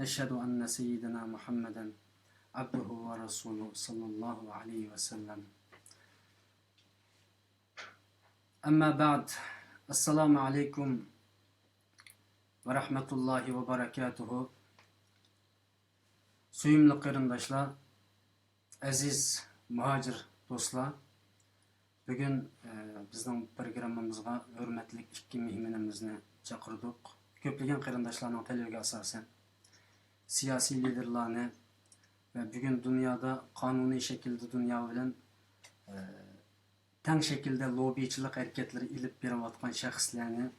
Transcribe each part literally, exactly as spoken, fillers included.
أشهد أن سيدنا محمدا عبده ورسوله صلى الله عليه وسلم. أما بعد. السلام عليكم ورحمة الله وبركاته. سۆيۈملۈك قېرىنداشلار، ئەزىز مۇھاجىر دوستلار، بۈگۈن، ئە، بىزنىڭ پروگراممىمىزغا ھۆرمەتلىك ئىككى مېھمىنىمىزنى چاقىردۇق. كۆپلىگەن قېرىنداشلارنىڭ تەلىپىگە ئاساسەن، سىياسىي لىدېرلارنى ۋە بۈگۈن دۇنيادا قانۇنىي شەكىلدە دۇنيا بىلەن، ئە، تەڭ شەكىلدە لوببىچىلىق ھەرىكەتلىرى ئېلىپ بېرىۋاتقان شەخسلەرنى،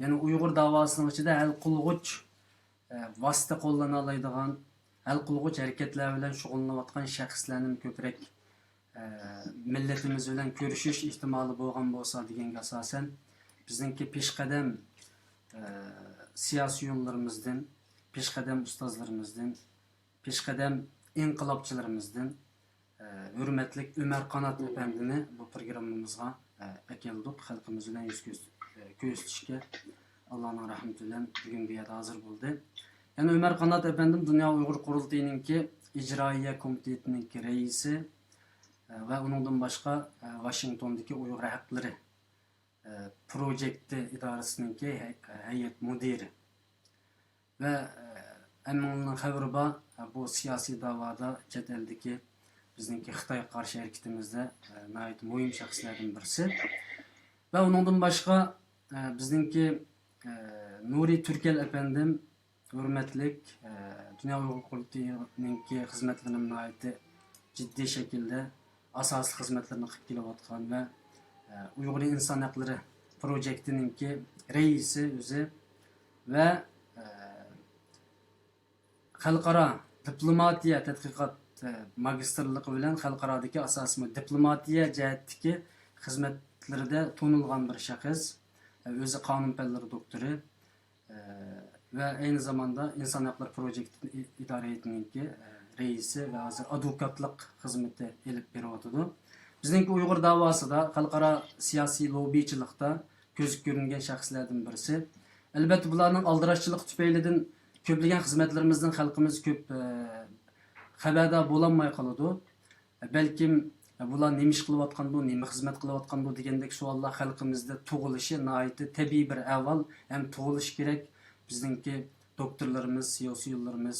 يەنى ئۇيغۇر داۋاسىنىڭ ئىچىدە ھەل قىلغۇچ، ئە، ۋاسىتە قوللىنالايدىغان، ھەل قىلغۇچ ھەرىكەتلەر بىلەن شۇغۇللىنىۋاتقان شەخسلەرنىمۇ كۆپرەك، ئە، مىللىتىمىز بىلەن كۆرۈشۈش ئېھتىمالى بولغان بولسا دېگەنگە ئاساسەن، بىزنىڭكى پېشقەدەم، ئە، سىياسىيونلىرىمىزدىن، پېشقەدەم ئۇستازلىرىمىزدىن، پېشقەدەم ئىنقىلابچىلىرىمىزدىن، ئە، ھۆرمەتلىك ئۆمەر قانات ئەپەندىنى بۇ پروگراممىمىزغا، ئە، ئەكەلدۇق. خەلقىمىز بىلەن يۈز كۆز-، ئە، كۆرۈشۈشكە ئاللانىڭ رەھمىتى بىلەن بۈگۈن بۇ يەردە ھازىر بولدى. يەنە ئۆمەر قانات ئەپەندىم دۇنيا ئۇيغۇر قۇرۇلتىيىنىڭكى ئىجرائىيە كومىتېتىنىڭكى رەئىسى، ئە، ۋە ئۇنىڭدىن باشقا، ئە، ۋاشىنگتوندىكى ئۇيغۇر ھەقلىرى، ئە، پروجېكتى ئىدارىسىنىڭكى ھەي-، ھەيئەت مۇدىرى. ۋە، ئە، ھەممىڭلارنىڭ خەۋىرى بار، ئە، بۇ سىياسىي داۋادا چەت ئەلدىكى بىزنىڭكى خىتايغا قارشى ھەرىكىتىمىزدە، ئە، ناھايىتى مۇھىم شەخسلەردىن بىرسى. ۋە ئۇنىڭدىن باشقا، ئە، بىزنىڭكى، ئە، نۇرى تۈركەل ئەپەندىم، ھۆرمەتلىك، ئە، دۇنيا ئۇيغۇر قۇرۇلتىيىنىڭكى خىزمەتلىرىنى ناھايىتى جىددىي شەكىلدە ئاساسلىق خىزمەتلىرىنى قىلىپ كېلىۋاتقان ۋە، ئە، ئۇيغۇر ئىنسان ھەقلىرى پروجېكتىنىڭكى رەئىسى ئۆزى ۋە، ئە، خەلقئارا دىپلوماتىيە تەتقىقات، ئە، ماگىستىرلىقى بىلەن خەلقئارادىكى ئاساسىي دىپلوماتىيە جەھەتتىكى خىزمەتلىرىدە تونۇلغان بىر شەخس، ئە، ئۆزى قانۇن پەنلىرى دوكتورى، ئە، ۋە ئەينى زاماندا ئىنسان ھەقلىرى پروجېكتى ئىدارە ھەيئىتىنىڭكى، ئە، رەئىسى ۋە ھازىر ئادۋوكاتلىق خىزمىتى ئېلىپ بېرىۋاتىدۇ. بىزنىڭكى ئۇيغۇر داۋاسىدا، خەلقئارا سىياسىي لوببىچىلىقتا كۆزگە كۆرۈنگەن شەخسلەردىن بىرسى. ئەلۋەتتە، بۇلارنىڭ ئالدىراشچىلىقى تۈپەيلىدىن كۆپلىگەن خىزمەتلىرىمىزدىن خەلقىمىز كۆپ، ئە، خەۋەردار بولالماي قالىدۇ. بەلكىم، بۇلار نېمە ئىش قىلىۋاتقاندۇ، نېمە خىزمەت قىلىۋاتقاندۇ دېگەندەك سوئاللار خەلقىمىزدە تۇغۇلۇشى ناھايىتى تەبىئىي بىر ئەھۋال ھەم تۇغۇلۇشى كېرەك. بىزنىڭكى دوكتورلىرىمىز، سىياسىيونلىرىمىز،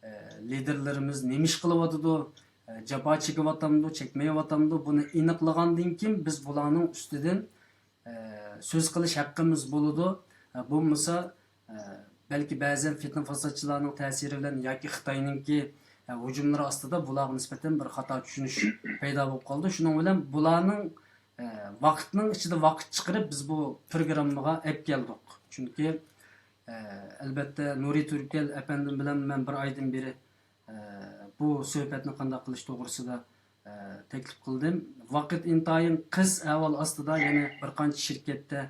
ئە، لىدېرلىرىمىز نېمە ئىش قىلىۋاتىدۇ، ئە، جاپا چېكىۋاتامدۇ، چەكمەيۋاتامدۇ، بۇنى ئېنىقلىغاندىن كېيىن بىز بۇلارنىڭ ئۈستىدىن ئە، سۆز قىلىش ھەققىمىز بولىدۇ. ئە، بولمىسا، ئە، بەلكى بەزەن فىتنە-پاساتچىلارنىڭ تەسىرى بىلەن ياكى خىتاينىڭكى، ئە، ھۇجۇملىرى ئاستىدا بۇلارغا نىسبەتەن بىر خاتا چۈشىنىش پەيدا بولۇپ قالىدۇ. شۇنىڭ بىلەن بۇلارنىڭ، ئە، ۋاقىتنىڭ ئىچىدە ۋاقىت چىقىرىپ، بىز بۇ پروگراممىغا ئەپ كەلدۇق. چۈنكى، ئە، ئەلۋەتتە، نۇرى تۈركەل ئەپەندىم بىلەن مەن بىر ئايدىن بېرى ئە، بۇ سۆھبەتنى قانداق قىلىش توغرىسىدا، ئە، تەكلىپ قىلدىم. ۋاقىت ئىنتايىن قىس ئەھۋال ئاستىدا يەنە بىر قانچە شىركەتتە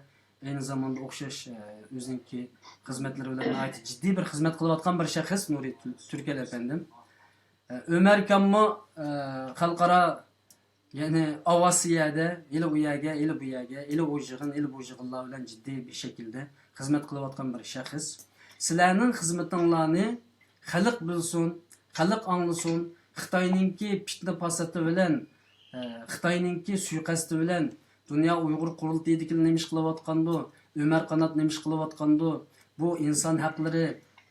ئەينى زاماندا ئوخشاش، ئە، ئۆزىنىڭكى خىزمەتلىرى بىلەن ناھايىتى جىددىي بىر خىزمەت قىلىۋاتقان بىر شەخس نۇرى تۈ-، تۈركەل ئەپەندىم. ئە، ئۆمەركانمۇ، ئە، خەلقئارا يەنى ئاۋاتسا يەردە، ھېلى ئۇ يەرگە، ھېلى بۇ يەرگە، ھېلى ئۇ يىغىن، ھېلى بۇ يىغىنلار بىلەن جىددىي بىر شەكىلدە خىزمەت قىلىۋاتقان بىر شەخس. سىلەرنىڭ خىزمىتىڭلارنى خەلق بىلسۇن، خەلق ئاڭلىسۇن، خىتاينىڭكى پىتنە-پاساتى بىلەن، ئە، خىتاينىڭكى سۇيىقەستى بىلەن دۇنيا ئۇيغۇر قۇرۇلتىيىدىكىلەر نېمە ئىش قىلىۋاتقاندۇ، ئۆمەر قانات نېمە ئىش قىلىۋاتقاندۇ، بۇ ئىنسان ھەقلىرى،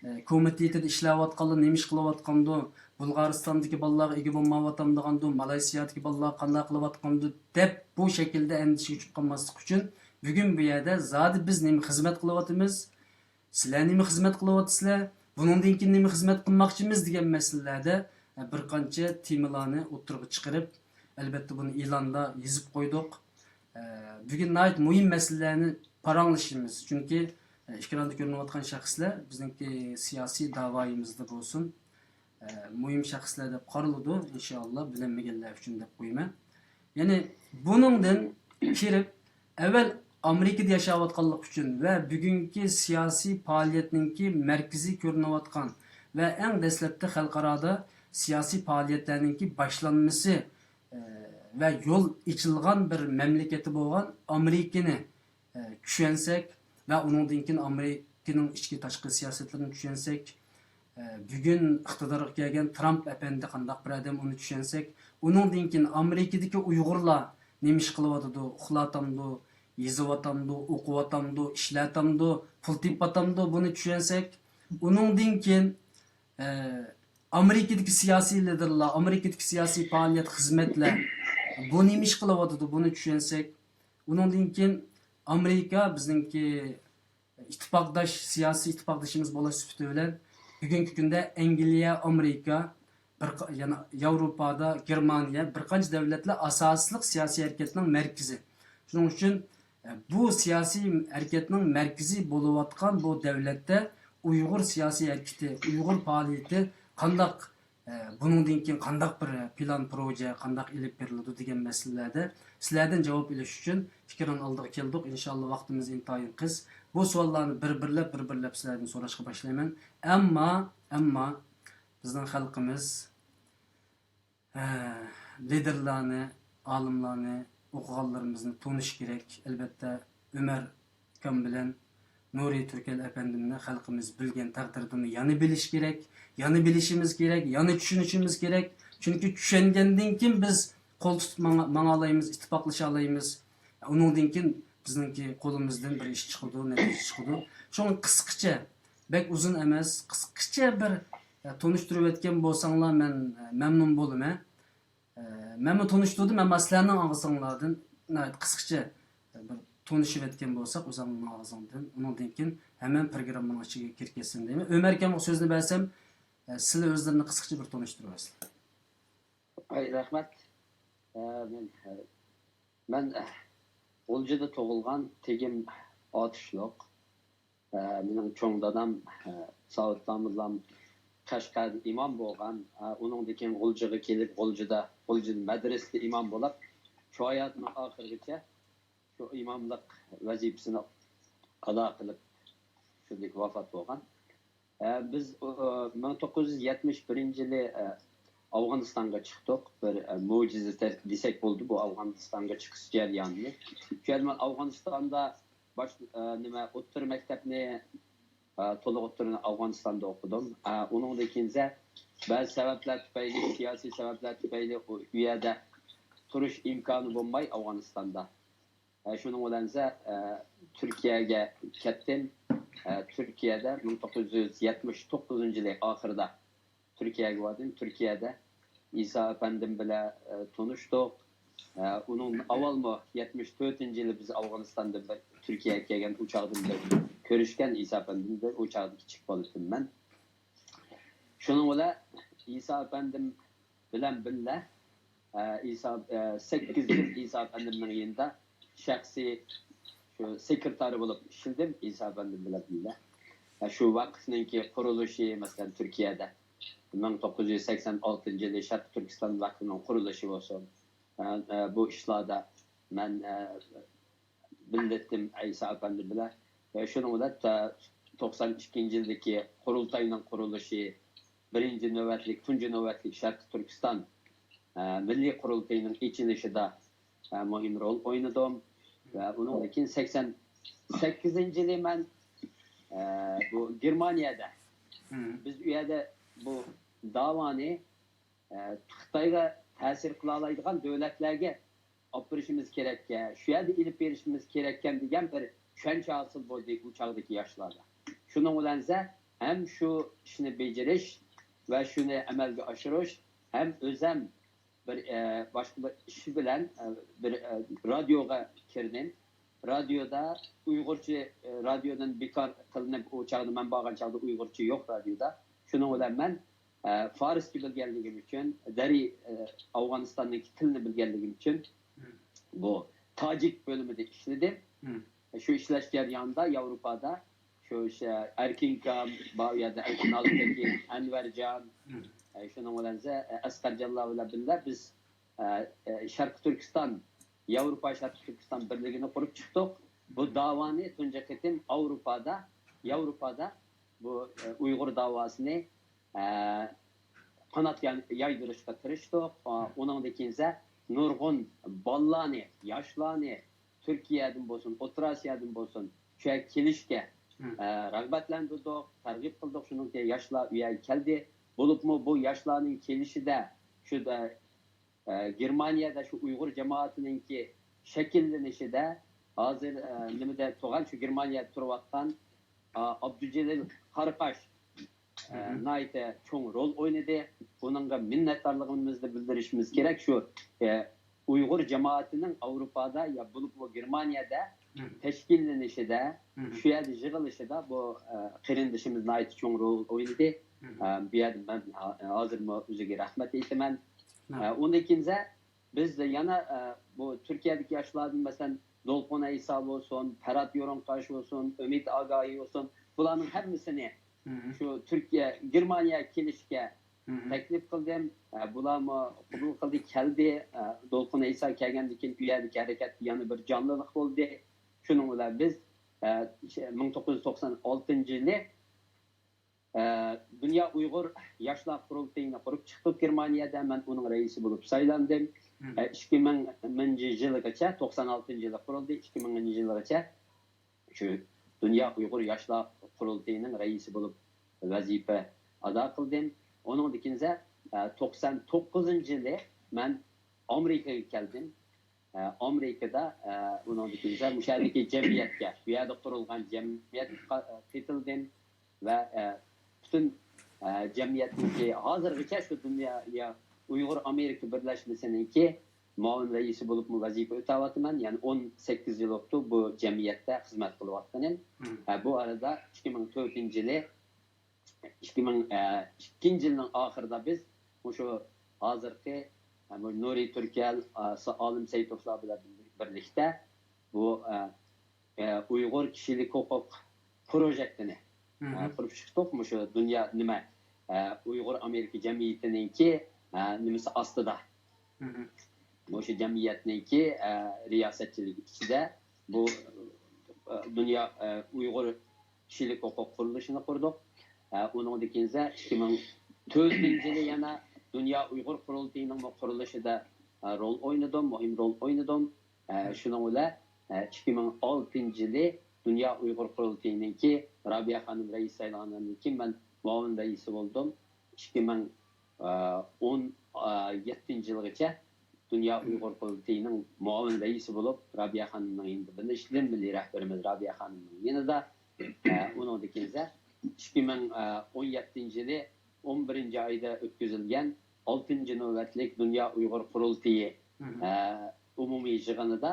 ئە، كومىتېتىدا ئىشلەۋاتقانلار نېمە ئىش قىلىۋاتقاندۇ، بۇلغارىستاندىكى بالىلارغا ئىگە بولمايۋاتامدىغاندۇ، مالايسىيادىكى بالىلار قانداق قىلىۋاتقاندۇ دەپ، بۇ شەكىلدە ئەندىشىگە چۈشۈپ قالماسلىق ئۈچۈن، بۈگۈن بۇ يەردە زادى بىز نېمە خىزمەت قىلىۋاتىمىز، سىلەر نېمە خىزمەت قىلىۋاتىسىلەر، بۇنىڭدىن كېيىن نېمە خىزمەت قىلماقچىمىز دېگەن مەسىلىلەردە، ئە، بىر قانچە تېمىلارنى ئوتتۇرىغا چىقىرىپ، ئەلۋەتتە بۇنى ئېلاندا يېزىپ قويدۇق. ئە، بۈگۈن ناھايىتى مۇھىم مەسىلىلەرنى پاراڭلىشىمىز. چۈنكى، ئە، ئېكراندا كۆرۈنۈۋاتقان شەخسلەر بىزنىڭكى سىياسىي داۋايىمىزدا بولسۇن، ئە، مۇھىم شەخسلەر دەپ قارىلىدۇ. ئىنشائاللا، بىلەلمىگەنلەر ئۈچۈن دەپ قويىمەن. يەنى بۇنىڭدىن كىرىپ، ئەۋۋەل ئامېرىكىدا ياشاۋاتقانلىقى ئۈچۈن ۋە بۈگۈنكى سىياسىي پائالىيەتنىڭكى مەركىزى كۆرۈنۈۋاتقان ۋە ئەڭ دەسلەپتە خەلقئارادا سىياسىي پائالىيەتلەرنىڭكى باشلانمىسى، ئە، ۋە يول ئېچىلغان بىر مەملىكىتى بولغان ئامېرىكىنى، ئە، چۈشەنسەك ۋە ئۇنىڭدىن كېيىن ئامېرىكىنىڭ ئىچكى تاشقى سىياسەتلىرىنى چۈشەنسەك، بۈگۈن ئىقتىدارغا كەلگەن ترامپ ئەپەندى قانداق بىر ئادەم، ئۇنى چۈشەنسەك، ئۇنىڭدىن كېيىن ئامېرىكىدىكى ئۇيغۇرلار نېمە ئىش قىلىۋاتىدۇ، ئۇخلاتامدۇ، يېزىۋاتامدۇ، ئوقۇۋاتامدۇ، ئىشلەتامدۇ، پۇل تېپىۋاتامدۇ، بۇنى چۈشەنسەك، ئۇنىڭدىن كېيىن ئامېرىكىدىكى سىياسىي لىدېرلار، ئامېرىكىدىكى سىياسىي پائالىيەت، خىزمەتلەر، بۇ نېمە ئىش قىلىۋاتىدۇ، بۇنى چۈشەنسەك، ئۇنىڭدىن كېيىن ئامېرىكا بىزنىڭكى ئىتتىپاقداش، سىياسىي ئىتتىپاقدىشىمىز بولۇش سۈپىتى بىلەن بۈگۈنكى كۈندە ئەنگلىيە، ئامېرىكا، بىر قا-، يەنە ياۋروپادا گېرمانىيە، بىر قانچە دۆلەتلەر ئاساسلىق سىياسىي ھەرىكەتنىڭ مەركىزى. شۇنىڭ ئۈچۈن، ئە، بۇ سىياسىي ھەرىكەتنىڭ مەركىزى بولۇۋاتقان بۇ دۆلەتتە ئۇيغۇر سىياسىي ھەرىكىتى، ئۇيغۇر پائالىيىتى قانداق، ئە، بۇنىڭدىن كېيىن قانداق بىر پىلان، پروژە قانداق ئېلىپ بېرىلىدۇ دېگەن مەسىلىلەردە سىلەردىن جاۋاب ئېلىش ئۈچۈن ئېكران ئالدىغا كەلدۇق. ئىنشاللا ۋاقتىمىز ئىنتايىن قىس. بۇ سوئاللارنى بىر-بىرلەپ، بىر-بىرلەپ سىلەردىن سوراشقا باشلايمەن. ئەمما، ئەمما بىزنىڭ خەلقىمىز، ھە، لىدېرلارنى، ئالىملارنى، ئوقۇغانلىرىمىزنى تونۇش كېرەك. ئەلۋەتتە، ئۆمەر ئاكام بىلەن نۇرى تۈركەل ئەپەندىمنى خەلقىمىز بىلگەن تەقدىردىمۇ يەنە بىلىش كېرەك، يەنە بىلىشىمىز كېرەك، يەنە چۈشىنىشىمىز كېرەك. چۈنكى چۈشەنگەندىن كېيىن بىز قول تۇتۇپ ماڭا-، ماڭالايمىز، ئىتتىپاقلىشالايمىز. ئۇنىڭدىن كېيىن بىزنىڭكى قولىمىزدىن بىر ئىش چىقىدۇ، نەتىجە چىقىدۇ. شۇڭا قىسقىچە، بەك ئۇزۇن ئەمەس، قىسقىچە بىر، ئە، تونۇشتۇرۇۋەتكەن بولساڭلار مەن، ئە، مەمنۇن بولىمەن. ئە، مەنمۇ تونۇشتۇردۇم، ئەمما سىلەرنىڭ ئاغزىڭلاردىن ناھايىتى قىسقىچە، ئە، بىر تونۇشۇۋەتكەن بولساق ئۆزۈڭنىڭ ئاغزىڭدىن، ئۇنىڭدىن كېيىن ھەممە پروگراممىنىڭ ئىچىگە كىرىپ كەتسۇن دەيمەن. ئۆمەر ئاكامغا سۆزنى بەرسەم، ئە، سىلەر ئۆزلىرىنى قىسقىچە بىر تونۇشتۇرۇۋەتسىلەر. ھاي، رەھمەت. ئە، مەن، ئە، مەن، ئە، غۇلجىدا تۇغۇلغان، تېگىم ئاتۇشلۇق. ئە، مېنىڭ چوڭ دادام، ئە، ساۋۇت داموللام قەشقەردە ئىمام بولغان. ئە، ئۇنىڭدىن كېيىن غۇلجىغا كېلىپ، غۇلجىدا، غۇلجىدا مەدرىسىدە ئىمام بولۇپ، شۇ ھاياتىنىڭ ئاخىرىغىچە شۇ ئىماملىق ۋەزىپىسىنى ئادا قىلىپ، شۇندىكى ۋاپات بولغان. ئە، بىز، ئۇ، مىڭ توققۇز يۈز يەتمىش بىرىنچى يىلى، ئە، ئافغانىستانغا چىقتۇق. بىر، ئە، مۆجىزە دېسەك بولىدۇ بۇ ئافغانىستانغا چىقىش جەريانىنى. شۇ يەردە مەن ئافغانىستاندا باش-، ئە، نېمە، ئوتتۇرا مەكتەپنى، ئە، تولۇق ئوتتۇرىنى ئافغانىستاندا ئوقۇدۇم. ئە، ئۇنىڭدىن كېيىن بەزى سەۋەبلەر تۈپەيلى، سىياسىي سەۋەبلەر تۈپەيلى ئۇ، ئۇ يەردە تۇرۇش ئىمكانى بولماي ئافغانىستاندا. ئە، شۇنىڭ بىلەن، ئە، تۈركىيەگە كەتتىم. ئە، تۈركىيەدە مىڭ توققۇز يۈز يەتمىش توققۇزىنچى يىلى ئاخىرىدا تۈركىيەگە باردىم. تۈركىيەدە ئىسا ئەپەندىم بىلەن، ئە، تونۇشتۇق. ئە، ئۇنىڭدىن ئاۋۋالمۇ يەتمىش تۆتىنچى يىلى بىز ئافغانىستاندىن بىر تۈركىيەگە كەلگەن، ئۇ چاغدىن بىر كۆرۈشكەن ئىسا ئەپەندىم بىلەن، ئۇ چاغدا كىچىك بالا ئىدىم مەن. شۇنىڭ بىلەن ئىسا ئەپەندىم بىلەن بىللە، ئە، ئىسا، ئە، سەككىز يىل ئىسا ئەپەندىمنىڭ يېنىدا شەخسىي شۇ سېكرېتارى بولۇپ ئىشلىدىم ئىسا ئەپەندىم بىلەن بىللە. ئە، شۇ ۋەقىفنىڭكى قۇرۇلۇشى، مەسىلەن، تۈركىيەدە مىڭ توققۇز يۈز سەكسەن ئالتىنچى يىلى شەرقىي تۈركىستان ۋەقىفىنىڭ قۇرۇلۇشى بولسۇن، ئە، ئە، بۇ ئىشلاردا مەن، ئە، بىللە ئىدىم ئىسا ئەپەندى بىلەن. ۋە شۇنىڭ بىلەن تا توقسان ئىككىنچى يىلدىكى قۇرۇلتاينىڭ قۇرۇلۇشى، بىرىنچى نۆۋەتلىك، تۇنجى نۆۋەتلىك شەرقىي تۈركىستان، ئە، مىللىي قۇرۇلتىيىنىڭ ئېچىلىشىدا، ئە، مۇھىم رول ئوينىدىم. ۋە ئۇنىڭدىن كېيىن سەكسەن سەككىزىنچى يىلى مەن، ئە، بۇ گېرمانىيەدە، بىز ئۇ يەردە بۇ داۋانى ئە، خىتايغا تەسىر قىلالايدىغان دۆلەتلەرگە ئاپىرىشىمىز كېرەككەن، شۇ يەردە ئېلىپ بېرىشىمىز كېرەككەن دېگەن بىر چۈشەنچە ھاسىل بولدى ئۇ چاغدىكى ياشلاردا. شۇنىڭ بىلەن ھەم شۇ ئىشنى بېجىرىش ۋە شۇنى ئەمەلگە ئاشۇرۇش، ھەم ئۆزەم بىر، ئە، باشقا بىر ئىش بىلەن، ئە، بىر، ئە، رادىيوغا كىردىم. رادىيودا ئۇيغۇرچە، ئە، رادىيودىن بىكار قىلىنىپ، ئۇ چاغدا مەن بارغان چاغدا ئۇيغۇرچە يوق رادىيودا. شۇنىڭ بىلەن مەن ئە، فارسچە بىلگەنلىكىم ئۈچۈن، دەرى، ئە، ئافغانىستاندىكى تىلنى بىلگەنلىكىم ئۈچۈن بۇ تاجىك بۆلۈمىدە ئىشلىدىم. شۇ ئىشلەش جەريانىدا ياۋروپادا شۇ، شۇ ئەركىن ئاكام بار، ئۇ يەردە ئەركىن ئالپتېكىن، ئەنۋەرجان، ئە، شۇنىڭ بىلەن، ئە، ئەسقەرجانلار بىلەن بىللە بىز، ئە، ئە، شەرقىي تۈركىستان، ياۋروپا شەرقىي تۈركىستان بىرلىكىنى قۇرۇپ چىقتۇق. بۇ داۋانى تۇنجى قېتىم ئاۋروپادا، ياۋروپادا بۇ، ئە، ئۇيغۇر داۋاسىنى ئە، قانات يا-، يايدۇرۇشقا تىرىشتۇق. ئۇنىڭدىن كېيىن نۇرغۇن بالىلارنى، ياشلارنى تۈركىيەدىن بولسۇن، ئوتتۇرا ئاسىيادىن بولسۇن، شۇ يەرگە كېلىشكە، ئە، رىغبەتلەندۈردۇق، تەرغىب قىلدۇق، شۇنىڭكى ياشلار ئۇ يەرگە كەلدى. بولۇپمۇ بۇ ياشلارنىڭ كېلىشىدە، شۇ، ئە، ئە، گېرمانىيەدە شۇ ئۇيغۇر جامائىتىنىڭكى شەكىللىنىشىدە ھازىر، ئە، نېمىدە تۇرغان، شۇ گېرمانىيەدە تۇرۇۋاتقان، ئا، ئابدۇجېلىل قاراقاش، ئە، ناھايىتى چوڭ رول ئوينىدى. ئۇنىڭغا مىننەتدارلىقىمىزنى بىلدۈرۈشىمىز كېرەك. شۇ، ئە، ئۇيغۇر جامائىتىنىڭ ئاۋروپادا يا بولۇپمۇ گېرمانىيەدە تەشكىللىنىشىدە، شۇ يەردە يىغىلىشىدا بۇ، ئە، قېرىندىشىمىز ناھايىتى چوڭ رول ئوينىدى. ئە، بۇ يەردە مەن ھا-، ھازىرمۇ ئۆزىگە رەھمەت ئېيتىمەن. ئە، ئۇندىن كېيىنسە بىز يەنە، ئە، بۇ تۈركىيەدىكى ياشلاردىن، مەسىلەن، دولقۇن ئەيسا بولسۇن، پەرھات يورۇنقاش بولسۇن، ئۈمىد ئاگاھى بولسۇن، بۇلارنىڭ ھەممىسىنى شۇ تۈركىيە، گېرمانىيەگە كېلىشكە تەكلىپ قىلدىم. ئە، بۇلارمۇ قوبۇل قىلدى، كەلدى. ئە، دولقۇن ئەيسا كەلگەندىن كېيىن ئۇ يەردىكى ھەرىكەتتە يەنە بىر جانلىنىق بولدى. شۇنىڭ بىلەن بىز، ئە، مىڭ توققۇز يۈز توقسان ئالتىنچى يىلى، ئە، دۇنيا ئۇيغۇر ياشلار قۇرۇلتىيىنى قۇرۇپ چىقتۇق گېرمانىيەدە. مەن ئۇنىڭ رەئىسى بولۇپ سايلاندىم. ئە، ئىككى مىڭىنچى يىلىغىچە، توقسان ئالتىنچى يىلى قۇرۇلدى، ئىككى مىڭىنچى يىلىغىچە شۇ دۇنيا ئۇيغۇر ياشلار قۇرۇلتىيىنىڭ رەئىسى بولۇپ ۋەزىپە ئادا قىلدىم. ئۇنىڭدىن كېيىن، ئە، توقسان توققۇزىنچى يىلى مەن ئامېرىكىغا كەلدىم. ئە، ئامېرىكىدا، ئە، ئۇنىڭدىن كېيىن مۇشۇ يەردىكى جەمئىيەتكە، بۇ يەردە قۇرۇلغان جەمئىيەتكە قا-، قېتىلدىم ۋە، ئە، پۈتۈن، ئە، جەمئىيەتنىڭكى ھازىرغىچە شۇ دۇنيا يا ئۇيغۇر ئامېرىكا بىرلەشمىسىنىڭكى مۇئاۋىن رەئىسى بولۇپمۇ ۋەزىپە ئۆتەۋاتىمەن. يەنى ئون سەككىز يىل بوپتۇ بۇ جەمئىيەتتە خىزمەت قىلىۋاتقىنىم. ھە، بۇ ئارىدا ئىككى مىڭ تۆتىنچى يىلى، ئىككى مىڭ ئىككىنچى يىلنىڭ ئاخىرىدا بىز مۇشۇ ھازىرقى، ھە، بۇ نۇرى تۈركەل، ئە، سا-، ئالىم سەيتوفلار بىلەن بىرلىكتە بۇ، ئە، ئە، ئۇيغۇر كىشىلىك ھوقۇق پروژېكتىنى، ئە، قۇرۇپ چىقتۇق. مۇشۇ دۇنيا نېمە، ئە، ئۇيغۇر ئامېرىكا جەمئىيىتىنىڭكى، ئە، نېمىسى ئاستىدا. مۇشۇ جەمئىيەتنىڭكى، ئە، رىياسەتچىلىكى ئىچىدە بۇ، ئە، دۇنيا، ئە، ئۇيغۇر كىشىلىك ھوقۇق قۇرۇلۇشىنى قۇردۇق. ئە، ئۇنىڭدىن كېيىن ئىككى مىڭ تۆتىنچى يىلى يەنە دۇنيا ئۇيغۇر قۇرۇلتىيىنىڭمۇ قۇرۇلۇشىدا، ئە، رول ئوينىدىم، مۇھىم رول ئوينىدىم. ئە، شۇنىڭ بىلەن، ئە، ئىككى مىڭ ئالتىنچى يىلى دۇنيا ئۇيغۇر قۇرۇلتىيىنىڭكى رابىيە خانىم رەئىس سايلانغاندىن كېيىن مەن مۇئاۋىن رەئىس بولدۇم. ئىككى مىڭ ئون يەتتىنچى يىلغىچە دۇنيا ئۇيغۇر قۇرۇلتىيىنىڭ مۇئاۋىن رەئىسى بولۇپ، رابىيە خانىمنىڭ يېنىدا بىللە ئىشلىدىم. مىللىي رەھبىرىمىز رابىيە خانىمنىڭ يېنىدا. ئە، ئۇنىڭدىن كېيىن ئىككى مىڭ ئون يەتتىنچى يىلى ئون بىرىنچى ئايدا ئۆتكۈزۈلگەن ئالتىنچى نۆۋەتلىك دۇنيا ئۇيغۇر قۇرۇلتىيى، ئە، ئومۇمىي يىغىنىدا،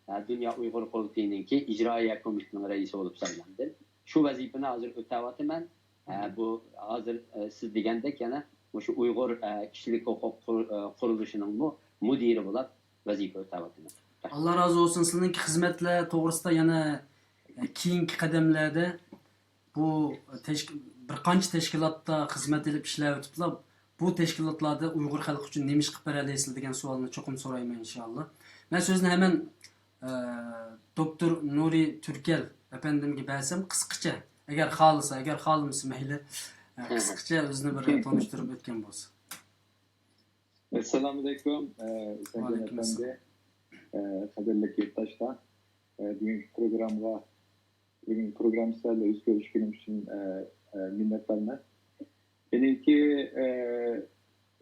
ئە، دۇنيا ئۇيغۇر قۇرۇلتىيىنىڭكى ئىجرائىيە كومىتېتىنىڭ رەئىسى بولۇپ سايلاندىم. شۇ ۋەزىپىنى ھازىر ئۆتەۋاتىمەن. ئە، بۇ ھازىر، ئە، سىز دېگەندەك يەنە مۇشۇ ئۇيغۇر، ئە، كىشىلىك ھوقۇق قۇر-، ئە، قۇرۇلۇشىنىڭمۇ مۇدىرى بولۇپ ۋەزىپە ئۆتەۋاتىمەن. ئاللا رازى بولسۇن. سىلىنىڭكى خىزمەتلەر توغرىسىدا يەنە، ئە، كېيىنكى قەدەملەردە بۇ تەشك-، بىر قانچە تەشكىلاتتا خىزمەت ئېلىپ ئىشلەۋېتىپلا، بۇ تەشكىلاتلاردا ئۇيغۇر خەلقى ئۈچۈن نېمە ئىش قىلىپ بېرەلەيسىلەر دېگەن سوئالنى چوقۇم سورايمەن، ئىنشائاللا. مەن سۆزنى ھەمەن، ئە، دوكتور نۇرى تۈركەل ئەپەندىمگە بەرسەم، قىسقىچە، ئەگەر خالىسا، ئەگەر خالىمىسا مەيلى، ئە، قىسقىچە ئۆزىنى بىر تونۇشتۇرۇپ ئۆتكەن بولسا. ئەسسالامۇئەلەيكۇم، ئە، ئىسمەتجان ئەپەندى، ئە، قەدىرلىك يۇرتداشلار، ئە، بۈگۈنكى پروگراممىغا، بۈگۈنكى پروگرامما سىلەر بىلەن يۈز كۆرۈشكىنىم ئۈچۈن، ئە، ئە، مىننەتدارمەن. مېنىڭكى، ئە،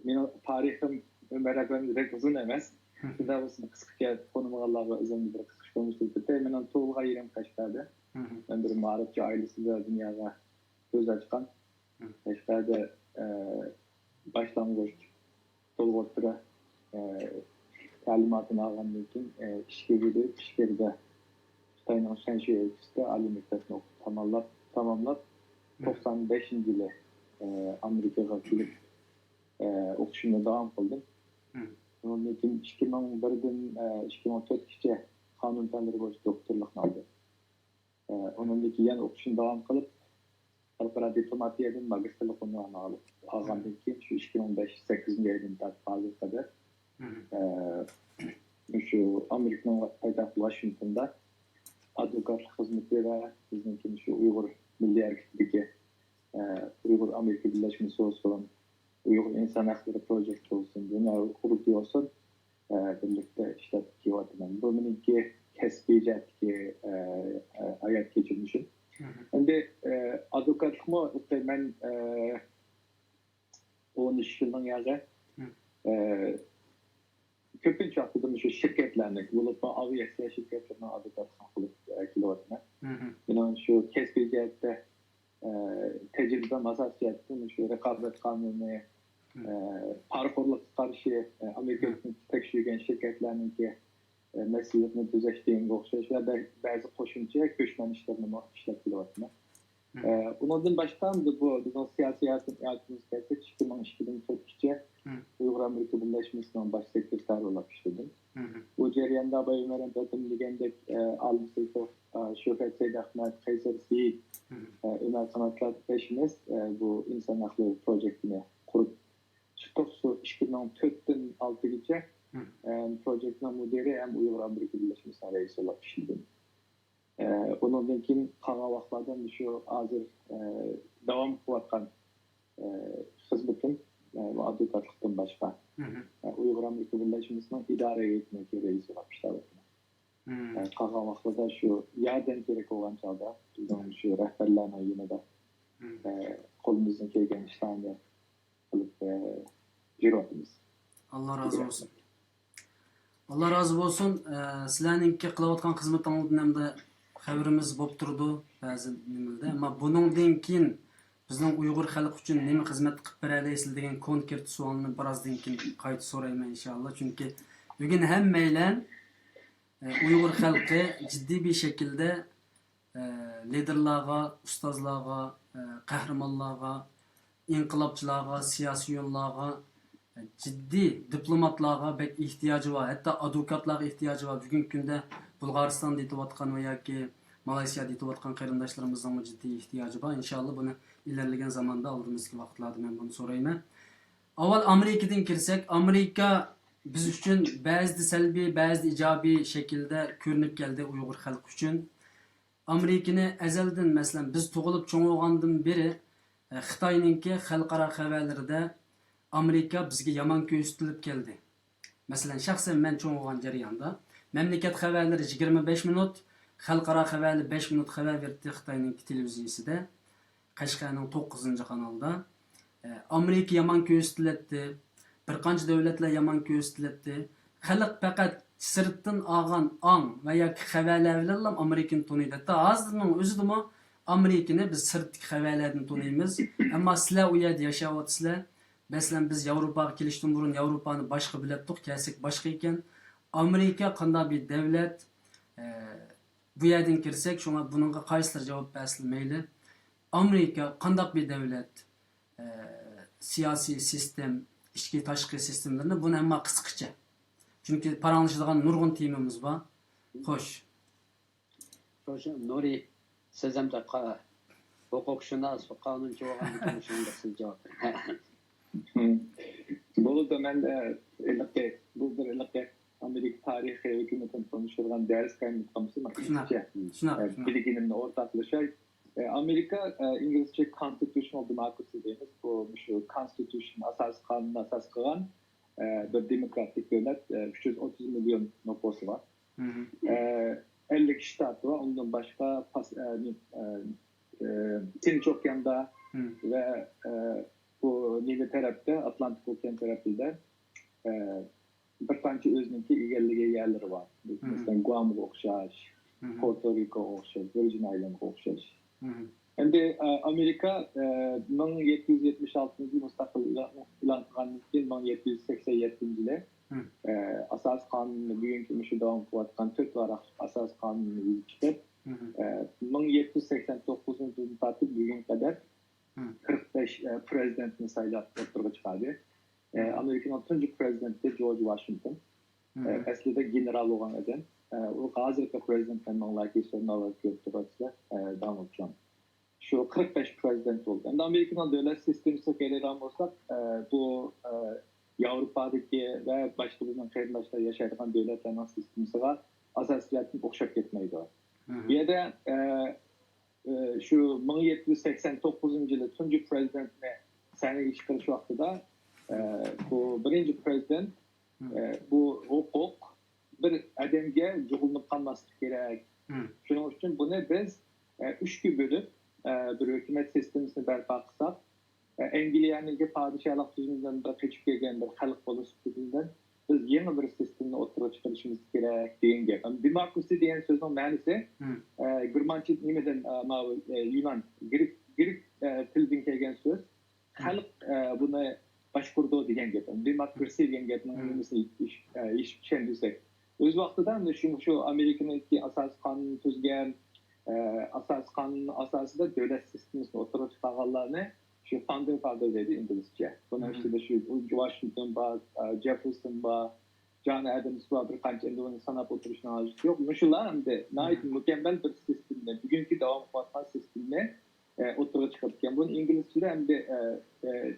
مېنىڭ تارىخىم ئۆمەر ئەپەندىدەك ئۇزۇن ئەمەس. شۇنداق بولسىمۇ قىسقىچە تونۇمىغانلارغا ئۆزۈمنى بىر قىسقىچە تونۇشتۇرۇپ ئۆتەي. مېنىڭ تۇغۇلغان يېرىم قەشقەردە. مەن بىر مائارىپچى ئائىلىسىدە دۇنياغا كۆز ئاچقان. قەشقەردە، ئە، باشلانغۇچ، تولۇق ئوتتۇرا، ئە، تەلىماتىنى ئالغاندىن كېيىن، ئە، ئىچكىرىگە بېرىپ، ئىچكىرىدە خىتاينىڭ شەنشى ئۆلكىسىدە ئالىي مەكتەپنى ئوقۇپ تاماملاپ، تاماملاپ، توقسان بەشىنچى يىلى، ئە، ئامېرىكىغا كېلىپ، ئە، ئوقۇشۇمنى داۋام قىلدىم. ئۇنىڭدىن كېيىن ئىككى مىڭ بىردىن، ئە، ئىككى مىڭ تۆتكىچە قانۇن پەنلىرى بويىچە دوكتورلۇقنى ئالدىم. ئە، ئۇنىڭدىن كېيىن يەنە ئوقۇشنى داۋام قىلىپ، خەلقئارا دىپلوماتىيەدىن ماگىستىرلىق ئۇنۋانى ئالغاندىن كېيىن، شۇ ئىككى مىڭ بەش، سەككىزىنچى ئايدىن تارتىپ ھازىرغا قەدەر، ئە، مۇشۇ ئامېرىكىنىڭ پايتەختى ۋاشىنگتوندا ئادۋوكاتلىق خىزمىتى ۋە بىزنىڭكى مۇشۇ ئۇيغۇر مىللىي ھەرىكىتىدىكى، ئە، ئۇيغۇر ئامېرىكا بىرلەشمىسى بولسۇن، ئۇيغۇر ئىنسان ھەقلىرى پروجېكتى بولسۇن، دۇنيا ئۇيغۇر قۇرۇلتىيى بولسۇن، ئە، بىرلىكتە ئىشلەپ كېلىۋاتىمەن. بۇ مېنىڭكى كەسپىي جەھەتتىكى، ئە، ئە، ھايات كەچۈرمىشىم. ئەمدى ئادۋوكاتلىقمۇ مەن ئون ئۈچ يىلنىڭ ياغى كۆپىنچە ۋاقتىدا مۇشۇ شىركەتلەرنى، بولۇپمۇ ئاۋىئاتسىيە شىركەتلىرىنىڭ ئادۋوكاتلىقىنى قىلىپ كېلىۋاتىمەن. مېنىڭ شۇ كەسپىي جەھەتتە تەجرىبەم ئاساسىي جەھەتتىن شۇ رىقابەت قانۇنى، پارىخورلۇققا قارشى ئامېرىكا ھۆكۈمىتى تەكشۈرگەن شىركەتلەرنىڭكى مەسىلىلىرىنى تۈزەش دېگەنگە ئوخشاش ۋە بە-، بەزى قوشۇمچە كۆچمەن ئىشلىرىنىمۇ ئىشلەپ كېلىۋاتىمەن. ئۇنىڭدىن باشقا بۇ بىزنىڭ سىياسىي ھاياتىمىزغا كەلسەك، ئىككى مىڭ ئىككىدىن تۆتكىچە ئۇيغۇر ئامېرىكا بىرلەشمىسىنىڭ باش سېكرېتارى بولۇپ ئىشلىدىم. بۇ جەرياندا بايا ئۆمەر ھەمزەم دېگەندەك، ئالىم سېيىتوف، شۆھرەت سەيدئەخمەت، قەيسەر سېيىت، ئۆمەر قاناتلار بەشىمىز بۇ ئىنسان ھەقلىرى پروجېكتىنى قۇرۇپ چىقتۇق. شۇ ئىككى مىڭ تۆتتىن ئالتىگىچە پروجېكتنىڭ مۇدىرى ھەم ئۇيغۇر ئامېرىكا بىرلەشمىسىنىڭ رەئىسى بولۇپ ئىشلىدىم. ئۇنىڭدىن كېيىن قالغان ۋاقىتلاردا مۇشۇ ھازىر داۋام قىلىۋاتقان خىزمىتىم، ئادۋوكاتلىقتىن باشقا، ئۇيغۇر ئامېرىكا بىرلەشمىسىنىڭ ئىدارە ھەيئىتىنىڭكى رەئىسى بولۇپ ئىشلەۋاتىمەن. قالغان ۋاقىتلاردا شۇ ياردەم كېرەك بولغان چاغدا بىزنىڭ شۇ رەھبەرلەرنىڭ يېنىدا قولىمىزدىن كەلگەن ئىشلارنى قىلىپ يۈرۈۋاتىمىز. ئاللا رازى بولسۇن. ئاللا رازى بولسۇن. ئە، سىلەرنىڭكى قىلىۋاتقان خىزمىتىڭلاردىن ئەمدى خەۋىرىمىز بولۇپ تۇرىدۇ بەزى نېمىلەردە. ئەمما بۇنىڭدىن كېيىن بىزنىڭ ئۇيغۇر خەلقى ئۈچۈن نېمە خىزمەت قىلىپ بېرەلەيسىز دېگەن كونكرېت سوئالنى بىرازدىن كېيىن قايتا سورايمەن ئىنشائاللا. چۈنكى بۈگۈن ھەممەيلەن، ئە، ئۇيغۇر خەلقى جىددىي بىر شەكىلدە ئە، لىدېرلارغا، ئۇستازلارغا، ئە، قەھرىمانلارغا، ئىنقىلابچىلارغا، سىياسىيونلارغا، ئە، جىددىي دىپلوماتلارغا بەك ئېھتىياجى بار. ھەتتا ئادۋوكاتلارغا ئېھتىياجى بار. بۈگۈنكى كۈندە بۇلغارىستاندا يېتىۋاتقان ۋە ياكى مالايسىيادا يېتىۋاتقان قېرىنداشلىرىمىزنىڭمۇ جىددىي ئېھتىياجى بار. ئىنشائاللا بۇنى ئىلگىرىلىگەن زاماندا ئالدىمىزدىكى ۋاقىتلاردا مەن بۇنى سورايمەن. ئاۋۋال ئامېرىكىدىن كىرسەك، ئامېرىكا بىز ئۈچۈن بەزىدە سەلبىي، بەزىدە ئىجابىي شەكىلدە كۆرۈنۈپ كەلدى ئۇيغۇر خەلقى ئۈچۈن. ئامېرىكىنى ئەزەلدىن، مەسىلەن، بىز تۇغۇلۇپ چوڭ بولغاندىن بېرى، ئە، خىتاينىڭكى خەلقئارا خەۋەرلىرىدە ئامېرىكا بىزگە يامان كۆرسىتىلىپ كەلدى. مەسىلەن، شەخسەن مەن چوڭ بولغان جەرياندا مەملىكەت خەۋەرلىرى يىگىرمە بەش مىنۇت، خەلقئارا خەۋەرلىرى بەش مىنۇت خەۋەر بېرەتتى خىتاينىڭكى تېلېۋىزىيىسىدە. قەشقەرنىڭ توققۇزىنچى قانالدا، ئە، ئامېرىكا يامان كۆرسىتىلەتتى، بىر قانچە دۆلەتلەر يامان كۆرسىتىلەتتى. خەلق پەقەت سىرتتىن ئالغان ئاڭ ۋە ياكى خەۋەرلەر بىلەنلا ئامېرىكىنى تونۇيدۇ. ھەتتا ھازىرنىڭ ئۆزىدىمۇ ئامېرىكىنى بىز سىرتتىكى خەۋەرلەردىن تونۇيمىز. ئەمما سىلەر ئۇ يەردە ياشاۋاتىسىلەر. مەسىلەن، بىز ياۋروپاغا كېلىشتىن بۇرۇن ياۋروپانى باشقا بىلەتتۇق، كەلسەك باشقا ئىكەن. ئامېرىكا قانداق بىر دەۋلەت؟ ئە، بۇ يەردىن كىرسەك، شۇڭا بۇنىڭغا قايسىلىرى جاۋاب بەرسىلە مەيلى. ئامېرىكا قانداق بىر دەۋلەت؟ ئە، سىياسىي سىستېم، ئىچكى تاشقى سىستېملىرىنى، بۇنى ئەمما قىسقىچە. چۈنكى پاراڭلىشىدىغان نۇرغۇن تېمىمىز بار. خوش. شۇ نۇرى، سىز ئەمدى ھوقۇقشۇناس، قانۇنچى بولغاندىكىن مۇشۇنىڭغا سىز جاۋاب بېرىڭ. بولىدۇ، مەن ھېلىقى، بۇ بىر ھېلىقى ئامېرىكا تارىخى ھۆكۈمىتىنى تونۇشتۇرغان دەرس قايمىتقان بولسا، مەن قىسقىچە بىلگىنىمنى ئورتاقلىشاي. ئامېرىكا ئىنگلىزچە constitutional democracy دەيمىز. بۇ مۇشۇ constitution، ئاساسىي قانۇننى ئاساس قىلغان بىر دېموكراتىك دۆلەت، ئۈچ يۈز ئوتتۇز مىليون نوپۇسى بار. ئەللىك شتاتى بار. ئۇندىن باشقا تىنچ ئوكياندا ۋە بۇ نېمە تەرەپتە، ئاتلانتىك ئوكيان تەرەپىدە بىر قانچە ئۆزىنىڭكى ئىگىلىگەن يەرلىرى بار. مەسىلەن، گۇامغا ئوخشاش، پورتو رىكوغا ئوخشاش، ۋىرجىن ئايلەندغا ئوخشاش. ئەمدى ئامېرىكا مىڭ يەتتە يۈز يەتمىش ئالتىنچى يىل مۇستەقىل ئېلان قىلغاندىن كېيىن، مىڭ يەتتە يۈز سەكسەن يەتتىنچى يىلى ئاساسىي قانۇننى بۈگۈنكى مۇشۇ داۋام قىلىۋاتقان تۆت ۋاراقلىق ئاساسىي قانۇننى يېزىپ چىقىپ، مىڭ يەتتە يۈز سەكسەن توققۇزىنچى يىلدىن تارتىپ بۈگۈنگە قەدەر قىرىق بەش پرېزىدېنتنى سايلاپ ئوتتۇرىغا چىقاردى. ئامېرىكىنىڭ تۇنجى پرېزىدېنتى جورج ۋاشىنگتون. ئەسلىدە گېنېرال بولغان ئادەم. ئۇ ھازىرقى پرېزىدېنت، مەن ماڭلاردىكى ژۇرناللاردا كۆرۈپ تۇرۇۋاتىسىلەر، دونالد ترامپ. شۇ قىرىق بەش پرېزىدېنت بولدى. ئەمدى ئامېرىكىنىڭ دۆلەت سىستېمىسىغا كېلىدىغان بولساق، بۇ ياۋروپادىكى ۋە باشقا بىزنىڭ قېرىنداشلار ياشايدىغان دۆلەتلەرنىڭ سىستېمىسىغا ئاساسىي جەھەتتىن ئوخشاپ كەتمەيدۇ. بۇ يەردە شۇ مىڭ يەتتە يۈز سەكسەن توققۇزىنچى يىلى تۇنجى پرېزىدېنتنى سەھنىگە چىقىرىش ۋاقتىدا، بۇ بىرىنچى پرېزىدېنت، بۇ ھوقۇق بىر ئادەمگە جۇغلىنىپ قالماسلىقى كېرەك. شۇنىڭ ئۈچۈن بۇنى بىز ئۈچكە بۆلۈپ، بىر ھۆكۈمەت سىستېمىسىنى بەرپا قىلساق، ئەنگلىيەنىڭكى پادىشاھلىق تۈزۈمىدىن بىر قېچىپ كەلگەن بىر خەلق بولۇش سۈپىتىدىن بىز يېڭى بىر سىستېمىنى ئوتتۇرىغا چىقىرىشىمىز كېرەك دېگەن گەپ. دېموكراسىيە دېگەن سۆزنىڭ مەنىسى گېرمانچە نېمىدىن، ماۋۇ يۇنان، گرېك، گرېك تىلىدىن كەلگەن سۆز. خەلق بۇنى باشقۇرىدۇ دېگەن گەپ. دېموكراسىيە دېگەن گەپنىڭ نېمىسىنى يېشىپ چۈشەندۈرسەك. ئۆز ۋاقتىدا شۇ، شۇ ئامېرىكىنىڭكى ئاساسىي قانۇنى تۈزگەن، ئاساسىي قانۇن ئاساسىدا دۆلەت سىستېمىسىنى ئوتتۇرىغا چىقارغانلارنى شۇ فاندىنگ فادر دەيدۇ ئىنگلىزچە. بۇنىڭ ئىچىدە شۇ ۋاشىنگتون بار، جېففېرسون بار، جان ئادامس بار، بىر قانچە، ئەمدى ئۇنى ساناپ ئولتۇرۇشنىڭ ھاجىتى يوق. مۇشۇلار ئەمدى ناھايىتى مۇكەممەل بىر سىستېمىنى، بۈگۈنكى داۋام قىلىۋاتقان سىستېمىنى ئوتتۇرىغا چىقىرىپتىكەن. بۇنى ئىنگلىزچىدە ئەمدى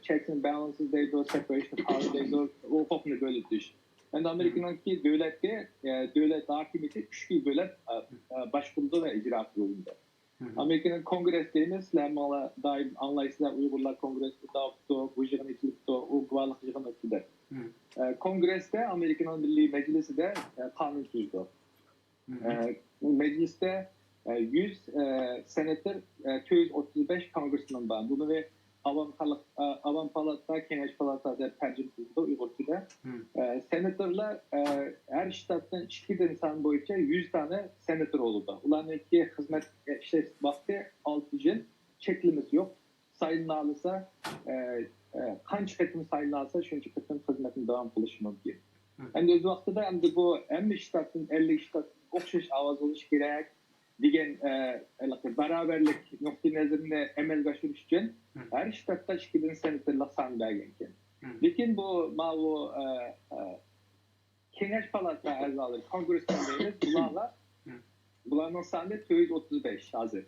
checks and balances دەيدۇ، separation of power دەيدۇ، ھوقۇقنى بۆلۈۋېتىش. ئەمدى ئامېرىكىنىڭكى دۆلەتكە، دۆلەت ھاكىمىيىتى ئۈچكە بۆلۈپ باشقۇرىدۇ ۋە ئىجرا قىلىدۇ. ئامېرىكىنىڭ كونگرېس دەيمىز، سىلەر ماڭا دائىم ئاڭلايسىلەر، ئۇيغۇرلار كونگرېس بۇنداق بوپتۇ، بۇ يىغىن ئېچىلىپتۇ، ئۇ گۇۋاھلىق يىغىنى ئۆتتى دەپ. كونگرېستا، ئامېرىكىنىڭ مىللىي مەجلىسىدە قانۇن تۈزىدۇ. مەجلىستە يۈز سېناتور، تۆت يۈز ئوتتۇز بەش كونگرېسمېن بار. بۇنى ئاۋام خەلق، ئاۋام پالاتا، كېڭەش پالاتا دەپ تەرجىمە قىلىنىدۇ ئۇيغۇرچىدا. سېناتورلار ھەر شتاتتىن ئىككىدىن سان بويىچە يۈز دانە سېناتور بولىدۇ. ئۇلارنىڭكى خىزمەت ئىشلەش ۋاقتى ئالتە يىل، چەكلىمىسى يوق. سايلىنالىسا، قانچە قېتىم سايلىنالسا، شۇنچە قېتىم خىزمەتنى داۋام قىلىشى مۇمكىن. ئەمدى ئۆز ۋاقتىدا ئەمدى بۇ ھەممە شتاتتىن، ئەللىك شتاتتىن ئوخشاش ئاۋاز بولۇشى كېرەك دېگەن، ھېلىقى باراۋەرلىك نۇقتىئىنەزىرىنى ئەمەلگە ئاشۇرۇش ئۈچۈن ھەر شتاتتا ئىككىدىن سېناتورلۇق سان بەرگەنكەن. لېكىن بۇ، ماۋۇ، كېڭەش پالاتا ئەزالىرى، كونگرېسمېن دەيمىز، بۇلارغا، بۇلارنىڭ سانى تۆت يۈز ئوتتۇز بەش ھازىر.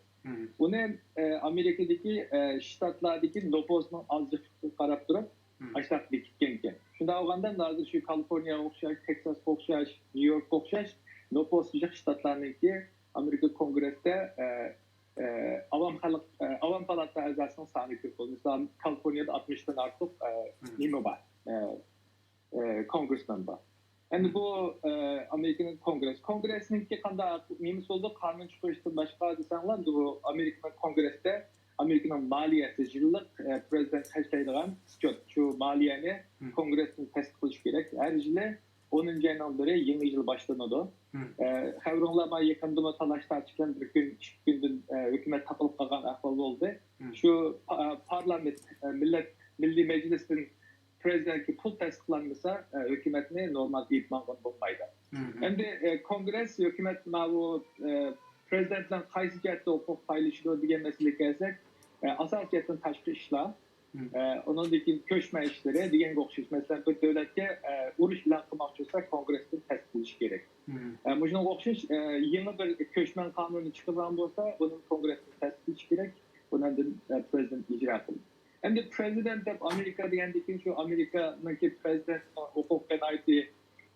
بۇنى ئامېرىكىدىكى، شتاتلاردىكى نوپۇسنىڭ ئازلىقىغا قاراپ تۇرۇپ، ئاشۇنداق بېكىتكەنكەن. شۇنداق بولغاندا، ھازىر شۇ كالىفورنىياغا ئوخشاش، تېكساسقا ئوخشاش، نيۇ يوركقا ئوخشاش نوپۇسى جىق شتاتلارنىڭكى ئامېرىكا كونگرېسىدا ئاۋام خەلق، ئاۋام پالاتا ئەزاسىنىڭ سانى كۆپ بولىدۇ. مىسال، كالىفورنىيەدە ئاتمىشتىن ئارتۇق نېمە بار؟ كونگرېسمېن بار. ئەمدى بۇ ئامېرىكىنىڭ كونگرېس، كونگرېسنىڭكى قانداق نېمىسى بولىدۇ، قانۇن چىقىرىشتىن باشقا دېسەڭلار، بۇ ئامېرىكىنىڭ كونگرېسىدا ئامېرىكىنىڭ مالىيەسى يىللىق پرېزىدېنت خەجلەيدىغان سچوت، شۇ مالىيەنى كونگرېستىن تەستىقلاش كېرەك. ھەر يىلى ئونىنچى ئاينىڭ بىرى يېڭى يىل باشلىنىدۇ. خەۋىرىڭلار بار، يېقىندىمۇ تالاش تارتىش بىلەن بىر كۈن، ئىككى كۈندىن ھۆكۈمەت تاقىلىپ قالغان ئەھۋال بولدى. شۇ پا-، پارلامېنت، مىللەت، مىللىي مەجلىستىن پرېزىدېنتكە پۇل تەستىقلانمىسا، ھۆكۈمەتنى نورمال ئېلىپ ماڭغىلى بولمايدۇ. ئەمدى كونگرېس، ھۆكۈمەت ماۋۇ پرېزىدېنت بىلەن قايسى جەھەتتە ھوقۇق پايلىشىدۇ دېگەن مەسىلىگە كەلسەك، ئاساسىي جەھەتتىن تاشقى ئىشلار، ئۇنىڭدىن كېيىن كۆچمەن ئىشلىرى دېگەنگە ئوخشاش. مەسىلەن، بىر دۆلەتكە ئۇرۇش ئېلان قىلماقچى بولسا، كونگرېستىن تەستىقلىشى كېرەك. مۇشۇنىڭغا ئوخشاش، يېڭى بىر كۆچمەن قانۇنى چىقىرىدىغان بولسا، بۇنى كونگرېستىن تەستىقلىشى كېرەك. ئۇنى ئاندىن پرېزىدېنت ئىجرا قىلىدۇ. ئەمدى پرېزىدېنت دەپ ئامېرىكا دېگەندىن كېيىن، شۇ ئامېرىكانىڭكى پرېزىدېنتنىڭ ھوقۇقى ناھايىتى،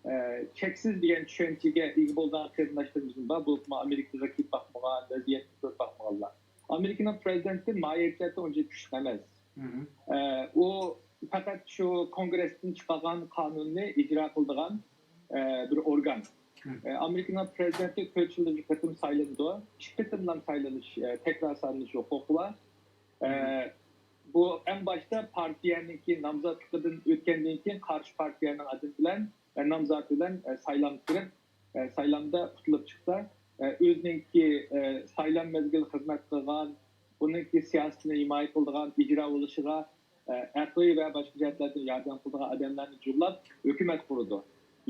ئە، چەكسىز دېگەن چۈشەنچىگە ئىگە بولىدىغان قېرىنداشلىرىمىزمۇ بار، بولۇپمۇ ئامېرىكىغا كېلىپ باقمىغان، ۋەزىيەتنى كۆرۈپ باقمىغانلار. ئامېرىكىنىڭ پرېزىدېنتى ماھىيەت جەھەتتە ئۇنچە كۈچلۈك ئەمەس. ئە، ئۇ پەقەت شۇ كونگرېستىن چىقارغان قانۇننى ئىجرا قىلىدىغان، ئە، بىر ئورگان. ئە، ئامېرىكىنىڭ پرېزىدېنتى تۆت يىلدا بىر قېتىم سايلىنىدۇ. ئىككى قېتىملام سايلىنىش، ئە، تەكرار سايلىنىش ھوقۇقى بار. ئە، بۇ ئەڭ باشتا پارتىيەنىڭكى نامزاتلىقىدىن ئۆتكەندىن كېيىن، قارشى پارتىيەنىڭ ئادىمى بىلەن، ئە، نامزاتى بىلەن، ئە، سايلامغا كىرىپ، ئە، سايلامدا ئۇتۇلۇپ چىقسا، ئە، ئۆزىنىڭكى، ئە، سايلام مەزگىلى خىزمەت قىلغان، ئۇنىڭكى سىياسىتىنى ھىمايە قىلىدىغان، ئىجرا بولۇشىغا، ئە، ئەقلىي ۋە باشقا جەھەتلەردىن ياردەم قىلىدىغان ئادەملەرنى جۇللاپ ھۆكۈمەت قۇرىدۇ.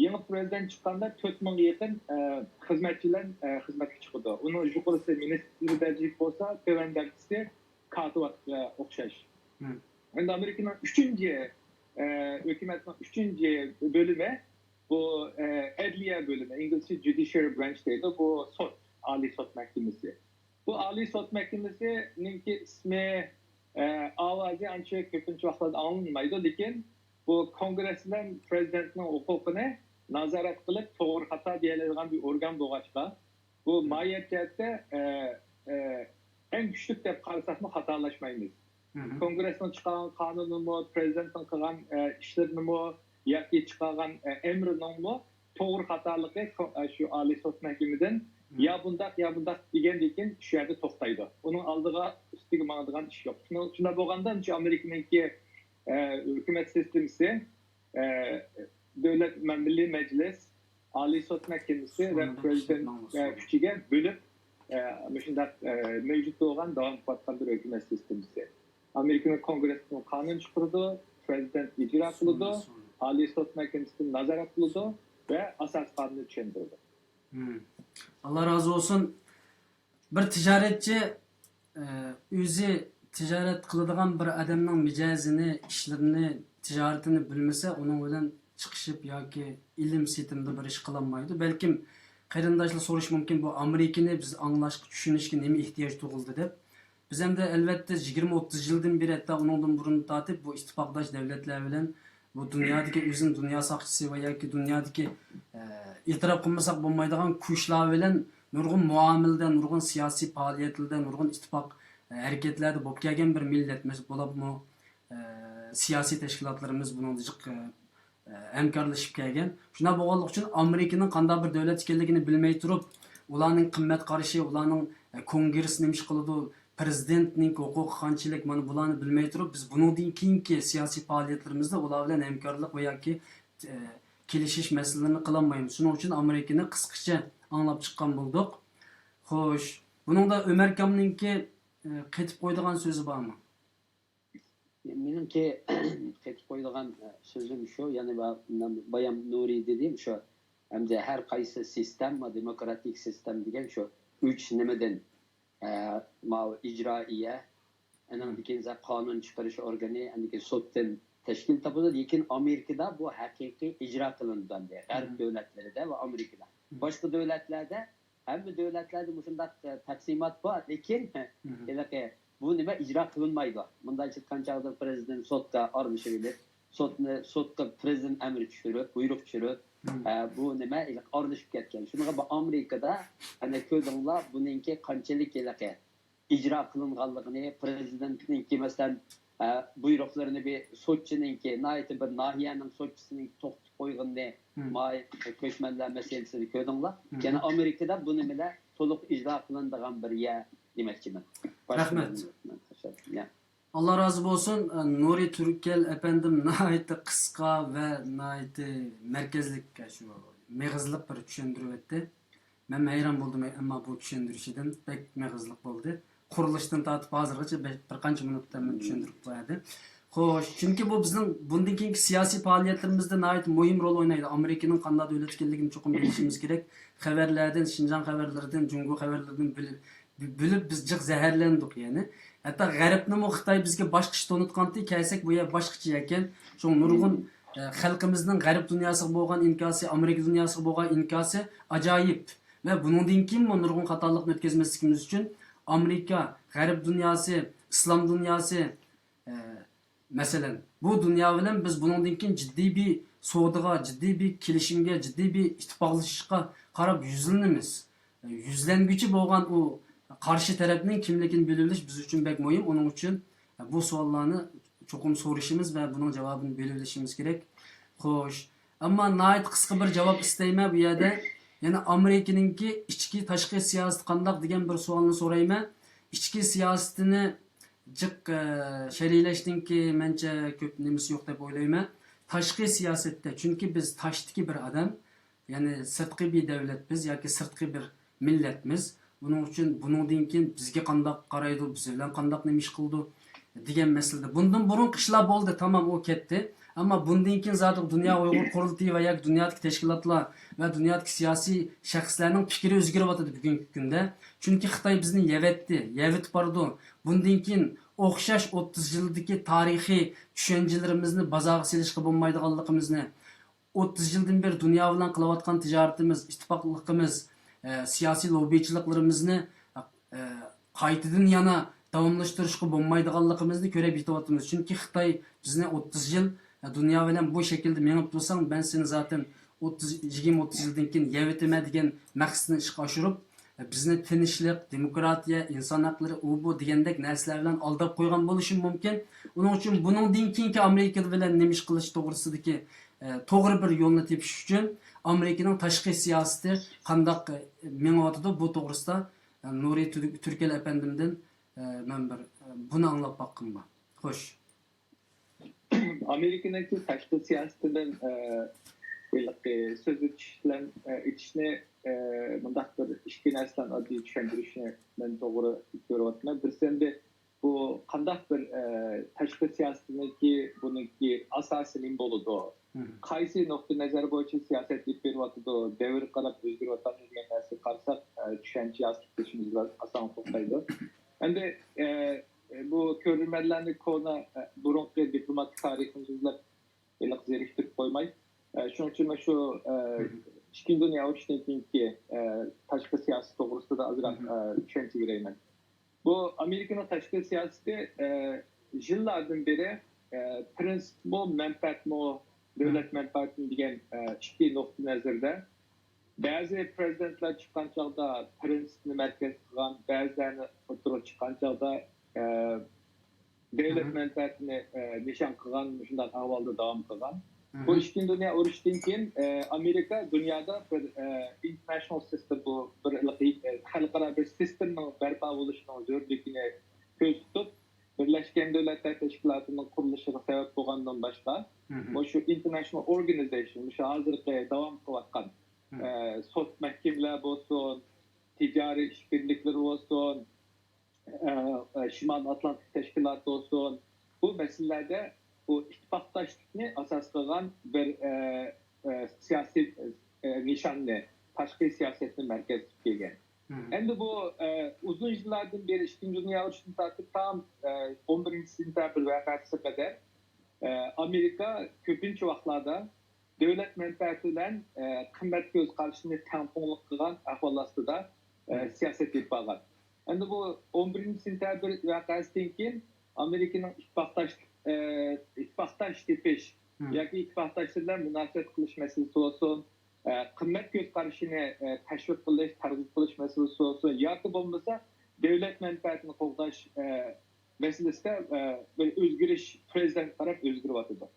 يېڭى پرېزىدېنت چىققاندا تۆت مىڭغا يېقىن، ئە، خىزمەتچى بىلەن، ئە، خىزمەتكە چىقىدۇ. ئۇنىڭ يۇقىرىسى مىنىستىر دەرىجىلىك بولسا، تۆۋەن دەرىجىسى كاتىۋاتقا ئوخشاش. ئەمدى ئامېرىكىنىڭ ئۈچىنچى، ئە، ھۆكۈمەتنىڭ ئۈچىنچى بۆلۈمى، بۇ، ئە، ئەدلىيە بۆلۈمى، ئىنگلىزچە جۇدىشىيەل برانچ دەيدۇ، بۇ سوت، ئالىي سوت مەھكىمىسى. بۇ ئالىي سوت مەھكىمىسىنىڭكى ئىسمى، ئە، ئاۋازى ئانچە كۆپىنچە ۋاقىتلاردا ئاڭلانمايدۇ، لېكىن بۇ كونگرېس بىلەن پرېزىدېنتنىڭ ھوقۇقىنى نازارەت قىلىپ، توغرا خاتا دېيەلەيدىغان بىر ئورگان بولغاچقا، بۇ ماھىيەت جەھەتتە، ئە، ئە، ئەڭ كۈچلۈك دەپ قارىساقمۇ خاتالاشمايمىز. كونگرېسنىڭ چىقارغان قانۇنىمۇ، پرېزىدېنتنىڭ قىلغان، ئە، ئىشلىرىنىمۇ ياكى چىقارغان، ئە، ئەمرىنىڭمۇ توغرا خاتالىقى شۇ، ئە، شۇ ئالىي سوت مەھكىمىدىن يا بۇنداق، يا بۇنداق دېگەندىن كېيىن شۇ يەردە توختايدۇ. ئۇنىڭ ئالدىغا، ئۈستىگە ماڭىدىغان ئىش يوق. شۇنىڭ، شۇنداق بولغاندا، شۇ ئامېرىكىنىڭكى، ئە، ھۆكۈمەت سىستېمىسى، ئە، دۆلەت، مە-، مىللىي مەجلىس، ئالىي سوت مەھكىمىسى ۋە پرېزىدېنت، ئە، كۈچىگە بۆلۈپ، ئە، مۇشۇنداق، ئە، مەۋجۇت بولغان، داۋام قىلىۋاتقان بىر ھۆكۈمەت سىستېمىسى. ئامېرىكىنىڭ كونگرېسىدىن قانۇن چىقىرىدۇ، پرېزىدېنت ئىجرا قىلىدۇ، ئالىي سوت مەھكىمىسىدىن نازارەت قىلىدۇ ۋە ئاساسىي قانۇننى چۈشەندۈرىدۇ. ئاللا رازى بولسۇن. بىر تىجارەتچى، ئە، ئۆزى تىجارەت قىلىدىغان بىر ئادەمنىڭ مىجەزىنى، ئىشلىرىنى، تىجارىتىنى بىلمىسە، ئۇنىڭ بىلەن چىقىشىپ ياكى ئېلىم سېتىمدا بىر ئىش قىلالمايدۇ. بەلكىم قېرىنداشلار سورىشى مۇمكىن، بۇ ئامېرىكىنى بىز ئاڭلاشقا، چۈشىنىشكە نېمە ئېھتىياج تۇغۇلدى دەپ. بىز ئەمدى ئەلۋەتتە يىگىرمە ئوتتۇز يىلدىن بېرى، ھەتتا ئۇنىڭدىن بۇرۇن تارتىپ بۇ ئىتتىپاقداش دەۋلەتلەر بىلەن بۇ دۇنيادىكى ئۆزىنى دۇنيا ساقچىسى ۋە ياكى دۇنيادىكى، ئە، ئېتىراپ قىلمىساق بولمايدىغان كۈچلەر بىلەن نۇرغۇن مۇئامىلىدە، نۇرغۇن سىياسىي پائالىيەتلەردە، نۇرغۇن ئىتتىپاق، ئە، ھەرىكەتلەردە بولۇپ كەلگەن بىر مىللەتمىز. بولۇپمۇ، ئە، سىياسىي تەشكىلاتلىرىمىز بۇنىڭدا جىق، ئە، ئە، ھەمكارلىشىپ كەلگەن. شۇنداق بولغانلىقى ئۈچۈن ئامېرىكىنىڭ قانداق بىر دۆلەت ئىكەنلىكىنى بىلمەي تۇرۇپ، ئۇلارنىڭ قىممەت قارىشى، ئۇلارنىڭ، ئە، كونگرېسسى نېمە ئىش قىلىدۇ، پرېزىدېنتنىڭ ھوقۇقى قانچىلىك، مانا بۇلارنى بىلمەي تۇرۇپ، بىز بۇنىڭدىن كېيىنكى سىياسىي پائالىيەتلىرىمىزدە ئۇلار بىلەن ھەمكارلىق ۋە ياكى، ئە، كېلىشىش مەسىلىلىرىنى قىلالمايمىز. شۇنىڭ ئۈچۈن ئامېرىكىنى قىسقىچە ئاڭلاپ چىققان بولدۇق. خوش، بۇنىڭدا ئۆمەر ئاكامنىڭكى، ئە، قېتىپ قويىدىغان سۆزى بارمۇ؟ مېنىڭكى قېتىپ قويىدىغان، ئە، سۆزۈم شۇ، يەنى با-، بايام نۇرى دېدى، شۇ ئەمدى ھەر قايسى سىستېما، دېموكراتىك سىستېما دېگەن شۇ ئۈچ نېمىدىن، ئە، ماۋۇ ئىجرائىيە، ئاندىن كېيىن قانۇن چىقىرىش ئورگىنى، ئاندىن كېيىن سوتتىن تەشكىل تاپىدۇ. لېكىن ئامېرىكىدا بۇ ھەقىقىي ئىجرا قىلىنىدۇ ئەمدى، غەرب دۆلەتلىرىدە ۋە ئامېرىكىدا. باشقا دۆلەتلەردە ھەممە دۆلەتلەردە مۇشۇنداق، ئە، تەقسىمات بار، لېكىن ھېلىقى بۇ نېمە ئىجرا قىلىنمايدۇ. مۇنداق ئېيتقان چاغدا پرېزىدېنت سوتقا ئارىلىشىۋېلىپ، سوتنى، سوتقا پرېزىدېنت ئەمىر چۈشۈرۈپ، بۇيرۇق چۈشۈرۈپ، ئە، بۇ نېمە ھېلىقى ئارىلىشىپ كەتكەن. شۇنىڭغا بۇ ئامېرىكىدا ئەنە كۆردۈڭلار بۇنىڭكى قانچىلىك ھېلىقى ئىجرا قىلىنغانلىقىنى، پرېزىدېنتنىڭكى، مەسىلەن، ئە، بۇيرۇقلىرىنى بىر سوتچىنىڭكى، ناھايىتى بىر ناھىيەنىڭ سوتچىسىنىڭكى توختىتىپ قويغىنىنى، ماي كۆچمەنلەر مەسىلىسىنى كۆردۈڭلار. يەنە ئامېرىكىدا بۇ نېمىلەر تولۇق ئىجرا قىلىنىدىغان بىر يەر دېمەكچىمەن. رەھمەت. ئاللا رازى بولسۇن. نۇرى تۈركەل ئەپەندىم ناھايىتى قىسقا ۋە ناھايىتى مەركەزلىك، شۇ مېغىزلىق بىر چۈشەندۈرۈۋەتتى. مەنمۇ ھەيران بولدۇم، ئەمما بۇ چۈشەندۈرۈشىدىن بەك مېغىزلىق بولدى. قۇرۇلۇشتىن تارتىپ ھازىرغىچە بەك، بىر قانچە مىنۇتتا مەن چۈشەندۈرۈپ بۇ يەردە. خوش، چۈنكى بۇ بىزنىڭ بۇندىن كېيىنكى سىياسىي پائالىيەتلىرىمىزدە ناھايىتى مۇھىم رول ئوينايدۇ. ئامېرىكىنىڭ قانداق دۆلەت ئىكەنلىكىنى چوقۇم بىلىشىمىز كېرەك. خەۋەرلەردىن، شىنجاڭ خەۋەرلىرىدىن، جۇڭگو خەۋەرلىرىدىن بىلىپ، بىلىپ بىز جىق زەھەرلەندۇق يەنى. ھەتتا غەربنىمۇ خىتاي بىزگە باشقىچە تونۇتقانتى، كەلسەك بۇ يەر باشقىچە ئىكەن. شۇڭا نۇرغۇن، ئە، خەلقىمىزنىڭ غەرب دۇنياسىغا بولغان ئىنكاسى، ئامېرىكا دۇنياسىغا بولغان ئىنكاسى ئاجايىپ. ۋە بۇنىڭدىن كېيىنمۇ نۇرغۇن خاتالىقنى ئۆتكۈزمەسلىكىمىز ئۈچۈن ئامېرىكا، غەرب دۇنياسى، ئىسلام دۇنياسى، ئە، مەسىلەن، بۇ دۇنيا بىلەن بىز بۇنىڭدىن كېيىن جىددىي بىر سودىغا، جىددىي بىر كېلىشىمگە، جىددىي بىر ئىتتىپاقلىشىشقا قاراپ يۈزلىنىمىز. يۈزلەنگۈچى بولغان ئۇ قارشى تەرەپنىڭ كىملىكىنى بىلىۋېلىش بىز ئۈچۈن بەك مۇھىم. ئۇنىڭ ئۈچۈن بۇ سوئاللارنى چوقۇم سورىشىمىز ۋە بۇنىڭ جاۋابىنى بىلىۋېلىشىمىز كېرەك. خوش. ئەمما ناھايىتى قىسقا بىر جاۋاب ئىستەيمەن بۇ يەردە. يەنە ئامېرىكىنىڭكى ئىچكى، تاشقى سىياسىتى قانداق دېگەن بىر سوئالنى سورايمەن. ئىچكى سىياسىتىنى جىق، ئە، شەرھلەشنىڭكى مەنچە كۆپ نېمىسى يوق دەپ ئويلايمەن. تاشقى سىياسەتتە، چۈنكى بىز تاشتىكى بىر ئادەم، يەنى سىرتقى بىر دەۋلەت بىز ياكى سىرتقى بىر مىللەتمىز. بۇنىڭ ئۈچۈن بۇنىڭدىن كېيىن بىزگە قانداق قارايدۇ، بىز بىلەن قانداق نېمە ئىش قىلىدۇ دېگەن مەسىلىدە. بۇندىن بۇرۇنقى ئىشلار بولدى، تامام، ئۇ كەتتى. ئەمما بۇندىن كېيىن زادى دۇنيا ئۇيغۇر قۇرۇلتىيى ۋە ياكى دۇنيادىكى تەشكىلاتلار ۋە دۇنيادىكى سىياسىي شەخسلەرنىڭ پىكرى ئۆزگىرىۋاتىدۇ بۈگۈنكى كۈندە. چۈنكى خىتاي بىزنى يەۋەتتى، يەۋېتىپ بارىدۇ. بۇندىن كېيىن ئوخشاش ئوتتۇز يىلدىكى تارىخىي چۈشەنچىلىرىمىزنى بازارغا سېلىشقا بولمايدىغانلىقىمىزنى، ئوتتۇز يىلدىن بېرى دۇنيا بىلەن قىلىۋاتقان تىجارىتىمىز، ئىتتىپاقلىقىمىز، ئە، سىياسىي لوببىچىلىقلىرىمىزنى، ئە، قايتىدىن يەنە داۋاملاشتۇرۇشقا بولمايدىغانلىقىمىزنى كۆرۈپ يېتىۋاتىمىز. چۈنكى خىتاي بىزنى ئوتتۇز يىل، ئە، دۇنيا بىلەن بۇ شەكىلدە مېڭىپ تۇرساڭ، مەن سېنى زاتەن ئوتتۇز، يىگىرمە ئوتتۇز يىلدىن كېيىن يەۋېتىمەن دېگەن مەقسىتىنى ئىشقا ئاشۇرۇپ، بىزنى تىنچلىق، دېموكراتىيە، ئىنسان ھەقلىرى، ئۇ بۇ دېگەندەك نەرسىلەر بىلەن ئالداپ قويغان بولۇشى مۇمكىن. ئۇنىڭ ئۈچۈن بۇنىڭدىن كېيىنكى ئامېرىكا بىلەن نېمە ئىش قىلىش توغرىسىدىكى ئە، توغرا بىر يولنى تېپىش ئۈچۈن ئامېرىكىنىڭ تاشقى سىياسىتى قانداق، ئە، مېڭىۋاتىدۇ، بۇ توغرىسىدا، ئە، نۇرى تۈر-، تۈركەل ئەپەندىمدىن، ئە، مەن بىر، ئە، بۇنى ئاڭلاپ باققۇم بار. خوش. ئامېرىكىنىڭكى تاشقى سىياسىتىدىن، ئە، ھېلىقى سۆز ئېچىش بىلەن، ئە، ئېچىشنى، ئە، مۇنداق بىر ئىككى نەرسىدىن ئاددىي چۈشەندۈرۈشنى مەن توغرا كۆرۈۋاتىمەن. بىرسى ئەمدى بۇ قانداق بىر، ئە، تاشقى سىياسىتىنىڭكى، بۇنىڭكى ئاساسى نېمە بولىدۇ؟ قايسى نۇقتىئى نەزەر بويىچە سىياسەت ئېلىپ بېرىۋاتىدۇ؟ دەۋرگە قاراپ ئۆزگىرىۋاتامدۇ دېگەن نەرسىگە قارىساق، ئە، چۈشەنچە ھاسىل قىلىشىمىز بىراز ئاسان توختايدۇ. ئەمدى، ئە، بۇ كۆرۈرمەنلەرنى كونا، ئە، بۇرۇنقى دىپلوماتىك تارىخىمىزنى ئىزدەپ ھېلىقى زېرىكتۈرۈپ قويماي، ئە، شۇنىڭ ئۈچۈن مەن شۇ، ئە، ئىككىنچى دۇنيا ئۇرۇشىدىن كېيىنكى، ئە، تاشقى سىياسىت توغرىسىدا ئازراق، ئە، چۈشەنچە بېرەيمەن. بۇ ئامېرىكىنىڭ تاشقى سىياسىتى، ئە، يىللاردىن بېرى، ئە، پرىنسىپمۇ، مەنپەئەتمۇ، دۆلەت مەنپەئەتىمۇ دېگەن، ئە، ئىككى نۇقتىئى نەزەردە. بەزى پرېزىدېنتلار چىققان چاغدا پرىنسىپنى مەركەز قىلغان، بەزىلەرنى ئوتتۇرىغا چىققان چاغدا، ئە، دۆلەت مەنپەئەتىنى، ئە، نىشان قىلغان، مۇشۇنداق ئەھۋالدا داۋام قىلغان. بۇ ئىككىنچى دۇنيا ئۇرۇشىدىن كېيىن، ئە، ئامېرىكا دۇنيادا بىر، ئە، ئىنتېرناشنال سىستېم، بۇ بىر، ئە، خەلقئارا بىر سىستېمىنىڭ بەرپا بولۇشىنىڭ زۆرۈرلۈكىنى كۆزدە تۇتۇپ، بىرلەشكەن دۆلەتلەر تەشكىلاتىنىڭ قۇرۇلۇشىغا سەۋەب بولغاندىن باشقا، مۇشۇ ئىنتېرناشنال ئورگانىزېيشن، مۇشۇ ھازىرقى داۋام قىلىۋاتقان، ئە، سوت مەھكىمىلەر بولسۇن، تىجارىي ئىشبىرلىكلىرى بولسۇن، ئە، ئە، شىمال ئاتلانتىك تەشكىلاتى بولسۇن، بۇ مەسىلىلەردە بۇ ئىتتىپاقداشلىقنى ئاساس قىلغان بىر، ئە، ئە، سىياسىي، ئە، نىشاننى، تاشقى سىياسەتنى مەركەزگە كىيگەن. ئەمدى بۇ، ئە، ئۇزۇن يىللاردىن بېرى، ئىككىنچى دۇنيا ئۇرۇشىدىن تارتىپ تام، ئە، ئون بىرىنچى سېنتەبىر ۋەقەسىگە قەدەر، ئە، ئامېرىكا كۆپىنچە ۋاقىتلاردا دۆلەت مەنپەئەتى بىلەن، ئە، قىممەت كۆز قارىشىنى تەڭپۇڭلۇق قىلغان ئەھۋال ئاستىدا، ئە، سىياسەت ئېلىپ بارغان. ئەمدى بۇ ئون بىرىنچى سېنتەبىر ۋەقەسىدىن كېيىن ئامېرىكىنىڭ ئىتتىپاقداش، ئە، ئىتتىپاقداش تېپىش ياكى ئىتتىپاقداشلىرى بىلەن مۇناسىۋەت قىلىش مەسىلىسى بولسۇن، ئە، قىممەت كۆز قارىشىنى، ئە، تەشۋىق قىلىش، تەرغىب قىلىش مەسىلىسى بولسۇن ياكى بولمىسا دۆلەت مەنپەئەتىنى قوغداش، ئە، مەسىلىسىدە، ئە، بىر ئۆزگىرىش پرېزىدېنتقا قاراپ ئۆزگىرىۋاتىدۇ.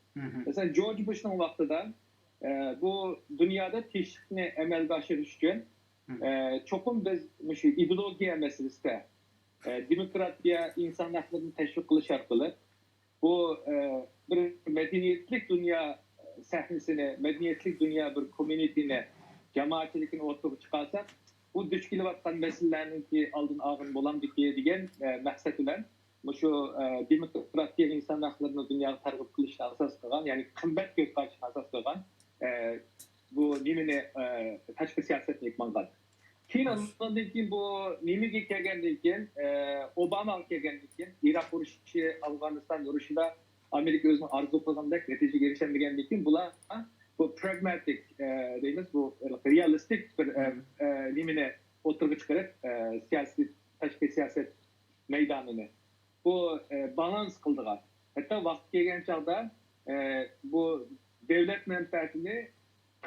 مەسىلەن، جورج بۇشنىڭ ۋاقتىدا، ئە، بۇ دۇنيادا تىنچلىقنى ئەمەلگە ئاشۇرۇش ئۈچۈن، ئە، چوقۇم بىز مۇشۇ ئىدېئولوگىيە مەسىلىسىدە، ئە، دېموكراتىيە، ئىنسان ھەقلىرىنى تەشۋىق قىلىش ئارقىلىق، بۇ، ئە، بىر مەدەنىيەتلىك دۇنيا سەھنىسىنى، مەدەنىيەتلىك دۇنيا بىر كوممۇنىتىنى، جامائەتچىلىكىنى ئوتتۇرىغا چىقارساق، بۇ دۇچ كېلىۋاتقان مەسىلىلەرنىڭكى ئالدىنى ئالغىلى بولامدىكى دېگەن، ئە، مەقسەت بىلەن مۇشۇ، ئە، دېموكراتىيە، ئىنسان ھەقلىرىنى دۇنياغا تەرغىب قىلىشنى ئاساس قىلغان، يەنى قىممەت كۆز قارىشىنى ئاساس قىلغان، ئە، بۇ نېمىنى، ئە، تاشقى سىياسەتنى ئېلىپ ماڭغان. كېيىن ئۇنىڭدىن كېيىن بۇ نېمىگە كەلگەندىن كېيىن، ئە، ئوباماغا كەلگەندىن كېيىن، ئىراق ئۇرۇشى، ئافغانىستان ئۇرۇشىدا ئامېرىكا ئۆزىنىڭ ئارزۇ قىلغاندەك نەتىجىگە ئېرىشەلمىگەندىن كېيىن، بۇلار بۇ پراگماتىك، ئە، دەيمىز، بۇ رېئالىستىك بىر، ئە، ئە، نېمىنى ئوتتۇرىغا چىقىرىپ، ئە، سىياسىي، تاشقى سىياسەت مەيدانىنى بۇ، ئە، بالانس قىلىدىغان، ھەتتا ۋاقتى كەلگەن چاغدا، ئە، بۇ دۆلەت مەنپەئەتىنى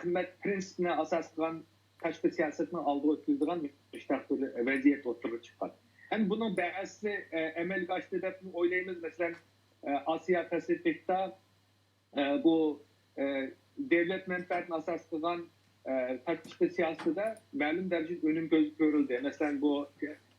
قىممەت پرىنسىپىنى ئاساس قىلغان تاشقى سىياسەتنىڭ ئالدىغا ئۆتكۈزىدىغان مۇشۇنداق بىر ۋەزىيەت ئوتتۇرىغا چىققان. ئەمدى بۇنىڭ بەزىسى، ئە، ئەمەلگە ئاشتى دەپمۇ ئويلايمىز. مەسىلەن، ئە، ئاسىيا پاسىفىكتا، ئە، بۇ، ئە، دۆلەت مەنپەئەتىنى ئاساس قىلغان، ئە، تاشقى سىياسىتىدە مەلۇم دەرىجىدە ئۈنۈم كۆز كۆرۈلدى. مەسىلەن، بۇ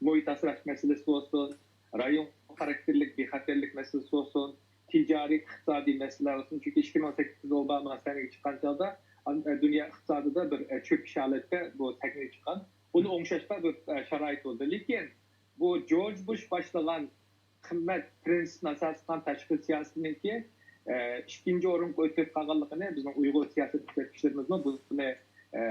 مۇھىت ئاسراش مەسىلىسى بولسۇن، رايون خاراكتېرلىك بىخەتەرلىك مەسىلىسى بولسۇن، تىجارىي، ئىقتىسادىي مەسىلە بولسۇن. چۈنكى ئىككى مىڭ سەككىزىنچى يىلى ئوباما سەھنىگە چىققان چاغدا، ئان-، دۇنيا ئىقتىسادىدا بىر، ئە، چۆكۈش ھالەتتە بۇ سەھنىگە چىققان. بۇنى ئوڭشاشقا بىر، ئە، شارائىت بولدى. لېكىن بۇ جورج بۇش باشلىغان قىممەت پرىنسىپىنى ئاساس قىلغان تاشقى سىياسىتىنىڭكى، ئە، ئىككىنچى ئورۇنغا ئۆتۈپ قالغانلىقىنى بىزنىڭ ئۇيغۇر سىياسەت كۆزەتكۈچىلىرىمىزمۇ بۇنى، ئە،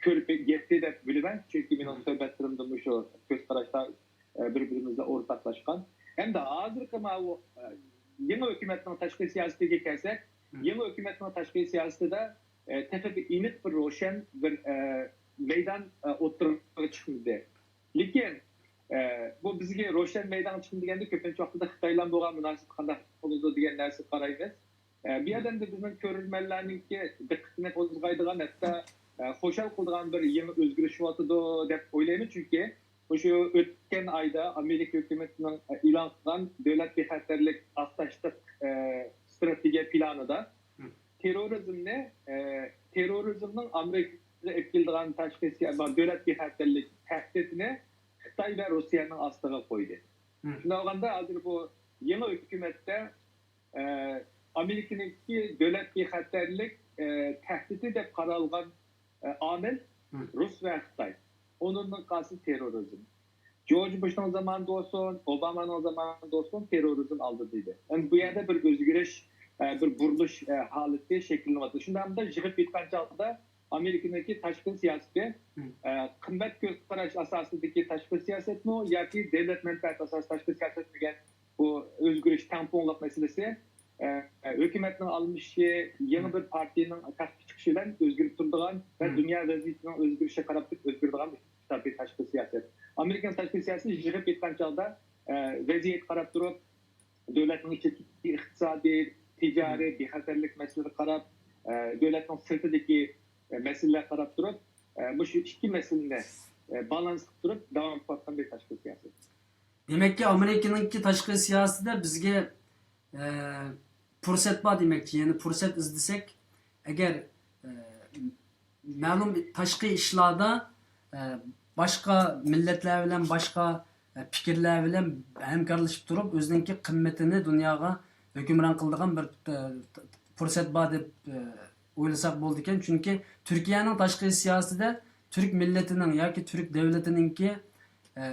كۆرۈپ يەتتى دەپ بىلىمەن. چۈنكى مېنىڭ سۆھبەتلىرىمدە مۇشۇ كۆز قاراشلار، ئە، بىر-بىرىمىز بىلەن ئورتاقلاشقان. ئەمدى ھازىرقى ماۋۇ، ئە، يېڭى ھۆكۈمەتنىڭ تاشقى سىياسىتىگە كەلسەك، يېڭى ھۆكۈمەتنىڭ تاشقى سىياسىتىدە، ئە، تېخى بىر ئېنىق، بىر روشەن بىر، ئە، مەيدان، ئە، ئوتتۇرىغا چىقمىدى. لېكىن، ئە، بۇ بىزگە روشەن مەيدانغا چىقمىدى دېگەندە، كۆپىنچە ۋاقتىدا خىتايلار بولغان مۇناسىۋەت قانداق بولىدۇ دېگەن نەرسىگە قارايمىز. ئە، بۇ يەردە ئەمدى بىزنىڭ كۆرۈرمەنلەرنىڭكى دىققىتىنى قوزغايدىغان، ھەتتا، ئە، خۇشال قىلىدىغان بىر يېڭى ئۆزگىرىش بولۇۋاتىدۇ دەپ ئويلايمەن. چۈنكى مۇشۇ ئۆتكەن ئايدا ئامېرىكا ھۆكۈمىتىنىڭ ئېلان قىلغان دۆلەت بىخەتەرلىك ئاختاشلىق، ئە، ئىستراتېگىيە پىلانىدا، تېررورىزمنى، ئە، تېررورىزمنىڭ ئامېرىكىغا ئېلىپ كېلىدىغان تاشقى سىيا-، دۆلەت بىخەتەرلىك تەھدىتىنى خىتاي ۋە روسىيەنىڭ ئاستىغا قويدى. شۇنداق بولغاندا، ھازىر بۇ يېڭى ھۆكۈمەتتە، ئە، ئامېرىكىنىڭكى دۆلەت بىخەتەرلىك، ئە، تەھدىتى دەپ قارالغان، ئە، ئامىل رۇس ۋە خىتاي. ئۇنىڭدىن قالسا تېررورىزم. جورج بۇشنىڭ زامانىدا بولسۇن، ئوبامانىڭ زامانىدا بولسۇن، تېررورىزم ئالدىدا ئىدى. ئەمدى بۇ يەردە بىر ئۆزگىرىش، ئە، بىر بۇرۇلۇش، ئە، ھالىتى شەكىللىنىۋاتىدۇ. شۇنداقتا يىغىپ ئېيتقان چاغدا ئامېرىكىنىڭكى تاشقى سىياسىتى، ئە، قىممەت كۆز قاراش ئاساسىدىكى تاشقى سىياسەتمۇ ياكى دۆلەت مەنپەئەتى ئاساسىدىكى تاشقى سىياسەت دېگەن بۇ ئۆزگىرىش، تەڭپۇڭلۇق مەسىلىسى، ئە، ھۆكۈمەتنىڭ ئالمىشىشى، يېڭى بىر پارتىيەنىڭ تەختكە چىقىشى بىلەن ئۆزگىرىپ تۇرىدىغان ۋە دۇنيا ۋەزىيىتىنىڭ ئۆزگىرىشىگە قاراپ تۇرۇپ ئۆزگىرىدىغان بىر تاشقى سىياسەت. ئامېرىكىنىڭ تاشقى سىياسىتى يىغىپ ئېيتقان چاغدا، ئە، ۋەزىيەتكە قاراپ تۇرۇپ، دۆلەتنىڭ ئىچىدىكى ئىقتىسادىي، تىجارىي، بىخەتەرلىك مەسىلىلىرىگە قاراپ، ئە، دۆلەتنىڭ سىرتىدىكى، ئە، مەسىلىلەرگە قاراپ تۇرۇپ، ئە، مۇشۇ ئىككى مەسىلىنى، ئە، بالانس قىلىپ تۇرۇپ داۋام قىلىۋاتقان بىر تاشقى سىياسەت. دېمەككى، ئامېرىكىنىڭكى تاشقى سىياسىتىدە بىزگە، ئە، پۇرسەت بار دېمەكچى. يەنى پۇرسەت ئىزدىسەك، ئەگەر، ئە، مەلۇم تاشقى ئىشلاردا، ئە، باشقا مىللەتلەر بىلەن، باشقا، ئە، پىكىرلەر بىلەن ھەمكارلىشىپ تۇرۇپ، ئۆزىنىڭكى قىممىتىنى دۇنياغا ھۆكۈمران قىلىدىغان بىر، ئە، پۇرسەت بار دەپ، ئە، ئويلىساق بولىدىكەن. چۈنكى تۈركىيەنىڭ تاشقى سىياسىتىدە تۈرك مىللىتىنىڭ ياكى تۈرك دۆلىتىنىڭكى، ئە،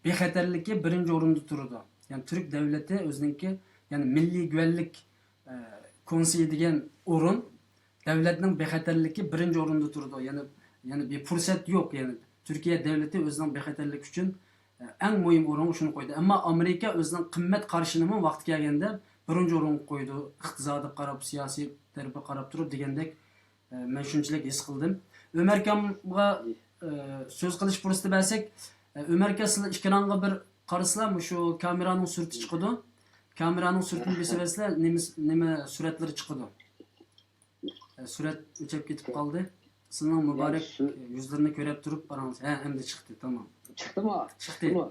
بىخەتەرلىكى بىرىنچى ئورۇندا تۇرىدۇ. يەنى تۈرك دۆلىتى ئۆزىنىڭكى، يەنى مىللىي گۈۋەنلىك، ئە، كونسېيى دېگەن ئورۇن، دۆلەتنىڭ بىخەتەرلىكى بىرىنچى ئورۇندا تۇرىدۇ. يەنى، يەنى بىر پۇرسەت يوق. يەنى تۈركىيە دۆلىتى ئۆزىنىڭ بىخەتەرلىكى ئۈچۈن، ئە، ئەڭ مۇھىم ئورۇنغا شۇنى قويدى. ئەمما ئامېرىكا ئۆزىنىڭ قىممەت قارىشىنىمۇ ۋاقتى كەلگەندە بىرىنچى ئورۇنغا قويىدۇ. ئىقتىسادىي قاراپ، سىياسىي تەرىپىگە قاراپ تۇرۇپ دېگەندەك، ئە، مەن شۇنچىلىك ھېس قىلدىم. ئۆمەركامغا، ئە، سۆز قىلىش پۇرسىتى بەرسەك، ئە، ئۆمەركا، سىلەر ئېكرانغا بىر قارىسىلا، مۇشۇ كامېرانىڭ سۈرىتى چىقىدۇ. كامېرانىڭ سۈرىتىنى بېسىۋەرسىلە، نېمە، نېمە سۈرەتلىرى چىقىدۇ؟ ئە، سۈرەت ئۆچۈپ كېتىپ قالدى. سىلىنىڭ مۇبارەك يۈزلىرىنى كۆرۈپ تۇرۇپ قاراڭلار. ھە، ئەمدى چىقتى، تامام. چىقتىمۇ؟ چىقتى. چىقتىمۇ؟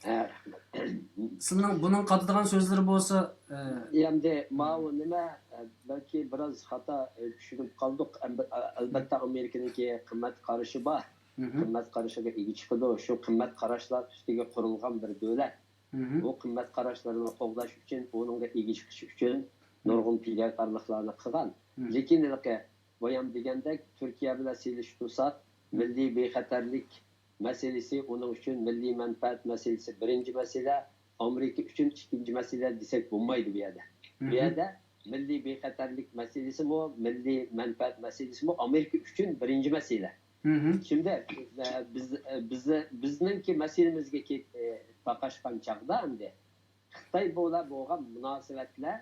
ھە، رەھمەت. سىلىنىڭ بۇنىڭ قاتىدىغان سۆزلىرى بولسا، ئە، ئەمدى ماۋۇ نېمە، ئە، بەلكى بىراز خاتا، ئە، چۈشىنىپ قالدۇق. ئەم-، ئە، ئەلبەتتە، ئامېرىكىنىڭكى قىممەت قارىشى بار. قىممەت قارىشىغا ئىگە چىقىدۇ. شۇ قىممەت قاراشلار ئۈستىگە قۇرۇلغان بىر دۆلەت. بۇ قىممەت قاراشلىرىنى قوغداش ئۈچۈن، ئۇنىڭغا ئىگە چىقىش ئۈچۈن نۇرغۇن پىداكارلىقلارنى قىلغان. لېكىن ھېلىقى بايام دېگەندەك، تۈركىيە بىلەن سېلىشتۇرساق، مىللىي بىخەتەرلىك مەسىلىسى، ئۇنىڭ ئۈچۈن مىللىي مەنپەئەت مەسىلىسى بىرىنچى مەسىلە، ئامېرىكا ئۈچۈن ئىككىنچى مەسىلە دېسەك بولمايدۇ بۇ يەردە. بۇ يەردە مىللىي بىخەتەرلىك مەسىلىسىمۇ، مىللىي مەنپەئەت مەسىلىسىمۇ ئامېرىكا ئۈچۈن بىرىنچى مەسىلە. شىمدە، ئە، بىز، ئە، بىز، بىزنىڭكى مەسىلىمىزگە كېلىپ، ئە، تاقاشقان چاغدا ئەمدى خىتاي بىلەن بولغان مۇناسىۋەتلەر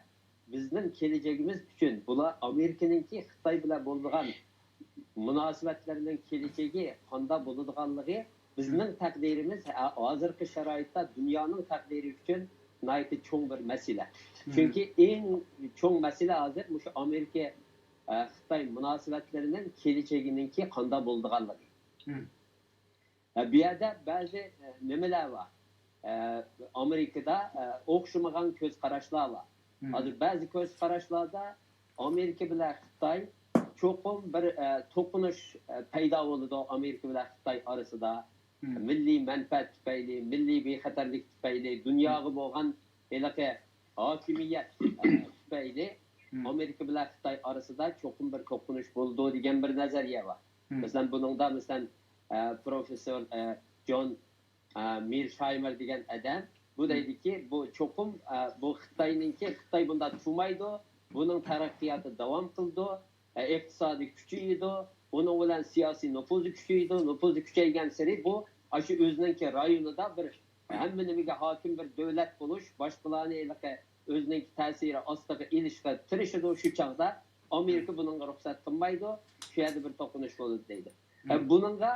بىزنىڭ كېلىچىكىمىز ئۈچۈن، بۇلار ئامېرىكىنىڭكى خىتاي بىلەن بولىدىغان مۇناسىۋەتلىرىنىڭ كېلىچىكى قانداق بولىدىغانلىقى بىزنىڭ تەقدىرىمىز، ھە، ھازىرقى شارائىتتا دۇنيانىڭ تەقدىرى ئۈچۈن ناھايىتى چوڭ بىر مەسىلە. چۈنكى ئەڭ چوڭ مەسىلە ھازىر مۇشۇ ئامېرىكا، ئە، خىتاي مۇناسىۋەتلىرىنىڭ كېلىچىكىنىڭكى قانداق بولىدىغانلىقى. ئە، بۇ يەردە بەزى، ئە، نېمىلەر بار. ئە، ئامېرىكىدا، ئە، ئوخشىمىغان كۆز قاراشلار بار. ھازىر بەزى كۆز قاراشلاردا ئامېرىكا بىلەن خىتاي چوقۇم بىر، ئە، توقۇنۇش، ئە، پەيدا بولىدۇ ئامېرىكا بىلەن خىتاي ئارىسىدا. مىللىي مەنپەئەت تۈپەيلى، مىللىي بىخەتەرلىك تۈپەيلى، دۇنياغا بولغان ھېلىقى ھاكىمىيەت، ئە، تۈپەيلى ئامېرىكا بىلەن خىتاي ئارىسىدا چوقۇم بىر توقۇنۇش بولىدۇ دېگەن بىر نەزەرىيە بار. مەسىلەن، بۇنىڭدا، مەسىلەن، ئە، پروفېسسور، ئە، جون، ئە، مىرشايمېر دېگەن ئادەم، بۇ دەيدۇكى، بۇ چوقۇم، ئە، بۇ خىتاينىڭكى، خىتاي بۇنداق تۇرمايدۇ، بۇنىڭ تەرەققىياتى داۋام قىلىدۇ، ئە، ئىقتىسادىي كۈچىيىدۇ، ئۇنىڭ بىلەن سىياسىي نوپۇزى كۈچىيىدۇ، نوپۇزى كۈچەيگەنسېرى بۇ ئاشۇ ئۆزىنىڭكى رايونىدا بىر ھەممە نېمىگە ھاكىم بىر دۆلەت بولۇش، باشقىلارنى ھېلىقى ئۆزىنىڭكى تەسىرى ئاستىغا ئېلىشقا تىرىشىدۇ. شۇ چاغدا ئامېرىكا بۇنىڭغا رۇخسەت قىلمايدۇ، شۇ يەردە بىر توقۇنۇش بولىدۇ دەيدۇ. ئە، بۇنىڭغا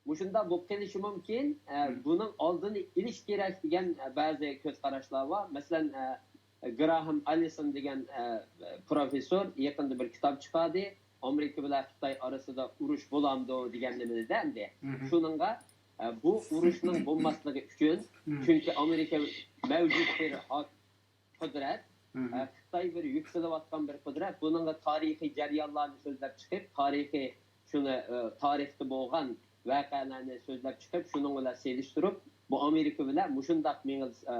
مۇشۇنداق بولۇپ قېلىشى مۇمكىن، ئە، بۇنىڭ ئالدىنى ئېلىش كېرەك دېگەن، ئە، بەزى كۆز قاراشلار بار. مەسىلەن، ئە، گراھام ئاللىسون دېگەن، ئە، پروفېسسور يېقىندا بىر كىتاب چىقاردى. ئامېرىكا بىلەن خىتاي ئارىسىدا ئۇرۇش بولامدۇ دېگەن نېمىنى دە ئەمدى. شۇنىڭغا، ئە، بۇ ئۇرۇشنىڭ بولماسلىقى ئۈچۈن، چۈنكى ئامېرىكا مەۋجۇت بىر ھاك-، قۇدرەت، ئە، خىتاي بىر يۈكسىلىۋاتقان بىر قۇدرەت، بۇنىڭغا تارىخىي جەريانلارنى سۆزلەپ چىقىپ، تارىخىي شۇنى، ئە، تارىختا بولغان ۋەقەلەرنى سۆزلەپ چىقىپ، شۇنىڭ بىلەن سېلىشتۇرۇپ، بۇ ئامېرىكا بىلەن مۇشۇنداق مېڭىل-، ئە،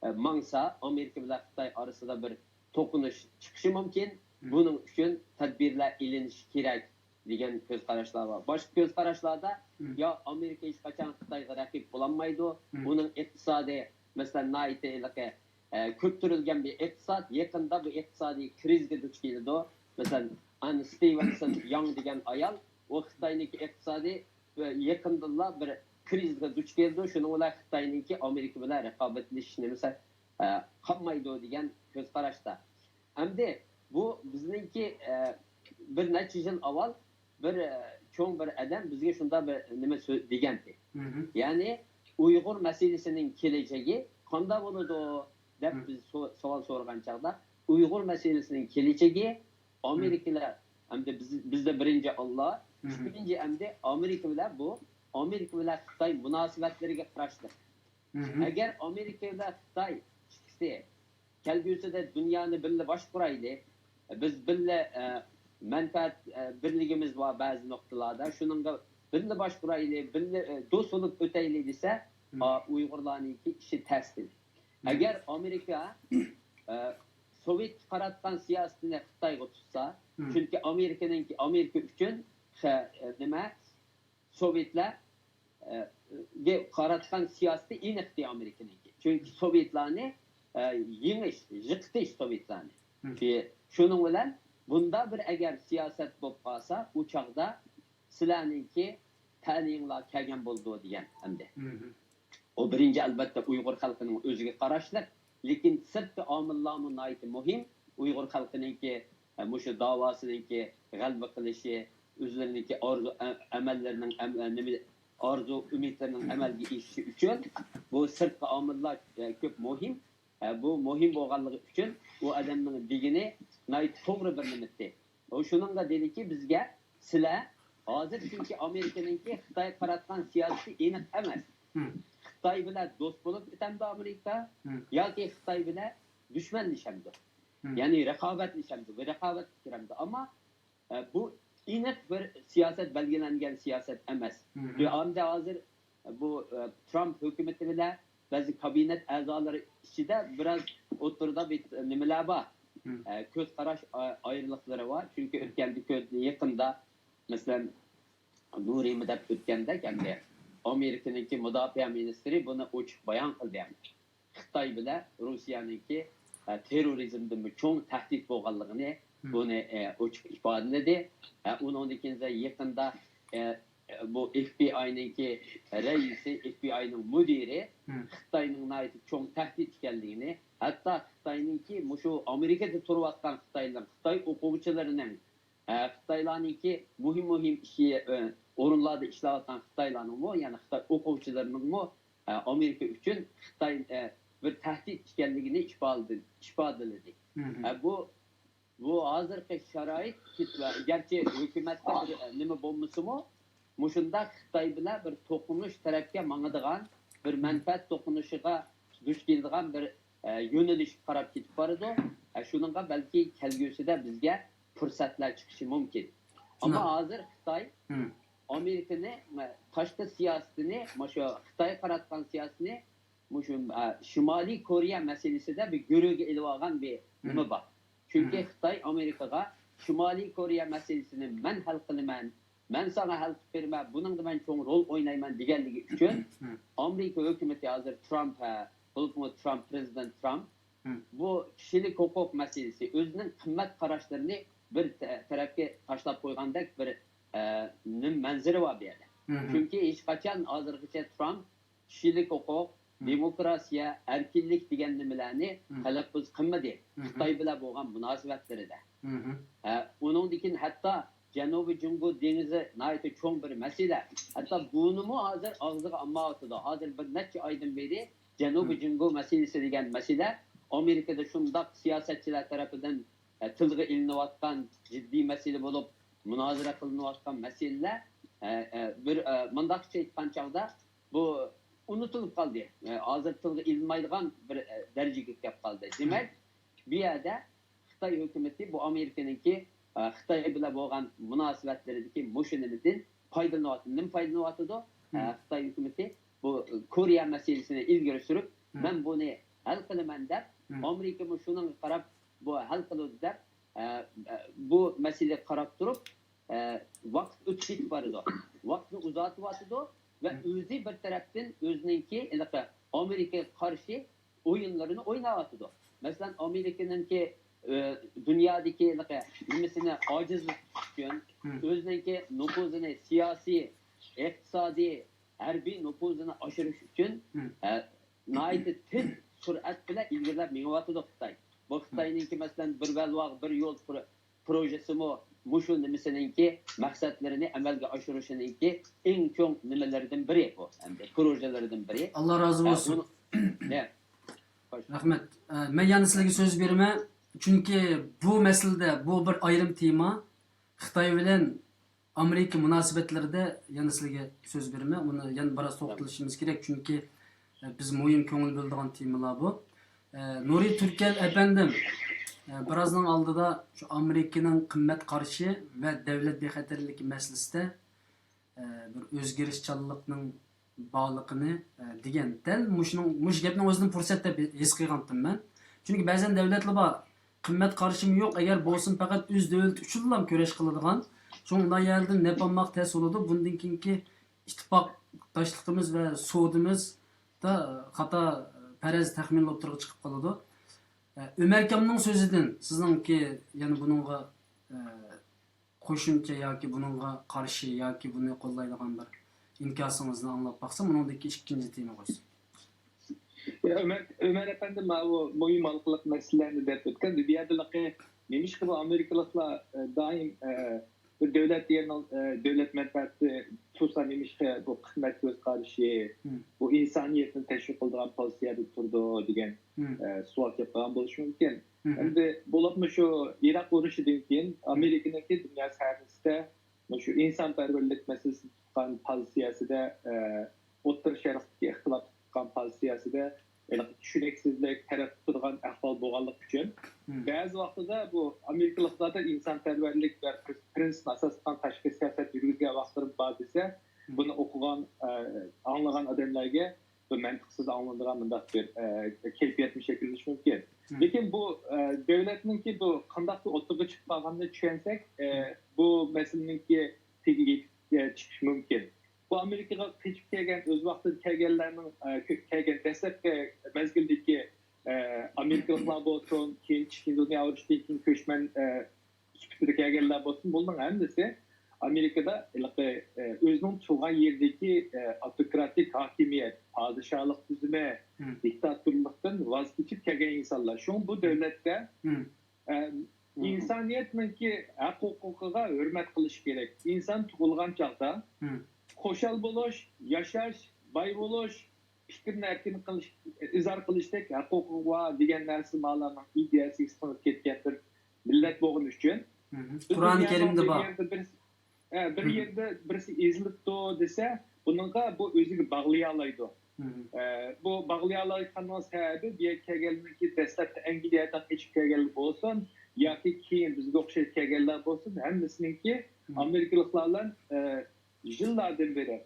ئە، ماڭسا، ئامېرىكا بىلەن خىتاي ئارىسىدا بىر توقۇنۇش چىقىشى مۇمكىن. مم. بۇنىڭ ئۈچۈن تەدبىرلەر ئېلىنىشى كېرەك دېگەن كۆز قاراشلار بار. باشقا كۆز قاراشلاردا، مم، يا ئامېرىكا ھېچقاچان خىتايغا رەقىب بولالمايدۇ، مم، ئۇنىڭ ئىقتىسادى، مەسىلەن، ناھايىتى ھېلىقى، ئە، كۆپتۈرۈلگەن بىر ئىقتىساد، يېقىندا بۇ ئىقتىسادىي كرىزىسكە دۇچ كېلىدۇ. مەسىلەن، ئان ستىۋېنسون ياڭ دېگەن ئايال، ئۇ خىتاينىڭكى ئىقتىسادى يېقىندىلا بىر كرىزىسقا دۇچ كېلىدۇ، شۇنىڭ بىلەن خىتاينىڭكى ئامېرىكا بىلەن رىقابەتلىشىش نېمىسى، ئە، قالمايدۇ دېگەن كۆز قاراشتا. ئەمدى بۇ بىزنىڭكى، ئە، بىر نەچچە يىل ئاۋۋال بىر، ئە، چوڭ بىر ئادەم بىزگە شۇنداق بىر نېمە سۆ-، دېگەنتى. مم. يەنى ئۇيغۇر مەسىلىسىنىڭ كېلىچىكى قانداق بولىدۇ دەپ، مم، بىز سو-، سوئال سورىغان چاغدا، ئۇيغۇر مەسىلىسىنىڭ كېلىچىكى ئامېرىكىلار، ئەمدى بىز، بىزدە بىرىنچى ئاللا، مم، ئىككىنچى ئەمدى ئامېرىكا بىلەن بۇ، ئامېرىكا بىلەن خىتاي مۇناسىۋەتلىرىگە قاراشلىق. مم. ئەگەر ئامېرىكا بىلەن خىتاي ئىككىسى كەلگۈسىدە دۇنيانى بىللە باشقۇرايلى، بىز بىللە، ئە، مەنپەئەت، ئە، بىرلىكىمىز بار بەزى نۇقتىلاردا، شۇنىڭغا بىللە باشقۇرايلى، بىللە، ئە، دوست بولۇپ ئۆتەيلى دېسە، مم، ئا، ئۇيغۇرلارنىڭكى ئىشى تەستىن. مم. ئەگەر ئامېرىكا، ئە، سوۋېتكە قاراتقان سىياسىتىنى خىتايغا تۇتسا، مم، چۈنكى ئامېرىكىنىڭكى، ئامېرىكا ئۈچۈن خە-، نېمە، سوۋېتلار، ئە، گە قاراتقان سىياسىتى ئېنىقتى ئامېرىكىنىڭكى. چۈنكى سوۋېتلارنى، ئە، يېڭىش، يىقىتىش سوۋېتلارنى. مم. شۇ-، شۇنىڭ بىلەن بۇندا بىر ئەگەر سىياسەت بولۇپ قالسا، ئۇ چاغدا سىلەرنىڭكى تەلىيىڭلار كەلگەن بولىدۇ دېگەن ئەمدى. مم. ئۇ بىرىنچى، ئەلۋەتتە، ئۇيغۇر خەلقىنىڭ ئۆزىگە قاراشلىق، لېكىن سىرتقى ئامىللارمۇ ناھايىتى مۇھىم. ئۇيغۇر خەلقىنىڭكى، ئە، مۇشۇ داۋاسىنىڭكى غەلىبە قىلىشى، ئۆزلىرىنىڭكى ئارزۇ، ئە، ئەمەللىرىنىڭ، ئەم-، ئە، نېمە، ئارزۇ ئۈمىدلىرىنىڭ ئەمەلگە ئېشىشى ئۈچۈن بۇ سىرتقى ئامىللار، ئە، كۆپ مۇھىم. ئە، بۇ مۇھىم بولغانلىقى ئۈچۈن ئۇ ئادەمنىڭ دېگىنى ناھايىتى توغرا بىر نېمىتى. ئۇ شۇنىڭغا دېدىكى، بىزگە سىلەر ھازىر، چۈنكى ئامېرىكىنىڭكى خىتايغا قاراتقان سىياسىتى ئېنىق ئەمەس. مم. خىتاي بىلەن دوست بولۇپ ئۆتەمدۇ ئامېرىكا، مم، ياكى خىتاي بىلەن دۈشمەنلىشەمدۇ؟ مم. يەنى رىقابەتلىشەمدۇ؟ بىر رىقابەتكە كىرەمدۇ؟ ئەمما، ئە، بۇ ئېنىق بىر سىياسەت، بەلگىلەنگەن سىياسەت ئەمەس. مم. ئەمدى ھازىر بۇ، ئە، ترامپ ھۆكۈمىتى بىلەن بەزى كابىنېت ئەزالىرى ئىچىدە بىراز ئوتتۇرىدا بىر نېمىلەر بار. مم. ئە، كۆز قاراش ئا-، ئايرىلىقلىرى بار. چۈنكى ئۆتكەندە كۆ-، يېقىندا، مەسىلەن، نۇرىما دەپ ئۆتكەندەك، ئەمدى ئامېرىكىنىڭكى مۇداپىئە مىنىستىرى بۇنى ئوچۇق بايان قىلدى. خىتاي بىلەن روسىيەنىڭكى، ئە، تېررورىزمدىنمۇ چوڭ تەھدىت بولغانلىقىنى، مم، بۇنى، ئە، ئوچۇق ئىپادىلىدى. ئە، ئۇنىڭدىن كېيىن يېقىندا، ئە، بۇ ئېف بى ئاينىڭكى رەئىسى، ئېف بى ئاينىڭ مۇدىرى، مم، خىتاينىڭ ناھايىتى چوڭ تەھدىت ئىكەنلىكىنى، ھەتتا خىتاينىڭكى مۇشۇ ئامېرىكىدا تۇرۇۋاتقان خىتايلار، خىتاي ئوقۇغۇچىلىرىنىڭ، ئە، خىتايلارنىڭكى مۇھىم، مۇھىم ئىشى، ئە، ئورۇنلاردا ئىشلەۋاتقان خىتايلارنىڭمۇ، يەنى خىتاي ئوقۇغۇچىلىرىنىڭمۇ، ئە، ئامېرىكا ئۈچۈن خىتاي، ئە، بىر تەھدىت ئىكەنلىكىنى ئىپادىلىدى، ئىپادىلىدى. مم. ئە، بۇ، بۇ ھازىرقى شارائىت، گەرچە ھۆكۈمەتتە بىر، ئە، نېمە بولمىسىمۇ، مۇشۇنداق خىتاي بىلەن بىر توقۇنۇش تەرەپكە ماڭىدىغان، بىر، مم، مەنپەئەت توقۇنۇشىغا دۇچ كېلىدىغان بىر، ئە، يۆنىلىشكە قاراپ كېتىپ بارىدۇ. ئە، شۇنىڭغا بەلكى كەلگۈسىدە بىزگە پۇرسەتلەر چىقىشى مۇمكىن. ئەمما، شۇنداق، ھازىر خىتاي، مم، ئامېرىكىنى، ئە، تاشقى سىياسىتىنى، مۇشۇ خىتايغا قاراتقان سىياسىتىنى، مۇشۇ، ئە، شىمالىي كورېيە مەسىلىسىدە بىر گۆرۈگە ئېلىۋالغان بىر، مم، نېمە بار. چۈنكى، مم، خىتاي ئامېرىكىغا شىمالىي كورېيە مەسىلىسىنى مەن ھەل قىلىمەن، مەن ساڭا ھەل قىلىپ بېرىمەن، بۇنىڭدا مەن چوڭ رول ئوينايمەن دېگەنلىكى ئۈچۈن، مم، ئامېرىكا ھۆكۈمىتى ھازىر ترامپ، ھە، بولۇپمۇ ترامپ، پرېزىدېنت ترامپ، مم، بۇ كىشىلىك ھوقۇق مەسىلىسى، ئۆزىنىڭ قىممەت قاراشلىرىنى بىر تە-، تەرەپكە تاشلاپ قويغاندەك بىر، ئە، نېمە، مەنزىرە بار بۇ يەردە. مم. چۈنكى ھېچقاچان ھازىرغىچە ترامپ كىشىلىك ھوقۇق، مم، دېموكراتىيە، ئەركىنلىك دېگەن نېمىلەرنى، مم، تەلەپپۇز قىلمىدى. مم. خىتاي بىلەن بولغان مۇناسىۋەتلىرىدە. مم. ھە، ئۇنىڭدىن كېيىن ھەتتا جەنۇبىي جۇڭگو دېڭىزى ناھايىتى چوڭ بىر مەسىلە. ھەتتا بۇنىمۇ ھازىر ئاغزىغا ئالمايۋاتىدۇ. ھازىر بىر نەچچە ئايدىن بېرى جەنۇبىي، مم، جۇڭگو مەسىلىسى دېگەن مەسىلە ئامېرىكىدا شۇنداق سىياسەتچىلەر تەرىپىدىن، ئە، تىلغا ئېلىنىۋاتقان جىددىي مەسىلە بولۇپ، مۇنازىرە قىلىنىۋاتقان مەسىلىلەر، ئە، ئە، بىر، ئە، مۇنداقچە ئېيتقان چاغدا، بۇ ئۇنتۇلۇپ قالدى. ئە، ھازىر تىلغا ئېلىنمايدىغان بىر، ئە، دەرىجىگە كەپ قالدى. دېمەك، بۇ يەردە خىتاي ھۆكۈمىتى بۇ ئامېرىكىنىڭكى، ئە، خىتاي بىلەن بولغان مۇناسىۋەتلىرىدىكى مۇشۇ نېمىدىن پايدىلىنىۋاتىدۇ. نېمە پايدىلىنىۋاتىدۇ؟ ئە، خىتاي ھۆكۈمىتى بۇ كورېيە مەسىلىسىنى ئىلگىرى سۈرۈپ، مەن بۇنى ھەل قىلىمەن دەپ، ئامېرىكىمۇ شۇنىڭغا قاراپ بۇ ھەل قىلىدۇ دەپ، ئە، ئە، بۇ مەسىلىگە قاراپ تۇرۇپ، ئە، ۋاقىت ئۆتۈپ كېتىپ بارىدۇ. ۋاقىتنى ئۇزارتىۋاتىدۇ ۋە ئۆزى بىر تەرەپتىن ئۆزىنىڭكى ھېلىقى ئامېرىكىغا قارشى ئويۇنلىرىنى ئويناۋاتىدۇ. مەسىلەن، ئامېرىكىنىڭكى، ئە، دۇنيادىكى ھېلىقى نېمىسىنى ئاجىزلىتىش ئۈچۈن، ئۆزىنىڭكى نوپۇزىنى، سىياسىي، ئىقتىسادىي، ھەربىي نوپۇزىنى ئاشۇرۇش ئۈچۈن، ئە، ناھايىتى تېز سۈرئەت بىلەن ئىلگىرىلەپ مېڭىۋاتىدۇ خىتاي. بۇ خىتاينىڭكى، مەسىلەن، بىر ۋەلۋاغ، بىر يول پرو-، پروژېسىمۇ مۇشۇ نېمىسىنىڭكى مەقسەتلىرىنى ئەمەلگە ئاشۇرۇشىنىڭكى ئەڭ چوڭ نېمىلىرىدىن بىرى بۇ، ئەمدى پروژېلىرىدىن بىرى. ئاللا رازى بولسۇن. ئۇنى-، نە؟ خوش. رەھمەت. ئە، مەن يەنە سىلەرگە سۆز بېرىمەن. چۈنكى بۇ مەسىلىدە بۇ بىر ئايرىم تېما. خىتاي بىلەن ئامېرىكا مۇناسىۋەتلىرىدە يەنە سىلەرگە سۆز بېرىمەن. بۇنى يەنە بىراز توختىلىشىمىز كېرەك، چۈنكى، ئە، بىز مۇھىم كۆڭۈل بۆلىدىغان تېمىلار بۇ. ئە، نۇرى تۈركەل ئەپەندىم، ئە، بىرازنىڭ ئالدىدا شۇ ئامېرىكىنىڭ قىممەت قارىشى ۋە دۆلەت بىخەتەرلىكى مەسىلىسىدە، ئە، بىر ئۆزگىرىشچانلىقنىڭ بارلىقىنى، ئە، دېگەن. دەل مۇشۇنىڭ، مۇشۇ گەپنىڭ ئۆزىدىن پۇرسەت دەپ ھېس قىلغانتىم مەن. چۈنكى بەزەن دۆلەتلەر بار، قىممەت قارىشىمۇ يوق، ئەگەر بولسىمۇ پەقەت ئۆز دۆلىتى ئۈچۈنلا كۈرەش قىلىدىغان. شۇڭا ئۇنداق يەردىن نەپ ئالماق تەس بولىدۇ. بۇندىن كېيىنكى ئىتتىپاقداشلىقىمىز ۋە سودىمىزدا خاتا پەرەز، تەخمىن ئوتتۇرىغا چىقىپ قالىدۇ. ئە، ئۆمەركامنىڭ سۆزىدىن سىزنىڭكى يەنە بۇنىڭغا، ئە، قوشۇمچە ياكى بۇنىڭغا قارشى ياكى بۇنى قوللايدىغان بىر ئىنكاسىڭىزنى ئاڭلاپ باقسام، ئۇنىڭدىن كېيىن ئىككىنچى تېما قويسام. يا، ئۆمەر، ئۆمەر ئەپەندى، ماۋۇ مۇھىم ھالقىلىق مەسىلىلەرنى دەپ ئۆتكەن. بۇ يەردىلىقى نېمىشقا بۇ ئامېرىكىلىقلار، ئە، دائىم، ئە، بىر دۆلەت دېگەننىڭ، ئە، دۆلەت مەنپەئەتى تۇرسا، نېمىشقا بۇ قىممەت كۆز قارىشى، بۇ ئىنسانىيەتنى تەشۋىق قىلىدىغان پوزىتسىيەدە تۇرىدۇ دېگەن، ئە، سوئال كېلىپ قالغان بولۇشى مۇمكىن. ئەمدى بولۇپمۇ شۇ ئىراق ئۇرۇشىدىن كېيىن ئامېرىكىنىڭكى دۇنيا سەھنىسىدە مۇشۇ ئىنسانپەرۋەرلىك مەسىلىسىنى تۇتقان پوزىتسىيەسىدە، ئە، ئوتتۇرا شەرقتىكى ئىختىلاپنى تۇتقان پوزىتسىيەسىدە ھېلىقى چۈشىنىكسىزلىك، تەرەققىي قىلىدىغان ئەھۋال بولغانلىقى ئۈچۈن، بەزى ۋاقتىدا بۇ ئامېرىكىلىقلاردا ئىنسانپەرۋەرلىك ۋە پرىنسىپنى ئاساس قىلغان تاشقى سىياسەت يۈرگۈزگەن ۋاقىتلىرىمۇ بار دېسە، بۇنى ئوقۇغان، ئە، ئاڭلىغان ئادەملەرگە بىر مەنتىقسىز ئاڭلىنىدىغان مۇنداق بىر، ئە، كەيپىياتمۇ شەكىللىنىشى مۇمكىن. لېكىن بۇ، ئە، دۆلەتنىڭكى بۇ قانداق بىر ئوتتۇرىغا چىقىپ قالغانلىقىنى چۈشەنسەك، ئە، بۇ مەسىلىنىڭكى تېگىگە يېتىپ، ئە، چىقىشى مۇمكىن. بۇ ئامېرىكىغا قېچىپ كەلگەن، ئۆز ۋاقتىدا كەلگەنلەرنىڭ، ئە، كۆ-، كەلگەن دەسلەپكى مەزگىلدىكى، ئە، ئامېرىكىلىقلار بولسۇن، كېيىن ئىككىنچى دۇنيا ئۇرۇشىدىن كېيىن كۆچمەن، ئە، سۈپىتىدە كەلگەنلەر بولسۇن، بۇلارنىڭ ھەممىسى ئامېرىكىدا ھېلىقى، ئە، ئۆزىنىڭ تۇغقان يېرىدىكى، ئە، ئاپتوكراتىك ھاكىمىيەت، پادىشاھلىق تۈزۈمى، دىكتاتورلۇقتىن ۋاز كېچىپ كەلگەن ئىنسانلار. شۇڭا بۇ دۆلەتتە، ئە، ئىنسانىيەتنىڭكى ھەق ھوقۇقىغا ھۆرمەت قىلىش كېرەك. ئىنسان تۇغۇلغان چاغدا خۇشال بولۇش، ياشاش، باي بولۇش، پىكىرنى ئەركىن قىلىش، ئىزھار قىلىشتەك ھەق ھوقۇقى بار دېگەن نەرسە مالارنىڭ ئىدىيەسىگە سىڭىپ كەتكەن بىر مىللەت بولغىنى ئۈچۈن، بۇ قۇرئان دۇنيانىڭ كەرىمدە بىر بار. يەردە بىرسى، ئە، بىر يەردە بىرسى ئېزىلىپتۇ دېسە، بۇنىڭغا بۇ ئۆزىگە باغلىيالايدۇ. ئە، بۇ باغلىيالايدىغاننىڭ سەۋەبى، بۇ يەرگە كەلگەنلەرنىڭكى دەسلەپتە ئەنگلىيەدىن قېچىپ كەلگەنلەر بولسۇن ياكى كېيىن بىزگە ئوخشاش كەلگەنلەر بولسۇن، ھەممىسىنىڭكى ئامېرىكىلىقلار بىلەن، ئە، يىللاردىن بېرى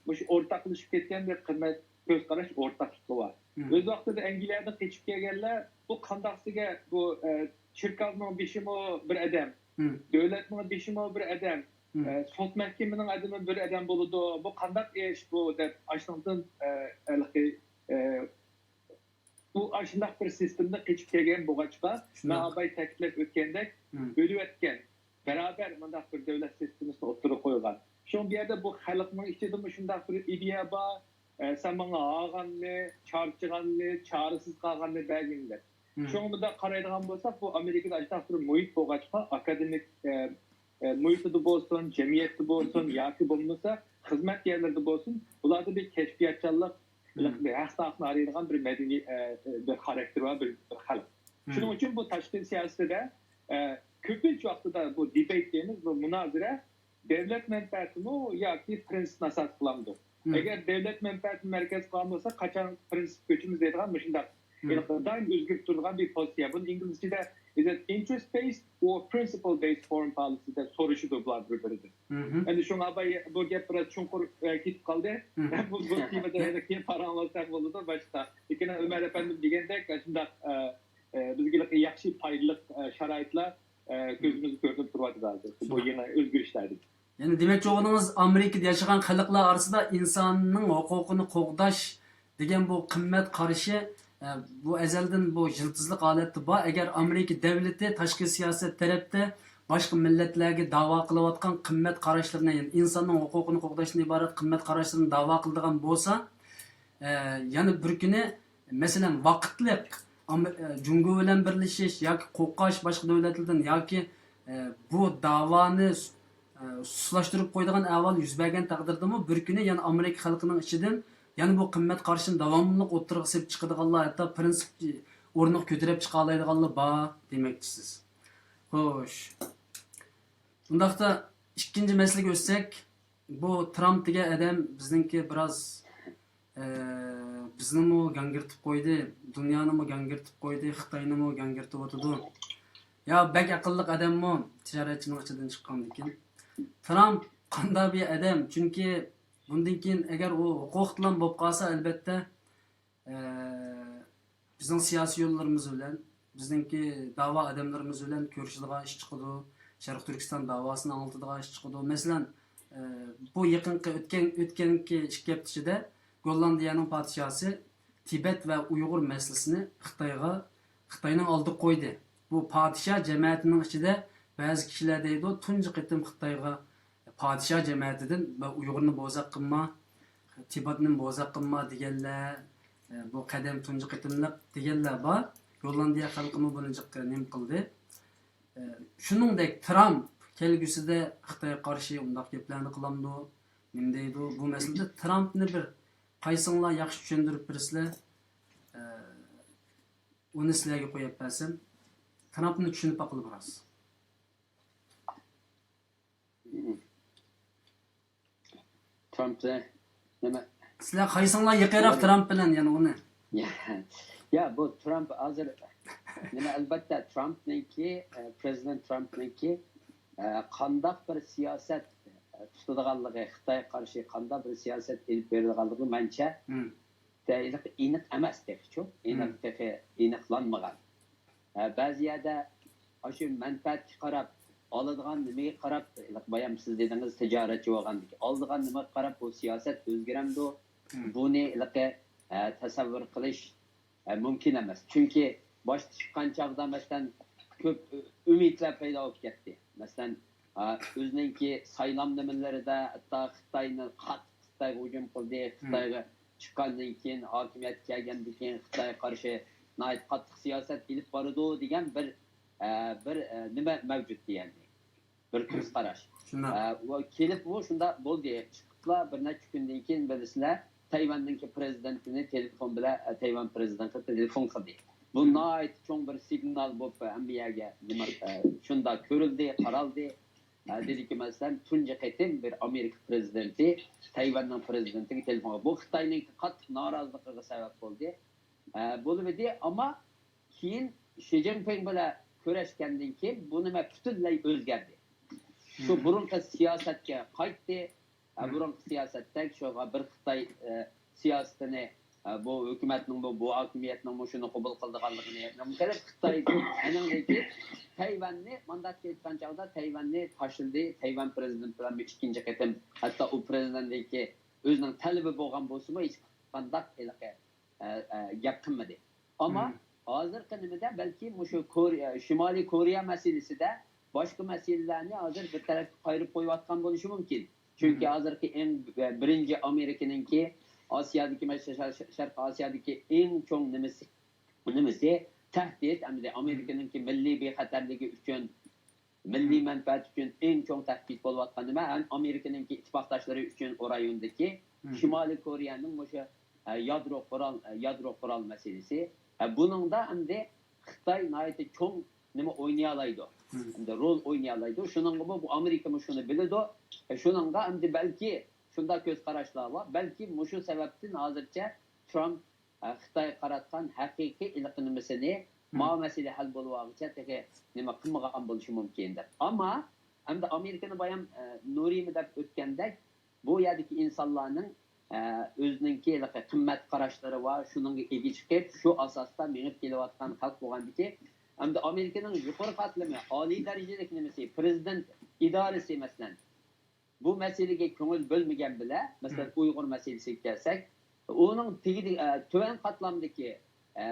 مۇشۇ ئورتاقلىشىپ كەتكەن بىر قىممەت كۆز قاراش ئورتاقلىقى بار. ئۆز ۋاقتىدا ئەنگلىيەدىن قېچىپ كەلگەنلەر، بۇ قانداقسىگە بۇ، ئە، چېركاۋنىڭ بېشىمۇ بىر ئادەم، دۆلەتنىڭ بېشىمۇ بىر ئادەم، ئە، سوت مەھكىمىنىڭ ئادىمى بىر ئادەم بولىدۇ، بۇ قانداق ئىش بۇ دەپ ئاشۇنىڭدىن، ئە، ھېلىقى، ئە، بۇ ئاشۇنداق بىر سىستېمىدىن قېچىپ كەلگەن بولغاچقا، مەن ئاباي تەكىتلەپ ئۆتكەندەك، بۆلۈۋەتكەن، بارابەر مۇنداق بىر دۆلەت سىستېمىسىنى ئوتتۇرىغا قويغان. شۇڭا بۇ يەردە بۇ خەلقنىڭ ئىچىدىمۇ شۇنداق بىر ئىدىيە بار، ئە، سەن ماڭا ھارغاننى، چارچىغاننى، چارىسىز قالغاننى بەرگىن دەپ. شۇڭا مۇنداق قارايدىغان بولساق، بۇ ئامېرىكىدا ئاشۇنداق بىر مۇھىت بولغاچقا، ئاكادېمىك، ئە، ئە، مۇھىتىدا بولسۇن، جەمئىيەتتە بولسۇن ياكى بولمىسا خىزمەت يەرلىرىدە بولسۇن، بۇلاردا بىر كەشپىياتچانلىق، بىر ھەق-ھوقۇقنى ئارايدىغان بىر مەدەنىي، ئە، بىر خاراكتېرى بار بىر، بىر خەلق. شۇنىڭ ئۈچۈن بۇ تاشقى سىياسىتىدە، ئە، كۆپىنچە ۋاقتىدا بۇ دېبەيت دەيمىز، بۇ مۇنازىرە دۆلەت مەنپەئەتىمۇ ياكى پىرىنسىپنى ئاساس قىلامدۇ؟ ئەگەر دۆلەت مەنپەئەتىنى مەركەز قىلغان بولسا، قاچان پىرىنسىپ كۆچىمىز دەيدىغان مۇشۇنداق ھېلىقى دائىم ئۆزگىرىپ تۇرىدىغان بىر پوزىتسىيە. بۇنى ئىنگلىزچىدە is it interest based or principle based foreign policy دەپ سورىشىدۇ بۇلار بىر-بىرىدىن. ئەمدى شۇڭا بۇ گەپ بىراز چوڭقۇر كېتىپ قالدى. بۇ تېمىدا يەنە كېيىن پاراڭلاشساق بولىدۇ باشقا. لېكىن ئۆمەر ئەپەندىم دېگەندەك، شۇنداق بىزگە ياخشى پايدىلىق شارائىتلار كۆزىمىزگە كۆرۈنۈپ تۇرۇۋاتىدۇ ھازىر بۇ يېڭى ئۆزگىرىشلەردىن. يەنى دېمەكچى بولغىنىڭىز، ئامېرىكىدا ياشىغان خەلقلەر ئارىسىدا ئىنساننىڭ ھوقۇقىنى قوغداش دېگەن بۇ قىممەت قارىشى، بۇ ئەزەلدىن بۇ يىلتىزلىق ھالەتتە بار. ئەگەر ئامېرىكا دەۋلىتى تاشقى سىياسەت تەرەپتە باشقا مىللەتلەرگە داۋا قىلىۋاتقان قىممەت قاراشلىرىنى، يەنى ئىنساننىڭ ھوقۇقىنى قوغداشتىن ئىبارەت قىممەت قاراشلىرىنى داۋا قىلىدىغان بولسا، يەنە بىر كۈنى، مەسىلەن، ۋاقىتلىق جۇڭگو بىلەن بىرلىشىش ياكى قوقاش باشقا دۆلەتلەردىن ياكى بۇ داۋانى سۇسلاشتۇرۇپ قويىدىغان ئەھۋال يۈز بەرگەن تەقدىردىمۇ، بىر كۈنى يەنە ئامېرىكا خەلقىنىڭ ئىچىدىن يەنە بۇ قىممەت قارىشىنى داۋاملىق ئوتتۇرىغا سېلىپ چىقىدىغانلار، ھەتتا پىرىنسىپ ئورنىغا كۆتۈرۈپ چىقالايدىغانلار بار دېمەكچىسىز. خوش. ئۇنداقتا ئىككىنچى مەسىلىگە ئۆتسەك، بۇ ترامپ دېگەن ئادەم بىزنىڭكى بىراز، ئە، بىزنىمۇ گاڭگىرىتىپ قويدى، دۇنيانىمۇ گاڭگىرىتىپ قويدى، خىتاينىمۇ گاڭگىرىتىۋاتىدۇ. يا بەك ئەقىللىق ئادەممۇ تىجارەتچىنىڭ ئىچىدىن چىققاندىكىن. ترامپ قانداق بىر ئادەم؟ چۈنكى بۇندىن كېيىن ئەگەر ئۇ ھوقۇقتىلا بولۇپ قالسا، ئەلبەتتە، ئە، بىزنىڭ سىياسىي يوللىرىمىز بىلەن، بىزنىڭكى داۋا ئادەملىرىمىز بىلەن كۆرۈشىدىغان ئىش چىقىدۇ، شەرقىي تۈركىستان داۋاسىنى ئاڭلىتىدىغان ئىش چىقىدۇ. مەسىلەن، ئە، بۇ يېقىنقى ئۆتكەن، ئۆتكەنكى ئىككى ھەپتە ئىچىدە گوللاندىيەنىڭ پادىشاھسى تىبەت ۋە ئۇيغۇر مەسىلىسىنى خىتايغا، خىتاينىڭ ئالدىغا قويدى. بۇ پادىشاھ جەمەتىنىڭ ئىچىدە بەزى كىشىلەر دەيدۇ، تۇنجى قېتىم خىتايغا پادىشاھ جەمەتىدىن، «بە ئۇيغۇرنى بوزەك قىلما، تىبەتنى بوزەك قىلما» دېگەنلەر، بۇ قەدەم تۇنجى قېتىملىق دېگەنلەر بار. گوللاندىيە خەلقىمۇ بۇنى جىق نېمە قىلدى. شۇنىڭدەك ترامپ كەلگۈسىدە خىتايغا قارشى ئۇنداق گەپلەرنى قىلامدۇ، نېمە دەيدۇ؟ بۇ مەسىلىدە ترامپنى بىر قايسىڭلار ياخشى چۈشەندۈرۈپ بېرىسىلەر؟ ئۇنى سىلەرگە قويۇپ بەرسەم، ترامپنى چۈشىنىپ باقىلى بىراز. ترامپنى نېمە؟ سىلەر قايسىڭلار يېقىنراق ترامپ بىلەن يەنە ئۇنى؟ يا، بۇ ترامپ ھازىر نېمە، ئەلبەتتە ترامپنىڭكى، پرېزىدېنت ترامپنىڭكى قانداق بىر سىياسەت تۇتىدىغانلىقى، خىتايغا قارشى قانداق بىر سىياسەت ئېلىپ بېرىدىغانلىقى مەنچە ئېنىق ئەمەس تېخىچۇ، ئېنىق تېخى ئېنىقلانمىغان. بەزى يەردە ئاشۇ مەنپەئەتكە قاراپ، ئالىدىغان نېمىگە قاراپ، بايام سىز دېدىڭىز تىجارەتچى بولغاندىكىن، ئالىدىغان نېمىگە قاراپ بۇ سىياسەت ئۆزگىرەمدۇ؟ بۇنى ھېلىقى تەسەۋۋۇر قىلىش مۇمكىن ئەمەس. چۈنكى باشتا چىققان چاغدا، مەسىلەن، كۆپ ئۈمىدلەر پەيدا بولۇپ كەتتى. مەسىلەن، ئۆزىنىڭكى سايلام نېمىلىرىدە ھەتتا خىتاينى قاتتىق خىتايغا ھۇجۇم قىلدى، خىتايغا چىققاندىن كېيىن، ھاكىمىيەتكە كەلگەندىن كېيىن خىتايغا قارشى ناھايىتى قاتتىق سىياسەت ئېلىپ بارىدۇ دېگەن بىر، بىر نېمە مەۋجۇت دېگەندەك. بىر كۆز قاراش. شۇنداق. ئە، كېلىپمۇ شۇنداق بولدى. چىقىپلا بىر نەچچە كۈندىن كېيىن بىلىسىلەر، تەيۋەننىڭكى پرېزىدېنتىنى تېلېفون بىلەن، ئە، تەيۋەن پرېزىدېنتىغا تېلېفون قىلدى. بۇ ناھايىتى چوڭ بىر سىگنال بولۇپ ھەممە يەرگە نېمە، ئە، شۇنداق كۆرۈلدى، قارالدى. ئە، دېدىكى، مەسىلەن، تۇنجى قېتىم بىر ئامېرىكا پرېزىدېنتى تەيۋەننىڭ پرېزىدېنتىگە تېلېفون قىلدى. بۇ خىتاينىڭكى قاتتىق نارازىلىقىغا سەۋەب بولدى. ئە، بولۇۋىدى، ئەمما كېيىن شى جىنپىڭ بىلەن كۆرۈشكەندىن كېيىن بۇ نېمە پۈتۈنلەي ئۆزگەردى. شۇ بۇرۇنقى سىياسەتكە قايتتى. ئە، بۇرۇنقى سىياسەتتەك شۇغا بىر خىتاي، ئە، سىياسىتىنى، ئە، بۇ ھۆكۈمەتنىڭمۇ، بۇ ھاكىمىيەتنىڭمۇ شۇنى قوبۇل قىلىدىغانلىقىنى قىلىپ، خىتاي ئەنىڭدىن كېيىن تەيۋەننى، مانداق ئېيتقان چاغدا تەيۋەننى تاشلىدى. تەيۋەن پرېزىدېنت بىلەن بىر ئىككىنچى قېتىم، ھەتتا ئۇ پرېزىدېنتتىن كېيىن ئۆزىنىڭ تەلىپى بولغان بولسىمۇ، ھېچقانداق ھېلىقى ئە، ئە، گەپ قىلمىدى. ئەمما ھازىرقى نېمىدە بەلكى مۇشۇ كورېيە، شىمالىي كورېيە مەسىلىسىدە، باشقا مەسىلىلەرنى ھازىر بىر تەرەپكە قايرىپ قويۇۋاتقان بولۇشى مۇمكىن. چۈنكى ھازىرقى ئەڭ، بىرىنچى ئامېرىكىنىڭكى ئاسىيادىكى، شەرقىي ئاسىيادىكى ئەڭ چوڭ نېمىسى، نېمىسى، تەھدىت، ئەمدى ئامېرىكىنىڭكى مىللىي بىخەتەرلىكى ئۈچۈن، مىللىي مەنپەئەت ئۈچۈن ئەڭ چوڭ تەھدىت بولۇۋاتقان نېمە؟ ھەم ئامېرىكىنىڭكى ئىتتىپاقداشلىرى ئۈچۈن ئۇ رايوندىكى شىمالىي كورېيەنىڭ مۇشۇ، ئە، يادرو قورال، ئە، يادرو قورال مەسىلىسى. ئە، بۇنىڭدا ئەمدى خىتاي ناھايىتى چوڭ نېمە ئوينىيالايدۇ. ئەمدى رول ئوينىيالايدۇ. شۇنىڭغىمۇ بۇ ئامېرىكىمۇ شۇنى بىلىدۇ. ئە، شۇنىڭغا ئەمدى بەلكى شۇنداق كۆز قاراشلار بار. بەلكى مۇشۇ سەۋەبتىن ھازىرچە ترامپ ئە، خىتايغا قاراتقان ھەقىقىي ئېلىقىنمىسىنى ماۋۇ مەسىلە ھەل بولۇۋالغۇچە تېخى نېمە قىلمىغان بولۇشى مۇمكىن دەپ. ئەمما ئەمدى ئامېرىكىنى بايام، ئە، نۇرىمۇ دەپ ئۆتكەندەك، بۇ يەردىكى ئىنسانلارنىڭ، ئە، ئۆزىنىڭكى ھېلىقى قىممەت قاراشلىرى بار، شۇنىڭغا ئىگە چىقىپ، شۇ ئاساستا مېڭىپ كېلىۋاتقان خەلق بولغاندىكى، ئەمدى ئامېرىكىنىڭ يۇقىرى قاتلىمى، ئالىي دەرىجىلىك نېمىسى، پرېزىدېنت ئىدارىسى، مەسىلەن، بۇ مەسىلىگە كۆڭۈل بۆلمىگەن بىلەن، مەسىلەن، ئۇيغۇر مەسىلىسىگە كەلسەك، ئۇنىڭ تېگىدە، ئە، تۆۋەن قاتلامدىكى، ئە،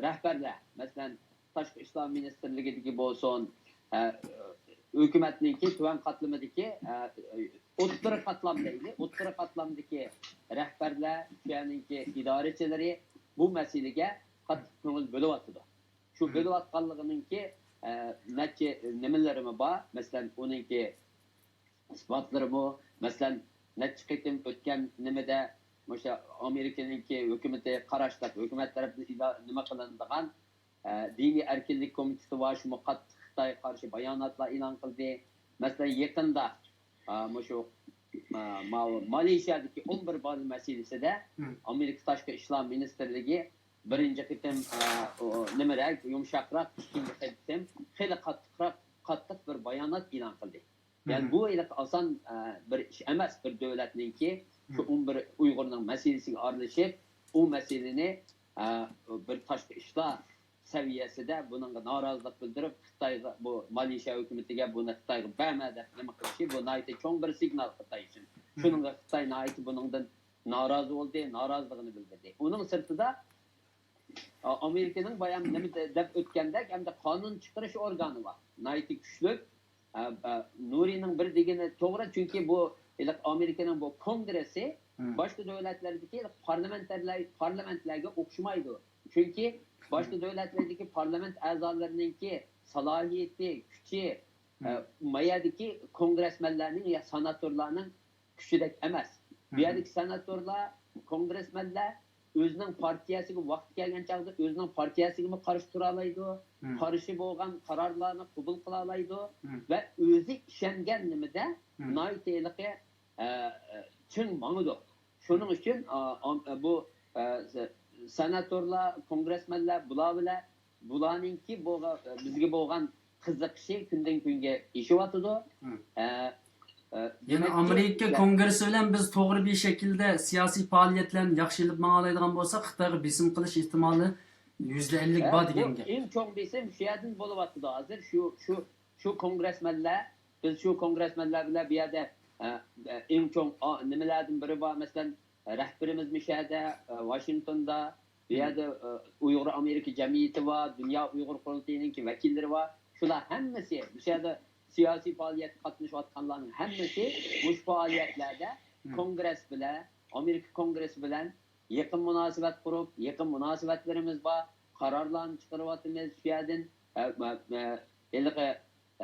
رەھبەرلەر، مەسىلەن، تاشقى ئىشلار مىنىستىرلىكىدىكى بولسۇن، ئە، ھۆكۈمەتنىڭكى تۆۋەن قاتلىمىدىكى، ئە، ئوتتۇرا قاتلام دەيلى، ئوتتۇرا قاتلامدىكى رەھبەرلەر، شۇ يەرنىڭكى ئىدارىچىلىرى بۇ مەسىلىگە قاتتىق كۆڭۈل بۆلۈۋاتىدۇ. شۇ بۆلۈۋاتقانلىقىنىڭكى، ئە، نەچچە نېمىلىرىمۇ بار. مەسىلەن، ئۇنىڭكى ئىسپاتلىرىمۇ، مەسىلەن، نەچچە قېتىم ئۆتكەن نېمىدە، مۇشۇ ئامېرىكىنىڭكى ھۆكۈمىتى قاراشلىق، ھۆكۈمەت تەرەپىدىن ئىدا-، نېمە قىلىنىدىغان، ئە، دىنىي ئەركىنلىك كومىتېتى بار، شۇمۇ قاتتىق خىتايغا قارشى باياناتلار ئېلان قىلدى. مەسىلەن، يېقىندا، ئە، مۇشۇ، ئە، ماۋۇ مالېيشىيادىكى ئون بىر بالا مەسىلىسىدە ئامېرىكا تاشقى ئىشلار مىنىستىرلىكى بىرىنچى قېتىم، ئە، ئۇ، نېمىرەك، يۇمشاقراق، ئىككىنچى قېتىم خېلى قاتتىقراق، قاتتىق بىر بايانات ئېلان قىلدى. يەنى بۇ ھېلىقى ئاسان، ئە، بىر ئىش ئەمەس، بىر دۆلەتنىڭكى شۇ ئون بىر ئۇيغۇرنىڭ مەسىلىسىگە ئارىلىشىپ، ئۇ مەسىلىنى، ئە، بىر تاشقى ئىشلار سەۋىيەسىدە بۇنىڭغا نارازىلىق بىلدۈرۈپ، خىتايغا، بۇ مالېيشىيا ھۆكۈمىتىگە بۇنى خىتايغا بەرمە دەپ نېمە قىلىشى، بۇ ناھايىتى چوڭ بىر سىگنال خىتاي ئۈچۈن. شۇنىڭغا خىتاي ناھايىتى بۇنىڭدىن نارازى بولدى، نارازىلىقىنى بىلدۈردى. ئۇنىڭ سىرتىدا، ئامېرىكىنىڭ بايام نېمە دە-، دەپ ئۆتكەندەك، ئەمدى قانۇن چىقىرىش ئورگانى بار. ناھايىتى كۈچلۈك. ئە، ئە، نۇرىنىڭ بىر دېگىنى توغرا، چۈنكى بۇ ھېلىقى ئامېرىكىنىڭ بۇ كونگرېسسى باشقا دۆلەتلەردىكى پارلامېنتلار-، پارلامېنتلارغا ئوخشىمايدۇ. چۈنكى باشقا دۆلەتلەردىكى پارلامېنت ئەزالىرىنىڭكى سالاھىيىتى، كۈچى، ئە، ما يەردىكى كونگرېسمېنلارنىڭ يا سېناتورلارنىڭ كۈچىدەك ئەمەس. بۇ يەردىكى سېناتورلار، كونگرېسمېنلار ئۆزىنىڭ پارتىيەسىگە ۋاقتى كەلگەن چاغدا ئۆزىنىڭ پارتىيەسىگىمۇ قارشى تۇرالايدۇ، قارشى بولغان قارارلارنى قوبۇل قىلالايدۇ ۋە ئۆزى ئىشەنگەن نېمىدە ناھايىتى ھېلىقى، ئە، ئە، چىڭ ماڭىدۇ. شۇنىڭ ئۈچۈن، ئا، ئام-، ئە، بۇ، ئە، سە-، سېناتورلار، كونگرېسمېنلار بۇلار بىلەن بۇلارنىڭكى بولغا-، بىزگە بولغان قىزىقىشى كۈندىن كۈنگە ئېشىۋاتىدۇ. ئە، ئە، يەنى دېمەككى، ئامېرىكا كونگرېسسى بىلەن بىز توغرا بىر شەكىلدە سىياسىي پائالىيەتلەرنى ياخشى ئېلىپ ماڭالايدىغان بولساق، خىتايغا بېسىم قىلىش ئېھتىمالى يۈزدە ئەللىك بار دېگەن گەپ. ئەڭ چوڭ بېسىم شۇ يەردىن بولۇۋاتىدۇ ھازىر. شۇ، شۇ، شۇ كونگرېسمېنلار، بىز شۇ كونگرېسمېنلار بىلەن بۇ يەردە، ئە، ئە، ئەڭ چوڭ، ئا، نېمىلەردىن بىرى بار، مەسىلەن، رەھبىرىمىز مۇشۇ يەردە، ئە، ۋاشىنگتوندا، بۇ يەردە، ئە، ئۇيغۇر ئامېرىكا جەمئىيىتى بار، دۇنيا ئۇيغۇر قۇرۇلتىيىنىڭكى ۋەكىللىرى بار. شۇلار ھەممىسى، مۇشۇ يەردە سىياسىي پائالىيەتكە قاتنىشىۋاتقانلارنىڭ ھەممىسى مۇشۇ پائالىيەتلەردە كونگرېس بىلەن، ئامېرىكا كونگرېسى بىلەن يېقىن مۇناسىۋەت قۇرۇپ، يېقىن مۇناسىۋەتلىرىمىز بار، قارارلارنى چىقىرىۋاتىمىز. شۇ يەردىن، ئە، ئە، ئە، ھېلىقى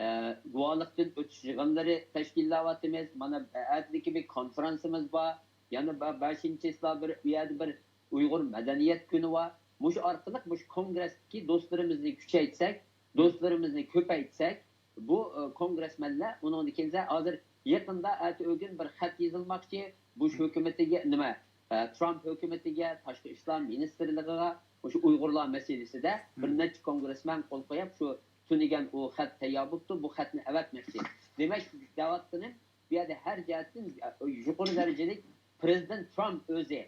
ئە، گۇۋاھلىقتىن ئۆتۈش يىغىنلىرى تەشكىللەۋاتىمىز. مانا، ئەتىدىكى بىر كونفرانسىمىز بار. يەنە بە-، بەشىنچى چىسلا بىر، ئۇ يەردە بىر ئۇيغۇر مەدەنىيەت كۈنى بار. مۇشۇ ئارقىلىق مۇشۇ كونگرېستىكى دوستلىرىمىزنى كۈچەيتسەك، دوستلىرىمىزنى كۆپەيتسەك، بۇ، ئە، كونگرېسمېنلەر ئۇنىڭدىن كېيىن ھازىر يېقىندا ئەتە ئۆگۈن بىر خەت يېزىلماقچى. بۇش ھۆكۈمىتىگە، نېمە، ئە، ترامپ ھۆكۈمىتىگە، تاشقى ئىشلار مىنىستىرلىقىغا مۇشۇ ئۇيغۇرلار مەسىلىسىدە بىر نەچچە كونگرېسمېن قول قويۇپ، شۇ تۈنىگەن ئۇ خەت تەييار بوپتۇ، بۇ خەتنى ئەۋەتمەكچى. دېمەك، دەۋاتقىنىم، بۇ يەردە ھەر جەھەتتىن، ئە، يۇقىرى دەرىجىلىك پرېزىدېنت ترامپ ئۆزى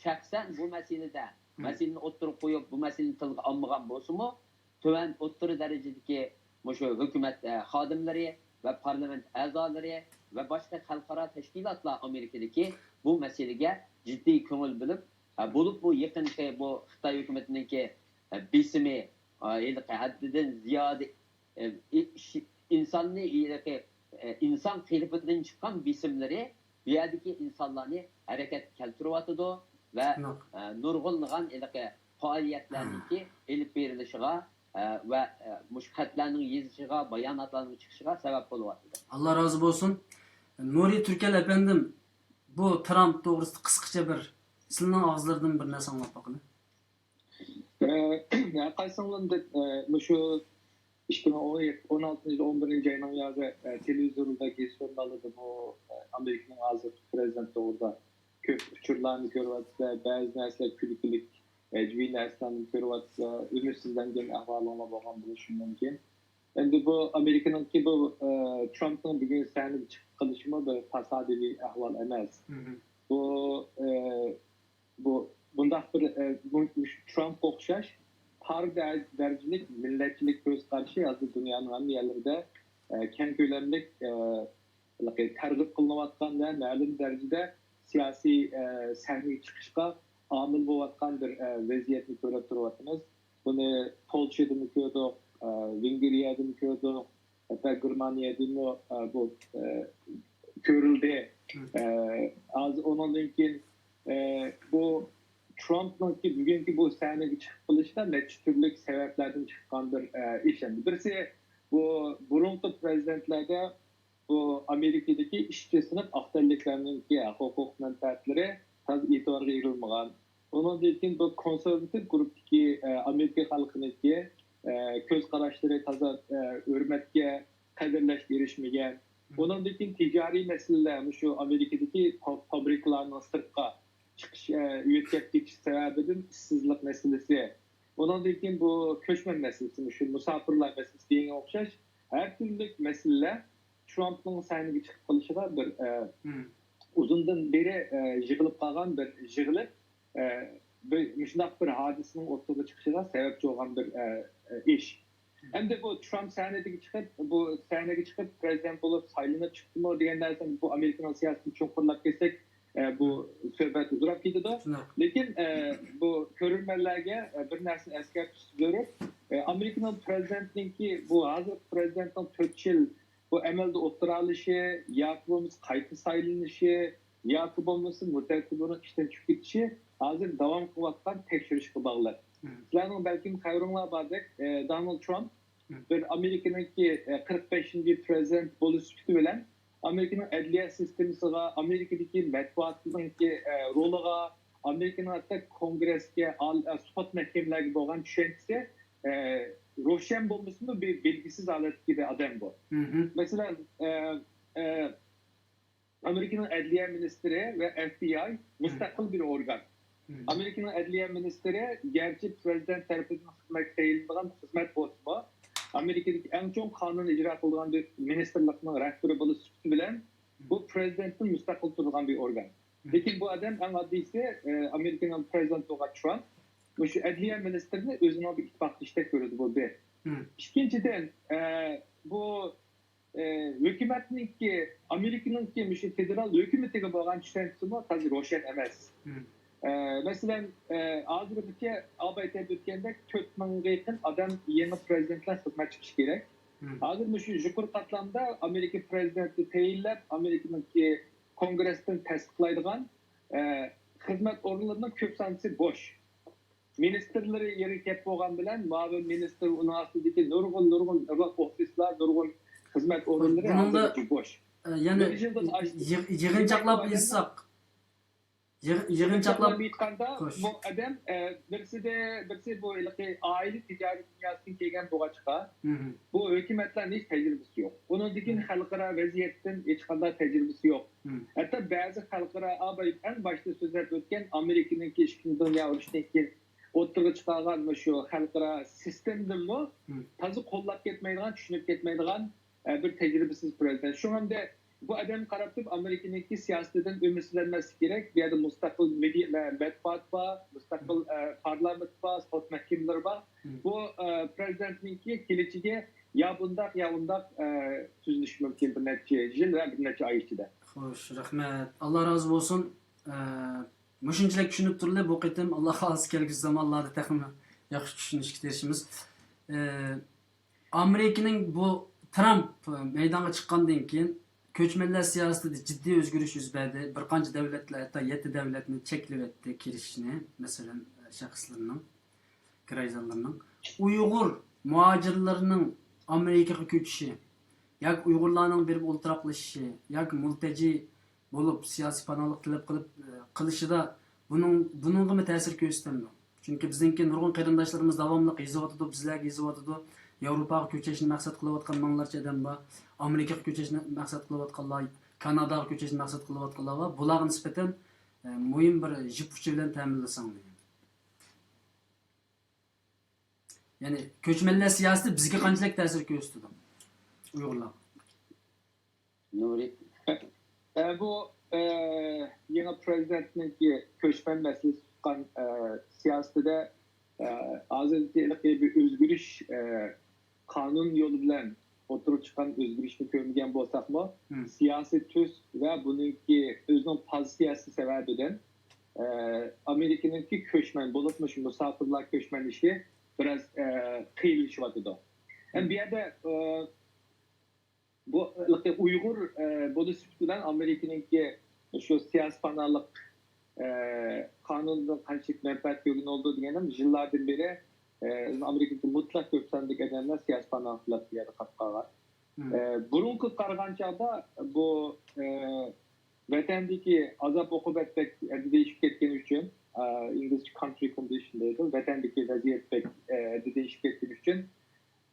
شەخسەن بۇ مەسىلىدە مەسىلىنى ئوتتۇرىغا قويۇپ، بۇ مەسىلىنى تىلغا ئالمىغان بولسىمۇ، تۆۋەن ئوتتۇرا دەرىجىدىكى مۇشۇ ھۆكۈمەت، ئە، خادىملىرى ۋە پارلامېنت ئەزالىرى ۋە باشقا خەلقئارا تەشكىلاتلار ئامېرىكىدىكى بۇ مەسىلىگە جىددىي كۆڭۈل بۆلۈپ، ئە، بولۇپ بۇ يېقىنقى بۇ خىتاي ھۆكۈمىتىنىڭكى، ئە، بېسىمى، ئە، ھېلىقى ھەددىدىن زىيادە، ئە، ئى-، ئىش-، ئىنساننى ھېلىقى، ئە، ئىنسان قېلىپىدىن چىققان بېسىملىرى بۇ يەردىكى ئىنسانلارنى ھەرىكەتكە كەلتۈرۈۋاتىدۇ ۋە، ئە، نۇرغۇنلىغان ھېلىقى پائالىيەتلەرنىڭكى ئېلىپ بېرىلىشىغا، ئە، ۋە، ئە، مۇشۇ خەتلەرنىڭ يېزىشىغا، باياناتلارنىڭ چىقىشىغا سەۋەب بولۇۋاتىدۇ. ئاللا رازى بولسۇن. نۇرى تۈركەل ئەپەندىم، بۇ ترامپ توغرىسىدا قىسقىچە بىر سىلىنىڭ ئاغزىلىرىدىن بىر نەرسە ئاڭلاپ باقىلى. ئە، ھەرقايسىڭلاردىن، ئە، مۇشۇ ئىككى مىڭ ئون ئالتىنچى يىل ئون بىرىنچى ئاينىڭ يازى، ئە، تېلېۋىزوردا، گېزىت ژۇرنالىدا بۇ، ئە، ئامېرىكىنىڭ ھازىرقى پرېزىدېنت توغرىدا كۆپ ئۇچۇرلارنى كۆرۈۋاتىسىلەر. بەزى نەرسىلەر كۈلكىلىك، ھەجۋىي نەرسىلەرنى كۆرۈۋاتسا، ئۈمىدسىزلەنگەن ئەھۋالىڭلار بولغان بولۇشى مۇمكىن. ئەمدى بۇ ئامېرىكىنىڭكى بۇ، ئە، ترامپنىڭ بۈگۈن سەھنىگە چىقىپ قېلىشىمۇ بىر تاسادىپىي ئەھۋال ئەمەس. بۇ، ئە، بۇ، بۇنداق بىر، ئە، بۇ، مۇشۇ ترامپقا ئوخشاش تار دەر-، دەرىجىلىك مىللەتچىلىك كۆز قارىشى ھازىر دۇنيانىڭ ھەممە يەرلىرىدە، ئە، كەڭ كۆلەملىك، ئە، ھېلىقى تەرغىب قىلىنىۋاتقان ۋە مەلۇم دەرىجىدە سىياسىي، ئە، سەھنىگە چىقىشقا ئامىل بولۇۋاتقان بىر، ئە، ۋەزىيەتنى كۆرۈپ تۇرۇۋاتىمىز. بۇنى پولشىدىمۇ كۆردۇق، ئە، ۋېنگرىيەدىمۇ كۆردۇق، ھەتتا گېرمانىيەدىمۇ، ئە، بۇ، ئە، كۆرۈلدى. ئە، ھازىر ئۇنىڭدىن كېيىن، ئە، بۇ ترامپنىڭكى بۈگۈنكى بۇ سەھنىگە چىقىپ قېلىشىدا نەچچە تۈرلۈك سەۋەبلەردىن چىققان بىر، ئە، ئىش. ئەمدى بىرسى، بۇ بۇرۇنقى پرېزىدېنتلەردە بۇ ئامېرىكىدىكى ئىشچى سىنىپ ئاق تەنلىكلەرنىڭكى ھەق-ھوقۇق مەنپەئەتلىرى تازا ئېتىبارغا ئېلىنمىغان. ئۇنىڭدىن كېيىن بۇ كونسېرۋاتىپ گۇرۇپپىدىكى، ئە، ئامېرىكا خەلقىنىڭكى، ئە، كۆز قاراشلىرى تازا، ئە، ھۆرمەتكە، قەدىرلەشكە ئېرىشمىگەن. ئۇنىڭدىن كېيىن تىجارىي مەسىلىلەر، مۇشۇ ئامېرىكىدىكى فا-، فابرىكىلارنىڭ سىرتقا چىقىش، ئە، يۆتكەپ كېتىش سەۋەبىدىن ئىشسىزلىق مەسىلىسى. ئۇنىڭدىن كېيىن بۇ كۆچمەن مەسىلىسى، مۇشۇ مۇساپىرلار مەسىلىسى دېگەنگە ئوخشاش ھەر تۈرلۈك مەسىلىلەر ترامپنىڭ سەھنىگە چىقىپ قېلىشىغا بىر، ئە، ئۇزۇندىن بېرى، ئە، يىغىلىپ قالغان بىر يىغىلىپ، ئە، بىر مۇشۇنداق بىر ھادىسىنىڭ ئوتتۇرىغا چىقىشىغا سەۋەبچى بولغان بىر، ئە، ئە، ئىش. ئەمدى بۇ ترامپ سەھنىگە چىقىپ، بۇ سەھنىگە چىقىپ پرېزىدېنت بولۇپ سايلىنىپ چىقتىمۇ دېگەن نەرسە بۇ ئامېرىكىنىڭ سىياسىتىنى چوڭقۇرلاپ كەتسەك، ئە، بۇ سۆھبەت ئۇزىراپ كېتىدۇ. لېكىن، ئە، بۇ كۆرۈرمەنلەرگە، ئە، بىر نەرسىنى ئەسكەرتىش زۆرۈر. ئە، ئامېرىكىنىڭ پرېزىدېنتىنىڭكى، بۇ ھازىرقى پرېزىدېنتنىڭ تۆت يىل بۇ ئەمەلدە ئولتۇرالىشى ياكى بولمىسا قايتا سايلىنىشى ياكى بولمىسا مۇددەتتە بۇنىڭ ئىشتىن چۈشۈپ كېتىشى ھازىر داۋام قىلىۋاتقان تەكشۈرۈشكە باغلىق. سىلەرنىڭ بەلكىم خەۋىرىڭلار باردەك، ئە، دونالد ترامپ بىر ئامېرىكىنىڭكى، ئە، قىرىق بەشىنچى پرېزىدېنت بولۇش سۈپىتى بىلەن ئامېرىكىنىڭ ئەدلىيە سىستېمىسىغا، ئامېرىكىدىكى مەتبۇئاتنىڭكى، ئە، رولىغا، ئامېرىكىنىڭ ھەتتا كونگرېسكە، ئال-، ئە، سوت مەھكىمىلەرگە بولغان چۈشەنچىسى، ئە، روشەن بولمىسىمۇ، بىر بەلگىسىز ھالەتتىكى بىر ئادەم بۇ. مەسىلەن، ئە، ئە، ئامېرىكىنىڭ ئەدلىيە مىنىستىرى ۋە ئەف بى ئاي مۇستەقىل بىر ئورگان. ئامېرىكىنىڭ ئەدلىيە مىنىستىرى گەرچە پرېزىدېنت تەرىپىدىن خىزمەتكە تەيىنلىنىدىغان خىزمەت بولسىمۇ، ئامېرىكىدىكى ئەڭ چوڭ قانۇن ئىجرا قىلىدىغان بىر مىنىستىرلىقنىڭ رەھبىرى بولۇش سۈپىتى بىلەن بۇ پرېزىدېنتتىن مۇستەقىل تۇرىدىغان بىر ئورگان. لېكىن بۇ ئادەم ئەڭ ئاددىيسى، ئە، ئامېرىكىنىڭ پرېزىدېنتى بولغان ترامپ مۇشۇ ئەدلىيە مىنىستىرىنى ئۆزىنىڭ بىر ئىتتىپاقدىشىدەك كۆرىدۇ، بۇ بىر. ئىككىنچىدىن، ئە، بۇ، ئە، ھۆكۈمەتنىڭكى، ئامېرىكىنىڭكى مۇشۇ فېدېرال ھۆكۈمىتىگە بولغان چۈشەنچىسىمۇ تازا روشەن ئەمەس. ئە، مەسىلەن، ئە، ھازىرغىچە ئاباي ئېيتىپ ئۆتكەندەك تۆت مىڭغا يېقىن ئادەم يېڭى پرېزىدېنت بىلەن خىزمەت چىقىشى كېرەك. ھازىر مۇشۇ يۇقىرى قاتلامدا ئامېرىكا پرېزىدېنتى تەيىنلەپ، ئامېرىكىنىڭكى كونگرېستىن تەستىقلايدىغان، ئە، خىزمەت ئورۇنلىرىنىڭ كۆپ سانىسى بوش. مىنىستىرلىرى يەرگە كەپ بولغان بىلەن، مۇئاۋىن مىنىستىر، ئۇنىڭ ئاستىدىكى نۇرغۇن، نۇرغۇن ئوفىسلار، نۇرغۇن خىزمەت ئورۇنلىرى بۇنىڭدا، ھازىرغىچە بوش. ئە، يەنە بىر يىلدىن ئاشتى. يىغ-، يىغىنچاقلاپ ئېيتساق، يىغ-، يىغىنچاقلاپ ئېيتقاندا، بۇ ئادەم، ئە، بىرسىدە، بىرسى بۇ ھېلىقى ئائىلە تىجارىي دۇنياسىدىن كەلگەن بولغاچقا، بۇ ھۆكۈمەتلەرنىڭ ھېچ تەجرىبىسى يوق. ئۇنىڭدىن كېيىن خەلقئارا ۋەزىيەتتىن ھېچقانداق تەجرىبىسى يوق. ھەتتا بەزى خەلقئارا، ئەڭ باشتا سۆزلەپ ئۆتكەن ئامېرىكىنىڭكى ئىككىنچى دۇنيا ئۇرۇشىدىن كېيىن ئوتتۇرىغا چىقارغان مۇشۇ خەلقئارا سىستېمىدىنمۇ تازا قوللاپ كەتمەيدىغان، چۈشىنىپ كەتمەيدىغان، ئە، بىر تەجرىبىسىز پرېزىدېنت. شۇڭا ئەمدى بۇ ئادەمگە قاراپ تۇرۇپ ئامېرىكىنىڭكى سىياسىتىدىن ئۈمىدسىزلەنمەسلىك كېرەك. بۇ يەردە مۇستەقىل مېدىيا، مە-، مەتبۇئات بار، مۇستەقىل، ئە، پارلامېنت بار، سوت مەھكىمىلىرى بار. بۇ، ئە، پرېزىدېنتنىڭكى كېلىچىكى يا بۇنداق، يا ئۇنداق، ئە، تۈزۈلۈشى مۇمكىن بىر نەچچە يىل ۋە بىر نەچچە ئاي ئىچىدە. خوش، رەھمەت. ئاللا رازى بولسۇن. ئە، مۇشۇنچىلىك چۈشىنىپ تۇرلى، بۇ قېتىم ئاللا خالىسا كەلگۈسى زامانلاردا تېخىمۇ ياخشى چۈشىنىشكە تىرىشىمىز. ئە، ئامېرىكىنىڭ بۇ ترامپ مەيدانغا چىققاندىن كېيىن كۆچمەنلەر سىياسىتىدە جىددىي ئۆزگىرىش يۈز بەردى. بىر قانچە دەۋلەتلەر ھەتتا يەتتە دەۋلەتنى چەكلىۋەتتى كىرىشىشنى، مەسىلەن، شەخسلىرىنىڭ، گراژدانلىرىنىڭ. ئۇيغۇر مۇھاجىرلىرىنىڭ ئامېرىكىغا كۆچۈشى ياكى ئۇيغۇرلارنىڭ بېرىپ ئولتۇراقلىشىشى ياكى مۇلتەجى بولۇپ سىياسىي پاناھلىق تەلەپ قىلىپ، قىلىشىدا بۇنىڭ، بۇنىڭغىمۇ تەسىر كۆرسىتەمدۇ؟ چۈنكى بىزنىڭكى نۇرغۇن قېرىنداشلىرىمىز داۋاملىق يېزىۋاتىدۇ، بىزلەرگە يېزىۋاتىدۇ. ياۋروپاغا كۆچۈشنى مەقسەت قىلىۋاتقان مىڭلارچە ئادەم بار. ئامېرىكىغا كۆچۈشنى مەقسەت قىلىۋاتقانلار، كاناداغا كۆچۈشنى مەقسەت قىلىۋاتقانلار بار. بۇلارغا نىسبەتەن، ئە، مۇھىم بىر جىپ ئۇچى بىلەن تەمىنلىسەڭ دېگەن. يەنى كۆچمەنلەر سىياسىتى بىزگە قانچىلىك تەسىر كۆرسىتىدۇ؟ ئۇيغۇرلار. نۇرى. ئە، بۇ ئە، يېڭى پرېزىدېنتنىڭكى كۆچمەن مەسىلىسى تۇتقان ئە، سىياسىتىدە ئە، ھازىرقى بىر ئۆزگىرىش ئە، قانۇن يولى بىلەن ئوتتۇرىغا چىققان ئۆزگىرىشنى كۆرمىگەن بولساقمۇ، مم. سىياسىي تۈس ۋە بۇنىڭكى ئۆزىنىڭ پوزىتسىيەسى سەۋەبىدىن ئە، ئامېرىكىنىڭكى كۆچمەن، بولۇپمۇ شۇ مۇساپىرلار كۆچمەن ئىشى بىراز ئە، قىيىنلىشىۋاتىدۇ. ھەم بۇ يەردە ئە، بۇ ئۇيغۇر ئە، بولۇش سۈپىتى بىلەن ئامېرىكىنىڭكى شۇ سىياسىي پاناھلىق ئە، قانۇنىدىن قانچىلىك مەنپەئەت كۆرگىلى بولىدۇ دېگەن يىللاردىن بېرى ئە، ئامېرىكىدىكى مۇتلەق كۆپ ساندىكى ئادەملەر سىياسىي پاناھلىق بۇ يەردە قاپقالغان. مم. ئە، بۇرۇنقى قارىغان چاغدا بۇ ئە، ۋەتەندىكى ئازاب ئوقۇبەت بەك ھەددىدىن ئېشىپ كەتكەن ئۈچۈن، ئە، ئىنگلىزچە country condition دەيدۇ، ۋەتەندىكى ۋەزىيەت بەك ئە، ھەددىدىن ئېشىپ كەتكەن ئۈچۈن،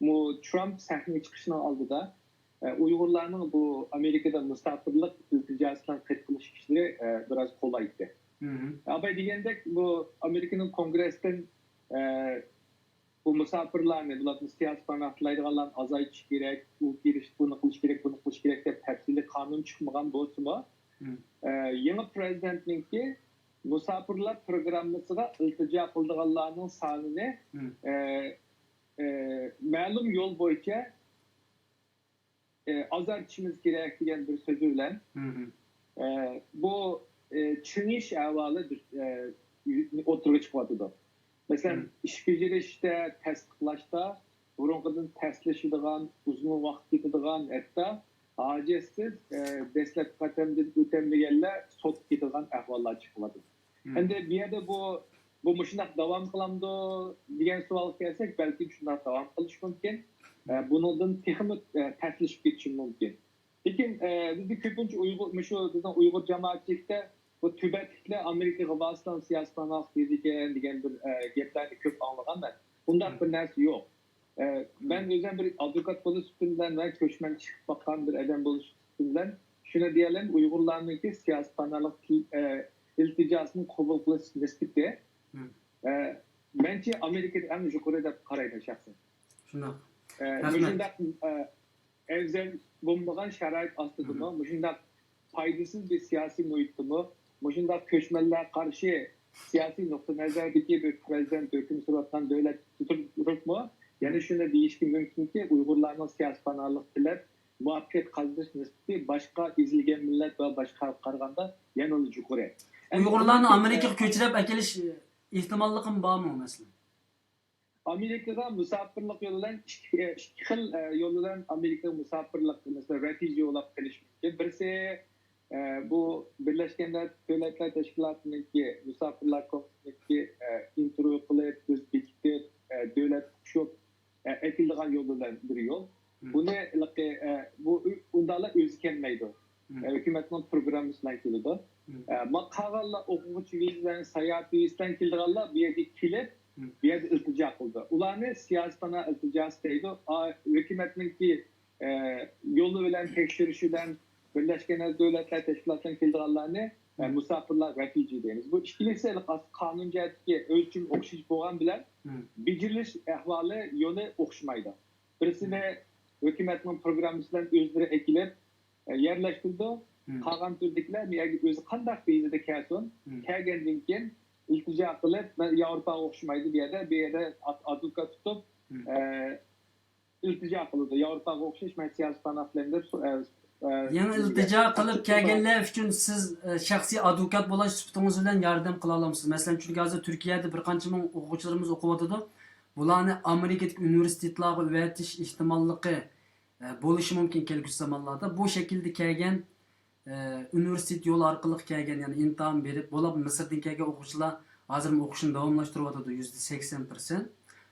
بۇ ترامپ سەھنىگە چىقىشنىڭ ئالدىدا ئە، ئۇيغۇرلارنىڭ بۇ ئامېرىكىدا مۇساپىرلىق ئىلتىجاسى بىلەن قېتىقلىشىش ئىشلىرى ئە، بىراز قولايتتى. مم. ئاباي دېگەندەك، بۇ ئامېرىكىنىڭ كونگرېستىن ئە، بۇ مۇساپىرلارنى، بۇلارنى سىياسىي پاناھ تىلەيدىغانلارنى ئازايتىش كېرەك، ئۇ كېلىش، بۇنى قىلىش كېرەك، بۇنى قىلىش كېرەك دەپ تەپسىلىي قانۇن چىقمىغان بولسىمۇ، مم. ئە، يېڭى پرېزىدېنتنىڭكى مۇساپىرلار پروگراممىسىغا ئىلتىجا قىلىدىغانلارنىڭ سانىنى مم. ئە، ئە، مەلۇم يول بويىچە ئە، ئازايتىشىمىز كېرەك دېگەن بىر سۆزى بىلەن، مم. ئە، بۇ ئە، چىڭىيىش ئەھۋالى ئە، ئوتتۇرىغا چىقىۋاتىدۇ. مەسىلەن، مم. ئىش بېجىرىشتە، تەستىقلاشتا بۇرۇنقىدىن تەسلىشىدىغان، ئۇزۇن ۋاقىت كېتىدىغان، ھەتتا ھاجەتسىز ئە، دەسلەپكى قەدەمدىن ئۆتەلمىگەنلەر سوتقا كېتىدىغان ئەھۋاللار چىقىۋاتىدۇ. مم. ئەمدى بۇ يەردە بۇ بۇ مۇشۇنداق داۋام قىلامدۇ دېگەن سوئالغا كەلسەك، بەلكىم شۇنداق داۋام قىلىشى مۇمكىن. ئە، بۇنىڭدىن تېخىمۇ ئە، پەسلىشىپ كېتىشى مۇمكىن. لېكىن ئە، بىزدە كۆپىنچە ئۇيغۇر، مۇشۇ بىزنىڭ ئۇيغۇر جامائەتچىلىكتە بۇ تۈبەتلىكلەر ئامېرىكىغا بارسىلا سىياسىي پاناھلىق بېرىدىكەن دېگەن بىر ئە، گەپلەرنى كۆپ ئاڭلىغان مەن. ئۇنداق بىر نەرسە يوق. ئە، مەن ئۆزۈم بىر ئادۋوكات بولۇش سۈپىتىم بىلەن ۋە كۆچمەن چىقىپ باققان بىر ئادەم بولۇش سۈپىتىم بىلەن شۇنى دېيەلەيمەن، ئۇيغۇرلارنىڭكى سىياسىي پاناھلىق تىل-، ئە، ئىلتىجاسىنى قوبۇل قىلىش نىسبىتى، مم. ئە، مەنچە ئامېرىكىدا ئەڭ يۇقىرى دەپ قارايمەن شەخسەن. شۇنداق. ئە، رەھمەت. مۇشۇنداق ئە، ئەۋزەل بولمىغان شارائىت ئاستىدىمۇ، مۇشۇنداق پايدىسىز بىر سىياسىي مۇھىتتىمۇ، مۇشۇنداق كۆچمەنلەرگە قارشى سىياسىي نۇقتىئىنەزەردىكى بىر پرېزىدېنت ھۆكۈم سۈرۈۋاتقان دۆلەتتە تۇرۇپمۇ، يەنە شۇنى دېيىشكە مۇمكىنكى، ئۇيغۇرلارنىڭ سىياسىي پاناھلىق تىلەپ، مۇۋەپپەقىيەت قازىنىش نىسبىتى باشقا ئېزىلگەن مىللەت ۋە باشقا خەلققە قارىغاندا يەنىلا يۇقىرى. ئەمدى ئۇيغۇرلارنى ئۇنىڭدىن، ئامېرىكىغا ئە، كۆچۈرۈپ ئەكېلىش ئېھتىماللىقىمۇ بارمۇ، مەسىلەن؟ ئامېرىكىغا مۇساپىرلىق يولى بىلەن ئىككى، ئىككى خىل، ئە، يول بىلەن ئامېرىكىغا مۇساپىرلىق، مەسىلەن، رېفۇجى بولاپ قېلىش مۇمكىن. بىرسى، ئە، بۇ بىرلەشكەن دۆلەتلەر تەشكىلاتىنىڭكى مۇساپىرلار كومىتېتىنىڭكى، ئە، ئىنتېرۋيۇ قىلىپ، ئۆزى بېكىتىپ، ئە، دۆلەتكە قوشۇپ، ئە، ئەكېلىدىغان يول بىلەن بىر يول. بۇنى، ئە، بۇ ئۇ-، ئۇنداقلا ئۆزى كەلمەيدۇ. ئە، ھۆكۈمەتنىڭ پروگراممىسى بىلەن كېلىدۇ. ئە، ما-، قالغانلار ئوقۇغۇچى ۋىزا بىلەن، ساياھەت ۋىزىسى بىلەن كېلىدىغانلار بۇ يەرگە كېلىپ، بۇ يەردە ئىلتىجا قىلىدۇ. ئۇلارنى سىياسىي پاناھ ئىلتىجاسى دەيدۇ. ئا، ھۆكۈمەتنىڭكى، ئە، يولى بىلەن، تەكشۈرۈشى بىلەن، بىرلەشكەن دۆلەتلەر تەشكىلاتىدىن كېلىدىغانلارنى، ئە، مۇساپىرلار، رېفۇجى دەيمىز. بۇ ئىككىلىسى قانۇن جەھەتتىكى ئۆلچىمى ئوخشاش بولغان بىلەن، بېجىرىلىش ئەھۋالى، يولى ئوخشىمايدۇ. بىرسىنى ھۆكۈمەتنىڭ پروگراممىسى بىلەن ئۆزلىرى ئەكېلىپ، ئە، يەرلەشتۈرىدۇ. قالغان تۈردىكىلەر بۇ يەرگە ئۆزى قانداق ۋىزىدا كەلسۇن، كەلگەندىن كېيىن ئىلتىجا قىلىپ، مەن ياۋروپاغا ئوخشىمايدۇ بۇ يەردە، بۇ يەردە ئاد-، ئادۋوكات تۇتۇپ، ئە، ئىلتىجا قىلىدۇ. ياۋروپاغا ئوخشاش مەن سىياسىي پاناھ تىلەيمەن دەپ، ئە، ئە، يېڭى ئىلتىجا قىلىپ كەلگەنلەر ئۈچۈن سىز، ئە، شەخسىي ئادۋوكات بولاش سۈپىتىڭىز بىلەن ياردەم قىلالامسىز؟ مەسىلەن، چۈنكى ھازىر تۈركىيەدە بىر قانچە مىڭ ئوقۇغۇچىلىرىمىز ئوقۇۋاتىدۇ. بۇلارنى ئامېرىكىدىكى ئۇنىۋېرسىتېتلارغا ئۆتۈش ئېھتىماللىقى، ئە، بولۇشى مۇمكىن كەلگۈسى زامانلاردا. بۇ شەكىلدە كەلگەن، ئە، ئۇنىۋېرسىتېت يولى ئارقىلىق كەلگەن، يەنى ئىمتىھان بېرىپ، بولۇپ مىسىردىن كەلگەن ئوقۇغۇچىلار ھازىرمۇ ئوقۇشىنى داۋاملاشتۇرۇۋاتىدۇ، يۈزدە سەكسەن پىرسەنت.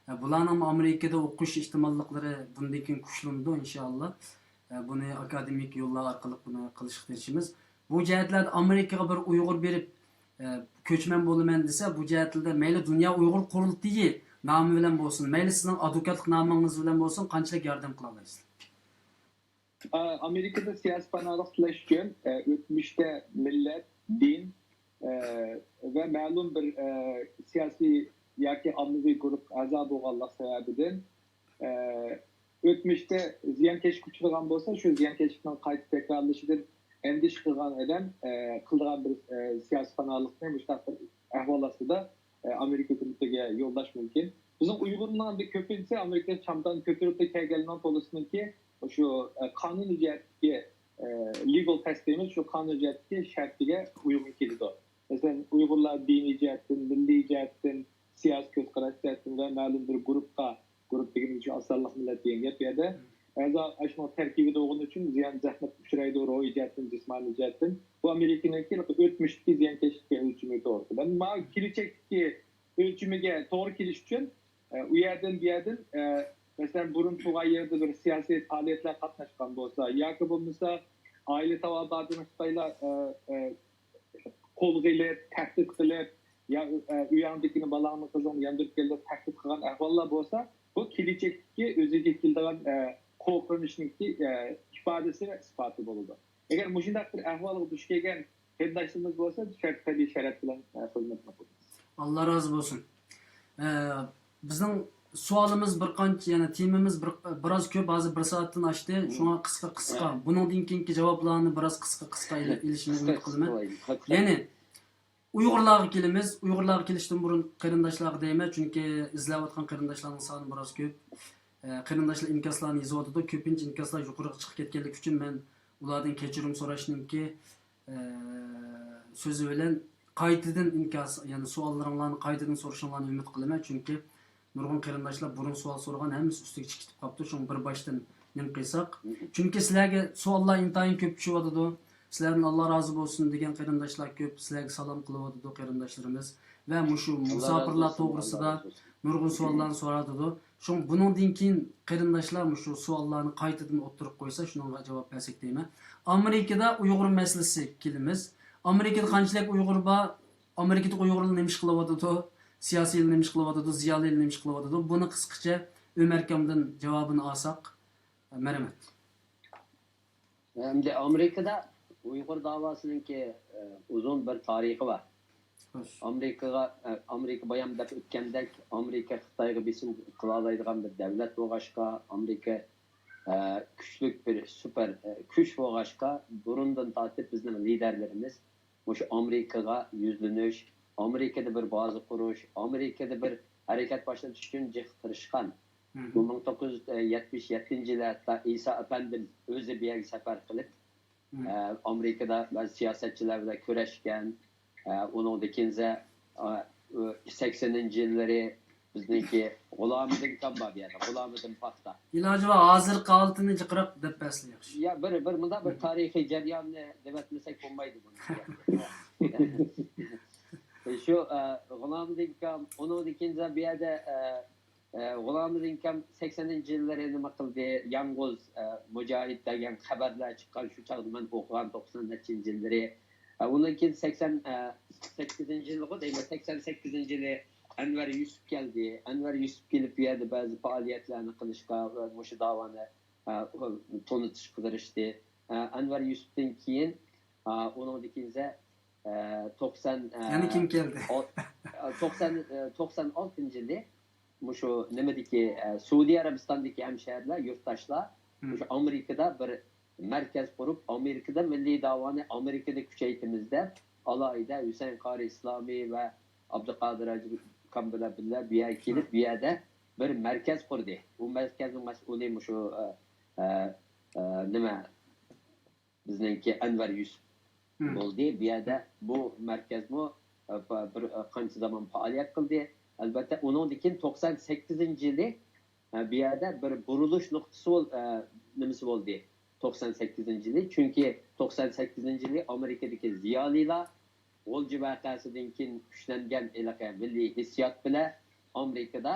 ئە، بۇلارنىڭمۇ ئامېرىكىدا ئوقۇش ئېھتىماللىقلىرى بۇندىن كېيىن كۈچلىنىدۇ، ئىنشائاللا. ئە، بۇنى ئاكادېمىك يوللار ئارقىلىق بۇنى قىلىشقا تىرىشىمىز. بۇ جەھەتلەردە ئامېرىكىغا بىر ئۇيغۇر بېرىپ، ئە، كۆچمەن بولىمەن دېسە، بۇ جەھەتلەردە مەيلى دۇنيا ئۇيغۇر قۇرۇلتىيى نامى بىلەن بولسۇن، مەيلى سىزنىڭ ئادۋوكاتلىق نامىڭىز بىلەن بولسۇن، قانچىلىك ياردەم قىلالايسىز؟ ئا، ئامېرىكىدا سىياسىي پاناھلىق تىلەش ئۈچۈن، ئە، ئۆتمۈشتە مىللەت، دىن، ئە، ۋە مەلۇم بىر، ئە، سىياسىي ياكى ئاممىۋى گۇرۇپپا ئەزا بولغانلىق سەۋەبىدىن، ئە، ئۆتمۈشتە زىيانكەشلىككە ئۇچرىغان بولسا، شۇ زىيانكەشلىكنىڭ قايتا تەكرارلىشىدىن ئەندىشە قىلغان ئادەم، ئە، قىلىدىغان بىر، ئە، سىياسىي پاناھلىقنى مۇشۇنداق بىر ئەھۋال ئاستىدا، ئە، ئامېرىكا ھۆكۈمىتىگە يوللاش مۇمكىن. بىزنىڭ ئۇيغۇرلارنىڭ كۆپىنچىسى ئامېرىكا چامادان كۆتۈرۈپلا كەلگەننىڭ تولىسىنىڭكى شۇ، ئە، قانۇنىي جەھەتتىكى، ئە، لېگال تەستىمىز شۇ قانۇنىي جەھەتتىكى شەرتىگە ئۇيغۇن كېلىدۇ. مەسىلەن، ئۇيغۇرلار دىنىي جەھەتتىن، مىللىي جەھەتتىن، سىياسىي كۆز قاراش جەھەتتىن ۋە مەلۇم بىر گۇرۇپپا، گۇرۇپپا دېگىنىم ئۈچۈن ئاسانلىقنى بىلەپ دېگەن گەپ بۇ يەردە. ئەزا ئاشۇنىڭ تەركىبىدە بولغىنى ئۈچۈن زىيان زەخمەتكە ئۇچرايدۇ، روھىي جەھەتتىن، جىسمانىي جەھەتتىن. بۇ ئامېرىكىنىڭكى ئۆتمۈشتىكى زىيانكەشلىك ئۆلچىمى توغرىسىدا. مانا كېلىچەكتىكى ئۆلچىمىگە توغرا كېلىش ئۈچۈن، ئە، ئۇ يەردىن بۇ يەردىن، ئە، مەسىلەن، بۇرۇن تۇرغان يېرىدە بىر سىياسىي پائالىيەتلەر قاتناشقان بولسا ياكى بولمىسا ئائىلە تاۋابىئاتىنى خىتايلار، ئە، ئە، قولغا ئېلىپ، تەھدىت قىلىپ، يا، ئە، ئۆيۈڭدىكىنى، بالاڭنى، قىزىڭنى ياندۇرۇپ كەل دەپ تەھدىت قىلغان ئەھۋاللار بولسا، بۇ كېلىچەكتىكى ئۆزىگە كېلىدىغان، ئە، قورقۇنچنىڭكى، ئە، ئىپادىسى ۋە ئىسپاتى بولىدۇ. ئەگەر مۇشۇنداق بىر ئەھۋالغا دۇچ كەلگەن قېرىنداشلىرىمىز بولسا، شەرت، تەبىئىي شەرەپ بىلەن، ئە، خىزمەتنى قىلىمىز. ئاللا رازى بولسۇن. ئە، بىزنىڭ سوئالىمىز بىر قانچە، يەنى تېمىمىز بىر، بىراز كۆپ، ھازىر بىر سائەتتىن ئاشتى. شۇڭا قىسقا، قىسقا. بۇنىڭدىن كېيىنكى جاۋابلارنى بىراز قىسقا، قىسقا ئېلىشىنى ئۈمىد قىلىمەن. يەنى ئۇيغۇرلارغا كېلىمىز. ئۇيغۇرلارغا كېلىشتىن بۇرۇن قېرىنداشلارغا دەيمەن، چۈنكى ئىزلەۋاتقان قېرىنداشلارنىڭ سانى بىراز كۆپ. ئە، قېرىنداشلار ئىنكاسلارنى يېزىۋاتىدۇ. كۆپىنچە ئىنكاسلار يۇقىرىغا چىقىپ كەتكەنلىكى ئۈچۈن مەن ئۇلاردىن كەچۈرۈم سوراشنىڭكى، ئە، سۆزى بىلەن قايتىدىن ئىنكاس، يەنى سوئاللىرىڭلارنى قايتىدىن سورىشىڭلارنى ئۈمىد قىلىمەن. چۈنكى نۇرغۇن قېرىنداشلار بۇرۇن سوئال سورىغان، ھەممىسى ئۈستىگە چىقىپ كېتىپ قاپتۇ. شۇڭا بىر باشتىن نېمە قىلساق. چۈنكى سىلەرگە سوئاللار ئىنتايىن كۆپ چۈشۈۋاتىدۇ. سىلەردىن ئاللا رازى بولسۇن دېگەن قېرىنداشلار كۆپ. سىلەرگە سالام قىلىۋاتىدۇ قېرىنداشلىرىمىز. ۋە مۇشۇ مۇساپىرلار توغرىسىدا نۇرغۇن سوئاللارنى سوراۋاتىدۇ. شۇڭا بۇنىڭدىن كېيىن قېرىنداشلار مۇشۇ سوئاللارنى قايتىدىن ئوتتۇرىغا قويسا، شۇنىڭغا جاۋاب بەرسەك دەيمەن. ئامېرىكىدا ئۇيغۇر مەسىلىسى كېلىمىز. ئامېرىكىدا قانچىلىك ئۇيغۇر بار؟ ئامېرىكىدا ئۇيغۇرلار نېمە ئىش قىلىۋاتىدۇ؟ سىياسىيلار نېمە ئىش قىلىۋاتىدۇ؟ زىيالىيلار نېمە ئىش قىلىۋاتىدۇ؟ بۇنى قىسقىچە ئۆمەر ئاكامدىن جاۋابىنى ئالساق، مەرھەمەت. ئەمدى ئامېرىكىدا ئۇيغۇر داۋاسىنىڭكى، ئە، ئۇزۇن بىر تارىخى بار. خوش. ئامېرىكىغا، ئە، ئامېرىكا بايام دەپ ئۆتكەندەك، ئامېرىكا خىتايغا بېسىم قىلالايدىغان بىر دەۋلەت بولغاچقا، ئامېرىكا، ئە، كۈچلۈك بىر سۇپېر، ئە، كۈچ بولغاچقا، بۇرۇندىن تارتىپ بىزنىڭ لىدەرلىرىمىز مۇشۇ ئامېرىكىغا يۈزلىنىش، ئامېرىكىدا بىر بازا قۇرۇش، ئامېرىكىدا بىر ھەرىكەت باشلىتىش ئۈچۈن جىق تىرىشقان. بۇ مىڭ توققۇز يۈز يەتمىش يەتتىنچى يىلى ھەتتا ئىسا ئەپەندىم ئۆزى بۇ يەرگە سەپەر قىلىپ، ئە، ئامېرىكىدا بەزى سىياسەتچىلەر بىلەن كۆرۈشكەن. ئە، ئۇنىڭدىن كېيىن، ئە، ئۇ سەكسىنىنچى يىللىرى بىزنىڭكى غۇلامىدىن كام بار بۇ يەردە، غۇلامىدىن پاختا. ئىلاجى بار، ھازىرقى ھالىتىنى جىقراق دەپ بەرسىلە ياخشى. يا، بىر، بىر مۇنداق بىر تارىخىي جەرياننى دەۋەتمىسەك بولمايدۇ بۇنى. شۇ، ئە، غۇلامىدىن كام، ئۇنىڭدىن كېيىن بۇ يەردە، ئە، ئە، غۇلامىدىن كام سەكسەنىنچى يىللىرى نېمە قىلدى؟ يالغۇز، ئە، مۇجاھىد دېگەن خەۋەرلەر چىققان شۇ چاغدا مەن ئوقۇغان توقسان نەچچىنچى يىللىرى. ئە، ئۇنىڭ كېيىن سەكسەن، ئە، سەككىزىنچى يىلغۇ دەيمەن، سەكسەن سەككىزىنچى يىلى ئەنۋەر يۈسۈپ كەلدى. ئەنۋەر يۈسۈپ كېلىپ بۇ يەردە بەزى پائالىيەتلەرنى قىلىشقا ۋە مۇشۇ داۋانى، ئە، تونۇتۇشقا تىرىشتى. ئە، ئەنۋەر يۈسۈپتىن كېيىن، ئە، ئۇنىڭدىن كېيىن، ئە، توقسان، ئە، يەنە كىم كەلدى؟ ئو-، ئە، توقسان، ئە، توقسان ئالتىنچى يىلى مۇشۇ نېمىدىكى، ئە، سئۇدى ئەرەبىستاندىكى ھەمشەھەرلەر، يۇرتداشلار مۇشۇ ئامېرىكىدا بىر مەركەز قۇرۇپ، ئامېرىكىدا مىللىي داۋانى ئامېرىكىدا كۈچەيتىمىز دەپ، ئالاھىدە ھۈسەيىن قارى ئىسلامى ۋە ئابدۇقادىر ھاجى كام بىلەن بىللە بۇ يەرگە كېلىپ، بۇ يەردە بىر مەركەز قۇردى. بۇ مەركەزنىڭ مەسئۇلى مۇشۇ، ئە، ئە، ئە، نېمە، بىزنىڭكى ئەنۋەر يۈسۈپ بولدى. بۇ يەردە بۇ مەركەزمۇ، ئە، بىر، ئە، قانچە زامان پائالىيەت قىلدى. ئەلۋەتتە، ئۇنىڭدىن كېيىن توقسان سەككىزىنچى يىلى، ئە، بۇ يەردە بىر بۇرۇلۇش نۇقتىسى بول-، ئە، نېمىسى بولدى. توقسان سەككىزىنچى يىلى. چۈنكى توقسان سەككىزىنچى يىلى ئامېرىكىدىكى زىيالىيلار غۇلجا ۋەقەسىدىن كېيىن كۈچلەنگەن ھېلىقى مىللىي ھېسسىيات بىلەن ئامېرىكىدا،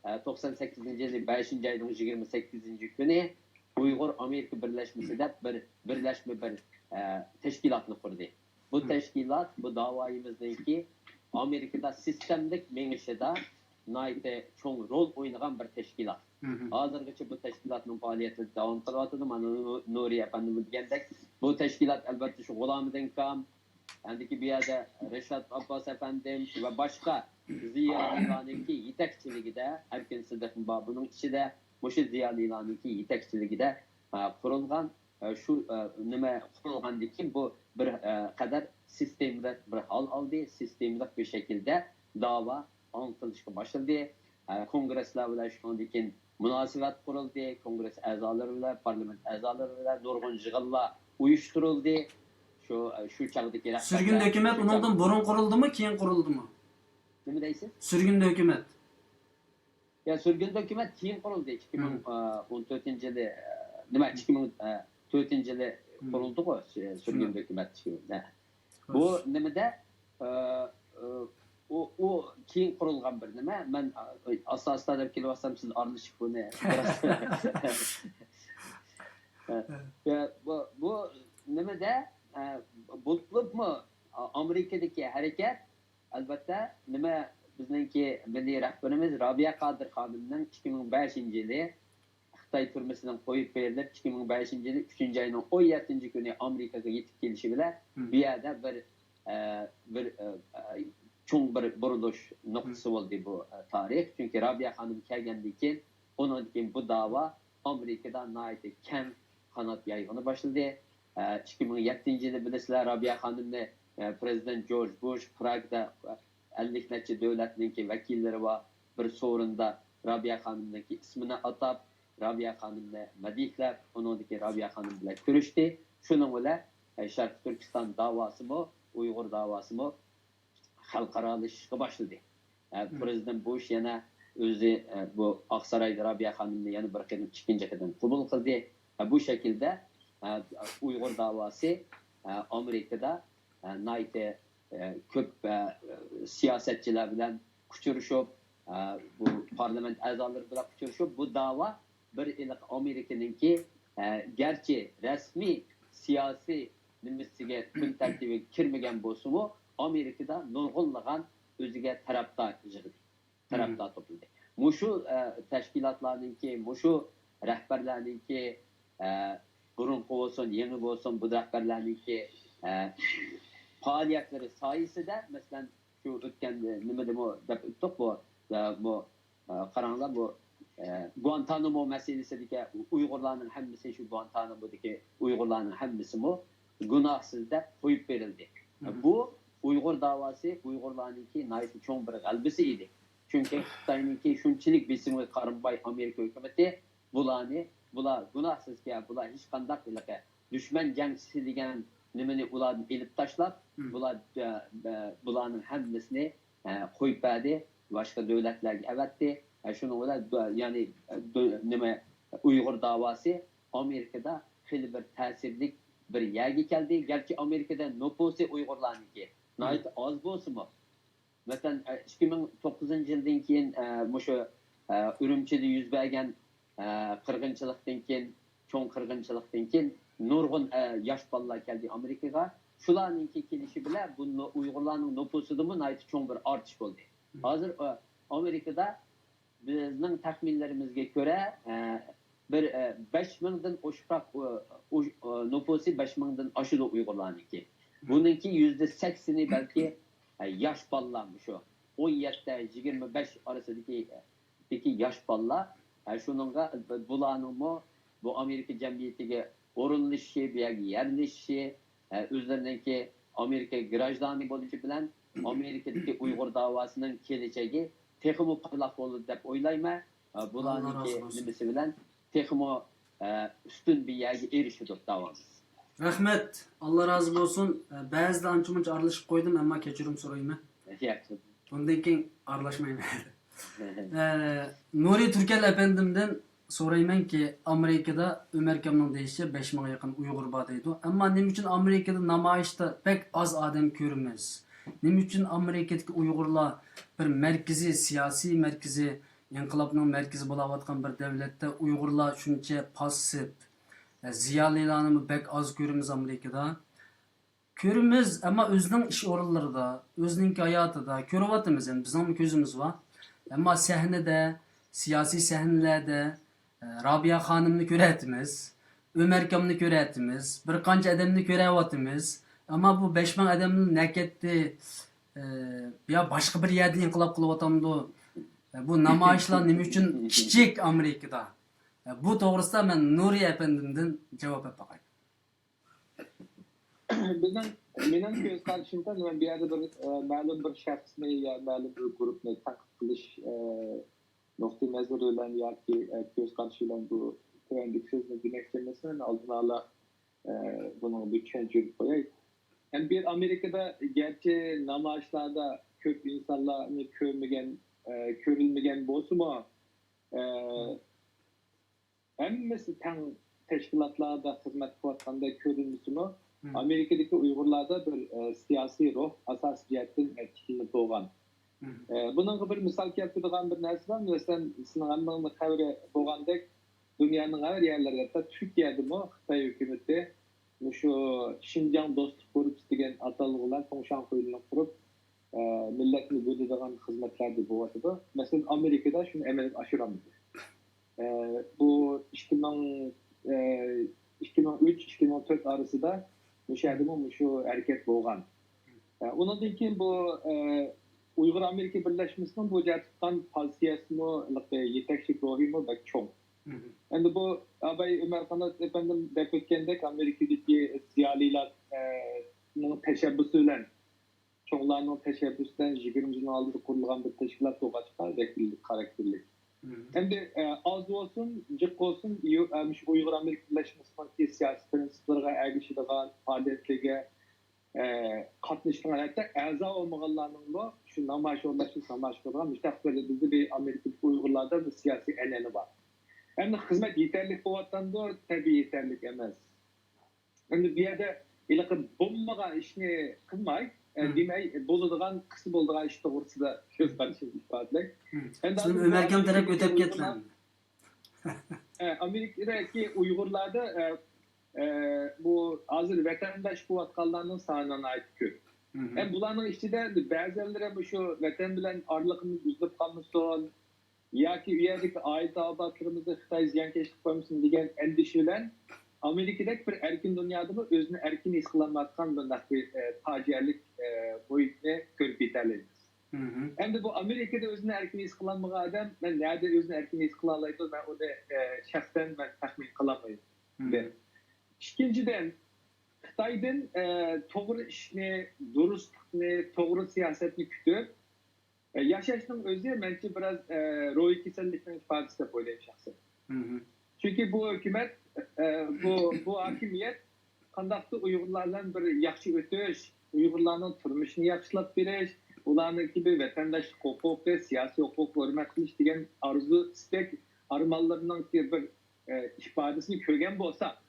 ئە، توقسان سەككىزىنچى يىلى بەشىنچى ئاينىڭ يىگىرمە سەككىزىنچى كۈنى ئۇيغۇر ئامېرىكا بىرلەشمىسى دەپ بىر بىرلەشمە بىر، ئە، تەشكىلاتنى قۇردى. بۇ تەشكىلات بۇ داۋايىمىزنىڭكى ئامېرىكىدا سىستېمىلىك مېڭىشىدا ناھايىتى چوڭ رول ئوينىغان بىر تەشكىلات. ھازىرغىچە بۇ تەشكىلاتنىڭ پائالىيەتلىرى داۋام قىلىۋاتىدۇ. مانا نۇ-، نۇرى ئەپەندىمۇ دېگەندەك، بۇ تەشكىلات ئەلۋەتتە شۇ غۇلامىدىن كام، ئەندىكى بۇ يەردە رىشات ئابباس ئەپەندىم ۋە باشقا زىيالىيلارنىڭكى يېتەكچىلىكىدە، ئەركىن سىدىق بۇنىڭ ئىچىدە، مۇشۇ زىيالىيلارنىڭكى يېتەكچىلىكىدە، ئە، قۇرۇلغان، ئە، شۇ، ئە، نېمە قۇرۇلغاندىن كېيىن بۇ بىر، ئە، قەدەر سىستېمىلىق بىر ھال ئالدى، سىستېمىلىق بىر شەكىلدە داۋا ئاڭلىتىلىشقا باشلىدى. ئە، كونگرېسلار بىلەن شۇنىڭدىن كېيىن مۇناسىۋەت قۇرۇلدى، كونگرېس ئەزالىرى بىلەن، پارلامېنت ئەزالىرى بىلەن نۇرغۇن يىغىنلار ئۇيۇشتۇرۇلدى. شۇ، شۇ چاغدىكى رەھبەرلەر، سۈرگۈندە ھۆكۈمەت شۇ ئۇنىڭدىن چاغ- بۇرۇن قۇرۇلدىمۇ، كېيىن قۇرۇلدىمۇ؟ نېمە دەيسىز؟ سۈرگۈندە ھۆكۈمەت. يا، سۈرگۈندە ھۆكۈمەت كېيىن قۇرۇلدى. ئىككى مىڭ ئون تۆتىنچى يىلى، ئە، نېمە، ئىككى مىڭ تۆتىنچى يىلى قۇرۇلدىغۇ، سۈ-، سۈرگۈندە ھۆكۈمەت. ئىككى مىڭ، ھە. بۇ نېمىدە، ئە، ئە، ئۇ، ئۇ كېيىن قۇرۇلغان بىر نېمە. مەن، ئە، ئاستا-ئاستا دەپ كېلىۋاتسام، سىز ئارىلىشىپ بۇنى بىراز. ئە، بۇ، بۇ نېمىدە، ئە، بولۇپمۇ ئامېرىكىدىكى ھەرىكەت، ئەلۋەتتە، نېمە، بىزنىڭكى مىللىي رەھبىرىمىز رابىيە قادىر خانىمنىڭ ئىككى مىڭ بەشىنچى يىلى خىتاي تۈرمىسىدىن قويۇپ بېرىلىپ، ئىككى مىڭ بەشىنچى يىلى ئۈچىنچى ئاينىڭ ئون يەتتىنچى كۈنى ئامېرىكىغا يېتىپ كېلىشى بىلەن، بۇ يەردە بىر، ئە، بىر، ئە، چوڭ بىر بۇرۇلۇش نۇقتىسى بولدى بۇ، ئە، تارىخ. چۈنكى رابىيە خانىم كەلگەندىن كېيىن، ئۇنىڭدىن كېيىن بۇ داۋا ئامېرىكىدا ناھايىتى كەڭ قانات يايغىلى باشلىدى. ئە، ئىككى مىڭ يەتتىنچى يىلى بىلىسىلەر، رابىيە خانىمنى، ئە، پىرېزىدېنت جورج بۇش پراگدا، ئە، ئەللىك نەچچە دۆلەتنىڭكى ۋەكىللىرى بار بىر سورۇندا رابىيە خانىمنىڭكى ئىسمىنى ئاتاپ، رابىيە خانىمنى مەدھىيلەپ، ئۇنىڭدىن كېيىن رابىيە خانىم بىلەن كۆرۈشتى. شۇنىڭ بىلەن، ئە، شەرقىي تۈركىستان داۋاسىمۇ، ئۇيغۇر داۋاسىمۇ خەلقئارالىشىشقا باشلىدى. ئە، پىرېزىدېنت بۇش يەنە ئۆزى، ئە، بۇ ئاقسارايدا رابىيە خانىمنى يەنە بىر قېتىم، ئىككىنچى قېتىم قوبۇل قىلدى. ئە، بۇ شەكىلدە، ئە، ئۇيغۇر داۋاسى، ئە، ئامېرىكىدا، ئە، ناھايىتى، ئە، كۆپ، ئە، سىياسەتچىلەر بىلەن ئۇچرىشىپ، ئە، بۇ پارلامېنت ئەزالىرى بىلەن ئۇچرىشىپ، بۇ داۋا بىر ھېلىقى ئامېرىكىنىڭكى، ئە، گەرچە رەسمىي سىياسىي نېمىسىگە، كۈن تەرتىپىگە كىرمىگەن بولسىمۇ، ئامېرىكىدا نۇرغۇنلىغان ئۆزىگە تەرەپدار يىغدى، تەرەپدار توپلىدى. مۇشۇ، ئە، تەشكىلاتلارنىڭكى، مۇشۇ رەھبەرلەرنىڭكى، ئە، بۇرۇنقى بولسۇن، يېڭى بولسۇن، بۇ رەھبەرلەرنىڭكى، ئە، پائالىيەتلىرى سايىسىدە، مەسىلەن، شۇ ئۆتكەن، ئە، نېمىدىمۇ دەپ ئۆتتۇق، بۇ، ئە، بۇ ئە، قاراڭلار، بۇ، ئە، گۇانتانامو مەسىلىسىدىكى ئۇيغۇرلارنىڭ ھەممىسى، شۇ گۇانتانامودىكى ئۇيغۇرلارنىڭ ھەممىسىمۇ گۇناھسىز دەپ قويۇپ بېرىلدى. بۇ ئۇيغۇر داۋاسى ئۇيغۇرلارنىڭكى ناھايىتى چوڭ بىر غەلىبىسى ئىدى. چۈنكى خىتاينىڭكى شۇنچىلىك بېسىمىغا قارىماي، ئامېرىكا ھۆكۈمىتى بۇلارنى، بۇلار گۇناھسىزكەن، بۇلار ھېچقانداق ھېلىقى دۈشمەن جەڭچىسى دېگەن نېمىنى ئۇلاردىن ئېلىپ تاشلاپ، بۇلار، ئە، ئە، بۇلارنىڭ ھەممىسىنى، ئە، قويۇپ بەردى، باشقا دۆلەتلەرگە ئەۋەتتى. ئە، شۇنىڭ بىلەن دۆ-، يەنى، ئە، دۆ-، نېمە، ئۇيغۇر داۋاسى ئامېرىكىدا خېلى بىر تەسىرلىك بىر يەرگە كەلدى. گەرچە ئامېرىكىدا نوپۇسى ئۇيغۇرلارنىڭكى ناھايىتى ئاز بولسىمۇ، مەسىلەن، ئىككى مىڭ توققۇزىنچى يىلدىن كېيىن، مۇشۇ، ئۈرۈمچىدە يۈز بەرگەن قىرغىنچىلىقتىن كېيىن، چوڭ قىرغىنچىلىقتىن كېيىن نۇرغۇن ياش بالىلار كەلدى ئامېرىكىغا. شۇلارنىڭكى كېلىشى بىلەن بۇ نو-، ئۇيغۇرلارنىڭ نوپۇسىدىمۇ ناھايىتى چوڭ بىر ئارتىش بولدى. ھازىر ئامېرىكىدا بىزنىڭ تەخمىنلىرىمىزگە كۆرە، ئە، بىر، ئە، بەش مىڭدىن ئوشۇقراق، ئۇ، ئۇ، ئۇ، نوپۇسى بەش مىڭدىن ئاشىدۇ ئۇيغۇرلارنىڭكى. بۇنىڭكى يۈزدە سەكسىنى بەلكى، ئە، ياش بالىلار، مۇشۇ ئون يەتتە، يىگىرمە بەش ئارىسىدىكى، دىكى ياش بالىلار. ئە، شۇنىڭغا بۇلارنىڭمۇ بۇ ئامېرىكا جەمئىيىتىگە ئورۇنلىشىشى، بۇ يەرگە يەرلىشىشى، ئە، ئۆزلىرىنىڭكى ئامېرىكا گراژدانى بولۇشى بىلەن ئامېرىكىدىكى ئۇيغۇر داۋاسىنىڭ كېلىچەكى تېخىمۇ پارلاق بولىدۇ دەپ ئويلايمەن. ئە، بۇلارنىڭكى نېمىسى بىلەن تېخىمۇ، ئە، ئۈستۈن بىر يەرگە ئېرىشىدۇ داۋامىز. رەھمەت، ئاللا رازى بولسۇن. ئە، بەزىدە ئانچە-مۇنچە ئارىلىشىپ قويدۇم، ئەمما كەچۈرۈم سورايمەن. ياخشى. بۇندىن كېيىن ئارىلاشمايمەن. ئە، نۇرى تۈركەل ئەپەندىمدىن سورايمەنكى، ئامېرىكىدا ئۆمەر ئاكامنىڭ دېيىشىچە بەش مىڭغا يېقىن ئۇيغۇر بار دەيدۇ. ئەمما نېمە ئۈچۈن ئامېرىكىدا نامايىشتا بەك ئاز ئادەم كۆرىمىز؟ نېمە ئۈچۈن ئامېرىكىدىكى ئۇيغۇرلار بىر مەركىزىي، سىياسىي مەركىزىي، ئىنقىلابنىڭ مەركىزى بولاۋاتقان بىر دەۋلەتتە ئۇيغۇرلار شۇنچە پاسسىپ، ئە، زىيالىيلارنىمۇ بەك ئاز كۆرىمىز ئامېرىكىدا. كۆرىمىز، ئەمما ئۆزىنىڭ ئىش ئورۇنلىرىدا، ئۆزىنىڭكى ھاياتىدا كۆرۈۋاتىمىز، ئەمدى بىزنىڭمۇ كۆزىمىز بار. ئەمما سەھنىدە، سىياسىي سەھنىلەردە، ئە، رابىيە خانىمنى كۆرەتىمىز، ئۆمەر ئاكامنى كۆرەتىمىز، بىر قانچە ئادەمنى كۆرەۋاتىمىز. ئەمما بۇ بەش مىڭ ئادەمنى نەكەتتى، ئە، يا باشقا بىر يەردە ئىنقىلاب قىلىۋاتامدۇ؟ ئە، بۇ نامايىشلار نېمە ئۈچۈن كىچىك ئامېرىكىدا؟ ئە، بۇ توغرىسىدا مەن نۇرى ئەپەندىمدىن جاۋاب ئېلىپ باقاي. بىزنىڭ، مېنىڭ كۆز قارىشىمچە، مەن بۇ يەردە بىر، ئە، مەلۇم بىر شەخسنى يا مەلۇم بىر گۇرۇپنى تەنقىد قىلىش، ئە، نۇقتىئى نەزىرى بىلەن ياكى، ئە، كۆز قارىشى بىلەن بۇ تۆۋەندىكى سۆزنى دېمەكچى ئەمەسمەن. ئالدىن ئالا، ئە، بۇنىڭغا بىر چۈشەنچە بېرىپ قوياي. ئەمدى بۇ يەر ئامېرىكىدا گەرچە نامايىشلاردا كۆپ ئىنسانلارنى كۆرمىگەن، ئە، كۆرۈلمىگەن بولسىمۇ، ئە، ھەممىسى تەڭ تەشكىلاتلاردا خىزمەت قىلىۋاتقاندەك كۆرۈنمىسىمۇ، ئامېرىكىدىكى ئۇيغۇرلاردا بىر، ئە، سىياسىي روھ ئاساسىي جەھەتتىن، ئە، تىكلىنىپ بولغان. ئە، بۇنىڭغا بىر مىسال كەلتۈرىدىغان بىر نەرسە بار. مەسىلەن، سىلەرنىڭ ھەممىڭلارنىڭ خەۋىرى بولغاندەك، دۇنيانىڭ ھەر يەرلىرىدە، ھەتتا تۈركىيەدىمۇ خىتاي ھۆكۈمىتى مۇشۇ شىنجاڭ دوستلۇق گۇرۇپپىسى دېگەن ئاتالغۇ بىلەن توڭشاڭ خۇيلۇنى قۇرۇپ، ئە، مىللەتنى بۆلىدىغان خىزمەتلەردە بولۇۋاتىدۇ. مەسىلەن، ئامېرىكىدا شۇنى ئەمەلگە ئاشۇرالمىدى. ئە، بۇ ئىككى مىڭ، ئە، ئىككى مىڭ ئۈچ، ئىككى مىڭ تۆت ئارىسىدا مۇشۇ يەردىمۇ مۇشۇ ھەرىكەت بولغان. ئە، ئۇنىڭدىن كېيىن بۇ، ئە، ئۇيغۇر ئامېرىكا بىرلەشمىسىنىڭ بۇ جەھەتتە تۇتقان پوزىتسىيەسىمۇ ھېلىقى يېتەكچىلىك روھىمۇ بەك چوڭ. ئەمدى بۇ ئاباي ئۆمەر قانات ئەپەندىم دەپ ئۆتكەندەك، ئامېرىكىدىكى زىيالىيلار، ئە، نىڭ تەشەببۇسى بىلەن، چوڭلارنىڭ تەشەببۇسى بىلەن يىگىرمە يىلنىڭ ئالدىدا قۇرۇلغان بىر تەشكىلات بولغاچقا، ۋەكىللىك خاراكتېرلىك. ئەمدى، ئە، ئاز بولسۇن، جىق بولسۇن، يۇ-، ئە، مۇشۇ ئۇيغۇر ئامېرىكا بىرلەشمىسىنىڭكى سىياسىي پىرىنسىپلىرىغا ئەگىشىدىغان پائالىيەتلىرىگە، ئە، قاتنىشىدىغان، ھەتتا ئەزا بولمىغانلارنىڭمۇ شۇ نامايىش ئورۇنلاشتۇرۇپ نامايىش قىلىدىغان مۇشۇنداق بىر، بىزدە بىر ئامېرىكىدىكى ئۇيغۇرلاردا بىر سىياسىي ئەنئەنە بار. ئەمدى خىزمەت يېتەرلىك بولۇۋاتامدۇ؟ تەبىئىي يېتەرلىك ئەمەس. ئەمدى بۇ يەردە ھېلىقى بولمىغان ئىشنى قىلماي، ئە، دېمەي، بولىدىغان، قىلسا بولىدىغان ئىش توغرىسىدا سۆز قىلىشنى ئىپادىلەي. ئەمدى سىز ئۆمەرجان تەرەپ ئۆتۈپ كەتسەڭ. ئە، ئامېرىكىدىكى ئۇيغۇرلاردا، ئە، ئە، بۇ ھازىر ۋەتەنداش بولۇۋاتقانلارنىڭ سانى ناھايىتى كۆپ. ئەمدى بۇلارنىڭ ئىچىدە بەزىلىرى مۇشۇ ۋەتەن بىلەن ئارىلىقىمىز ئۈزۈلۈپ قالمىسۇن، ياكى ئۇ يەردىكى ئائىلە تاۋابىئاتلىرىمىزغا خىتاي زىيانكەشلىك قىلمىسۇن دېگەن ئەندىشە بىلەن ئامېرىكىدەك بىر ئەركىن دۇنيادىمۇ ئۆزىنى ئەركىن ھېس قىلالمايۋاتقان بۇنداق بىر، ئە، پاجىئەلىك، ئە، مۇھىتنى كۆرۈپ يېتەلەيمىز. ئەمدى بۇ ئامېرىكىدا ئۆزىنى ئەركىن ھېس قىلالمىغان ئادەم مەن نەدە ئۆزىنى ئەركىن ھېس قىلالايدۇ؟ مەن ئۇنى، ئە، شەخسەن مەن تەخمىن قىلالمايمەن. بىر. ئىككىنچىدىن، خىتايدىن، ئە، توغرا ئىشنى، دۇرۇسلۇقنى، توغرا سىياسەتنى كۈتۈپ، ئە، ياشاشنىڭ ئۆزى مەنچە بىراز، ئە، روھىي كېسەللىكنىڭ ئىپادىسى دەپ ئويلايمەن شەخسەن. چۈنكى بۇ ھۆكۈمەت، ئە، بۇ، بۇ ھاكىمىيەت قانداقتۇر ئۇيغۇرلار بىلەن بىر ياخشى ئۆتۈش، ئۇيغۇرلارنىڭ تۇرمۇشىنى ياخشىلاپ بېرىش، ئۇلارنىڭكى بىر ۋەتەنداشلىق ھوقۇقى، سىياسىي ھوقۇققا ھۆرمەت قىلىش دېگەن ئارزۇ، ئىستەك، ئارمانلىرىنىڭكى بىر، ئە، ئىپادىسىنى كۆرگەن بولساق،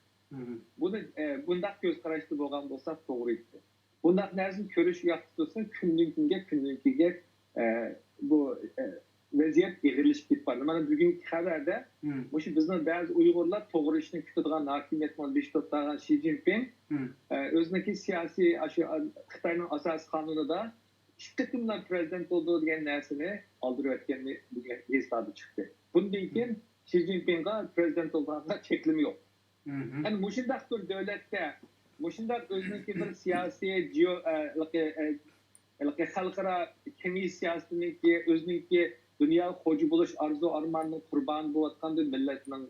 بۇنى، ئە، بۇنداق كۆز قاراشتا بولغان بولساق توغرا ئىدى. بۇنداق نەرسىنى كۆرۈش ئۇياقتا تۇرسا، كۈندىن كۈنگە، كۈندىن كۈنگە، ئە، بۇ، ئە، ۋەزىيەت ئېغىرلىشىپ كېتىپ بارىدۇ. مانا بۈگۈنكى خەۋەردە مۇشۇ بىزنىڭ بەزى ئۇيغۇرلار توغرا ئىشنى كۈتىدىغان ھاكىمىيەتنى بېشى تۇتىدىغان شى جىنپىڭ، ئە، ئۆزىنىڭكى سىياسىي، ئاشۇ، ئە، خىتاينىڭ ئاساسىي قانۇنىدا ئىككى قېتىملا پىرېزىدېنت بولىدۇ دېگەن نەرسىنى ئالدۇرۇۋەتكەننى بۈگۈن گېزىتلاردا چىقتى. بۇندىن كېيىن شى جىنپىڭغا پىرېزىدېنت بولىدىغانغا چەكلىمە يوق. ئەنە مۇشۇنداق بىر دۆلەتتە، مۇشۇنداق ئۆزىنىڭكى بىر سىياسىي، جىيو-، ئە، ھېلىقى، ئە، ھېلىقى خەلقئارا كېڭىشىش سىياسىتىنىڭكى، ئۆزىنىڭكى دۇنياغا خوجا بولۇش ئارزۇ ئارمانىنىڭ قۇربانى بولۇۋاتقان بىر مىللەتنىڭ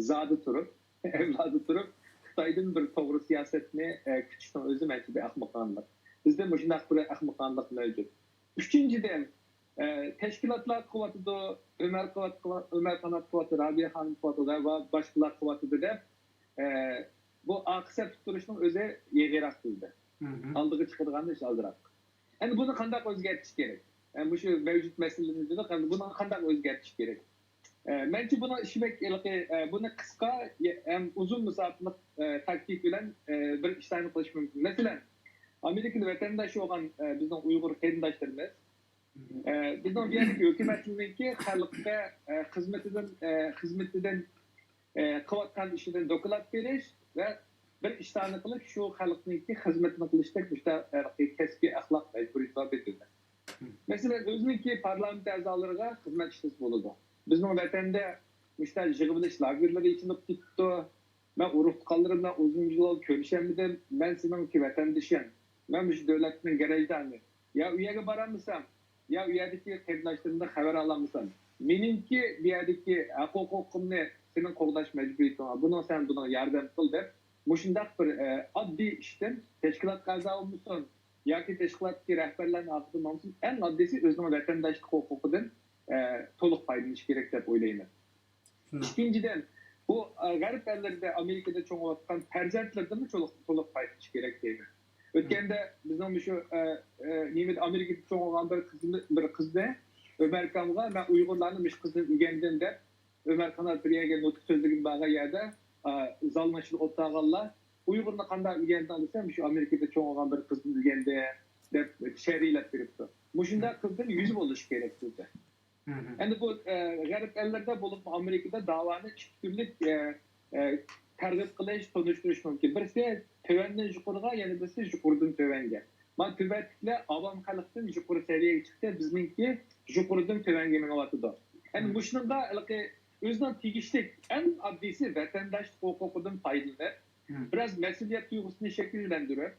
زادى تۇرۇپ، ئەۋلادى تۇرۇپ، خىتايدىن بىر توغرا سىياسەتنى، ئە، كۈتۈشنىڭ ئۆزى مەنچە بىر ئەخمىقانىلىق. بىزدە مۇشۇنداق بىر ئەخمىقانىلىق مەۋجۇت. ئۈچىنچىدىن، ئە، تەشكىلاتلار قىلىۋاتىدۇ، ئۆمەر قىلىۋاتىدۇ، ئۆمەر قانات قىلىۋاتىدۇ، رابىيە خانىم قىلىۋاتىدۇ ۋە باشقىلار قىلىۋاتىدۇ دەپ، ئە، بۇ ئارقا سەپتە تۇرۇشنىڭ ئۆزى يېغىراق بىزدە. ئالدىغا چىقىدىغان ئىش ئازراق. ئەمدى بۇنى قانداق ئۆزگەرتىش كېرەك؟ ئە، مۇشۇ مەۋجۇت مەسىلىنى دېدۇق، ئەمدى بۇنى قانداق ئۆزگەرتىش كېرەك؟ ئە، مەنچە بۇنىڭ ئىشى بەك ھېلىقى، ئە، بۇنى قىسقا ھەم ئۇزۇن مۇساپىلىق، ئە، تاكتىكا بىلەن، ئە، بىر ئىشلارنى قىلىش مۇمكىن. مەسىلەن، ئامېرىكىدا ۋەتەنداش بولغان، ئە، بىزنىڭ ئۇيغۇر قېرىنداشلىرىمىز، ئە، بىزنىڭ بۇ يەردىكى ھۆكۈمەتلەرنىڭكى خەلققە، ئە، خىزمىتىدىن، ئە، خىزمىتىدىن، ئە، قىلىۋاتقان ئىشىدىن دوكلات بېرىش ۋە بىر ئىشلارنى قىلىپ، شۇ خەلقنىڭكى خىزمىتىنى قىلىشتەك مۇشۇنداق، ئە، كەسپىي ئەخلاق مەجبۇرىيىتى بار بىر دۆلەت. مەسىلەن، ئۆزىنىڭكى پارلامېنت ئەزالىرىغا خىزمەت ئىشلىسە بولىدۇ. بىزنىڭ ۋەتەندە مۇشۇنداق يىغىۋېلىش لاگېرلىرى ئېچىلىپ كېتىپتۇ. مەن ئۇرۇق-تۇغقانلىرىم بىلەن ئۇزۇن يىل كۆرۈشەلمىدىم. مەن سېنىڭكى ۋەتەندىشىڭ. مەن مۇشۇ دۆلەتنىڭ گىرەجدانى. يا ئۇ يەرگە بارالمىسام، يا ئۇ يەردىكى قېرىنداشلىرىمدىن خەۋەر ئالالمىسام، مېنىڭكى بۇ يەردىكى ھەق-ھوقۇقۇمنى سېنىڭ قوغداش مەجبۇرىيىتىڭ بار، بۇنىڭ سەن بۇنىڭ ياردەم قىل دەپ، مۇشۇنداق بىر، ئە، ئاددىي ئىشتىن تەشكىلاتقا ئەزا بولمىسۇن ياكى تەشكىلاتتىكى رەھبەرلەرنىڭ ئارقىدىن بولمىسۇن، ئەڭ ئاددىيسى ئۆزىنىڭ ۋەتەنداشلىق ھوقۇقىدىن، ئە، تولۇق پايدىلىنىشى كېرەك دەپ ئويلايمەن. شۇنداق. ئىككىنچىدىن، بۇ، ئە، غەرب ئەللىرىدە، ئامېرىكىدا چوڭىيىۋاتقان پەرزەنتلىرىدىنمۇ تولۇق، تولۇق پايدىلىنىش كېرەك دەيمەن. ئۆتكەندە بىزنىڭ مۇشۇ، ئە، ئە، نېمىدە، ئامېرىكىدا چوڭ بولغان بىر قىزنى، بىر قىزنى ئۆمەر ئاكامغا، مەن ئۇيغۇرلارنىڭ مۇشۇ قىزىدىن ئۆگەندىم دەپ، ئۆمەر قانات بىر يەرگە نۇتۇق سۆزلىگىلى بارغان يەردە، ئە، زالنىڭ ئىچىدە ئولتۇرغانلار، ئۇيغۇرنى قانداق ئۆگەندىڭ دېسە، مۇشۇ ئامېرىكىدا چوڭ بولغان بىر قىزدىن ئۆگەندىم دەپ شەرھلەپ بېرىپتۇ. مۇشۇنداق قىزدىن يۈز بولۇشى كېرەك بىزدە. مم. ئەمدى بۇ، ئە، غەرب ئەللىرىدە، بولۇپمۇ ئامېرىكىدا داۋانى ئىككى تۈرلۈك، ئە، ئە، تەرغىب قىلىش، تونۇشتۇرۇش مۇمكىن. بىرسى تۆۋەندىن يۇقىرىغا، يەنە بىرسى يۇقىرىدىن تۆۋەنگە. مانا تۈبەتلىكلەر ئاۋام خەلقتىن يۇقىرى سەۋىيەگە چىقتى، بىزنىڭكى يۇقىرىدىن تۆۋەنگە مېڭىۋاتىدۇ. يەنى مم. مۇشۇنىڭغا ھېلىقى ئۆزىنىڭ تېگىشلىك، ئەڭ ئاددىيسى ۋەتەنداشلىق ھوقۇقىدىن پايدىلىنىپ، مم. بىراز مەسئۇلىيەت تۇيغۇسىنى شەكىللەندۈرۈپ،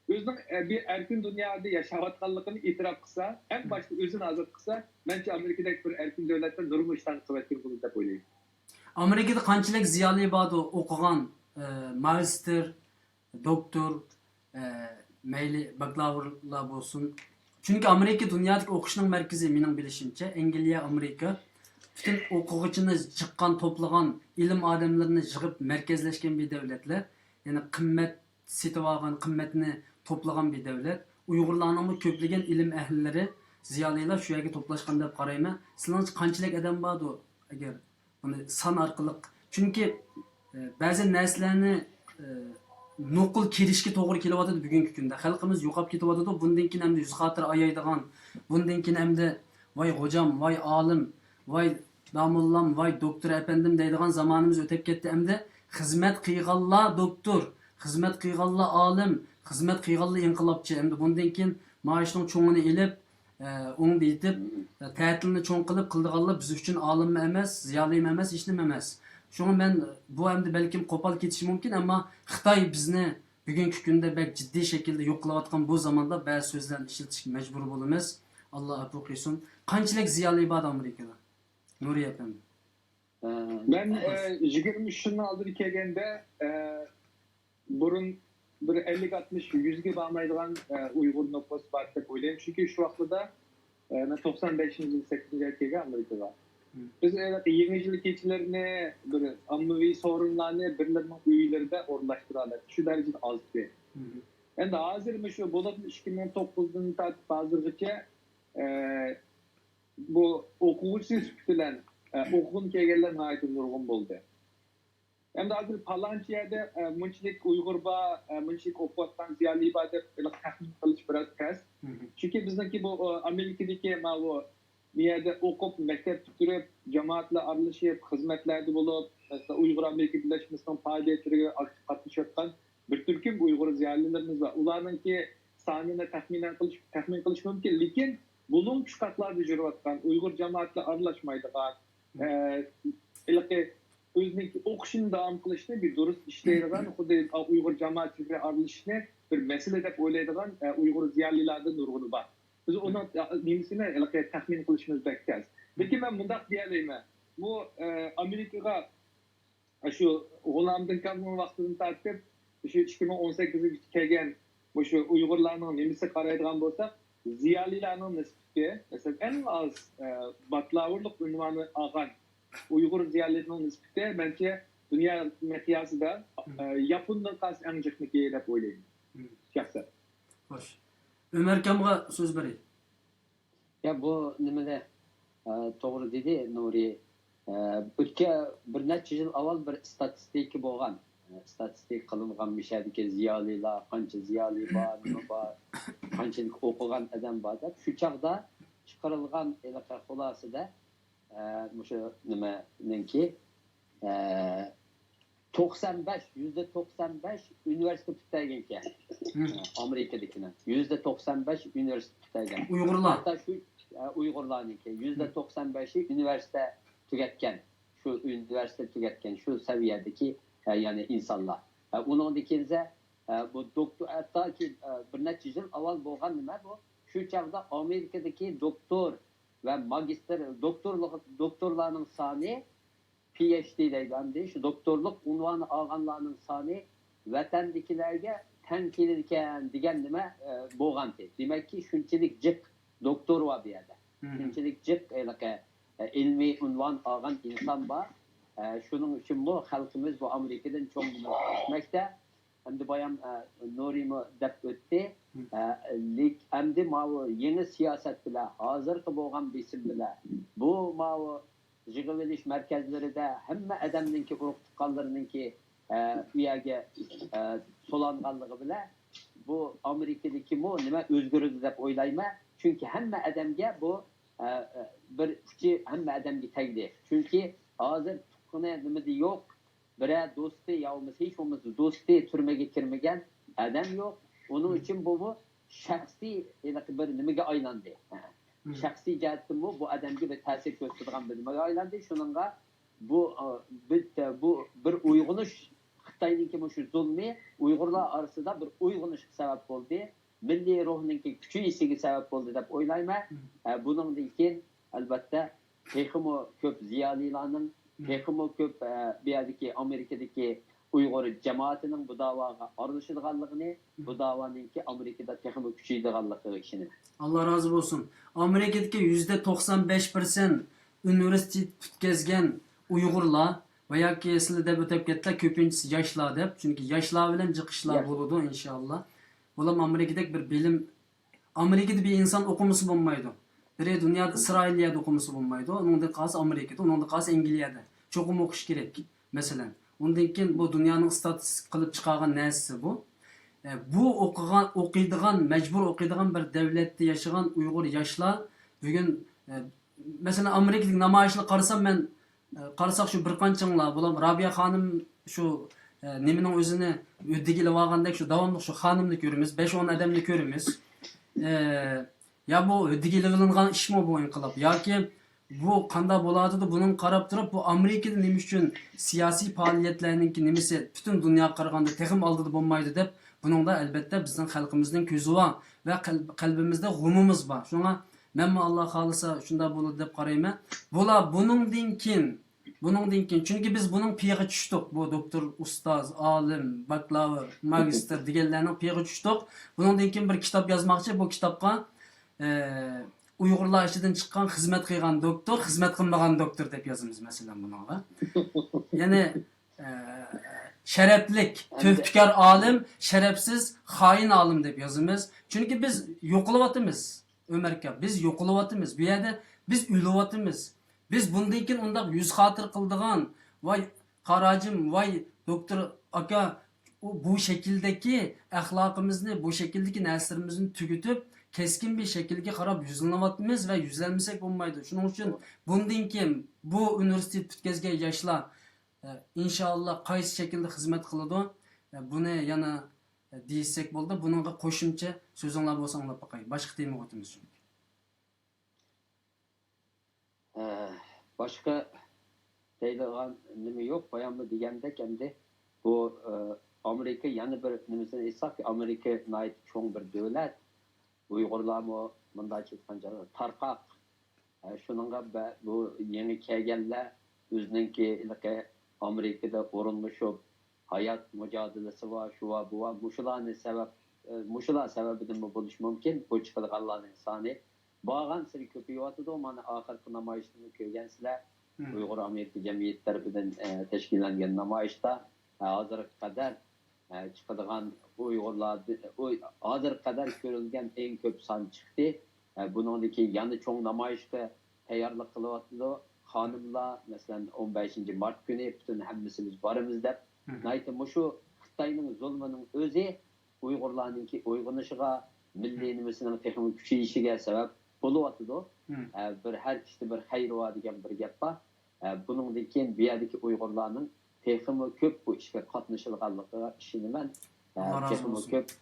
ئۆزىنىڭ، ئە، بىر ئەركىن دۇنيادا ياشاۋاتقانلىقىنى ئېتىراپ قىلسا، ئەڭ باشتا ئۆزىنى ئازاد قىلسا، مەنچە ئامېرىكىدەك بىر ئەركىن دۆلەتتە نۇرغۇن ئىشلارنى قىلىۋەتكىلى بولىدۇ دەپ ئويلايمەن. ئامېرىكىدا قانچىلىك زىيالىي باردۇ، ئوقۇغان، ئە، ماگىستىر، دوكتور، ئە، مەيلى باكلاۋۇرلار بولسۇن. چۈنكى ئامېرىكا دۇنيادىكى ئوقۇشنىڭ مەركىزى، مېنىڭ بىلىشىمچە، ئەنگلىيە، ئامېرىكا. پۈتۈن ئوقۇغۇچىنى جىققان، توپلىغان، ئىلىم ئادەملىرىنى يىغىپ مەركەزلەشكەن بىر دۆلەتلەر. يەنى قىممەت سېتىۋالغان، قىممەتنى توپلىغان بىر دۆلەت. ئۇيغۇرلارنىڭمۇ كۆپلىگەن ئىلىم ئەھلىلىرى، زىيالىيلار شۇ يەرگە توپلاشقان دەپ قارايمەن. سىلىڭچە قانچىلىك ئادەم باردۇ؟ ئەگەر بۇنى سان ئارقىلىق، چۈنكى، ئە، بەزى نەرسىلەرنى، ئە، نوقۇل كىرىشكە توغرا كېلىۋاتىدۇ بۈگۈنكى كۈندە. خەلقىمىز يوقاپ كېتىۋاتىدۇ. بۇندىن كېيىن ئەمدى يۈز خاتىرە ئايايدىغان، بۇندىن كېيىن ئەمدى ۋاي غوجام، ۋاي ئالىم، ۋاي داموللام، ۋاي دوكتور ئەپەندىم دەيدىغان زامانىمىز ئۆتۈپ كەتتى. ئەمدى خىزمەت قىلغانلار دوكتور، خىزمەت قىلغانلار ئالىم، خىزمەت قىلغانلار ئىنقىلابچى. ئەمدى بۇندىن كېيىن مائاشنىڭ چوڭىنى ئېلىپ، ئە، ئوڭدا يېتىپ، ئە، تەتىلنى چوڭ قىلىپ قىلىدىغانلار بىز ئۈچۈن ئالىممۇ ئەمەس، زىيالىيمۇ ئەمەس، ھېچنېمە ئەمەس. شۇڭا مەن بۇ ئەمدى بەلكىم قوپال كېتىشى مۇمكىن، ئەمما خىتاي بىزنى بۈگۈنكى كۈندە بەك جىددىي شەكىلدە يوق قىلىۋاتقان بۇ زاماندا بەزى سۆزلەرنى ئىشلىتىشكە مەجبۇر بولىمىز. ئاللا ئەپۇ قىلسۇن. قانچىلىك زىيالىي بار ئامېرىكىدا؟ نۇرى ئەپەندى. ئە، مەن، ئە، يىگىرمە ئۈچ يىلنىڭ ئالدىدا كەلگەندە، ئە، بۇرۇن بىر ئەللىك، ئاتمىش، يۈزگە بارمايدىغان، ئە، ئۇيغۇر نوپۇس بار دەپ ئويلايمەن. چۈنكى شۇ ۋاقتىدا، ئە، مەن توقسان بەشىنچى يىل، سەككىزىنچى ئايدا كەلگەن ئامېرىكىغا. مم. بىز ھېلىقى يېڭى يىل كېچىلىرىنى بىر ئاممىۋى سورۇنلارنى بىرلىرىنىڭ ئۆيلىرىدە ئورۇنلاشتۇرالىدۇق. شۇ دەرىجىدە ئازدى. مم. ئەمدى ھازىر مۇشۇ بولۇپمۇ ئىككى مىڭ توققۇزدىن تارتىپ ھازىرغىچە، ئە، بۇ ئوقۇغۇچى سۈپىتى بىلەن، ئە، ئوقۇغىلى كەلگەنلەر ناھايىتى نۇرغۇن بولدى. ئەمدى ھازىر پالانچى يەردە، ئە، مۇنچىلىك ئۇيغۇر بار، ئە، مۇنچىلىك ئوقۇۋاتقان زىيالىي بار دەپ ھېلىقى تەخمىن قىلىش بىراز تەس. مم. چۈنكى بىزنىڭكى بۇ، ئە، ئامېرىكىدىكى ماۋۇ بۇ يەردە ئوقۇپ، مەكتەپ پۈتتۈرۈپ، جامائەت بىلەن ئارىلىشىپ، خىزمەتلەردە بولۇپ، مەسىلەن، ئۇيغۇر ئامېرىكا بىرلەشمىسىنىڭ پائالىيەتلىرىگە ئاكتىپ قاتنىشىۋاتقان بىر تۈركۈم ئۇيغۇر زىيالىيلىرىمىز بار. ئۇلارنىڭكى سانىنى تەخمىنەن قىلىش، تەخمىن قىلىش مۇمكىن، لېكىن بۇلۇڭ پۇچقاقلاردا يۈرۈۋاتقان، ئۇيغۇر جامائەت بىلەن ئارىلاشمايدىغان، ئە، ھېلىقى ئۆزىنىڭكى ئوقۇشىنى داۋام قىلىشنى بىر دۇرۇس ئىشلەيدىغان، خۇددى ئۇيغۇر جامائىتى بىلەن ئارىلىشىشنى بىر مەسىلە دەپ ئويلايدىغان، ئە، ئۇيغۇر زىيالىيلاردا نۇرغۇنى بار. بىز ئۇنىڭ، ئە، نېمىسىنى ھېلىقى تەخمىن قىلىشىمىز بەك تەس. لېكىن مەن مۇنداق دېيەلەيمەن، بۇ، ئە، ئامېرىكىغا شۇ غۇلامدىن كامنىڭ ۋاقتىدىن تارتىپ، شۇ ئىككى مىڭ ئون سەككىزگىچە كەلگەن مۇشۇ ئۇيغۇرلارنىڭ نېمىسىگە قارايدىغان بولساق، زىيالىيلارنىڭ نىسبىتى، مەسىلەن، ئەڭ ئاز، ئە، باكلاۋۇرلۇق ئۇنۋانى ئالغان ئۇيغۇر زىيالىيلىرىنىڭ نىسبىتى، مەنچە، دۇنيا مىقياسىدا، ئە، ياپوندىن قالسا ئەڭ جىقنىكى دەپ ئويلايمەن، شەخسەن. خوش. ئۆمەر ئاكامغا سۆز بېرەي. يا، بۇ نېمىدە، ئە، توغرا دېدى نۇرى. ئە، ئۆتكەن بىر نەچچە يىل ئاۋۋال بىر ئىستاتىستىكا بولغان. ئە، ئىستاتىستىكا قىلىنغان مۇشۇ يەردىكى زىيالىيلار، قانچە زىيالىي بار، نېمە بار، قانچىلىك ئوقۇغان ئادەم بار دەپ. شۇ چاغدا چىقىرىلغان ھېلىقى خۇلاسىدە، ئە، مۇشۇ نېمىنىڭكى، ئە، توقسان بەش، يۈزدە توقسان بەش ئۇنىۋېرسىتېت پۈتتۈرگەنكەن. مم. ئامېرىكىدىكىنىڭ يۈزدە توقسان بەش ئۇنىۋېرسىتېت پۈتتۈرگەن. ئۇيغۇرلار. ھەتتا شۇ، ئە، ئۇيغۇرلارنىڭكى يۈزدە توقسان بەشى ئۇنىۋېرسىتېت تۈگەتكەن. شۇ ئۇنىۋېرسىتېت تۈگەتكەن، شۇ سەۋىيەدىكى، ئە، يەنى ئىنسانلار. ئە، ئۇنىڭدىن كېيىن، ئە، بۇ دوكتور، ھەتتاكى، ئە، بىر نەچچە يىل ئاۋۋال بولغان نېمە بۇ؟ شۇ چاغدا ئامېرىكىدىكى دوكتور ۋە ماگىستىر، دوكتورلۇق، دوكتورلارنىڭ سانى، پي ئېچ دى دەيدۇ ئەمدى، شۇ دوكتورلۇق ئۇنۋانى ئالغانلارنىڭ سانى ۋەتەندىكىلەرگە تەڭ كېلىدىكەن دېگەن نېمە، ئە، بولغانتى. دېمەككى، شۇنچىلىك جىق دوكتور بار بۇ يەردە. شۇنچىلىك جىق ھېلىقى، ئە، ئىلمىي ئۇنۋان ئالغان ئىنسان بار. ئە، شۇنىڭ ئۈچۈنمۇ خەلقىمىز بۇ ئامېرىكىدىن چوڭ ئۈمىد كۈتمەكتە. ئەمدى بايام، ئە، نۇرىمۇ دەپ ئۆتتى. ئە، لېك-، ئەمدى ماۋۇ يېڭى سىياسەت بىلەن، ھازىرقى بولغان بېسىم بىلەن، بۇ ماۋۇ يىغىۋېلىش مەركەزلىرىدە ھەممە ئادەمنىڭكى، ئۇرۇق تۇغقانلىرىنىڭكى، ئە، ئۇ يەرگە، ئە، سولانغانلىقى بىلەن بۇ ئامېرىكىدىكىمۇ نېمە ئۆزگىرىدۇ دەپ ئويلايمەن. چۈنكى ھەممە ئادەمگە بۇ، ئە، ئە، بىر ئۇچى ھەممە ئادەمگە تەگدى. چۈنكى ھازىر تۇغقىنى نېمىدە يوق، بىرەر دوستى يا بولمىسا ھېچ بولمىسا دوستى تۈرمىگە كىرمىگەن ئادەم يوق. ئۇنىڭ ئۈچۈن بۇمۇ شەخسىي ھېلىقى بىر نېمىگە ئايلاندى. شەخسىي جەھەتتىنمۇ بۇ ئادەمگە بىر تەسىر كۆرسىتىدىغان بىر نېمىگە ئايلاندى. شۇنىڭغا بۇ، ئە، بىت-، بۇ بىر ئويغىنىش، خىتاينىڭكى مۇشۇ زۇلمى ئۇيغۇرلار ئارىسىدا بىر ئويغىنىشقا سەۋەب بولدى. مىللىي روھنىڭكى كۈچىيىشىگە سەۋەب بولدى دەپ ئويلايمەن. ئە، بۇنىڭدىن كېيىن، ئەلۋەتتە، تېخىمۇ كۆپ زىيالىيلارنىڭ، تېخىمۇ كۆپ، ئە، بۇ يەردىكى ئامېرىكىدىكى ئۇيغۇر جامائىتىنىڭ بۇ داۋاغا ئارىلىشىدىغانلىقىنى، بۇ داۋانىڭكى ئامېرىكىدا تېخىمۇ كۈچىيىدىغانلىقىغا ئىشىنىمەن. ئاللا رازى بولسۇن. ئامېرىكىدىكى يۈزدە توقسان بەش پىرسەنت ئۇنىۋېرسىتېت پۈتكەزگەن ئۇيغۇرلار ۋە ياكى سىلەر دەپ ئۆتۈپ كەتتىلەر، كۆپىنچىسى ياشلار دەپ. چۈنكى ياشلار بىلەن جىق ئىشلار بولىدۇ، ئىنشائاللا. بۇلار ئامېرىكىدەك بىر بىلىم، ئامېرىكىدا بىر ئىنسان ئوقۇمىسا بولمايدۇ. بىرى دۇنيادا ئىسرائىلىيەدە ئوقۇمىسا بولمايدۇ، ئۇنىڭدىن قالسا ئامېرىكىدا، ئۇنىڭدىن قالسا ئەنگلىيەدە. چوقۇم ئوقۇش كېرەك، مەسىلەن. ئۇندىن كېيىن بۇ دۇنيانىڭ ئىستاتىستىكا قىلىپ چىقارغان نەرسىسى بۇ. ئە، بۇ ئوقۇغان، ئوقۇيدىغان، مەجبۇر ئوقۇيدىغان بىر دەۋلەتتە ياشىغان ئۇيغۇر ياشلار بۈگۈن، ئە، مەسىلەن، ئامېرىكىدىكى نامايىشلارغا قارىسام مەن، ئە، قارىساق شۇ بىر قانچىڭلار، بۇلار رابىيە خانىم شۇ، ئە، نېمىنىڭ ئۆزىنى ھۆددىگە ئېلىۋالغاندەك شۇ داۋاملىق شۇ خانىمنى كۆرىمىز، بەش ئون ئادەمنى كۆرىمىز. ئە، يا بۇ ھۆددىگە ئېلىۋېلىنغان ئىشمۇ بۇ ئىنقىلاب؟ ياكى بۇ قانداق بولۇۋاتىدۇ؟ بۇنىڭغا قاراپ تۇرۇپ، بۇ ئامېرىكىدا نېمە ئۈچۈن سىياسىي پائالىيەتلەرنىڭكى نېمىسى پۈتۈن دۇنياغا قارىغاندا تېخىمۇ ئالدىدا بولمايدۇ دەپ، بۇنىڭدا ئەلبەتتە بىزنىڭ خەلقىمىزنىڭ كۆزى بار ۋە قەلب-، قەلبىمىزدە غۇمىمىز بار. شۇڭا مەنمۇ ئاللا خالىسا شۇنداق بولىدۇ دەپ قارايمەن. بۇلار بۇنىڭدىن كېيىن، بۇنىڭدىن كېيىن، چۈنكى بىز بۇنىڭ پېيىغا چۈشتۇق. بۇ دوكتور، ئۇستاز، ئالىم، باكلاۋر، ماگىستىر دېگەنلەرنىڭ پېيىغا چۈشتۇق. بۇنىڭدىن كېيىن بىر كىتاب يازماقچى. بۇ كىتابقا، ئە، ئۇيغۇرلار ئىچىدىن چىققان خىزمەت قىلغان دوكتور، خىزمەت قىلمىغان دوكتور دەپ يازىمىز، مەسىلەن، بۇنىڭغا. يەنى، ئە، شەرەپلىك، تۆھپىكار ئالىم، شەرەپسىز، خائىن ئالىم دەپ يازىمىز. چۈنكى بىز يوقىلىۋاتىمىز، ئۆمەركا، بىز يوقىلىۋاتىمىز. بۇ يەردە بىز ئۆلۈۋاتىمىز. بىز بۇندىن كېيىن ئۇنداق يۈز خاتىرە قىلىدىغان، ۋاي قاراجىم، ۋاي دوكتور ئاكا، ئۇ، بۇ شەكىلدىكى ئەخلاقىمىزنى، بۇ شەكىلدىكى نەرسىلىرىمىزنى تۈگىتىپ، كەسكىن بىر شەكىلگە قاراپ يۈزلىنىۋاتىمىز ۋە يۈزلەنمىسەك بولمايدۇ. شۇنىڭ ئۈچۈن بۇندىن كېيىن بۇ ئۇنىۋېرسىتېت پۈتكەزگەن ياشلار، ئە، ئىنشائاللا قايسى شەكىلدە خىزمەت قىلىدۇ؟ ئە، بۇنى يەنە، ئە، دېيىشسەك بولدى. بۇنىڭغا قوشۇمچە سۆزۈڭلار بولسا ئاڭلاپ باقاي. باشقا تېمىغا ئۆتىمىز چۈنكى. ئە، باشقا دەيدىغان نېمە يوق. باياممۇ دېگەندەك، ئەمدى بۇ، ئە، ئامېرىكا يەنە بىر نېمىسىنى ئېيتساق، ئامېرىكا ناھايىتى چوڭ بىر دۆلەت. ئۇيغۇرلارمۇ مۇنداقچە ئېيتقان چاغدا تارقاق. ئە، شۇنىڭغا بە-، بۇ يېڭى كەلگەنلەر ئۆزىنىڭكى ھېلىقى ئامېرىكىدا ئورۇنلىشىپ، ھايات مۇجادىلىسى بار، شۇ بار، بۇ بار، مۇشۇلارنى سەۋەب، ئە، مۇشۇلار سەۋەبىدىنمۇ بولۇشى مۇمكىن. بۇ چىقىدىغانلارنىڭ سانى بارغانسېرى كۆپىيىۋاتىدۇ. مانا، ئاخىرقى نامايىشنىمۇ كۆرگەنسىلەر. ئۇيغۇر ئامېرىكا جەمئىيىتى تەرىپىدىن، ئە، تەشكىللەنگەن نامايىشتا، ئە، ھازىرغا قەدەر، ئە، چىقىدىغان ئۇيغۇرلار، ئۇ، ھازىرغا قەدەر كۆرۈلگەن ئەڭ كۆپ سان چىقتى. ئە، بۇنىڭدىن كېيىن يەنە چوڭ نامايىشقا تەييارلىق قىلىۋاتىدۇ. خانىملار، مەسىلەن، ئون بەشىنچى مارت كۈنى پۈتۈن ھەممىسىمىز بارىمىز دەپ، ناھايىتى مۇشۇ خىتاينىڭ زۇلمىنىڭ ئۆزى ئۇيغۇرلارنىڭكى ئويغىنىشىغا، مىللىي نېمىسىنىڭ تېخىمۇ كۈچىيىشىگە سەۋەب بولۇۋاتىدۇ. ئە، بىر ھەر ئىشتا بىر خەير بار دېگەن بىر گەپ بار. ئە، بۇنىڭدىن كېيىن بۇ يەردىكى ئۇيغۇرلارنىڭ تېخىمۇ كۆپ بۇ ئىشقا قاتنىشىدىغانلىقىغا ئىشىنىمەن. ئە، تېخىمۇ كۆپ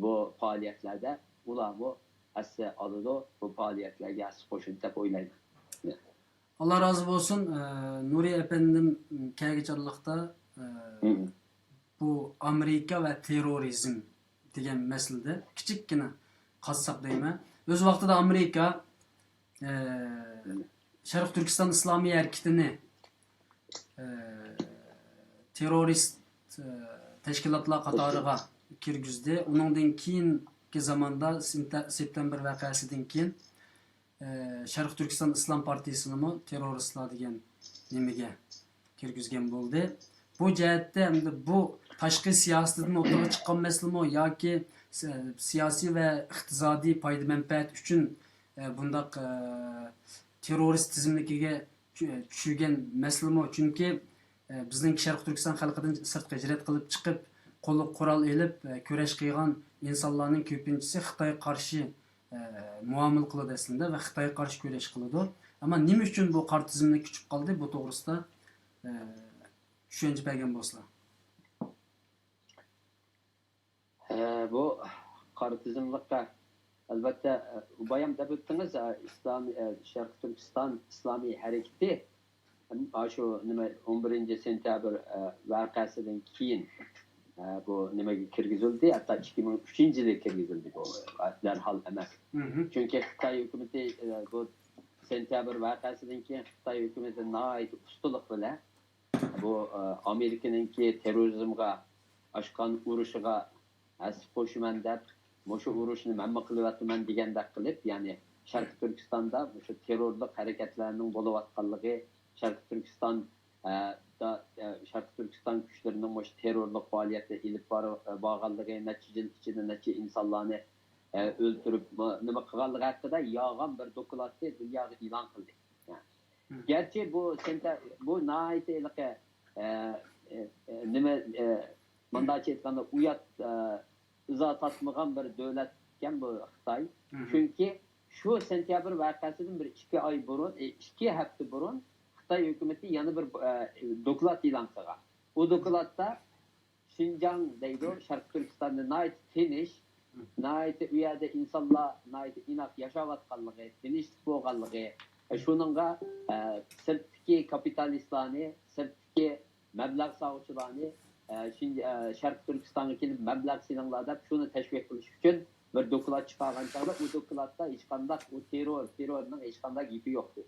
بۇ پائالىيەتلەردە ئۇلارمۇ ھەسسە ئالىدۇ، بۇ پائالىيەتلەرگە ھەسسە قوشىدۇ دەپ ئويلايمەن. ئاللا رازى بولسۇن. ئە، نۇرى ئەپەندىم كەلگۈچى ئارىلىقتا، ئە، بۇ ئامېرىكا ۋە تېررورىزم دېگەن مەسىلىدە كىچىككىنە قاتساق دەيمەن. ئۆز ۋاقتىدا ئامېرىكا، ئە، شەرقىي تۈركىستان ئىسلامىي ھەرىكىتىنى، ئە، تېررورىست، ئە، تەشكىلاتلار قاتارىغا كىرگۈزدى. ئۇنىڭدىن كېيىنكى زاماندا سېنتە-، سېپتەمبىر ۋەقەسىدىن كېيىن، ئە، شەرقىي تۈركىستان ئىسلام پارتىيىسىنىمۇ تېررورىستلار دېگەن نېمىگە كىرگۈزگەن بولدى. بۇ جەھەتتە ئەمدى بۇ تاشقى سىياسىتىدىن ئوتتۇرىغا چىققان مەسىلىمۇ ياكى سى-، سىياسىي ۋە ئىقتىسادىي پايدا-مەنپەئەت ئۈچۈن، ئە، بۇنداق، ئە، تېررورىست تىزىملىكىگە چۈ-، چۈشۈرگەن مەسىلىمۇ. چۈنكى، ئە، بىزنىڭ شەرقىي تۈركىستان خەلقىدىن سىرتقا ھىجرەت قىلىپ چىقىپ، قولىغا قورال ئېلىپ، ئە، كۈرەش قىلغان ئىنسانلارنىڭ كۆپىنچىسى خىتايغا قارشى، ئە، مۇئامىلە قىلىدۇ ئەسلىدە ۋە خىتايغا قارشى كۈرەش قىلىدۇ. ئەمما نېمە ئۈچۈن بۇ قارا تىزىملىك كۈچۈپ قالدى؟ بۇ توغرىسىدا، ئە، چۈشەنچە بەرگەن بولسىلا. ھە، بۇ قارا تىزىملىققا، ئەلۋەتتە، بايام دەپ ئۆتتىڭىز، ئىسلام، شەرقىي تۈركىستان ئىسلامىي ھەرىكىتى، ئاشۇ نېمە، ئون بىرىنچى سېنتەبىر ۋەقەسىدىن كېيىن، بۇ نېمىگە كىرگۈزۈلدى، ھەتتا ئىككى مىڭ ئۈچىنچى يىلى كىرگۈزۈلدى، بۇ دەرھال ئەمەس. چۈنكى خىتاي ھۆكۈمىتى، بۇ سېنتەبىر ۋەقەسىدىن كېيىن خىتاي ھۆكۈمىتى ناھايىتى ئۇستىلىق بىلەن بۇ، ئامېرىكىنىڭكى تېررورىزمغا ئاچقان ئۇرۇشىغا ھەسسە قوشىمەن دەپ، مۇشۇ ئۇرۇشنى مەنمۇ قىلىۋاتىمەن دېگەندەك قىلىپ، يەنى شەرقىي تۈركىستاندا مۇشۇ تېررورلۇق ھەرىكەتلەرنىڭ بولۇۋاتقانلىقى، شەرقىي تۈركىستان، ئە، دا-، ئە، شەرقىي تۈركىستان كۈچلىرىنىڭ مۇشۇ تېررورلۇق پائالىيەتنى ئېلىپ بار-، بارغانلىقى، نەچچە يىل ئىچىدە نەچچە ئىنسانلارنى، ئە، ئۆلتۈرۈپ، نېمە قىلغانلىقى ھەققىدە يالغان بىر دوكلاتنى دۇنياغا ئېلان قىلدى. گەرچە بۇ سېنتە-، بۇ ناھايىتى ھېلىقى، ئە، ئە، ئە، نېمە، ئە، مۇنداقچە ئېيتقاندا، ئۇيات، ئە، ئىزا تارتمىغان بىر دۆلەتكەن بۇ خىتاي. چۈنكى شۇ سېنتەبىر ۋەقەسىدىن بىر ئىككى ئاي بۇرۇن، ئە، ئىككى ھەپتە بۇرۇن خىتاي ھۆكۈمىتى يەنە بىر، ئە، دوكلات ئېلان قىلغان. ئۇ دوكلاتتا شىنجاڭ دەيدۇ، شەرقىي تۈركىستاندا ناھايىتى تىنچ، ناھايىتى ئۇ يەردە ئىنسانلار ناھايىتى ئىناق ياشاۋاتقانلىقى، تىنچلىق بولغانلىقى، شۇنىڭغا، ئە، سىرتتىكى كاپىتالىستلارنى، سىرتتىكى مەبلەغ سالغۇچىلارنى، ئە، شىنج-، ئە، شەرقىي تۈركىستانغا كېلىپ مەبلەغ سېلىڭلار دەپ شۇنى تەشۋىق قىلىش ئۈچۈن بىر دوكلات چىقارغان چاغدا، ئۇ دوكلاتتا ھېچقانداق ئۇ تېررور، تېررورنىڭ ھېچقانداق گېپى يوقتى.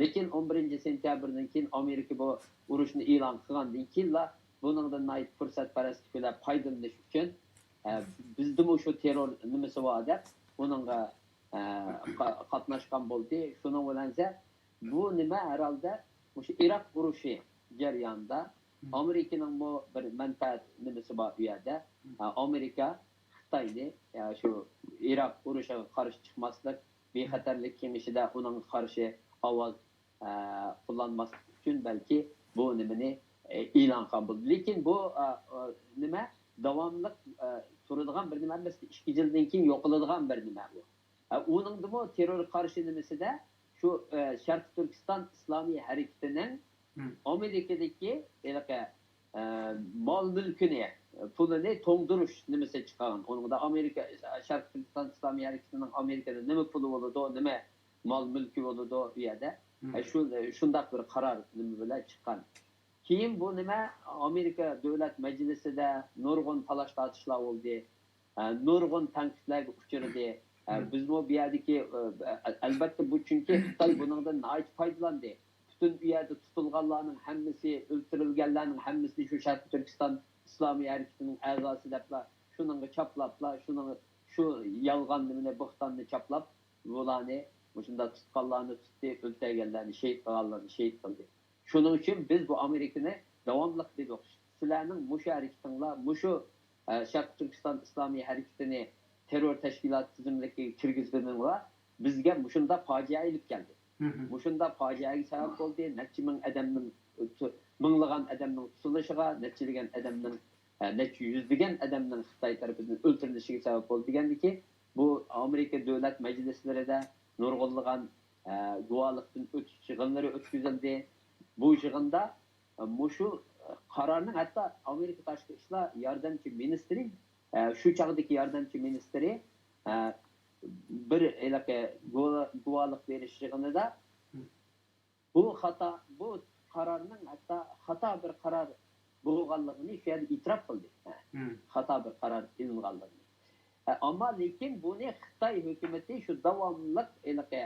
لېكىن ئون بىرىنچى سېنتەبىردىن كېيىن ئامېرىكا بۇ ئۇرۇشنى ئېلان قىلغاندىن كېيىنلا بۇنىڭدىن ناھايىتى پۇرسەتپەرەسلىك بىلەن پايدىلىنىش ئۈچۈن، ئە، بىزدىمۇ شۇ تېررور نېمىسى بار دەپ ئۇنىڭغا، ئە، قا-، قاتناشقان بولدى. شۇنىڭ بىلەن بۇ نېمە ھەرھالدا مۇشۇ ئىراق ئۇرۇشى جەريانىدا ئامېرىكىنىڭمۇ بىر مەنپەئەت نېمىسى بار ئۇ يەردە. ئە، ئامېرىكا خىتاينى، ئە، شۇ ئىراق ئۇرۇشىغا قارشى چىقماسلىق، بىخەتەرلىك كېڭىشىدە ئۇنىڭغا قارشى ئاۋاز، ئە، قوللانماسلىق ئۈچۈن بەلكى بۇ نېمىنى، ئە، ئېلان قىلغان بولدى. لېكىن بۇ، ئە، ئە، نېمە داۋاملىق، ئە، تۇرىدىغان بىر نېمە ئەمەس، ئىككى يىلدىن كېيىن يوقىلىدىغان بىر نېمە بۇ. ئە، ئۇنىڭدىمۇ تېررور قارشى نېمىسىدە شۇ، ئە، شەرقىي تۈركىستان ئىسلامىي ھەرىكىتىنىڭ ئامېرىكىدىكى ھېلىقى، ئە، مال مۈلكىنى، پۇلىنى توڭدۇرۇش نېمىسى چىقارغان. ئۇنىڭدا ئامېرىكا، شەرقىي تۈركىستان ئىسلامىي ھەرىكىتىنىڭ ئامېرىكىدا نېمە پۇلى بولىدۇ، نېمە مال مۈلكى بولىدۇ ئۇ يەردە. ئە، شۇ، شۇنداق بىر قارار نېمە بىلەن چىققان. كېيىن بۇ نېمە ئامېرىكا دۆلەت مەجلىسىدە نۇرغۇن تالاش-تارتىشلار بولدى. ئە، نۇرغۇن تەنقىدلەرگە ئۇچرىدى. ئە، بىزمۇ بۇ يەردىكى، ئە، ئەلبەتتە بۇ، چۈنكى خىتاي بۇنىڭدىن ناھايىتى پايدىلاندى. پۈتۈن ئۇ يەردە تۇتۇلغانلارنىڭ ھەممىسى، ئۆلتۈرۈلگەنلەرنىڭ ھەممىسىنى شۇ شەرقىي تۈركىستان ئىسلامىي ھەرىكىتىنىڭ ئەزاسى دەپلا، شۇنىڭغا چاپلاپلا، شۇنىڭ، شۇ يالغان نېمىنى، بوھتاننى چاپلاپ، بۇلارنى مۇشۇنداق تۇتقانلارنى تۇتتى، ئۆلتۈرگەنلەرنى، شېھىت قىلغانلارنى شېھىت قىلدى. شۇنىڭ ئۈچۈن بىز بۇ ئامېرىكىنى داۋاملىق دېدۇق. سىلەرنىڭ مۇشۇ ھەرىكىتىڭلار، مۇشۇ، ئە، شەرقىي تۈركىستان ئىسلامىي ھەرىكىتىنى تېررور تەشكىلات تىزىملىكىگە كىرگۈزگىنىڭلار بىزگە مۇشۇنداق پاجىئە ئېلىپ كەلدى. مۇشۇنداق پاجىئەگە سەۋەب بولدى. نەچچە مىڭ ئادەمنىڭ، مىڭلىغان ئادەمنىڭ تۇتۇلۇشىغا، نەچچىلىگەن ئادەمنىڭ، ئە، نەچچە يۈزلىگەن ئادەمنىڭ خىتاي تەرىپىدىن ئۆلتۈرۈلۈشىگە سەۋەب بولدى دېگەندىكى، بۇ ئامېرىكا دۆلەت مەجلىسلىرىدە نۇرغۇنلىغان، ئە، گۇۋاھلىقتىن ئۆتۈش يىغىنلىرى ئۆتكۈزۈلدى. بۇ يىغىندا، ئە، مۇشۇ قارارنىڭ ھەتتا ئامېرىكا تاشقى ئىشلار ياردەمچى مىنىستىرى، ئە، شۇ چاغدىكى ياردەمچى مىنىستىرى، ئە، بىر ھېلىقى گۇۋا-، گۇۋاھلىق بېرىش يىغىنىدا بۇ خاتا، بۇ قارارنىڭ ھەتتا خاتا بىر قارار بولغانلىقىنى شۇ يەردە ئېتىراپ قىلدى. ھە، خاتا بىر قارار ئېلىنغانلىقىنى. ئەمما لېكىن بۇنى خىتاي ھۆكۈمىتى شۇ داۋاملىق ھېلىقى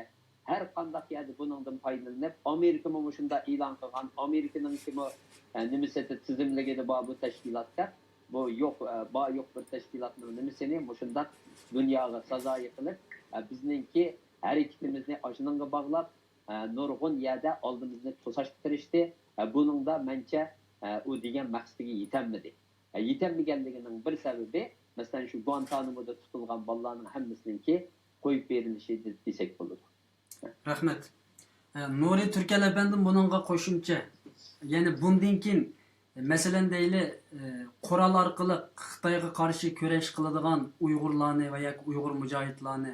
ھەر قانداق يەردە بۇنىڭدىن پايدىلىنىپ، ئامېرىكىمۇ مۇشۇنداق ئېلان قىلغان، ئامېرىكىنىڭكىمۇ، ئە، نېمىسى تىزىملىكىدە بار بۇ تەشكىلات دەپ، بۇ يوق، ئە، بار يوق بىر تەشكىلاتنىڭ نېمىسىنى مۇشۇنداق دۇنياغا سازايى قىلىپ، ئە، بىزنىڭكى ھەرىكىتىمىزنى ئاشۇنىڭغا باغلاپ، ئە، نۇرغۇن يەردە ئالدىمىزنى توساشقا تىرىشتى. ئە، بۇنىڭدا مەنچە، ئە، ئۇ دېگەن مەقسىتىگە يېتەلمىدى. ئە، يېتەلمىگەنلىكىنىڭ بىر سەۋەبى، مەسىلەن، شۇ گۇانتانامودا تۇتۇلغان بالىلارنىڭ ھەممىسىنىڭكى قويۇپ بېرىلىشى دېسەك بولىدۇ. رەھمەت. ئە، نۇرى تۈركەل ئەپەندىم بۇنىڭغا قوشۇمچە، يەنى بۇندىن كېيىن مەسىلەن دەيلى، ئە، قورال ئارقىلىق خىتايغا قارشى كۈرەش قىلىدىغان ئۇيغۇرلارنى ۋە ياكى ئۇيغۇر مۇجاھىدلارنى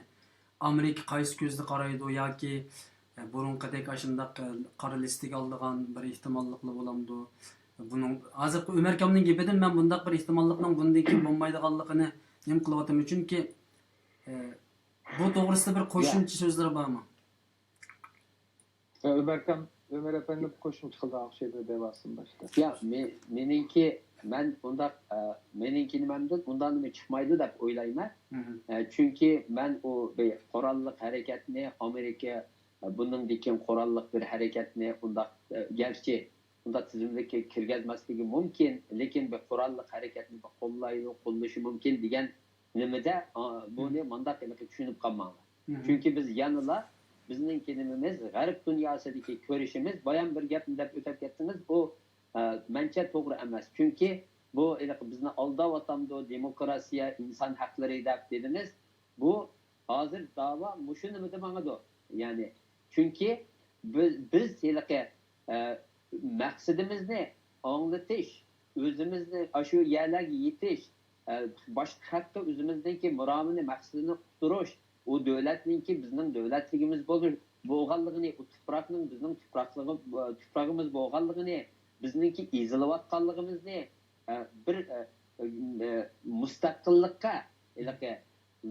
ئامېرىكا قايسى كۆزدە قارايدۇ ياكى، ئە، بۇرۇنقىدەك ئاشۇنداق، ئە، قارا لىستىگە ئالىدىغان بىر ئېھتىماللىقلا بولامدۇ؟ بۇنىڭ ھازىرقى ئۆمەر ئاكامنىڭ گېپىدىن مەن بۇنداق بىر ئېھتىماللىقنىڭ بۇندىن كېيىن بولمايدىغانلىقىنى نېمە قىلىۋاتىمەن؟ چۈنكى، ئە، بۇ توغرىسىدا بىر يا. قوشۇمچە سۆزلىرى بارمۇ؟ ئۆمەركان، ئۆمەر ئەپەندى قوشۇمچە قىلىدىغان ئوخشايدۇ دەۋاسىنى باشتا. يا، مې-، مېنىڭكى، مەن ئۇنداق، ئە، مېنىڭكى نېمەمدىن ئۇنداق نېمە چىقمايدۇ دەپ ئويلايمەن. مھم. ئە، چۈنكى مەن ئۇ بىر قوراللىق ھەرىكەتنى ئامېرىكا، ئە، بۇنىڭدىن كېيىن قوراللىق بىر ھەرىكەتنى ئۇنداق، ئە، گەرچە ئۇنداق تىزىملىككە كىرگۈزمەسلىكى مۇمكىن، لېكىن بىر قوراللىق ھەرىكەتنى بىر قوللايدۇ، قوللىشى مۇمكىن دېگەن نېمىدە، ئا، بۇنى مم. مانداق ھېلىقى چۈشىنىپ قالماڭلار. مم. چۈنكى بىز يەنىلا بىزنىڭكى نېمىمىز، غەرب دۇنياسىدىكى كۆرۈشىمىز، بايام بىر گەپنى دەپ ئۆتۈپ كەتتىڭىز، بۇ، ئا، مەنچە توغرا ئەمەس. چۈنكى بۇ ھېلىقى بىزنى ئالداۋاتامدۇ، دېموكراتىيە، ئىنسان ھەقلىرى دەپ دېدىڭىز. بۇ ھازىر داۋا مۇشۇ نېمىدە ماڭىدۇ. يەنى، چۈنكى بىز، بىز ھېلىقى، ئە، مەقسىتىمىزنى ئاڭلىتىش، ئۆزىمىزنى ئاشۇ يەرلەرگە يېتىش، ئە، باشقا خەلققە ئۆزىمىزنىڭكى مۇرامىنى، مەقسىتىنى ئۇقتۇرۇش، ئۇ دۆلەتنىڭكى بىزنىڭ دۆلەتلىكىمىز بولۇش، بولغانلىقىنى، ئۇ تۇپراقنىڭ بىزنىڭ تۇپراقلىقى، تۇپرىقىمىز بولغانلىقىنى، بىزنىڭكى ئېزىلىۋاتقانلىقىمىزنى، ئە، بىر، ئە، ئە، مۇستەقىللىققا، ھېلىقى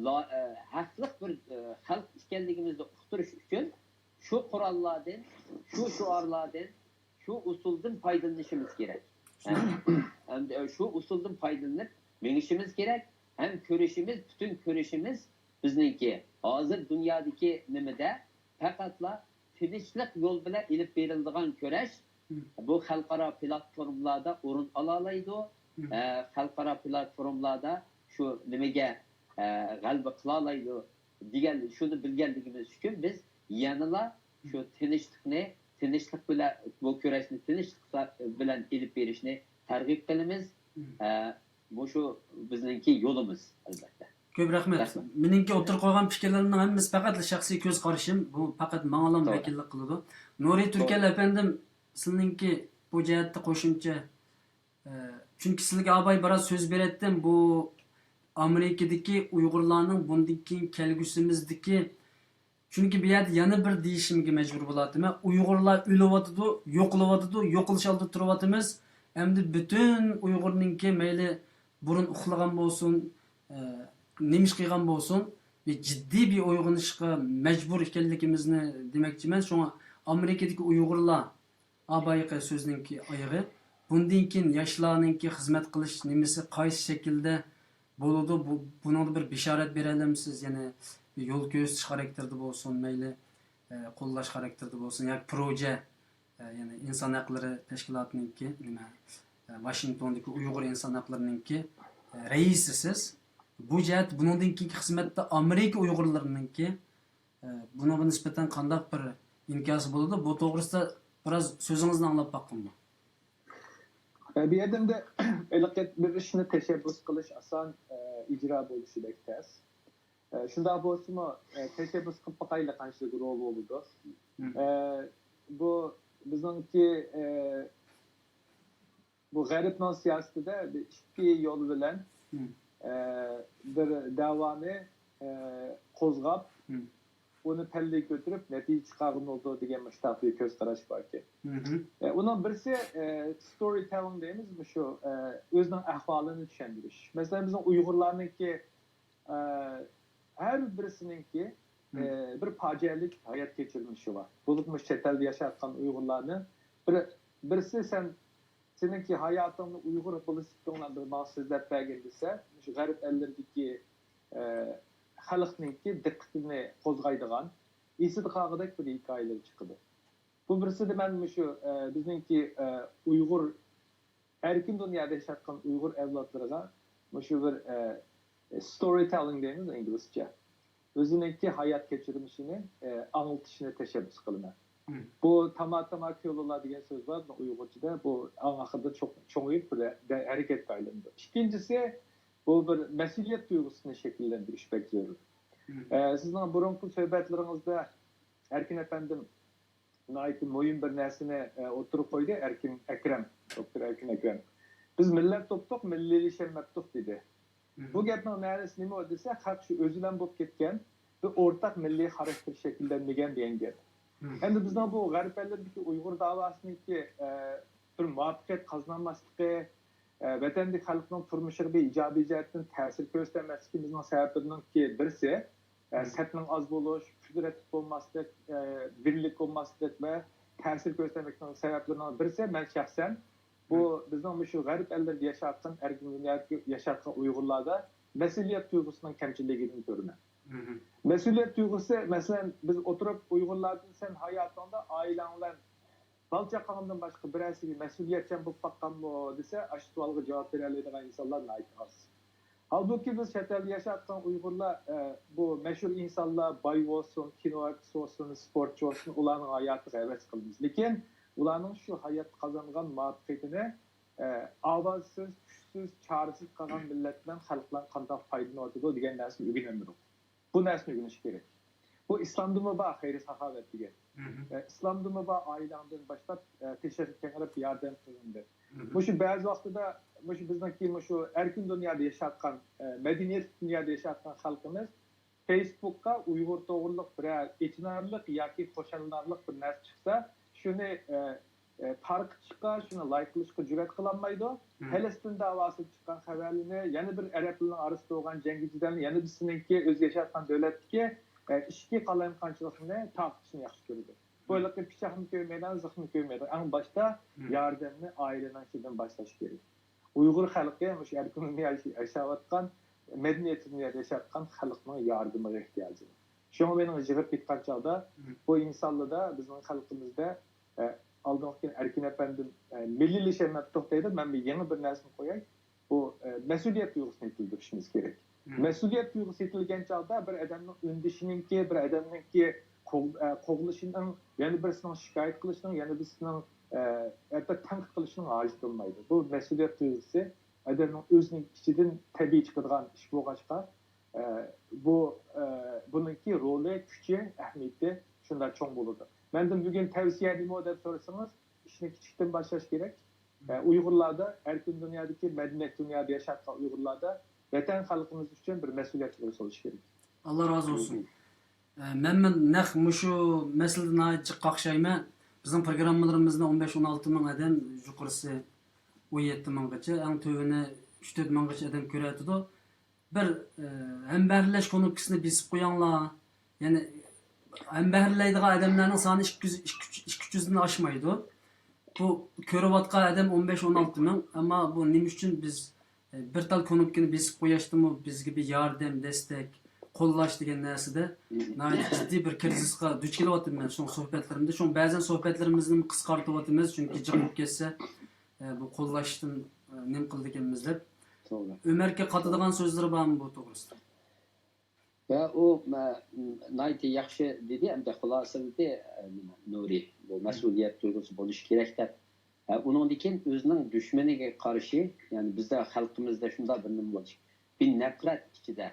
لا-، ئە، ھەقلىق بىر، ئە، خەلق ئىكەنلىكىمىزنى ئۇقتۇرۇش ئۈچۈن شۇ قوراللاردىن، شۇ شوئارلاردىن، شۇ ئۇسۇلدىن پايدىلىنىشىمىز كېرەك. ھەم، ھەم شۇ ئۇسۇلدىن پايدىلىنىپ مېڭىشىمىز كېرەك. ھەم كۈرىشىمىز، پۈتۈن كۈرىشىمىز بىزنىڭكى ھازىر دۇنيادىكى نېمىدە پەقەتلا تىنچلىق يول بىلەن ئېلىپ بېرىلىدىغان كۈرەش، مم. بۇ خەلقئارا پلاتفورمىلاردا ئورۇن ئالالايدۇ. مم. ئە، خەلقئارا پلاتفورمىلاردا شۇ نېمىگە، ئە، غەلىبە قىلالايدۇ دېگەن، شۇنى بىلگەنلىكىمىز ئۈچۈن بىز يەنىلا شۇ تىنچلىقنى، تىنچلىق بىلەن، بۇ كۈرەشنى تىنچلىق بىلەن ئېلىپ بېرىشنى تەرغىب قىلىمىز. مم. ئە، مۇشۇ بىزنىڭكى يولىمىز، ئەلۋەتتە. كۆپ رەھمەت. رەھمەت. مېنىڭكى ئوتتۇرىغا قويغان پىكىرلىرىمنىڭ ھەممىسى پەقەتلا شەخسىي كۆز قارىشىم. بۇ پەقەت ماڭىلا توغرا. ۋەكىللىك قىلىدۇ. نۇرى تۈركەل توغرا. ئەپەندىم، سىلىنىڭكى بۇ جەھەتتە قوشۇمچە، ئە، چۈنكى سىلىگە ئاباي بىراز سۆز بېرەتتىم، بۇ ئامېرىكىدىكى ئۇيغۇرلارنىڭ بۇندىن كېيىن كەلگۈسىمىزدىكى چۈنكى بۇ يەردە يەنە بىر دېيىشىمگە مەجبۇر بولاتتىم. ئۇيغۇرلار ئۆلۈۋاتىدۇ، يوقىلىۋاتىدۇ، يوقىلىش ئالدىدا تۇرۇۋاتىمىز. ئەمدى پۈتۈن ئۇيغۇرنىڭكى مەيلى بۇرۇن ئۇخلىغان بولسۇن، ئە، نېمە ئىش قىلغان بولسۇن، بىر جىددىي بىر ئويغىنىشقا مەجبۇر ئىكەنلىكىمىزنى دېمەكچىمەن. شۇڭا ئامېرىكىدىكى ئۇيغۇرلار، ئا بايىقى سۆزنىڭكى ئايىغى، بۇندىن كېيىن ياشلارنىڭكى خىزمەت قىلىش نېمىسى قايسى شەكىلدە بولىدۇ؟ بۇ، بۇنىڭدا بىر بېشارەت بېرەلەمسىز؟ يەنى يول كۆرسىتىش خاراكتېرىدا بولسۇن، مەيلى، ئە، قوللاش خاراكتېرىدا بولسۇن، ياكى پروژە، ئە، يەنى ئىنسان ھەقلىرى تەشكىلاتىنىڭكى، نېمە، ئە، ۋاشىنگتوندىكى ئۇيغۇر ئىنسان ھەقلىرىنىڭكى، ئە، رەئىسىسىز. بۇ جەھەتتە بۇنىڭدىن كېيىنكى خىزمەتتە ئامېرىكا ئۇيغۇرلىرىنىڭكى، ئە، بۇنىڭغا نىسبەتەن قانداق بىر ئىنكاسى بولىدۇ؟ بۇ توغرىسىدا بىراز سۆزىڭىزنى ئاڭلاپ باققىنىمۇ؟ ئە، بۇ يەردە ئەمدى ھېلىقى بىر ئىشنى تەشەببۇس قىلىش ئاسان، ئە، ئىجرا بولۇشى بەك تەس. ئە، شۇنداق بولسىمۇ، ئە، تەشەببۇس قىلىپ باقايلى، قانچىلىك رول بولىدۇ. مم. ئە، بۇ بىزنىڭكى، ئە، بۇ غەربنىڭ سىياسىتىدە بىر ئىككى يول بىلەن، مم. ئە، بىر دەۋانى، ئە، قوزغاپ، مم. ئۇنى پەللىگە كۆتۈرۈپ نەتىجە چىقارغىلى بولىدۇ دېگەن مۇشۇنداق بىر كۆز قاراش باركەن. مم. ئە، ئۇنىڭ بىرسى، ئە، ستورى تېللىڭ دەيمىز، مۇشۇ، ئە، ئۆزىنىڭ ئەھۋالىنى چۈشەندۈرۈش. مەسىلەن، بىزنىڭ ئۇيغۇرلارنىڭكى، ئە، ھەر بىرسىنىڭكى، مم. ئە، بىر پاجىئەلىك ھايات كەچۈرمىشى بار. بولۇپمۇ چەت ئەلدە ياشاۋاتقان ئۇيغۇرلارنى بىر، بىرسى سەن، سېنىڭكى ھاياتىڭنى ئۇيغۇر بولۇش سۈپىتىڭ بىلەن بىر ماڭا سۆزلەپ بەرگىن دېسە، مۇشۇ غەرب ئەللىرىدىكى ئە، خەلقنىڭكى دىققىتىنى قوزغايدىغان، ئېسىدە قالغۇدەك بىر ھېكايىلەر چىقىدۇ. بۇ بىرسىدە مەن مۇشۇ، ئە، بىزنىڭكى، ئە، ئۇيغۇر ئەركىن دۇنيادا ياشاۋاتقان ئۇيغۇر ئەۋلادلىرىغا مۇشۇ بىر، ئە، storytelling دەيمىز ئىنگلىزچە. ئۆزىنىڭكى ھايات كەچۈرمىشىنى، ئە، ئاڭلىتىشنى تەشەببۇس قىلىمەن. بۇ تاما تاما كۆلىلا دېگەن سۆز بار ئۇيغۇرچىدا. بۇ ئاڭ ئاخىرىدا چوڭ-، چوڭىيىپ بىر ھەرىكەتكە ئايلىنىدۇ. ئىككىنچىسى، بۇ بىر مەسئۇلىيەت تۇيغۇسىنى شەكىللەندۈرۈش بەك زۆرۈر. ئە، سىزنىڭ بۇرۇنقى سۆھبەتلىرىڭىزدە ئەركىن ئەپەندىم ناھايىتى مۇھىم بىر نەرسىنى، ئە، ئوتتۇرىغا قويدى، ئەركىن ئەكرەم، دوكتور ئەركىن ئەكرەم. بىز مىللەت توپتۇق، مىللىيلىشەلمەپتۇق دېدى. بۇ گەپنىڭ مەنىسى نېمە دېسە، خەق شۇ ئۆزى بىلەن بولۇپ كەتكەن، بىر ئورتاق مىللىي خاراكتېر شەكىللەنمىگەن دېگەن گەپ. ئەمدى بىزنىڭ بۇ غەرب ئەللىرىدىكى ئۇيغۇر داۋاسىنىڭكى، ئە، بىر مۇۋەپپەقىيەت قازىنالماسلىقى، ئە، ۋەتەندىكى خەلقنىڭ تۇرمۇشىغا بىر ئىجابىي جەھەتتىن تەسىر كۆرسىتەلمەسلىكىمىزنىڭ سەۋەبلىرىنىڭكى بىرسى، ئە، سەپنىڭ ئاز بولۇش، قۇدرەتلىك بولماسلىق، ئە، بىرلىك بولماسلىق ۋە تەسىر كۆرسەتمەسلىكنىڭ سەۋەبلىرىنىڭ بىرسى، مەن شەخسەن بۇ بىزنىڭ مۇشۇ غەرب ئەللىرىدە ياشاۋاتقان، ئەركىن دۇنيادا ياشاۋاتقان ئۇيغۇرلاردا مەسئۇلىيەت تۇيغۇسىنىڭ كەمچىللىكىدىن كۆرىمەن. مەسئۇلىيەت تۇيغۇسى، مەسىلەن، بىز ئولتۇرۇپ ئۇيغۇرلاردىن سەن ھاياتىڭدا ئائىلەڭ بىلەن بالا-چاقاڭدىن باشقا بىرەرسىگە مەسئۇلىيەتچان بولۇپ باققانمۇ دېسە، ئاشۇ سوئالغا جاۋاب بېرەلەيدىغان ئىنسانلار ناھايىتى ئاز. ھالبۇكى، بىز چەت ئەلدە ياشاۋاتقان ئۇيغۇرلار، ئە، بۇ مەشھۇر ئىنسانلار، باي بولسۇن، كىنو ئارتىسى بولسۇن، سپورتچى بولسۇن، ئۇلارنىڭ ھاياتىغا ھەۋەس قىلىمىز. لېكىن ئۇلارنىڭ شۇ ھاياتتا قازانغان مۇۋەپپەقىيىتىنى، ئە، ئاۋازسىز، كۈچسىز، چارىسىز قالغان مىللەت بىلەن خەلق بىلەن قانداق پايدىلىنىۋاتىدۇ دېگەن نەرسىنى ئۆگىنەلمىدۇق. بۇ نەرسىنى ئۆگىنىش كېرەك. بۇ ئىسلامدىمۇ بار، خەير ساخاۋەت دېگەن. ئە، ئىسلامدىمۇ بار، ئائىلەڭدىن باشلاپ، ئە، تېشىغا كەڭرەپ ياردەم قىلىندى. مۇشۇ بەزى ۋاقتىدا مۇشۇ بىزنىڭكى مۇشۇ ئەركىن دۇنيادا ياشاۋاتقان، ئە، مەدەنىيەتلىك دۇنيادا ياشاۋاتقان خەلقىمىز فېيسبۇكقا ئۇيغۇر توغرىلىق بىرەر ئېچىنارلىق ياكى خۇشاللىنارلىق بىر نەرسە چىقسا، شۇنى، ئە، ئە، تارقىتىشقا، شۇنى لايك قىلىشقا جۈرئەت قىلالمايدۇ. پەلەستىن داۋاسىدا چىققان خەۋەرلىرىنى، يەنە بىر ئەرەبلەرنىڭ ئارىسىدا بولغان جەڭگى جېدەلنى، يەنە بىرسىنىڭكى ئۆزى ياشاۋاتقان دۆلەتتىكى، ئە، ئىچكى قالايمىقانچىلىقنى تارقىتىشنى ياخشى كۆرىدۇ. بۇ ھېلىقى پىچاقنى كۆرمەيدىغان، زىخنى كۆرمەيدىغان. ئەڭ باشتا ياردەمنى ئائىلىنىڭ ئىچىدىن باشلاش كېرەك. ئۇيغۇر خەلقى مۇشۇ ئەركىن دۇنيادا ياشاۋاتقان، مەدەنىيەتلىك دۇنيادا ياشاۋاتقان خەلقنىڭ ياردىمىغا ئېھتىياجى بار. شۇڭا مېنىڭ يىغىپ ئېيتقان چاغدا، بۇ ئىنسانلاردا، بىزنىڭ خەلقىمىزدە، ئە، ئالدىنقى كۈن ئەركىن ئەپەندىم، ئە، مىللىيلىشەلمەپتۇق دەيدۇ، مەن بىر يېڭى بىر نەرسىنى قوياي. بۇ، ئە، مەسئۇلىيەت تۇيغۇسىنى يېتىلدۈرۈشىمىز كېرەك. مەسئۇلىيەت تۇيغۇسى يېتىلگەن چاغدا بىر ئادەمنىڭ ئۈندىشىنىڭكى، بىر ئادەمنىڭكى قوغ-، ئە، قوغلىشىنىڭ، يەنە بىرسىنىڭ شىكايەت قىلىشىنىڭ، يەنە بىرسىنىڭ، ئە، ھەتتا تەنقىد قىلىشىنىڭ ھاجىتى بولمايدۇ. بۇ مەسئۇلىيەت تۇيغۇسى ئادەمنىڭ ئۆزىنىڭ ئىچىدىن تەبىئىي چىقىدىغان ئىش بولغاچقا، ئە، بۇ، ئە، بۇنىڭكى رولى، كۈچى، ئەھمىيىتى شۇنداق چوڭ بولىدۇ. مەندىن بۈگۈن تەۋسىيە نېمە دەپ سورىسىڭىز، ئىشنى كىچىكتىن باشلاش كېرەك. ئە، ئۇيغۇرلاردا، ئەركىن دۇنيادىكى مەدەنىيەت دۇنيادا ياشاۋاتقان ئۇيغۇرلاردا ۋەتەن خەلقىمىز ئۈچۈن بىر مەسئۇلىيەت تۇيغۇسى بولۇشى كېرەك. ئاللا رازى بولسۇن. ئە، مەن، مەن نەق مۇشۇ مەسىلىدە ناھايىتى جىق قاقشايمەن. بىزنىڭ پروگراممىلىرىمىزنى ئون بەش، ئون ئالتە مىڭ ئادەم، يۇقىرىسى ئون يەتتە مىڭغىچە، ئەڭ تۆۋىنى ئۈچ تۆت مىڭغىچە ئادەم كۆرۈۋاتىدۇ. بىر، ئە، ھەمبەھىرلەش كۇنۇپكىسىنى بېسىپ قويۇڭلار. يەنى ھەمبەھىرلەيدىغان ئادەملەرنىڭ سانى ئىككى يۈز، ئىككى يۈز، ئىككى يۈزدىن ئاشمايدۇ. بۇ كۆرۈۋاتقان ئادەم ئون بەش، ئون ئالتە مىڭ. ئەمما بۇ نېمە ئۈچۈن بىز، ئە، بىر تال كۇنۇپكىنى بېسىپ قويۇشتىمۇ بىزگە بىر ياردەم، دەستەك، قوللاش دېگەن نەرسىدە ناھايىتى جىددىي بىر كىرىزىسقا دۇچ كېلىۋاتىمەن. شۇڭا سۆھبەتلىرىمدە، شۇڭا بەزەن سۆھبەتلىرىمىزنى قىسقارتىۋاتىمىز، چۈنكى جىق بولۇپ كەتسە، ئە، بۇ قوللاشتىن، ئە، نېمە قىلىدىكەنمىز دەپ. توغرا. ئۆمەرگە قاتىدىغان سۆزلىرى بارمۇ بۇ توغرىسىدا؟ ۋە ئۇ، مە-، ناھايىتى ياخشى دېدى، ئەمدى خۇلاسىلىدى، ئە، نېمە، نۇرى. بۇ مەسئۇلىيەت تۇيغۇسى بولۇشى كېرەك دەپ. ئە، ئۇنىڭدىن كېيىن ئۆزىنىڭ دۈشمىنىگە قارشى، يەنى بىزدە خەلقىمىزدە شۇنداق بىر نېمە بولۇش، بىر نەپرەت ئىچىدە.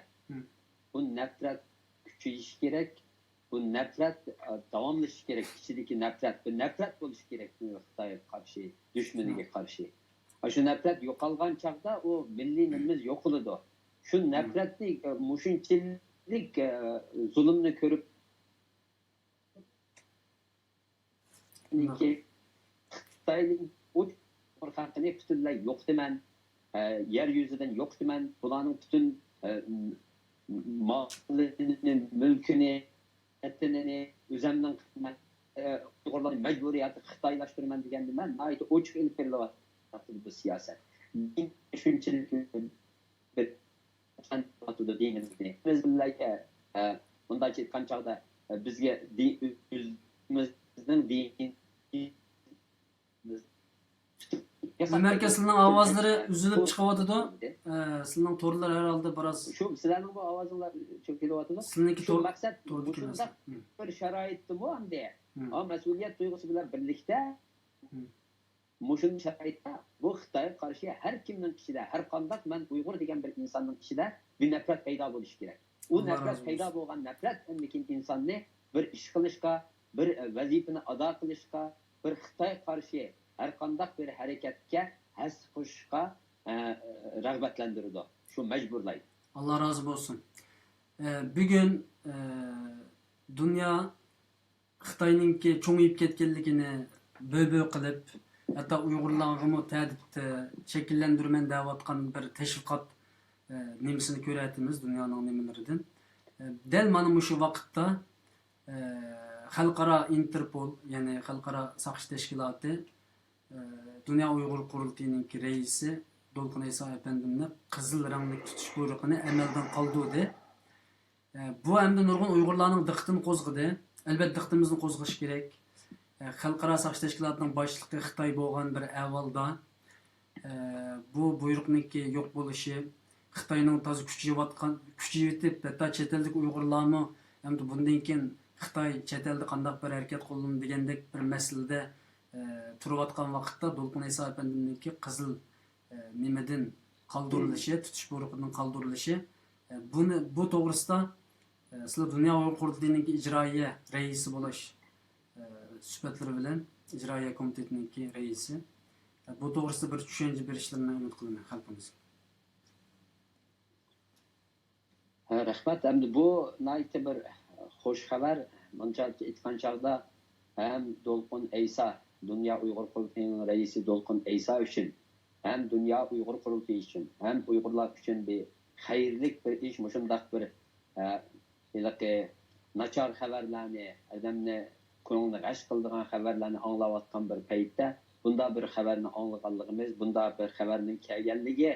بۇ نەپرەت كۈچىيىشى كېرەك. بۇ نەپرەت، ئە، داۋاملىشىشى كېرەك. ئىچىدىكى نەپرەت، بىر نەپرەت بولۇشى كېرەك خىتايغا قارشى، دۈشمىنىگە قارشى. ئاشۇ نەپرەت يوقالغان چاغدا ئۇ مىللىي نېمىمىز يوقىلىدۇ. شۇ نەپرەتنى، ئە، مۇشۇنچىلىك، ئە، زۇلۇمنى كۆرۈپ، خىتاينىڭ ئۇيغۇر خەلقىنى پۈتۈنلەي يوقىتىمەن، ئە، يەر يۈزىدىن يوقىتىمەن، بۇلارنىڭ پۈتۈن، ئە، م-، مالىنى، مۈلكىنى، ۋەتىنىنى، ئۆزەمنىڭ، ئە، ئۇيغۇرلارنى مەجبۇرىي خىتايلاشتۇرىمەن دېگەندە، مەن ناھايىتى ئوچۇق ئېلىپ بېرىلىۋاتىدۇ بۇ سىياسەت. شۇنچىلىك بىر دىنىمىزنى. بىز بىلەن، ئە، مۇنداقچە ئېيتقان چاغدا، ئە، بىزگە دىن، ئۆزىمىزنىڭ دىنى ئۆمەركە، سىلىنىڭ ئاۋازلىرى ئۈزۈلۈپ چىقىۋاتىدۇ. ئە، سىلىنىڭ تورلار ھەر ھالدا بىراز. شۇ سىلەرنىڭ بۇ ئاۋازىڭلار چىقىپ كېلىۋاتىدۇ. سىلىنىڭكى شۇ تور، مەقسەت توردا مۇشۇنداق كېلمەسمۇ؟ مم. بىر شارائىتتىمۇ ئەمدى مم. ئا مەسئۇلىيەت تۇيغۇسى بىلەن بىرلىكتە مم. مۇشۇنداق شارائىتتا بۇ خىتايغا قارشى ھەر كىمنىڭ ئىچىدە، ھەر قانداق مەن ئۇيغۇر دېگەن بىر ئىنساننىڭ ئىچىدە بىر نەپرەت پەيدا بولۇشى كېرەك. ئۇ ئاللا نەپرەت رازى پەيدا بولسۇن. بولغان نەپرەت ئەمدىكىن ئىنساننى بىر ئىش قىلىشقا، بىر، ئە، ۋەزىپىنى ئادا قىلىشقا، بىر خىتايغا قارشى ھەر قانداق بىر ھەرىكەتكە ھەسسە قوشۇشقا، ئە، رىغبەتلەندۈرىدۇ. شۇ مەجبۇرلايدۇ. ئاللا رازى بولسۇن. ئە، بۈگۈن، ئە، دۇنيا خىتاينىڭكى چوڭىيىپ كەتكەنلىكىنى بۆ-بۆ قىلىپ، ھەتتا ئۇيغۇرلارغىمۇ تەدىتتە شەكىللەندۈرىمەن دەۋاتقان بىر تەشۋىقات، ئە، نېمىسىنى كۆرەتىمىز دۇنيانىڭ نېمىلىرىدىن. ئە، دەل مانا مۇشۇ ۋاقىتتا، ئە، خەلقئارا ئىنتېرپول، يەنى خەلقئارا ساقچى تەشكىلاتى، ئە، دۇنيا ئۇيغۇر قۇرۇلتىيىنىڭكى رەئىسى دولقۇن ئەيسا ئەپەندىمنى قىزىل رەڭلىك تۇتۇش بۇيرۇقىنى ئەمەلدىن قالدۇردى. ئە، بۇ ئەمدى نۇرغۇن ئۇيغۇرلارنىڭ دىققىتىنى قوزغىدى. ئەلۋەتتە، دىققىتىمىزنى قوزغىشى كېرەك. ئە، خەلقئارا ساقچى تەشكىلاتىنىڭ باشلىقى خىتاي بولغان بىر ئەھۋالدا، ئە، بۇ بۇيرۇقنىڭكى يوق بولۇشى، خىتاينىڭ تازا كۈچىيىۋاتقان، كۈچىيىۋېتىپ، ھەتتا چەت ئەلدىكى ئۇيغۇرلارمۇ ئەمدى بۇندىن كېيىن خىتاي چەت ئەلدە قانداق بىر ھەرىكەت قوللىنىدۇ دېگەندەك بىر مەسىلىدە، ئە، تۇرۇۋاتقان ۋاقىتتا دولقۇن ئەيسا ئەپەندىمنىڭكى قىزىل، ئە، نېمىدىن قالدۇرۇلۇشى، تۇتۇش بۇيرۇقىدىن قالدۇرۇلۇشى، ئە، بۇنى، بۇ توغرىسىدا، ئە، سىلەر دۇنيا ئۇيغۇر قۇرۇلتىيىنىڭكى ئىجرائىيە رەئىسى بولۇش، ئە، سۈپەتلىرى بىلەن ئىجرائىيە كومىتېتىنىڭكى رەئىسى. ئە، بۇ توغرىسىدا بىر چۈشەنچە بېرىشلىرىنى ئۈمىد قىلىمەن خەلقىمىزگە. ھە، رەھمەت. ئەمدى بۇ ناھايىتى بىر خۇش خەۋەر. مۇنچە ئېيتقان چاغدا ھەم دولقۇن ئەيسا، دۇنيا ئۇيغۇر قۇرۇلتىيىنىڭ رەئىسى دولقۇن ئەيسا ئۈچۈن، ھەم دۇنيا ئۇيغۇر قۇرۇلتىيى ئۈچۈن، ھەم ئۇيغۇرلار ئۈچۈن بىر خەيرلىك بىر ئىش، مۇشۇنداق بىر، ئە، ھېلىقى ناچار خەۋەرلەرنى، ئادەمنى كۆڭلىنى غەش قىلىدىغان خەۋەرلەرنى ئاڭلاۋاتقان بىر پەيتتە، بۇنداق بىر خەۋەرنى ئاڭلىغانلىقىمىز، بۇنداق بىر خەۋەرنىڭ كەلگەنلىكى،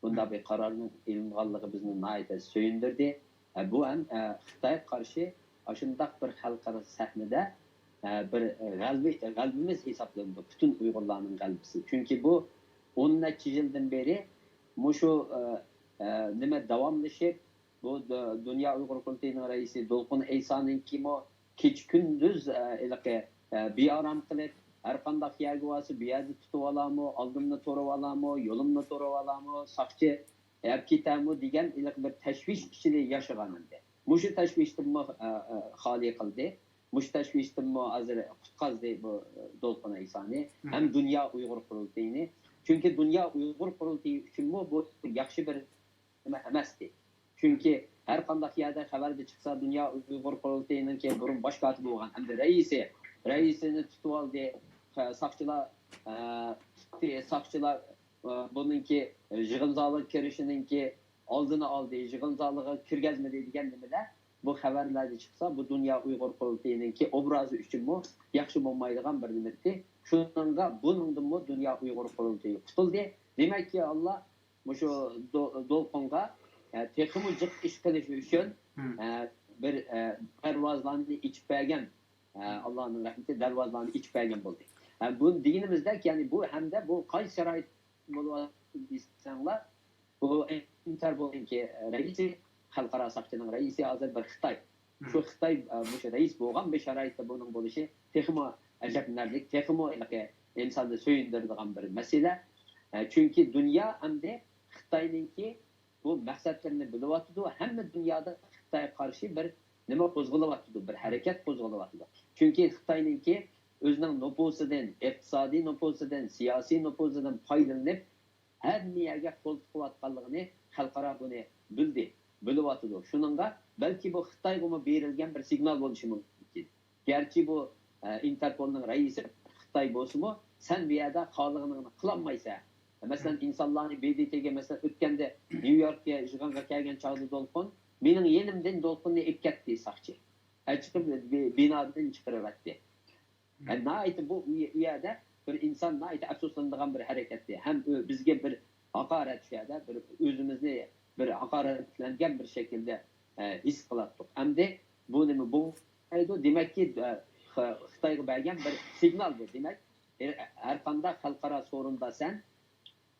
بۇنداق بىر قارارنىڭ ئېلىنغانلىقى بىزنى ناھايىتى سۆيۈندۈردى. ئە، بۇ ھەم، ئە، خىتايغا قارشى ئاشۇنداق بىر خەلقئارا سەھنىدە، ئە، بىر غەلىبە، غەلىبىمىز ھېسابلىنىدۇ، پۈتۈن ئۇيغۇرلارنىڭ غەلىبىسى. چۈنكى بۇ ئون نەچچە يىلدىن بېرى مۇشۇ، ئە، ئە، نېمە داۋاملىشىپ، بۇ د-، دۇنيا ئۇيغۇر قۇرۇلتىيىنىڭ رەئىسى دولقۇن ئەيسانىڭكىمۇ كېچە-كۈندۈز، ئە، ھېلىقى، ئە، بىئارام قىلىپ، ھەر قانداق يەرگە بارسا، بۇ يەردە تۇتۇۋالامۇ، ئالدىمنى تورىۋالامۇ، يولۇمنى تورىۋالامۇ، ساقچى ئەپ كېتەرمۇ دېگەن ھېلىقى بىر تەشۋىش ئىچىدە ياشىغان ئىدى. مۇشۇ تەشۋىشتىنمۇ، ئە، ئە، خالىي قىلدى. مۇشۇ تەشۋىشتىنمۇ ھازىر قۇتقازدى بۇ، ئە، دولقۇن ئەيسانى ھەم دۇنيا ئۇيغۇر قۇرۇلتىيىنى. چۈنكى دۇنيا ئۇيغۇر قۇرۇلتىيى ئۈچۈنمۇ بۇ ياخشى بىر نېمە ئەمەستى. چۈنكى ھەر قانداق يەردە خەۋەردە چىقسا، دۇنيا ئۇيغۇر قۇرۇلتىيىنىڭكى بۇرۇن باش كاتىپى بولغان، ئەمدى رەئىسى، رەئىسىنى تۇتۇۋالدى. ساقچىلار، ئە، تۇتتى. ساقچىلار، ئە، بۇنىڭكى يىغىن زالىغا كىرىشىنىڭكى ئالدىنى ئالدى. يىغىن زالىغا كىرگۈزمىدى دېگەن نېمىلەر بۇ خەۋەرلەردە چىقسا، بۇ دۇنيا ئۇيغۇر قۇرۇلتىيىنىڭكى ئوبرازى ئۈچۈنمۇ ياخشى بولمايدىغان بىر نېمە ئىدى. شۇنىڭغا بۇنىڭدىنمۇ دۇنيا ئۇيغۇر قۇرۇلتىيى قۇتۇلدى. دېمەككى، ئاللا مۇشۇ دو-، دولقۇنغا، ئە، تېخىمۇ جىق ئىش قىلىش ئۈچۈن، ئە، بىر، ئە، دەرۋازىلارنى ئېچىپ بەرگەن. ئە، ئاللانىڭ رەھمىتى دەرۋازىلارنى ئېچىپ بەرگەن بولدى. ئە، بۇ دېگىنىمىزدەك، يەنى بۇ ھەمدە بۇ قايسى شارائىت بولۇۋاتىدۇ دېسەڭلار، بۇ ئىنتېرپولنىڭكى رەئىسى، خەلقئارا ساقچىنىڭ رەئىسى ھازىر بىر خىتاي. شۇ خىتاي، ئە، مۇشۇ رەئىس بولغان بىر شارائىتتا بۇنىڭ بولۇشى تېخىمۇ ئەجەبلىنەرلىك، تېخىمۇ ھېلىقى ئىنساننى سۆيۈندۈرىدىغان بىر مەسىلە. ئە، چۈنكى دۇنيا ئەمدى خىتاينىڭكى بۇ مەقسەتلىرىنى بىلىۋاتىدۇ. ھەممە دۇنيادا خىتايغا قارشى بىر نېمە قوزغىلىۋاتىدۇ، بىر ھەرىكەت قوزغىلىۋاتىدۇ. چۈنكى خىتاينىڭكى ئۆزىنىڭ نوپۇسىدىن، ئىقتىسادىي نوپۇسىدىن، سىياسىي نوپۇسىدىن پايدىلىنىپ، ھەممە يەرگە قول تىقىۋاتقانلىقىنى خەلقئارا بۇنى بىلدى، بىلىۋاتىدۇ. شۇنىڭغا بەلكى بۇ خىتايغىمۇ بېرىلگەن بىر سىگنال بولۇشى مۇمكىن. گەرچە بۇ، ئە، ئىنتېرپولنىڭ رەئىسى خىتاي بولسىمۇ، سەن بۇ يەردە خالىغىنىڭنى قىلالمايسەن. مەسىلەن، ئىنسانلارنى ب د ت گە، مەسىلەن، ئۆتكەندە نيۇ يورككە يىغىنغا كەلگەن چاغدا دولقۇن، مېنىڭ يېنىمدىن دولقۇننى ئېلىپ كەتتى ساقچى. ھە، چىقىپ بى-، بىنادىن چىقىرىۋەتتى. ھە، ناھايىتى بۇ، ئۇ يەردە بىر ئىنسان ناھايىتى ئەپسۇسلىنىدىغان بىر ھەرىكەتتى. ھەم ئۆ-، بىزگە بىر ھاقارەت شۇ يەردە، بىر ئۆزىمىزنى بىر ھاقارەتلەنگەن بىر شەكىلدە، ئە، ھېس قىلاتتۇق. ئەمدى بۇ نېمە بولمايدۇ؟ دېمەككى، ئە، خ-، خىتايغا بەرگەن بىر سىگنال بۇ. دېمەك، ھەر، ھەر قانداق خەلقئارا سورۇندا سەن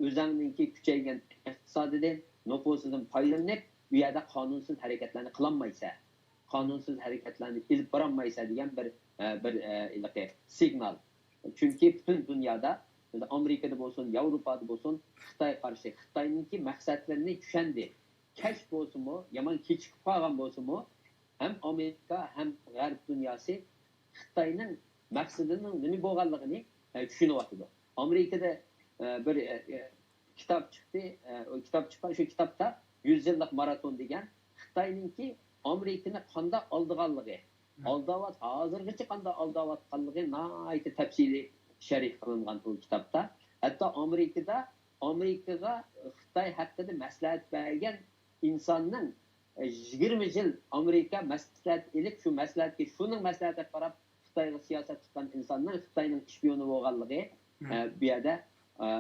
ئۆزۈڭنىڭكى كۈچەيگەن ئىقتىسادىدىن، نوپۇسىدىن پايدىلىنىپ، ئۇ يەردە قانۇنسىز ھەرىكەتلەرنى قىلالمايسەن. قانۇنسىز ھەرىكەتلەرنى ئېلىپ بارالمايسەن دېگەن بىر، ئە، بىر، ئە، ھېلىقى سىگنال. چۈنكى پۈتۈن دۇنيادا، ئامېرىكىدا بولسۇن، ياۋروپادا بولسۇن، خىتايغا قارشى، خىتاينىڭكى مەقسەتلىرىنى چۈشەندى. كەچ بولسىمۇ، يامان كېچىكىپ قالغان بولسىمۇ، ھەم ئامېرىكا، ھەم غەرب دۇنياسى خىتاينىڭ مەقسىتىنىڭ نېمە بولغانلىقىنى، ئە، چۈشىنىۋاتىدۇ. ئامېرىكىدا، ئە، بىر، ئە، ئە، كىتاب چىقتى. ئە، ئۇ كىتاب چىققان، شۇ كىتابتا يۈز يىللىق ماراتون دېگەن خىتاينىڭكى ئامېرىكىنى قانداق ئالدىغانلىقى، ئالداۋات-، ھازىرغىچە قانداق ئالداۋاتقانلىقى ناھايىتى تەپسىلىي شەرھ قىلىنغان ئۇ كىتابتا. ھەتتا ئامېرىكىدا، ئامېرىكىغا خىتاي ھەققىدە مەسلىھەت بەرگەن ئىنساننىڭ، ئە، يىگىرمە يىل ئامېرىكا مەسلىھەت ئېلىپ، شۇ مەسلىھەتكە، شۇنىڭ مەسلىھەتىگە قاراپ خىتايغا سىياسەت تۇتقان ئىنساننىڭ خىتاينىڭ ئىشپىيونى بولغانلىقى، ئە، بۇ يەردە، ئە،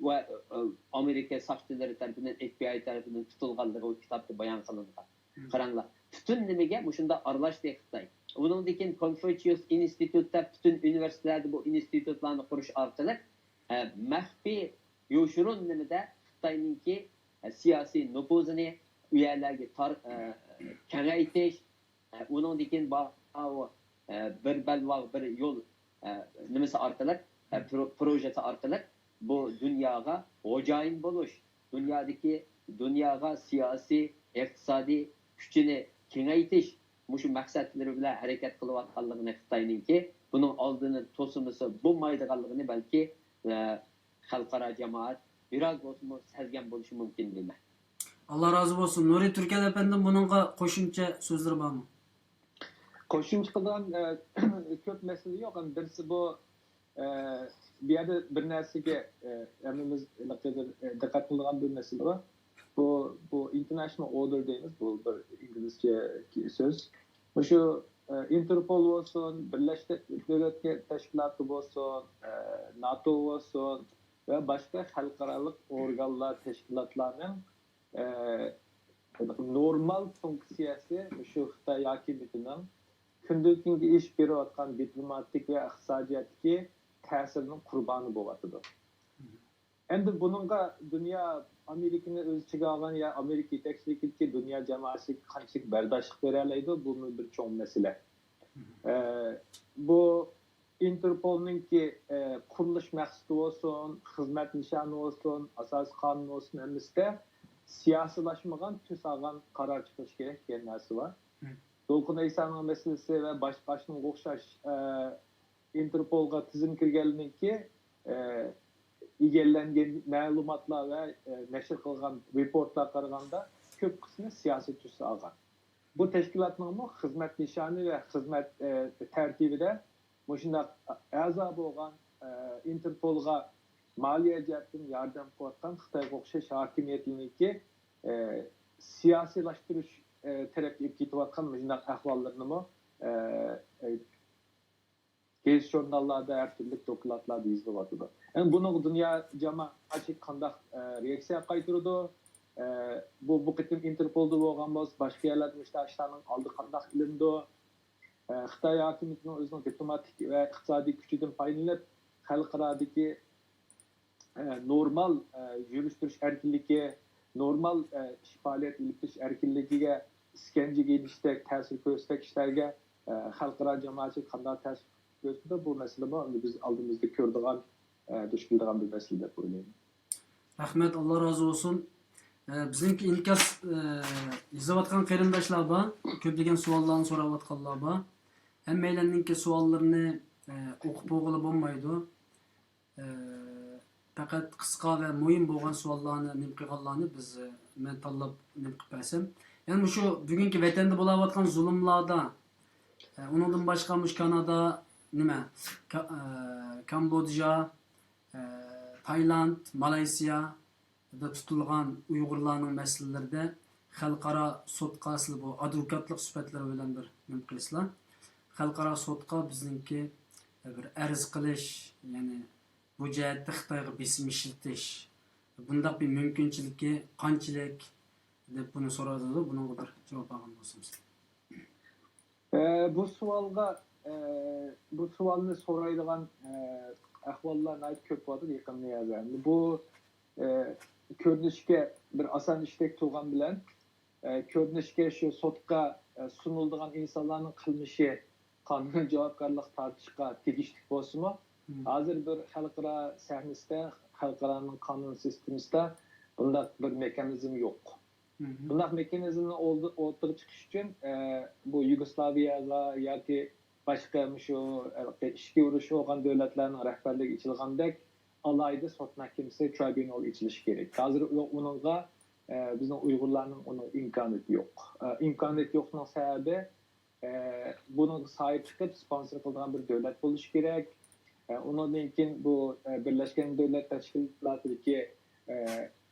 ۋە، ئە، ئامېرىكا ساقچىلىرى تەرىپىدىن، ئېف بى ئاي تەرىپىدىن تۇتۇلغانلىقى ئۇ كىتابتا بايان قىلىنغان. قاراڭلار، پۈتۈن نېمىگە مۇشۇنداق ئارىلاشتى خىتاي. ئۇنىڭدىن كېيىن كونفۇچيۇس ئىنستىتۇت دەپ پۈتۈن ئۇنىۋېرسىتېتلەردە بۇ ئىنستىتۇتلارنى قۇرۇش ئارقىلىق، ئە، مەخپىي، يوشۇرۇن نېمىدە خىتاينىڭكى، ئە، سىياسىي نوپۇزىنى ئۇ يەرلەرگە تار-، ئە، كېڭەيتىش، ئە، ئۇنىڭدىن كېيىن بار-، ئاۋۇ، ئە، بىر بەلباغ، بىر يول، ئە، نېمىسى ئارقىلىق، ئە، پرو-، پروژېسى ئارقىلىق بۇ دۇنياغا خوجايىن بولۇش، دۇنيادىكى، دۇنياغا سىياسىي، ئىقتىسادىي كۈچىنى كېڭەيتىش، مۇشۇ مەقسەتلىرى بىلەن ھەرىكەت قىلىۋاتقانلىقىنى خىتاينىڭكى، بۇنىڭ ئالدىنى توسىمىسا بولمايدىغانلىقىنى بەلكى، ئە، خەلقئارا جامائەت بىراز بولسىمۇ سەزگەن بولۇشى مۇمكىن دەيمەن. ئاللا رازى بولسۇن. نۇرى تۈركەل ئەپەندىم، بۇنىڭغا قوشۇمچە سۆزلىرى بارمۇ؟ قوشۇمچە قىلىدىغان، ئە، كۆپ مەسىلە يوق. ئەمدى بىرسى بۇ، ئە، بۇ يەردە بىر نەرسىگە، ئە، ھەممىمىز ھېلىقى بىر، ئە، دىققەت قىلىدىغان بىر مەسىلە بار. بۇ، بۇ ئىنتېرناشنال ئوردېر دەيمىز، بۇ بىر ئىنگلىزچە سۆز. مۇشۇ، ئە، ئىنتېرپول بولسۇن، بىرلەشكەن دۆلەتلەر تەشكىلاتى بولسۇن، ئە، ناتو بولسۇن ۋە باشقا خەلقئارالىق ئورگانلار، تەشكىلاتلارنىڭ، ئە، نورمال فۇنكسىيەسى مۇشۇ خىتاي ھاكىمىيىتىنىڭ كۈندىن كۈنگە ئېشىپ بېرىۋاتقان دىپلوماتىك ۋە ئىقتىسادىي جەھەتتىكى تەسىرىنىڭ قۇربانى بولۇۋاتىدۇ. ئەمدى بۇنىڭغا دۇنيا، ئامېرىكىنى ئۆز ئىچىگە ئالغان يا ئامېرىكا يېتەكچىلىكىدىكى دۇنيا جامائەتچىلىكى قانچىلىك بەرداشلىق بېرەلەيدۇ، بۇمۇ بىر چوڭ مەسىلە. ئە، بۇ ئىنتېرپولنىڭكى، ئە، قۇرۇلۇش مەقسىتى بولسۇن، خىزمەت نىشانى بولسۇن، ئاساسىي قانۇن بولسۇن، ھەممىسىدە سىياسىيلاشمىغان، تۈس ئالغان قارار چىقىرىش كېرەك دېگەن نەرسە بار. دولقۇن ئەيسانىڭ مەسىلىسى ۋە باشقا شۇنىڭغا ئوخشاش، ئە، ئىنتېرپولغا تىزىم كىرگەنلىكى، ئە، ئىگىلەنگەن مەلۇماتلار ۋە، ئە، نەشر قىلغان رېپورتلارغا قارىغاندا كۆپ قىسمى سىياسىي تۈس ئالغان. بۇ تەشكىلاتنىڭمۇ خىزمەت نىشانى ۋە خىزمەت، ئە، تەرتىپىدە مۇشۇنداق ئەزا بولغان، ئە، ئىنتېرپولغا مالىيە جەھەتتىن ياردەم قىلىۋاتقان خىتايغا ئوخشاش ھاكىمىيەتلەرنىڭكى، ئە، سىياسىيلاشتۇرۇش، ئە، تەرەپكە ئېلىپ كېتىۋاتقان مۇشۇنداق ئەھۋاللىرىنىمۇ، ئە، ئە، گېزىت-ژۇرناللاردا، ھەر تۈرلۈك دوكلاتلاردا يېزىلىۋاتىدۇ. ئەمدى بۇنىڭغا دۇنيا جامائەتچىلىكى قانداق، ئە، رېئاكسىيە قايتۇرىدۇ؟ ئە، بۇ، بۇ قېتىم ئىنتېرپولدا بولغان بولسا، باشقا يەرلەردە مۇشۇنداق ئىشلارنىڭ ئالدى قانداق ئېلىنىدۇ؟ ئە، خىتاي ھاكىمىيىتىنىڭ ئۆزىنىڭ دىپلوماتىك ۋە ئىقتىسادىي كۈچىدىن پايدىلىنىپ، خەلقئارادىكى، ئە، نورمال، ئە، يۈرۈشتۈرۈش ئەركىنلىكى، نورمال، ئە، ئىش پائالىيەت ئېلىپ بېرىش ئەركىنلىكىگە ئىسكەنجىگە يېنىشتەك، تەسىر كۆرسىتەك ئىشلارغا، ئە، خەلقئارا جامائەتچىلىك قانداق تەسىر كۆرسىتىدۇ؟ بۇ مەسىلىمۇ ئەمدى بىز ئالدىمىزدا كۆرىدىغان، ئە، دۇچ كېلىدىغان بىر مەسىلە دەپ ئويلايمەن. رەھمەت، ئاللا رازى بولسۇن. ئە، بىزنىڭكى ئىنكاس، ئە، يېزىۋاتقان قېرىنداشلار بار، كۆپلىگەن سوئاللارنى سوراۋاتقانلار بار. ھەممەيلەننىڭكى سوئاللىرىنى، ئە، ئوقۇپ بولغىلى بولمايدۇ. ئە، پەقەت قىسقا ۋە مۇھىم بولغان سوئاللارنى نېمە قىلغانلارنى بىز، ئە، مەن تاللاپ نېمە قىلىپ بەرسەم. يەنى مۇشۇ بۈگۈنكى ۋەتەندە بولاۋاتقان زۇلۇملاردا، ئە، ئۇنىڭدىن باشقا مۇشۇ كانادا، نېمە، كا-، ئە، كامبودژا، ئە، تايلاند، مالايسىيا، دا تۇتۇلغان ئۇيغۇرلارنىڭ مەسىلىلىرىدە خەلقئارا سوتقا سىلەر بۇ ئادۋوكاتلىق سۈپەتلىرى بىلەن بىر نېمە قىلىسىلەر. خەلقئارا سوتقا بىزنىڭكى بىر ئەرز قىلىش، يەنى بۇ جەھەتتە خىتايغا بېسىم ئىشلىتىش، بۇنداق بىر مۇمكىنچىلىكى قانچىلىك، دەپ بۇنى سوراۋاتىدۇ. بۇنىڭغا بىر جاۋاب ئالغان بولسىڭىز. ئە، بۇ سوئالغا، ئە، بۇ سوئالنى سورايدىغان، ئە، ئەھۋاللار ناھايىتى كۆپ بولدى يېقىنقى يىللاردا. بۇ، ئە، كۆرۈنۈشكە بىر ئاسان ئىشتەك تۇرغان بىلەن، ئە، كۆرۈنۈشكە شۇ سوتقا، ئە، سۇنۇلىدىغان ئىنسانلارنىڭ قىلمىشى قانۇنىي جاۋابكارلىققا تارتىشقا تېگىشلىك بولسىمۇ، ھازىر بىر خەلقئارا سەھنىسىدە، خەلقئارانىڭ قانۇن سىستېمىسىدا بۇنداق بىر مېخانىزم يوق. بۇنداق مېخانىزمنى ئولد- ئوتتۇرىغا چىقىش ئۈچۈن، ئە، بۇ يۇگوسلاۋىيەگە ياكى باشقا مۇشۇ، ئە، ئىچكى ئۇرۇش بولغان دۆلەتلەرنىڭ رەھبەرلىكى ئېچىلغاندەك ئالاھىدە سوت مەھكىمىسى، ترىبۇنال ئېچىلىشى كېرەك. ھازىر ئۇ- ئۇنىڭغا، ئە، بىزنىڭ ئۇيغۇرلارنىڭ ئۇنىڭ ئىمكانىيىتى يوق. ئە، ئىمكانىيەت يوقنىڭ سەۋەبى، ئە، بۇنىڭغا ساھىب چىقىپ سپونسور قىلىدىغان بىر دۆلەت بولۇشى كېرەك. ئە، ئۇنىڭدىن كېيىن بۇ، ئە، بىرلەشكەن دۆلەتلەر تەشكىلاتىدىكى، ئە،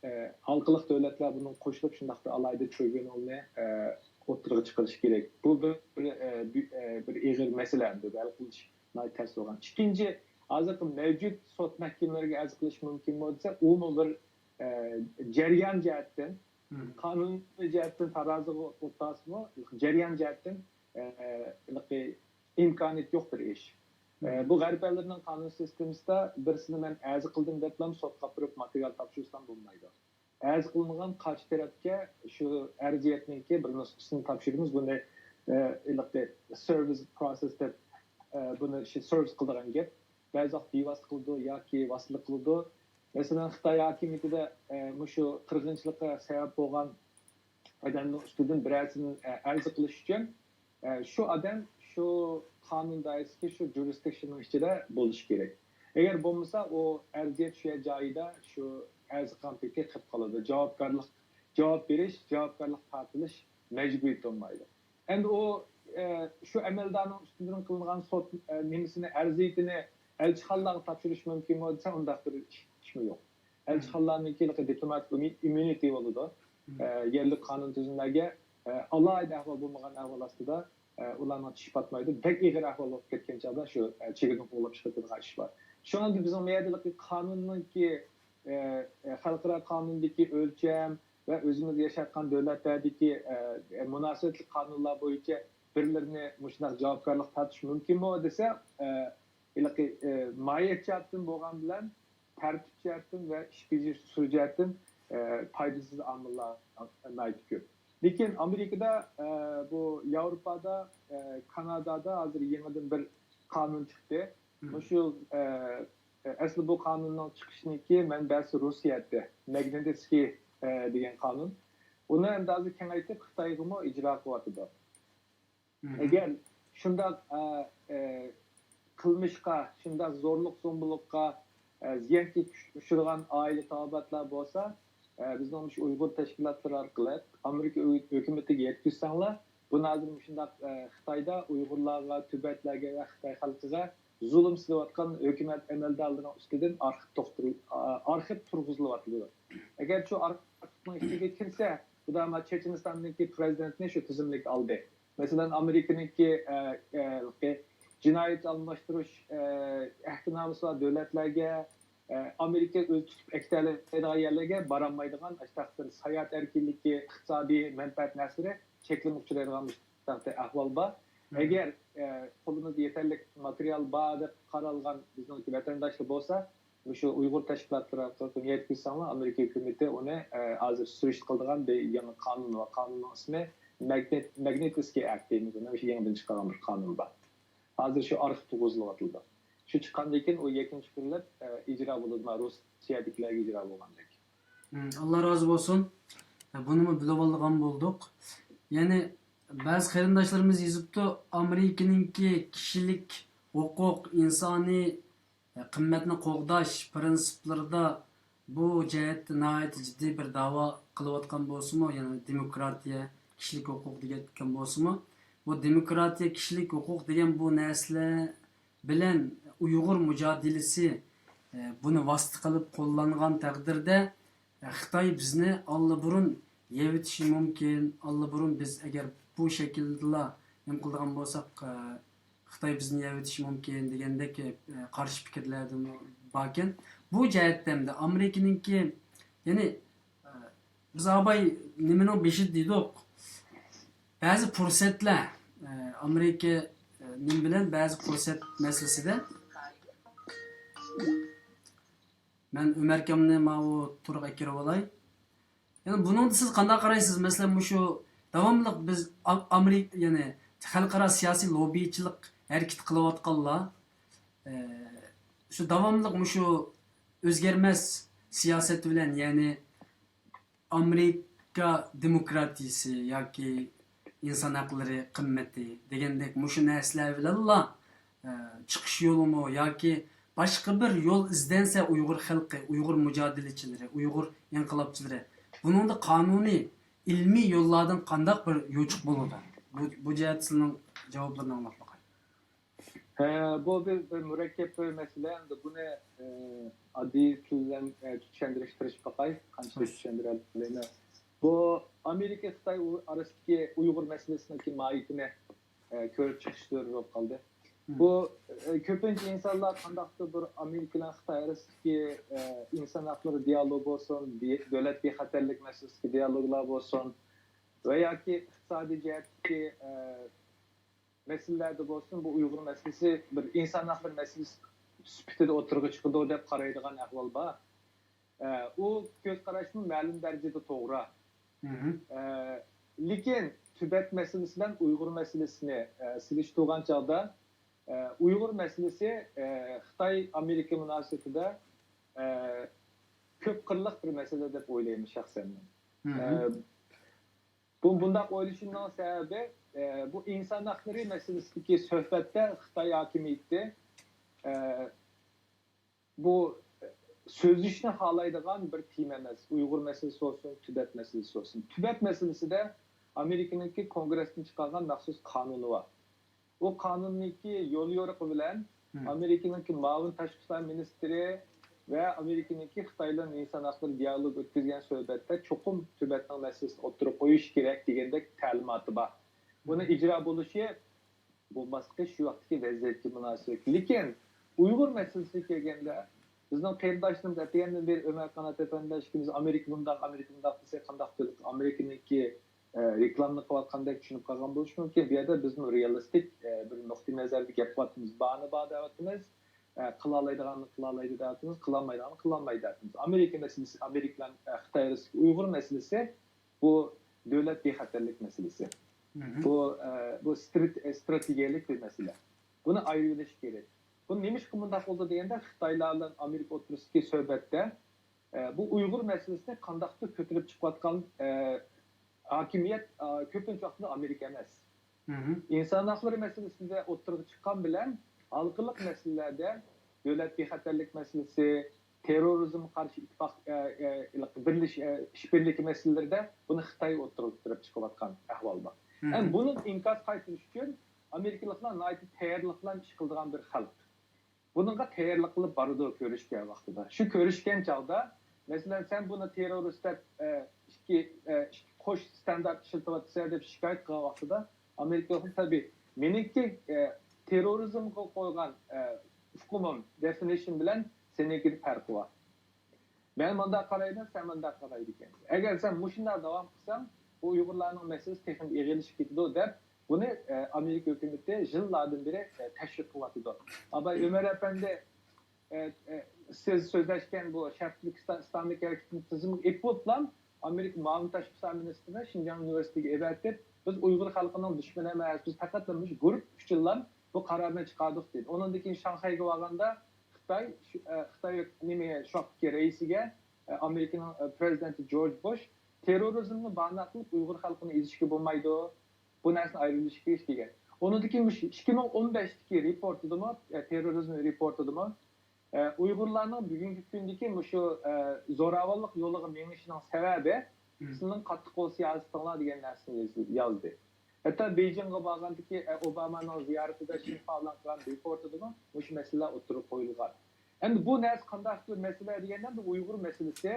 ئە، ھالقىلىق دۆلەتلەر بۇنىڭغا قوشۇلۇپ شۇنداق بىر ئالاھىدە ترىبۇنالنى، ئە، ئوتتۇرىغا چىقىرىشى كېرەك. بۇ بىر، بىر، ئە، بىر، ئە، بىر ئېغىر مەسىلە، ئەمدى ھەل قىلىش ناھايىتى تەس بولغان. ئىككىنچى، ھازىرقى مەۋجۇت سوت مەھكىمىلىرىگە ئەرز قىلىش مۇمكىنمۇ دېسە، ئۇمۇ بىر، ئە، جەريان جەھەتتىن، قانۇنىي جەھەتتىن تارازىغا ئولتۇرسىمۇ، جەريان جەھەتتىن، ئە، ھېلىقى ئىمكانىيەت يوق بىر ئىش. ئە، بۇ غەرب ئەللىرىنىڭ قانۇن سىستېمىسىدا بىرسىنى مەن ئەرز قىلدىم دەپلا سوتقا ئاپىرىپ ماتېرىيال تاپشۇرسام بولمايدۇ. ئەرز قىلىنغان قارشى تەرەپكە شۇ ئەرزىيەتنىڭكى بىر نۇسخىسىنى تاپشۇرىمىز. بۇنى، ئە، ھېلىقى سېرۋىس پروسېس دەپ، ئە، بۇنى شۇ سېرۋىس قىلىدىغان گەپ. بەزى ۋاقىت بىۋاسىتە قىلىدۇ ياكى ۋاسىتىلىك قىلىدۇ. مەسىلەن، خىتاي ھاكىمىيىتىدە، ئە، مۇشۇ قىرغىنچىلىققا سەۋەب بولغان ئادەمنىڭ ئۈستىدىن بىرەرسىنى، ئە، ئەرز قىلىش ئۈچۈن، ئە، شۇ ئادەم شۇ قانۇن دائىرىسىدىكى شۇ جۇرىسدىكشننىڭ ئىچىدە بولۇشى كېرەك. ئەگەر بولمىسا، ئۇ ئەرزىيەت شۇ جايىدا شۇ ئەرز قىلغان پېتى قېلىپ قالىدۇ. جاۋابكارلىق، جاۋاب بېرىش، جاۋابكارلىق تارتىلىش مەجبۇرىيىتى بولمايدۇ. ئەمدى ئۇ، ئە، شۇ ئەمەلدارنىڭ ئۈستىدىن قىلىنغان سوت، ئە، نېمىسىنى، ئەرزىيىتىنى ئەلچىخانىلارغا تاپشۇرۇش مۇمكىنمۇ دېسە، ئۇنداق بىر ئىشمۇ يوق. ئەلچىخانىلارنىڭكى دىپلوماتىك ئىممۇنىتېتى بولىدۇ. ئە، يەرلىك قانۇن تۈزۈملەرگە، ئە، ئالاھىدە ئەھۋال بولمىغان ئەھۋال ئاستىدا، ئە، ئۇلارنىڭ چىشى پاتمايدۇ. بەك ئېغىر ئەھۋال بولۇپ كەتكەن چاغدا شۇ، ئە، چېگرىدىن قوغلاپ چىقىرىدىغان ئىش بار. شۇڭا بىزنىڭ مەيەدىلىكى قانۇننىڭكى، ئە، ئە، خەلقئارا قانۇندىكى ئۆلچەم ۋە ئۆزىمىز ياشاۋاتقان دۆلەتلەردىكى، ئە، ئە، مۇناسىۋەتلىك قانۇنلار بويىچە بىرلىرىنى مۇشۇنداق جاۋابكارلىققا تارتىش مۇمكىنمۇ دېسە، ئە، ھېلىقى، ئە، ماھىيەت جەھەتتىن بولغان بىلەن تەرتىپ جەھەتتىن ۋە ئىش بېجىرىش ئۇسۇلى جەھەتتىن، ئە، پايدىسىز ئامىللار ناھايىتى كۆپ. لېكىن ئامېرىكىدا، ئە، بۇ ياۋروپادا، ئە، كانادادا ھازىر يېڭىدىن بىر قانۇن چىقتى. مۇشۇ، ئە، ئەسلى بۇ قانۇننىڭ چىقىشىنىڭكى مەنبەسى روسىيە ئىدى. ماگنىتسكىي، ئە، دېگەن قانۇن. ئۇنى ئەمدى ھازىر كېڭەيتىپ خىتايغىمۇ ئىجرا قىلىۋاتىدۇ. ئەگەر شۇنداق، ئە، ئە، قىلمىشقا، شۇنداق زورلۇق زومبىلىققا، ئە، زىيانغا ئۇچرىغان ئائىلە تاۋابىئاتلار بولسا، ئە، بىزنىڭ مۇشۇ ئۇيغۇر تەشكىلاتلىرى ئارقىلىق ئامېرىكا ھۆ-، ھۆكۈمىتىگە يەتكۈزسەڭلار، بۇنى ھازىر مۇشۇنداق، ئە، خىتايدا ئۇيغۇرلارغا، تىبەتلەرگە ۋە خىتاي خەلقىگە زۇلۇم سېلىۋاتقان ھۆكۈمەت ئەمەلدارلىرىنىڭ ئۈستىدىن ئارخىپ توختۇرۇل-، ئا-، ئارخىپ تۇرغۇزۇلۇۋاتىدۇ. ئەگەر شۇ ئارخىپنىڭ ئىچىگە كىرسە، خۇداما چېچېنىستاندىكى پىرېزىدېنتنى شۇ تىزىملىككە ئالدى. مەسىلەن، ئامېرىكىنىڭكى، ئە، ئە، جىنايەت ئالماشتۇرۇش، ئە، ئەھدىنامىسى بار دۆلەتلەرگە، ئە، ئامېرىكا ئۆزى تۇتۇپ ئەكېتەلەيدىغان يەرلەرگە بارالمايدىغان، ئاشۇنداق بىر ساياھەت ئەركىنلىكى، ئىقتىسادىي مەنپەئەت نەرسىلىرى چەكلىمىگە ئۇچرايدىغان مۇشۇنداق بىر ئەھۋال بار. ئەگەر، ئە، قولىمىزدا يېتەرلىك ماتېرىيال بار دەپ قارالغان بىزنىڭ ۋەتەنداشلار بولسا، مۇشۇ ئۇيغۇر تەشكىلاتلىرى ئارقىلىق يەتكۈزسەڭلار، ئامېرىكا ھۆكۈمىتى ئۇنى، ئە، ھازىر سۈرۈشتە قىلىدىغان بىر يېڭى قانۇن بار. قانۇننىڭ ئىسمى ماگنىت-، ماگنىتسكىي ئەكت دەيمىز. ئۇنى شۇ يېڭىدىن چىقارغان بىر قانۇن بار. ھازىر شۇ ئارخىپ تۇرغۇزۇلۇۋاتىدۇ. شۇ چىققاندىن كېيىن ئۇ يەكۈن چىقىرىلىپ، ئە، ئىجرا بولىدۇ. روسىيەدىكىلەرگە ئىجرا بولغاندەك. ئاللا رازى بولسۇن. بۇنىمۇ بىلىۋالغان بولدۇق. يەنى بەزى قېرىنداشلىرىمىز يېزىپتۇ، ئامېرىكىنىڭكى كىشىلىك ھوقۇق، ئىنسانىي قىممەتنى قوغداش پىرىنسىپلىرىدا بۇ جەھەتتە ناھايىتى جىددىي بىر داۋا قىلىۋاتقان بولسىمۇ، يەنى دېموكراتىيە، كىشىلىك ھوقۇق دېگەن بولسىمۇ، بۇ دېموكراتىيە، كىشىلىك ھوقۇق دېگەن بۇ نەرسىلەر بىلەن ئۇيغۇر مۇجادىلىسى، ئە، بۇنى ۋاسىتە قىلىپ قوللانغان تەقدىردە، ئە، خىتاي بىزنى ئاللىبۇرۇن يەۋېتىشى مۇمكىن. ئاللىبۇرۇن بىز ئەگەر بۇ شەكىلدىلا نېمە قىلىدىغان بولساق، ئە، خىتاي بىزنى يەۋېتىشى مۇمكىن دېگەندەك، ئە، قارشى پىكىرلەردىمۇ باركەن. بۇ جەھەتتە ئەمدى ئامېرىكىنىڭكى، يەنى، ئە، بىز ئاباي نېمىنىڭ بېشىدا دېدۇق. بەزى پۇرسەتلەر، ئە، ئامېرىكا، ئە، نېمە بىلەن بەزى پۇرسەت مەسىلىسىدە مەن ئۆمەركامنى ماۋۇ تورغا ئەكىرىۋالاي. يەنى بۇنىڭدا سىز قانداق قارايسىز؟ مەسىلەن، مۇشۇ داۋاملىق بىز ئا-، ئامېرىكا، يەنى خەلقئارا سىياسىي لوببىچىلىق ھەرىكىتى قىلىۋاتقانلار، ئە، شۇ داۋاملىق مۇشۇ ئۆزگەرمەس سىياسەت بىلەن، يەنى ئامېرىكا دېموكراتىيىسى ياكى ئىنسان ھەقلىرى قىممىتى دېگەندەك مۇشۇ نەرسىلەر بىلەنلا، ئە، چىقىش يولىمۇ ياكى باشقا بىر يول ئىزدەنسە ئۇيغۇر خەلقى، ئۇيغۇر مۇجادىلىچىلىرى، ئۇيغۇر ئىنقىلابچىلىرى بۇنىڭدا قانۇنىي، ئىلمىي يوللاردىن قانداق بىر يوچۇق بولىدۇ؟ بۇ، بۇ جەھەتتە سىزنىڭ جاۋابلىرىنى ئاڭلاپ باقاي. ھە، بۇ بىر، بىر مۇرەككەپ بىر مەسىلە. ئەمدى بۇنى، ئە، ئاددىي تىل بىلەن، ئە، چۈشەندۈرۈشكە تىرىشىپ باقاي. قانچىلىك چۈشەندۈرەلەيمەن. بۇ ئامېرىكا خىتاي ئۇ-، ئارىسىدىكى ئۇيغۇر مەسىلىسىنىڭكى ماھىيىتىنى، ئە، كۆرۈپ چىقىش زۆرۈر بولۇپ قالدى. بۇ، ئە، كۆپىنچە ئىنسانلار قانداقتۇر بىر ئامېرىكا بىلەن خىتاي ئارىسىدىكى، ئە، ئىنسان ھەقلىرى دىئالوگى بولسۇن، دى-، دۆلەت بىخەتەرلىك مەسىلىسىدىكى دىئالوگلار بولسۇن ۋە ياكى ئىقتىسادىي جەھەتتىكى، ئە، مەسىلىلەردە بولسۇن، بۇ ئۇيغۇر مەسىلىسى بىر ئىنسان ھەقلىرى مەسىلىسى سۈپىتىدە ئوتتۇرىغا چىقىدۇ دەپ قارايدىغان ئەھۋال بار. ئە، ئۇ كۆز قاراشمۇ مەلۇم دەرىجىدە توغرا. ئە، لېكىن تىبەت مەسىلىسى بىلەن ئۇيغۇر مەسىلىسىنى، ئە، سېلىشتۇرغان چاغدا، ئە، ئۇيغۇر مەسىلىسى، ئە، خىتاي ئامېرىكا مۇناسىۋىتىدە، ئە، كۆپ قىرلىق بىر مەسىلە دەپ ئويلايمەن شەخسەن مەن. ئە، بۇ، بۇنداق ئويلىشىمنىڭ سەۋەبى، ئە، بۇ ئىنسان ھەقلىرى مەسىلىسىدىكى سۆھبەتتە خىتاي ھاكىمىيىتى، ئە، بۇ، ئە، سۆزلىشىشنى خالايدىغان بىر تېما ئەمەس. ئۇيغۇر مەسىلىسى بولسۇن، تىبەت مەسىلىسى بولسۇن. تىبەت مەسىلىسىدە ئامېرىكىنىڭكى كونگرېستىن چىقارغان مەخسۇس قانۇنى بار. ئۇ قانۇننىڭكى يوليورۇقى بىلەن ئامېرىكىنىڭكى مۇئاۋىن تاشقى ئىشلار مىنىستىرى ۋە ئامېرىكىنىڭكى خىتاي بىلەن ئىنسان ھەقلىرى دىئالوگى ئۆتكۈزگەن سۆھبەتتە چوقۇم تىبەتنىڭ مەسىلىسىنى ئوتتۇرىغا قويۇش كېرەك دېگەندەك تەلىماتى بار. بۇنى ئىجرا بولۇشى، بولماسلىقى شۇ ۋاقىتتىكى ۋەزىيەتكە مۇناسىۋەتلىك. لېكىن ئۇيغۇر مەسىلىسىگە كەلگەندە، بىزنىڭ قېرىنداشلىرىمىز ئەتىگەندىن بېرى ئۆمەر قانات ئەپەندى ئىككىمىز ئامېرىكا بۇنداق، ئامېرىكا بۇنداق دېسە قانداق بولىدۇ؟ ئامېرىكىنىڭكى ئە، رېكلامىنى قىلىۋاتقاندەك چۈشىنىپ قالغان بولۇشى مۇمكىن. بۇ يەردە بىزمۇ رېئالىستىك، ئە، بىر نۇقتىئى نەزەردە گەپ قىلىۋاتىمىز. بارنى بار دەۋاتىمىز. ئە، قىلالايدىغاننى قىلالايدۇ دەۋاتىمىز، قىلالمايدىغاننى قىلالمايدۇ دەۋاتىمىز. ئامېرىكا مەسىلىسى، ئامېرىكا بىلەن، ئە، خىتاي ئارىسىدىكى ئۇيغۇر مەسىلىسى، بۇ دۆلەت بىخەتەرلىك مەسىلىسى. بۇ، ئە، بۇ سترات-، ئە، ستراتېگىيەلىك بىر مەسىلە. بۇنى ئايرىۋېلىش كېرەك. بۇ نېمىشقا مۇنداق بولدى دېگەندە، خىتايلار بىلەن ئامېرىكا ئوتتۇرىسىدىكى سۆھبەتتە ئە، بۇ ئۇيغۇر مەسىلىسىنى قانداقتۇر كۆتۈرۈپ چىقىۋاتقان، ئە، ھاكىمىيەت، ئە، كۆپىنچە ۋاقتىدا ئامېرىكا ئەمەس. ئىنسان ھەقلىرى مەسىلىسىدە ئوتتۇرىغا چىققان بىلەن ھالقىلىق مەسىلىلەردە دۆلەت بىخەتەرلىك مەسىلىسى، تېررورىزمغا قارشى ئىتتىپاق، ئە، ئە، بىرلىش-، ئە، ئىشبىرلىكى مەسىلىلىرىدە بۇنى خىتاي ئوتتۇرىغا كۆتۈرۈپ چىقىۋاتقان ئەھۋال بار. ھەم بۇنىڭ ئىنكاس قايتۇرۇش ئۈچۈن ئامېرىكىلىقلار ناھايىتى تەييارلىق بىلەن ئىش قىلىدىغان بىر خەلق. بۇنىڭغا تەييارلىق قىلىپ بارىدۇ كۆرۈشكەن ۋاقتىدا. شۇ كۆرۈشكەن چاغدا، مەسىلەن، سەن بۇنى تېررورىست دەپ، ئە، ئىككى، ئە، ئىككى قوش ستاندارت ئىشلىتىۋاتىسەن دەپ شىكايەت قىلغان ۋاقتىدا، ئامېرىكا تەبىئىي، مېنىڭكى، ئە، تېررورىزمغا قويغان، ئە، ئۇقۇمۇم، دېفىنىشىن بىلەن سېنىڭكىدە پەرقى بار. مەن مۇنداق قارايمەن، سەن مۇنداق قارايدىكەنسەن. ئەگەر سەن مۇشۇنداق داۋام قىلساڭ، بۇ ئۇيغۇرلارنىڭ مەسىلىسى تېخىمۇ ئېغىرلىشىپ كېتىدۇ، دەپ بۇنى، ئە، ئامېرىكا ھۆكۈمىتى يىللاردىن بېرى، ئە، تەشۋىق قىلىۋاتىدۇ. ئاباي ئۆمەر ئەپەندى، ئە، ئە، سىز سۆزلەشكەن بۇ شەرقىي تۈركىستان ئىسلامىي ھەرىكىتىنى تىزىمغا ئېلىپ بولۇپلا، ئامېرىكا مۇئاۋىن تاشقى ئىشلار مىنىستىرىنى شىنجاڭ ئۇنىۋېرسىتېتىگە ئېۋەتىپ، بىز ئۇيغۇر خەلقىنىڭ دۈشمىنى ئەمەس، بىز پەقەتلا مۇشۇ گۇرۇپپا ئۈچۈنلا بۇ قارارنى چىقاردۇق، دېدى. ئۇنىڭدىن كېيىن شاڭخەيگە بارغاندا، خىتاي، شۇ، ئە، خىتاي نېمە، شۇ ۋاقىتتىكى رەئىسىگە، ئە، ئامېرىكىنىڭ، ئە، پرېزىدېنتى جورج بۇش، تېررورىزمنى باھانە قىلىپ ئۇيغۇر خەلقىنى ئېزىشكە بولمايدۇ. بۇ نەرسىنى ئايرىۋېلىش كېرەك دېگەن. ئۇنىڭدىن كېيىن مۇشۇ ئىككى مىڭ ئون بەشتىكى رېپورتىدىمۇ، ئە، تېررورىزم رېپورتىدىمۇ، ئە، ئۇيغۇرلارنىڭ بۈگۈنكى كۈندىكى مۇشۇ، ئە، زوراۋانلىق يولىغا مېڭىشىنىڭ سەۋەبى سىلىنىڭ قاتتىق قول سىياسىتىڭلار دېگەن نەرسىنى يېزىپ، يازدى. ھەتتا بېيجىڭغا بارغاندىكى، ئە، ئوبامانىڭ زىيارىتىدە شىنخۇا ئېلان قىلغان رېپورتىدىمۇ مۇشۇ مەسىلىلەر ئوتتۇرىغا قويۇلغان. ئەمدى بۇ نەرسە قانداق بىر مەسىلە دېگەندە، بۇ ئۇيغۇر مەسىلىسى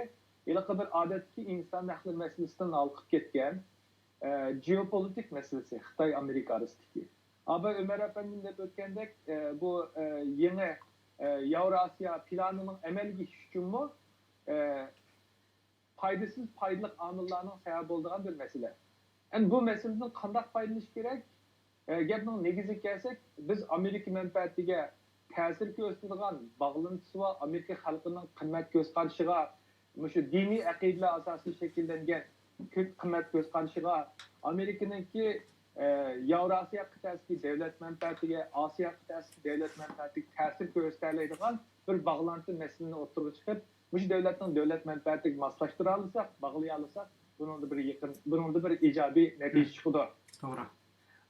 ھېلىقى بىر ئادەتتىكى ئىنسان ھەقلىرى مەسىلىسىدىن ھالقىپ كەتكەن، ئە، جېئوپولىتىك مەسىلىسى خىتاي ئامېرىكا ئارىسىدىكى. ئاباي ئۆمەر ئەپەندىم دەپ ئۆتكەندەك، ئە، بۇ، ئە، يېڭى، ئە، ياۋراسىيا پىلانىنىڭ ئەمەلگە ئېشىشى ئۈچۈنمۇ، ئە، پايدىسىز پايدىلىق ئامىللارنىڭ سەۋەبى بولىدىغان بىر مەسىلە. ئەمدى بۇ مەسىلىدىن قانداق پايدىلىنىش كېرەك؟ ئە، گەپنىڭ نېگىزىگە كەلسەك، بىز ئامېرىكا مەنپەئەتىگە تەسىر كۆرسىتىدىغان باغلىنىشى بار، ئامېرىكا خەلقىنىڭ قىممەت كۆز قارىشىغا، مۇشۇ دىنىي ئەقىدىلەر ئاساسىدا شەكىللەنگەن كۆپ قىممەت كۆز قارىشىغا، ئامېرىكىنىڭكى، ئە، ياۋراسىيا قىتئەسىدىكى دۆلەت مەنپەئەتىگە، ئاسىيا قىتئەسىدىكى دۆلەت مەنپەئەتىگە تەسىر كۆرسىتەلەيدىغان بىر باغلانتى مەسىلىنى ئوتتۇرىغا چىقىپ، مۇشۇ دۆلەتنىڭ دۆلەت مەنپەئەتىگە ماسلاشتۇرالىساق، باغلىيالىساق، بۇنىڭدا بىر يېقىن، بۇنىڭدا بىر ئىجابىي نەتىجە چىقىدۇ. توغرا.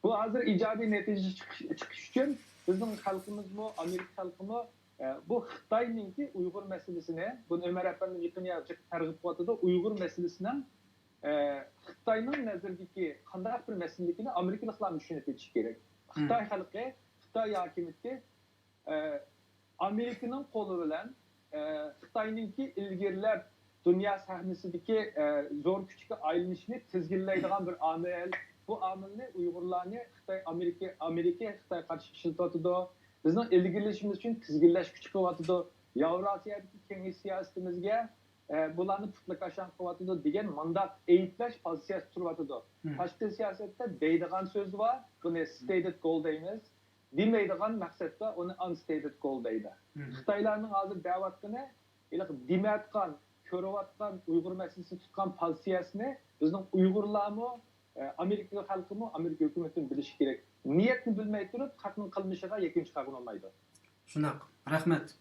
بۇ ھازىر ئىجابىي نەتىجە چىقىش، چىقىش ئۈچۈن بىزنىڭ خەلقىمىزمۇ، ئامېرىكا خەلقىمۇ، ئە، بۇ خىتاينىڭكى ئۇيغۇر مەسىلىسىنى، بۇنى ئۆمەر ئەپەندىم يېقىن يىللاردا جىق تەرغىب قىلىۋاتىدۇ، ئۇيغۇر مەسىلىسىنىڭ، ئە، خىتاينىڭ نەزىرىدىكى قانداق بىر مەسىلىلىكىنى ئامېرىكىلىقلارمۇ چۈشىنىپ يېتىشى كېرەك. خىتاي خەلقى، خىتاي ھاكىمىيىتى ئە، ئامېرىكىنىڭ قولى بىلەن، ئە، خىتاينىڭكى ئىلگىرىلەپ دۇنيا سەھنىسىدىكى، ئە، زور كۈچكە ئايلىنىشىنى تىزگىنلەيدىغان بىر ئامىل. بۇ ئامىلنى ئۇيغۇرلارنى خىتاي، ئامېرىكا، ئامېرىكا خىتايغا قارشى ئىشلىتىۋاتىدۇ. بىزنىڭ ئىلگىرىلىشىمىز ئۈچۈن تىزگىنلەش كۈچى قىلىۋاتىدۇ. ياۋراسىيادىكى كېڭىشىش سىياسىتىمىزگە، ئە، بۇلارنى پۇتلىكاشاڭ قىلىۋاتىدۇ دېگەن مۇنداق ئەيىبلەش پوزىتسىيەسى تۇرۇۋاتىدۇ. تاشقى سىياسەتتە دەيدىغان سۆز بار، بۇنى ستېيتېد گول دەيمىز. دېمەيدىغان مەقسەتتە ئۇنى ئانستېيتېد گول دەيدۇ. خىتايلارنىڭ ھازىر دەۋاتقىنى، ھېلىقى دېمەيۋاتقان، كۆرۈۋاتقان ئۇيغۇر مەسىلىسىنى تۇتقان پوزىتسىيەسىنى بىزنىڭ ئۇيغۇرلارمۇ، ئە، ئامېرىكا خەلقىمۇ، ئامېرىكا ھۆكۈمىتىمۇ بىلىشى كېرەك. نىيەتنى بىلمەي تۇرۇپ، خەقنىڭ قىلمىشىغا يەكۈن چىقارغىلى بولمايدۇ. شۇنداق، رەھمەت.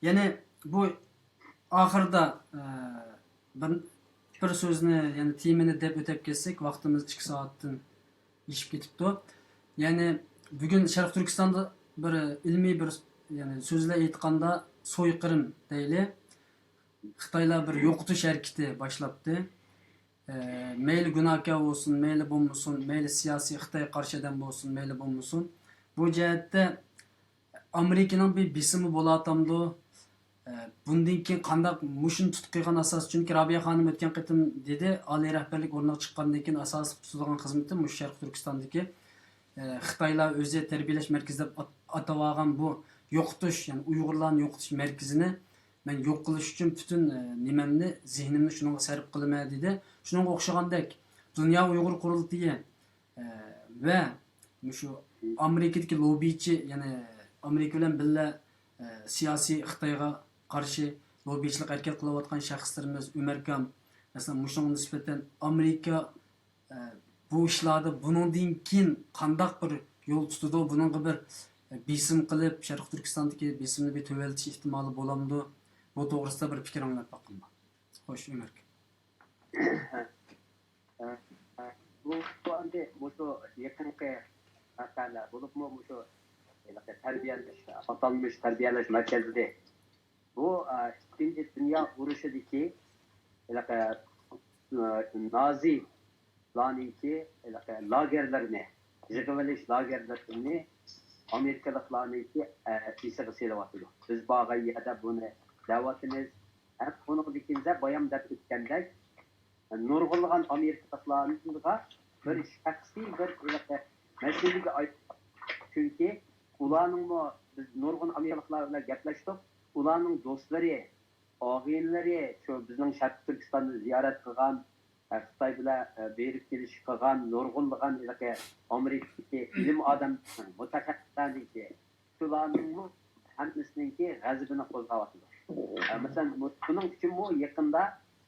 يەنى بۇ ئاخىردا، ئە، بىر، بىر سۆزنى، يەنى تېمىنى دەپ ئۆتۈپ كەتسەك، ۋاقتىمىز ئىككى سائەتتىن ئېشىپ كېتىپتۇ. يەنى بۈگۈن شەرقىي تۈركىستاندا بىر ئىلمىي بىر، يەنى سۆزلەر ئېيتقاندا سويقىرىم دەيلى، خىتايلار بىر يوقىتىش ھەرىكىتى باشلاپتۇ. ئە، مەيلى گۇناھكار بولسۇن، مەيلى بولمىسۇن، مەيلى سىياسىي خىتايغا قارشى ئادەم بولسۇن، مەيلى بولمىسۇن. بۇ جەھەتتە ئامېرىكىنىڭ بىر بېسىمى بولاتامدۇ؟ ئە، بۇندىن كېيىن قانداق مۇشۇنى تۇتۇپ قالغان ئاساس؟ چۈنكى رابىيە خانىم ئۆتكەن قېتىم دېدى، ئالىي رەھبەرلىك ئورنىغا چىققاندىن كېيىن ئاساسلىق تۇتىدىغان خىزمىتى مۇشۇ شەرقىي تۈركىستاندىكى، ئە، خىتايلار ئۆزى تەربىيەلەش مەركىزى دەپ ئات-، ئاتاۋالغان بۇ يوقىتىش، يەنى ئۇيغۇرلارنى يوقىتىش مەركىزىنى مەن يوق قىلىش ئۈچۈن پۈتۈن، ئە، نېمەمنى، زېھنىمنى شۇنىڭغا سەرپ قىلىمەن دېدى. شۇنىڭغا ئوخشىغاندەك، دۇنيا ئۇيغۇر قۇرۇلتىيى، ئە، ۋە مۇشۇ ئامېرىكىدىكى لوببىچى، يەنى ئامېرىكا بىلەن بىللە، ئە، سىياسىي خىتايغا قارشى لوببىچىلىق ھەرىكەت قىلىۋاتقان شەخسلىرىمىز ئۆمەركام، مەسىلەن، مۇشۇنىڭغا نىسبەتەن ئامېرىكا، ئە، بۇ ئىشلاردا بۇنىڭدىن كېيىن قانداق بىر يول تۇتىدۇ؟ بۇنىڭغا بىر، ئە، بېسىم قىلىپ، شەرقىي تۈركىستاندىكى بېسىمنى بىر تۆۋەنلىتىش ئېھتىمالى بولامدۇ؟ بۇ توغرىسىدا بىر پىكىر ئاڭلاپ باققىن. خوش، ئۆمەركام. بۇ، بۇ ئەمدى مۇشۇ يېقىنقى ۋەقەلەر بولۇپمۇ، مۇشۇ ھېلىقى تەربىيەلەش، ئاتالمىش تەربىيەلەش مەركەزلىرى، بۇ، ئە، ئىككىنچى دۇنيا ئۇرۇشىدىكى ھېلىقى، ئە، نازىلارنىڭكى ھېلىقى لاگېرلىرىنى، يىغىۋېلىش لاگېرلىرىنى ئامېرىكىلىقلارنىڭكى، ئە، ئېسىغا سېلىۋاتىدۇ. بىز بارغان يەردە بۇنى دەۋاتىمىز. ھەم ئۇنىڭدىن كېيىن بايام دەپ ئۆتكەندەك، نۇرغۇنلىغان ئامېرىكىلىقلارغا بىر شەخسىي بىر ھېلىقى مەسىلىگە ئايلاندى. چۈنكى ئۇلارنىڭمۇ، بىز نۇرغۇن ئامېرىكىلىقلار بىلەن گەپلەشتۇق. ئۇلارنىڭ دوستلىرى، ئاغىنىلىرى، شۇ بىزنىڭ شەرقىي تۈركىستاننى زىيارەت قىلغان، خىتاي بىلەن، ئە، بېرىپ كېلىش قىلغان نۇرغۇنلىغان ھېلىقى ئامېرىكىدىكى ئىلىم ئادەم، مۇتەخەسسىسلەرنىڭكى، شۇلارنىڭمۇ ھەممىسىنىڭكى غەزىپىنى قوزغاۋاتىدۇ. ئە، مەسىلەن، مۇ-، بۇنىڭ ئۈچۈنمۇ يېقىندا،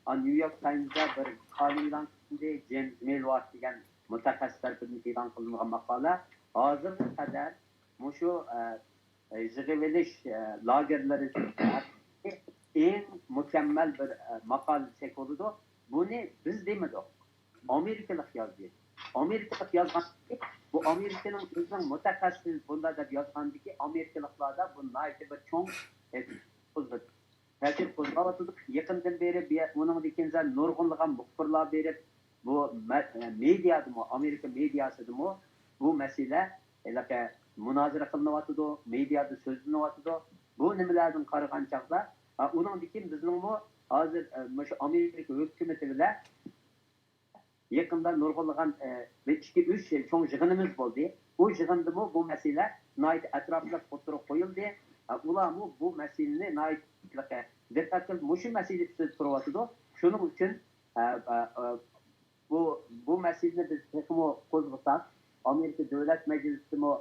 ئا، نيۇ يورك تايمزدا بىر ماقالە ئېلان قىلىندى، جېيمس مىلۋارد دېگەن مۇتەخەسسىس تەرىپىدىن ئېلان قىلىنغان ماقالە. ھازىرغا قەدەر مۇشۇ، ئە، يىغىۋېلىش، ئە، لاگېرلىرى ئەڭ مۇكەممەل بىر، ئە، ماقالە دېسەك بولىدۇ. بۇنى بىز دېمىدۇق. ئامېرىكىلىق يازدى. ئامېرىكىلىق يازغان، بۇ ئامېرىكىنىڭ ئۆزىنىڭ مۇتەخەسسىسى بۇنداق دەپ يازغاندىكى ئامېرىكىلىقلاردا بۇ ناھايىتى بىر چوڭ، ئە، قوزغىدى. تەسىر قوزغاۋاتىدۇ. يېقىندىن بېرى بۇ يە-، ئۇنىڭدىن كېيىن نۇرغۇنلىغان مۇخبىرلار بېرىپ، بۇ مە-، مېدىيادىمۇ، ئامېرىكا مېدىياسىدىمۇ بۇ مەسىلە ھېلىقى مۇنازىرە قىلىنىۋاتىدۇ، مېدىيادا سۆزلىنىۋاتىدۇ. بۇ نېمىلەردىن قارىغان چاغدا، ئا، ئۇنىڭدىن كېيىن بىزنىڭمۇ ھازىر، ئە، مۇشۇ ئامېرىكا ھۆكۈمىتى بىلەن يېقىندا نۇرغۇنلىغان، ئە، بىر ئىككى، ئۈچ چوڭ يىغىنىمىز بولدى. ئۇ يىغىندىمۇ بۇ مەسىلە ناھايىتى ئەتراپلىق ئوتتۇرىغا قويۇلدى. ئە، ئۇلارمۇ بۇ مەسىلىنى ناھايىتى دىققەت قىلىپ مۇشۇ مەسىلە ئۈستىدە تۇرۇۋاتىدۇ. شۇنىڭ ئۈچۈن ئە، ئە، ئە، بۇ، بۇ مەسىلىنى بىز تېخىمۇ قوزغىساق، ئامېرىكا دۆلەت مەجلىسىمۇ،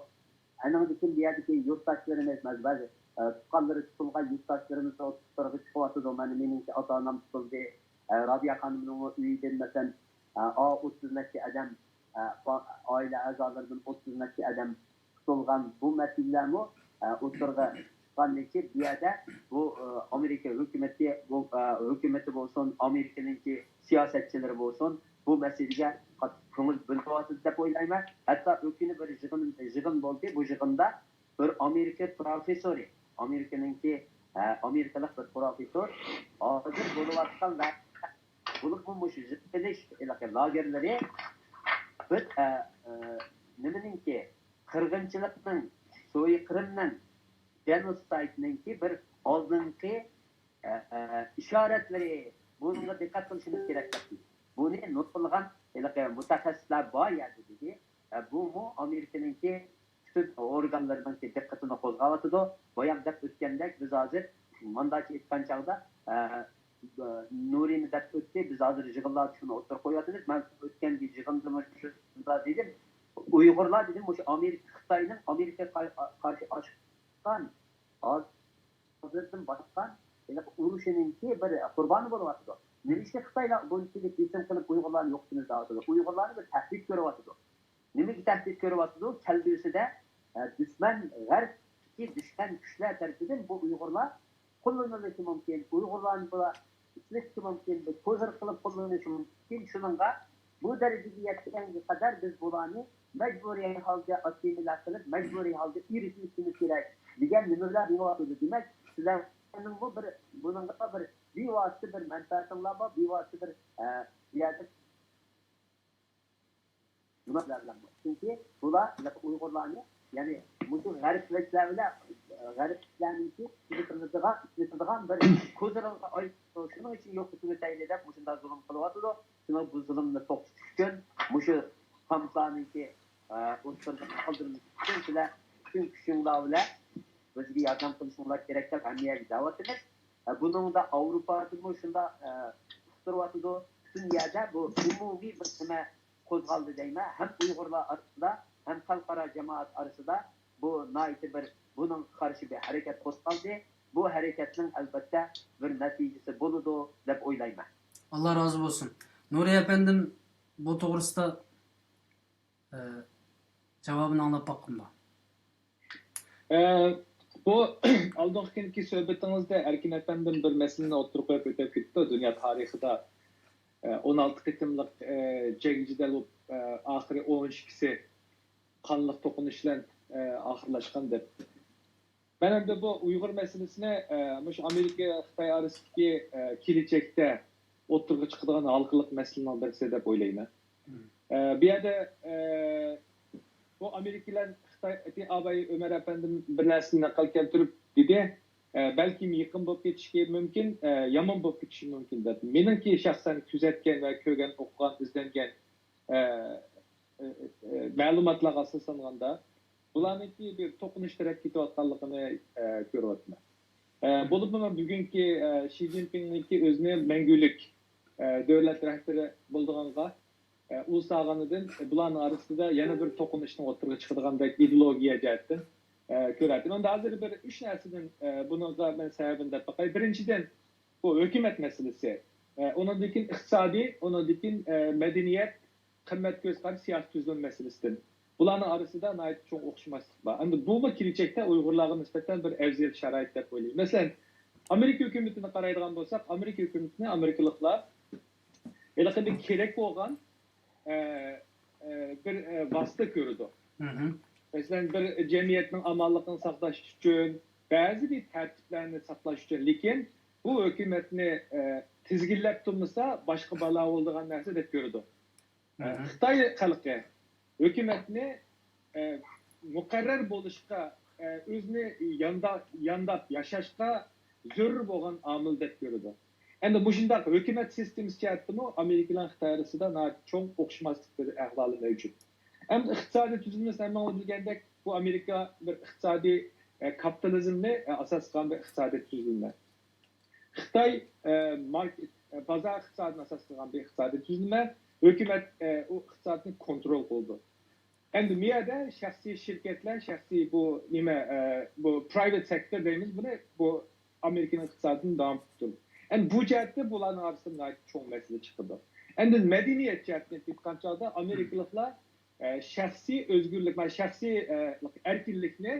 ئەنىڭدىن كېيىن بۇ يەردىكى يۇرتداشلىرىمىز، بەزى، بەزى، ئە، تۇغقانلىرى تۇتۇلغان يۇرتداشلىرىمىز ئوتتۇرىغا چىقىۋاتىدۇ. مانا مېنىڭكى ئاتا-ئانام تۇتۇلدى. ئە، رابىيە خانىمنىڭ ئۆيىدىن، مەسىلەن، ئە، ئا-، ئوتتۇز نەچچە ئادەم، ئە، ئا-، ئائىلە ئەزالىرىدىن ئوتتۇز نەچچە ئادەم تۇتۇلغان بۇ مەسىلىلەرمۇ، ئە، ئوتتۇرىغا چىققاندىن كېيىن، بۇ يەردە بۇ، ئە، ئامېرىكا ھۆكۈمىتى، بۇ، ئە، ھۆكۈمىتى بولسۇن، ئامېرىكىنىڭكى سىياسەتچىلىرى بولسۇن، بۇ مەسىلىگە قاتتىق كۆڭۈل بۆلۈۋاتىدۇ دەپ ئويلايمەن. ھەتتا ئۆتكىنى بىر يىغىن، يىغىن بولدى. بۇ يىغىندا بىر ئامېرىكا پروفېسسورى، ئامېرىكىنىڭكى، ئە، ئامېرىكىلىق بىر پروفېسسور ھازىر بولۇۋاتقان ۋە بولۇپمۇ مۇشۇ يىغىلىش ھېلىقى لاگېرلىرى بىر، ئە، ئە، نېمىنىڭكى، قىرغىنچىلىقنىڭ، سويۇققىرىمنىڭ، جېنوسايدنىڭكى بىر ئالدىنقى، ئە، ئە، ئىشارەتلىرى، بۇنىڭغا دىققەت قىلىشىمىز كېرەك دەپ، بۇنى نۇتقۇلىغان ھېلىقى مۇتەخەسسىسلەر بار يەردە دېدى. ئە، بۇمۇ ئامېرىكىنىڭكى پۈتۈن ئورگانلىرىنىڭكى دىققىتىنى قوزغاۋاتىدۇ. بايام دەپ ئۆتكەندەك، بىز ھازىر مانداچە ئېيتقان چاغدا، ئە، نۇرىنى دەپ ئۆتتى. بىز ھازىر يىغىنلاردا شۇنى ئوتتۇرىغا قويۇۋاتىمىز. مەن ئۆتكەنكى يىغىندىمۇ شۇنداق دېدىم. ئۇيغۇرلار دېدىم، مۇشۇ ئامېرىكا، خىتاينىڭ ئامېرىكىغا قار-، قارشى ئاچقان ھازىردىن باشقا ھېلىقى ئۇرۇشىنىڭكى بىر قۇربانى بولۇۋاتىدۇ. نېمىشقا خىتايلار بۇنچىلىك بېسىم قىلىپ ئۇيغۇرلارنى يوقىتىمىز دەۋاتىدۇ؟ ئۇيغۇرلارنى بىر تەھدىت كۆرۈۋاتىدۇ. نېمىگە تەھدىت كۆرۈۋاتىدۇ؟ كەلگۈسىدە، ئە، دۈشمەن، غەربتىكى دۈشمەن كۈچلەر تەرىپىدىن بۇ ئۇيغۇرلار قوللىنىلىشى مۇمكىن. ئۇيغۇرلارنى بۇلار ئىشلىتىشى مۇمكىن، بىر كوزىر قىلىپ قوللىنىشى مۇمكىن. شۇنىڭغا بۇ دەرىجىگە يەتكەنگە قەدەر بىز بۇلارنى مەجبۇرىي ھالدا ئاسسىمىلياتسىيە قىلىپ، مەجبۇرىي ھالدا ئېرىشىۋېتىشىمىز كېرەك دېگەن نېمىلەر دېيىۋاتىدۇ. دېمەك، سىلەرنىڭمۇ بىر، بۇنىڭغا بىر بىۋاسىتە بىر مەنپەئەتىڭلار بار، بىۋاسىتە بىر، ئە، بۇ يەردە نېمە بىلەن بىلەن بۇ؟ چۈنكى بۇلار ئۇيغۇرلارنى، يەنى مۇشۇ غەربلىكلەر بىلەن، غەربلىكلەرنىڭكى ئىشلىتىدىغان، ئىشلىتىدىغان بىر كوزىرىغا ئاي-، شۇنىڭ ئۈچۈن يوقىتىۋېتەيلى دەپ مۇشۇنداق زۇلۇم قىلىۋاتىدۇ. شۇڭا بۇ زۇلۇمنى توختىتىش ئۈچۈن مۇشۇ قامچىلارنىڭكى، ئە، ئوتتۇرىدا قالدۇرمىش ئۈچۈن سىلەر پۈتۈن كۈچۈڭلار بىلەن بىزگە ياردەم قىلىشىڭلار كېرەك دەپ ھەممە يەرگە دەۋاتىمىز. ئە، بۇنىڭدا ئاۋروپادىمۇ شۇنداق، ئە، ئۇقتۇرۇۋاتىدۇ. پۈتۈن يەردە بۇ ئومۇمىي بىر نېمە قوزغالدى دەيمەن. ھەم ئۇيغۇرلار ئارىسىدا، ھەم خەلقئارا جامائەت ئارىسىدا بۇ ناھايىتى بىر بۇنىڭغا قارشى بىر ھەرىكەت قوزغالدى. بۇ ھەرىكەتنىڭ ئەلۋەتتە بىر نەتىجىسى بولىدۇ دەپ ئويلايمەن. ئاللا رازى بولسۇن. نۇرى ئەپەندىم، بۇ توغرىسىدا، ئە، جاۋابىنى ئاڭلاپ باققۇم بار. ئە، بۇ ئالدىنقى كۈنكى سۆھبىتىڭىزدە ئەركىن ئەپەندىم بىر مەسىلىنى ئوتتۇرىغا قويۇپ ئۆتۈپ كېتىپتۇ. دۇنيا تارىخىدا، ئە، ئون ئالتە قېتىملىق، ئە، جەڭ جېدەل بولۇپ، ئە، ئاخىرى ئون ئىككىسى قانلىق توقۇنۇش بىلەن، ئە، ئاخىرلاشقان دەپ. مەن ئەمدى بۇ ئۇيغۇر مەسىلىسىنى، ئە، مۇشۇ ئامېرىكا، خىتاي ئارىسىدىكى، ئە، كېلەچەكتە ئوتتۇرىغا چىقىدىغان ھالقىلىق مەسىلىنىڭ بىرسى دەپ ئويلايمەن. ئە، بۇ يەردە، ئە، بۇ ئامېرىكا بىلەن خىتاي، ئاباي ئۆمەر ئەپەندىم بىر نەرسىنى نەقىل كەلتۈرۈپ دېدى. ئە، بەلكىم يېقىن بولۇپ كېتىشى مۇمكىن، ئە، يامان بولۇپ كېتىشى مۇمكىن دەپ. مېنىڭكى شەخسەن كۆزەتكەن ۋە كۆرگەن، ئوقۇغان، ئىزدەنگەن، ئە، ئە، ئە، مەلۇماتلارغا ئاساسلانغاندا، بۇلارنىڭكى بىر توقۇنۇش تەرەپ كېتىۋاتقانلىقىنى، ئە، كۆرۈۋاتىمەن. ئە، بولۇپمۇ مەن بۈگۈنكى، ئە، شى جىنپىڭنىڭكى ئۆزىنى مەڭگۈلۈك، ئە، دۆلەت رەھبىرى بولىدىغانغا، ئە، ئۇ سالغىنىدىن، ئە، بۇلارنىڭ ئارىسىدا يەنە بىر توقۇنۇشنىڭ ئوتتۇرىغا چىقىدىغاندەك ئىدېئولوگىيە جەھەتتىن، ئە، كۆرەتتىم. ئەمدى ھازىر بىر ئۈچ نەرسىدىن، ئە، بۇنىڭغا مەن سەۋەبىنى دەپ باقاي. بىرىنچىدىن، بۇ ھۆكۈمەت مەسىلىسى. ئە، ئۇنىڭدىن كېيىن ئىقتىسادىي، ئۇنىڭدىن كېيىن، ئە، مەدەنىيەت، قىممەت كۆز قارىشى، سىياسىي تۈزۈلمە مەسىلىسىدىن. بۇلارنىڭ ئارىسىدا ناھايىتى چوڭ ئوخشىماسلىق بار. ئەمدى بۇمۇ كېلەچەكتە ئۇيغۇرلارغا نىسبەتەن بىر ئەۋزەل شارائىت دەپ ئويلايمەن. مەسىلەن، ئامېرىكا ھۆكۈمىتىنى قارايدىغان بولساق، ئامېرىكا ھۆكۈمىتىنى ئامېرىكىلىقلار ھېلىقىدەك كېرەك بولغان، ئە، ئە، بىر، ئە، ۋاسىتە كۆرىدۇ. مەسىلەن، بىر جەمئىيەتنىڭ ئامانلىقىنى ساقلاش ئۈچۈن، بەزى بىر تەرتىپلەرنى ساقلاش ئۈچۈن. لېكىن بۇ ھۆكۈمەتنى، ئە، تىزگىنلەپ تۇرمىسا، باشقا بالا بولىدىغان نەرسە دەپ كۆرىدۇ. ئە، خىتاي خەلقى ھۆكۈمەتنى، ئە، مۇقەررەر بولۇشقا، ئە، ئۆزىنى ياندا-، يانداپ ياشاشقا زۆرۈر بولغان ئامىل دەپ كۆرىدۇ. ئەمدى مۇشۇنداق ھۆكۈمەت سىستېمىسى جەھەتتىمۇ ئامېرىكا بىلەن خىتاي ئارىسىدا ناھايىتى چوڭ ئوخشىماسلىق بىر ئەھۋالى مەۋجۇت. ئەمدى ئىقتىسادىي تۈزۈلمىسى ھەممىڭلار بىلگەندەك، بۇ ئامېرىكا بىر ئىقتىسادىي، ئە، كاپىتالىزمنى، ئە، ئاساس قىلغان بىر ئىقتىسادىي تۈزۈلمە. خىتاي، ئە، مارك-، ئە، بازار ئىقتىسادىنى ئاساس قىلغان بىر ئىقتىسادىي تۈزۈلمە. ھۆكۈمەت، ئە، ئۇ ئىقتىسادنى كونترول قىلىدۇ. ئەمدى بۇ يەردە شەخسىي شىركەتلەر، شەخسىي بۇ نېمە، ئە، بۇ پرايۋېت سېكتور دەيمىز بۇنى، بۇ ئامېرىكىنىڭ ئىقتىسادىنى داۋام قىلىپ تۇرىدۇ. ئەمدى بۇ جەھەتتە بۇلارنىڭ ئارىسىدا ناھايىتى چوڭ مەسىلە چىقىدۇ. ئەمدى مەدەنىيەت جەھەتتىن ئېيتقان چاغدا ئامېرىكىلىقلار، ئە، شەخسىي ئۆزگۈرلۈك، مانا شەخسىي، ئە، ئەركىنلىكنى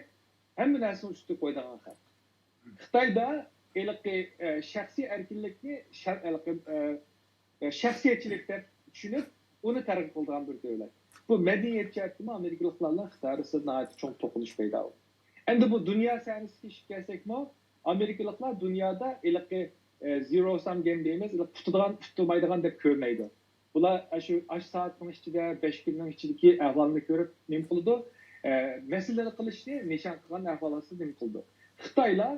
ھەممە نەرسىنىڭ ئۈستىگە قويىدىغان خەلق. خىتايدا ھېلىقى، ئە، شەخسىي ئەركىنلىكنى، شە-، ھېلىقى، ئە، ئە، شەخسىيەتچىلىك دەپ چۈشىنىپ، ئۇنى تەرغىب قىلىدىغان بىر دۆلەت. بۇ مەدەنىيەت جەھەتتىمۇ ئامېرىكىلىقلار بىلەن خىتاي ئارىسىدا ناھايىتى چوڭ توقۇنۇش پەيدا بولدى. ئەمدى بۇ دۇنيا سەھنىسىگە ئىشىپ كەلسەكمۇ، ئامېرىكىلىقلار دۇنيادا ھېلىقى، ئە، زېرو سام گېيم دەيمىز، ھېلىقى ئۇتىدىغان، ئۇتۇلمايدىغان دەپ كۆرمەيدۇ. بۇلار ئاشۇ، ئاشۇ سائەتنىڭ ئىچىدە، بەش كۈننىڭ ئىچىدىكى ئەھۋالنى كۆرۈپ نېمە قىلىدۇ؟ ئە، مەسىلە قىلىشنى نىشان قىلغان ئەھۋال ئاستىدا نېمە قىلىدۇ؟ خىتايلار،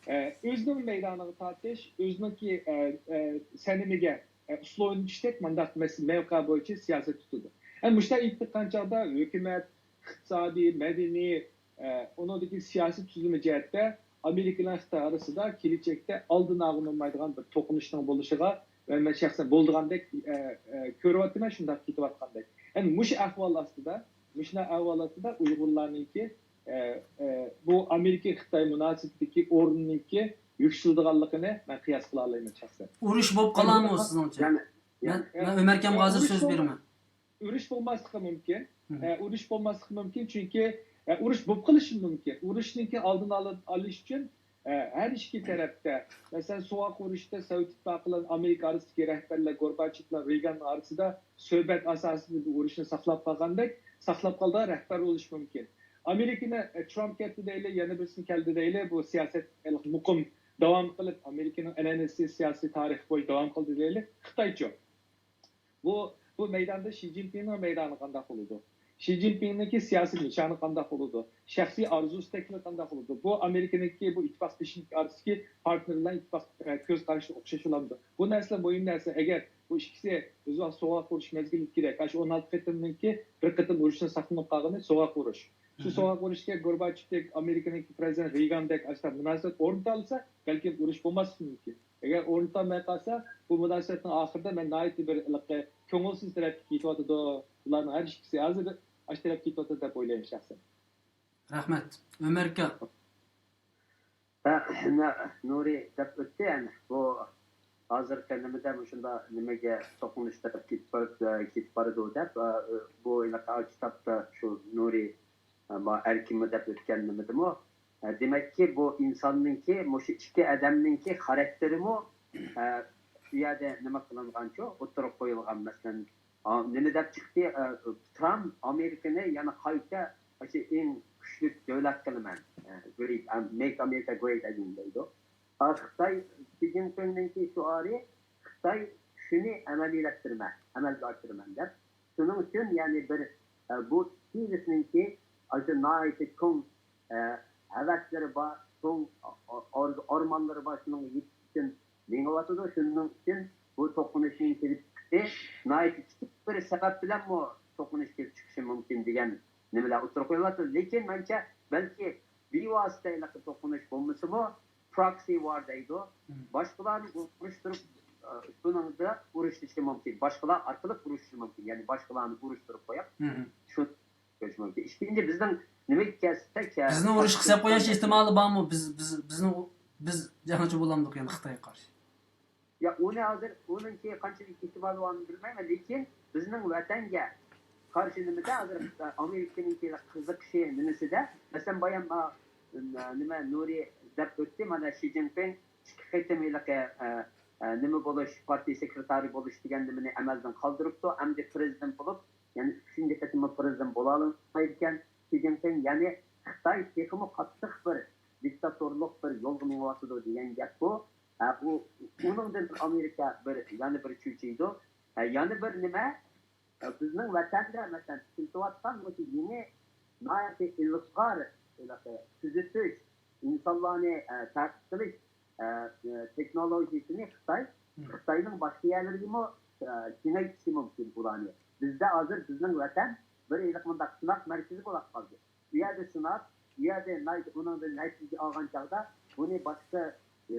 ئە، ئۆزىنىڭ مەيدانىغا تارتىش، ئۆزىنىڭكى، ئە، ئە، سەنىمىگە، ئە، ئۇسلۇبىنى چۈشتەك مانداق مەس-، مەۋقە بويىچە سىياسەت تۇتىدۇ. ئەمما مۇشۇنداق ئېيتىپ ئېيتقان چاغدا ھۆكۈمەت، ئىقتىسادىي، مەدەنىي، ئە، ئۇنىڭدىكى سىياسىي تۈزۈلمە جەھەتتە ئامېرىكا بىلەن خىتاي ئارىسىدا كېلىچەكتە ئالدىنى ئالغىلى بولمايدىغان بىر توقۇنۇشنىڭ بولۇشىغا مەن، مەن شەخسەن بولىدىغاندەك، ئە، ئە، كۆرۈۋاتىمەن، شۇنداق كېتىۋاتقاندەك. ئەمدى مۇشۇ ئەھۋال ئاستىدا، مۇشۇنداق ئەھۋال ئاستىدا ئۇيغۇرلارنىڭكى، ئە، ئە، بۇ ئامېرىكا خىتاي مۇناسىۋىتىدىكى ئورنىنىڭكى يۈكسىلىدىغانلىقىنى مەن قىياس قىلالايمەن شەخسەن. ئۇرۇش بولۇپ قالامۇ سىزنىڭچە؟ يەنى، مەن، يەنى. مەن ئۆمەركەمگە ھازىر سۆز بېرىمەن. ئۇرۇش بولماسلىقى مۇمكىن. ئە، ئۇرۇش بولماسلىقى مۇمكىن، چۈنكى، ئە، ئۇرۇش بولۇپ قېلىشى مۇمكىن. ئۇرۇشنىڭكى ئالدىنى ئال-، ئېلىش ئۈچۈن، ئە، ھەر ئىككى تەرەپتە، مەسىلەن، سوغۇق ئۇرۇشتا سوۋېت ئىتتىپاقى بىلەن ئامېرىكا ئارىسىدىكى رەھبەرلەر گورباچېف بىلەن رېيگاننىڭ ئارىسىدا سۆھبەت ئاساسىدا بۇ ئۇرۇشنى ساقلاپ قالغاندەك، ساقلاپ قالىدىغان رەھبەر بولۇشى مۇمكىن. ئامېرىكىنى، ئە، ترامپ كەتتى دەيلى، يەنە بىرسى كەلدى دەيلى، بۇ سىياسەت مۇقىم داۋام قىلىپ، ئامېرىكىنىڭ ئەنئەنىسى، سىياسىي تارىخى بويىچە داۋام قىلدى دەيلى. خىتايچۇ؟ بۇ، بۇ مەيداندا شى جىنپىڭنىڭ مەيدانى قانداق بولىدۇ؟ شى جىنپىڭنىڭكى سىياسىي نىشانى قانداق بولىدۇ؟ شەخسىي ئارزۇسى تەكلىپى قانداق بولىدۇ؟ بۇ ئامېرىكىنىڭكى بۇ ئىتتىپاقدىشىنىڭ ئارىسىدىكى پارتنېر بىلەن ئىتتىپاق، ئە، كۆز قارىشى ئوخشاش بولامدۇ؟ بۇ نەرسىلەر مۇھىم نەرسە. ئەگەر بۇ ئىككىسى ئۆز ۋاقتى سوغۇق ئۇرۇش مەزگىلىدىكىدەك، ئاشۇ ئون ئالتە قېتىمنىڭكى بىر قېتىم ئۇرۇشتىن ساقلىنىپ قالغىنى سوغۇق ئۇرۇش. شۇ سوغۇق ئۇرۇشتىكى گورباچېۋتەك، ئامېرىكىنىڭكى پرېزىدېنت رېيگاندەك ئاشۇنداق مۇناسىۋەت ئورنىتالىسا، بەلكىم ئۇرۇش بولماسلىقى مۇمكىن. ئەگەر ئورنىتالماي قالسا، بۇ مۇناسىۋەتنىڭ ئاخىرىدا مەن ناھايىتى بىر ھېلىقى كۆڭۈلسىز تەرەپكە كېتىۋاتىدۇ. بۇلارنىڭ ھەر ئىككىسى ھازىر ئاشۇ تەرەپكە كېتىۋاتىدۇ دەپ ئويلايمەن شەخسەن. رەھمەت. ئۆمەر ئاكا. ھە، نە-، نۇرى دەپ ئۆتتى، يەنى بۇ ھازىرقى نېمىدە مۇشۇنداق نېمىگە توقۇنۇش تەرەپ كېتىپ بار-، كېتىپ بارىدۇ دەپ، ئە، بۇ ھېلىقى كىتابتا شۇ نۇرى، ئە، ما-، ئەركىنمۇ دەپ ئۆتكەن نېمىدىمۇ، ئە، دېمەككى، بۇ ئىنساننىڭكى، مۇشۇ ئىككى ئادەمنىڭكى خاراكتېرىمۇ، ئە، بۇ يەردە نېمە قىلىنغانچۇ، ئوتتۇرىغا قويۇلغان، مەسىلەن، ئا، نېمە دەپ چىقتى؟ ئە، ترامپ ئامېرىكىنى يەنە قايتا ئاشۇ ئەڭ كۈچلۈك دۆلەت قىلىمەن، ئە، great، ئە، make America great again دەيدۇ. ئا، خىتاي، شى جىنپىڭنىڭكى شوئارى، خىتاي شۇنى ئەمەلىيلەشتۈرىمەن، ئەمەلگە ئاشۇرىمەن دەپ. شۇنىڭ ئۈچۈن يەنى بىر، ئە، بۇ ئىككىلىسىنىڭكى ئاشۇ ناھايىتى چوڭ، ئە، ھەۋەسلىرى بار، چوڭ ئا-، ئا-، ئارزۇ-، ئارمانلىرى بار، شۇنىڭغا يېتىش ئۈچۈن مېڭىۋاتىدۇ. شۇنىڭ ئۈچۈن بۇ توقۇنۇشنىڭ كېلىپ چىقىشى ناھايىتى كىچىك بىر سەۋەب بىلەنمۇ توقۇنۇش كېلىپ چىقىشى مۇمكىن دېگەن نېمىلەر ئوتتۇرىغا قويۇلۇۋاتىدۇ. لېكىن مەنچە، بەلكى بىۋاسىتە ھېلىقى توقۇنۇش بولمىسىمۇ، پروكسى ۋار دەيدۇ. باشقىلارنى ئۇرۇشتۇرۇپ، ئە، شۇنىڭدا ئۇرۇشۇشى مۇمكىن. باشقىلار ئارقىلىق ئۇرۇشۇشى مۇمكىن. يەنى باشقىلارنى ئۇرۇشتۇرۇپ قويۇپ، شۇ كۆرۈش مۇمكىن. ئىككىنچى، بىزنىڭ نېمىگە كەلسەك، بىزنى ئۇرۇشقا سەپ قويۇش ئېھتىمالى بارمۇ؟ بىز، بىز، بىزنى، بىز جەڭچى بولامدۇق يەنە خىتايغا قارشى؟ يا، ئۇنى ھازىر، ئۇنىڭكى قانچىلىك ئېھتىمالى بارمۇ بىلمەيمەن، لېكىن بىزنىڭ ۋەتەنگە قارشى نېمىدە ھازىر ئامېرىكىنىڭكى قىزىقىشى نېمىسىدە، مەسىلەن، بايام، ئا، نېمە، نۇرى دەپ ئۆتتى، مانا، شى جىنپىڭ ئىككى قېتىم ھېلىقى، ئە، ئە، نېمە بولۇش، پارتىيە سېكرېتارى بولۇش دېگەن نېمىنى ئەمەلدىن قالدۇرۇپتۇ، ئەمدى پرېزىدېنت بولۇپ، يەنە ئۈچىنچى قېتىممۇ پرېزىدېنت بولالمايدىكەن شى جىنپىڭ. يەنى خىتاي تېخىمۇ قاتتىق بىر دىكتاتورلۇق بىر يولغا مېڭىۋاتىدۇ دېگەن گەپ بۇ. ھە، ئۇ، ئۇنىڭدىن بىر ئامېرىكا بىر، يەنە بىر چۆچۈيدۇ. ھە، يەنە بىر نېمە، بىزنىڭ ۋەتەندە، مەسىلەن، ئىشلىتىۋاتقان مۇشۇ يېڭى ناھايىتى ئىلغار، ھېلىقى تۈزىتىش، ئىنسانلارنى، ئە، تەقىب قىلىش، ئە، تېخنولوگىيىسىنى خىتاي، خىتاينىڭ باشقا يەرلىرىگىمۇ، ئە، كېڭەيتىشى مۇمكىن بۇلارنى. بىزدە ھازىر بىزنىڭ ۋەتەن بىر ھېلىقى مۇنداق سىناق مەركىزى بولاپ قالدى. ئۇ يەردە سىناپ، ئۇ يەردە نەي-، ئۇنىڭدىن نەتىجە ئالغان چاغدا بۇنى باشقا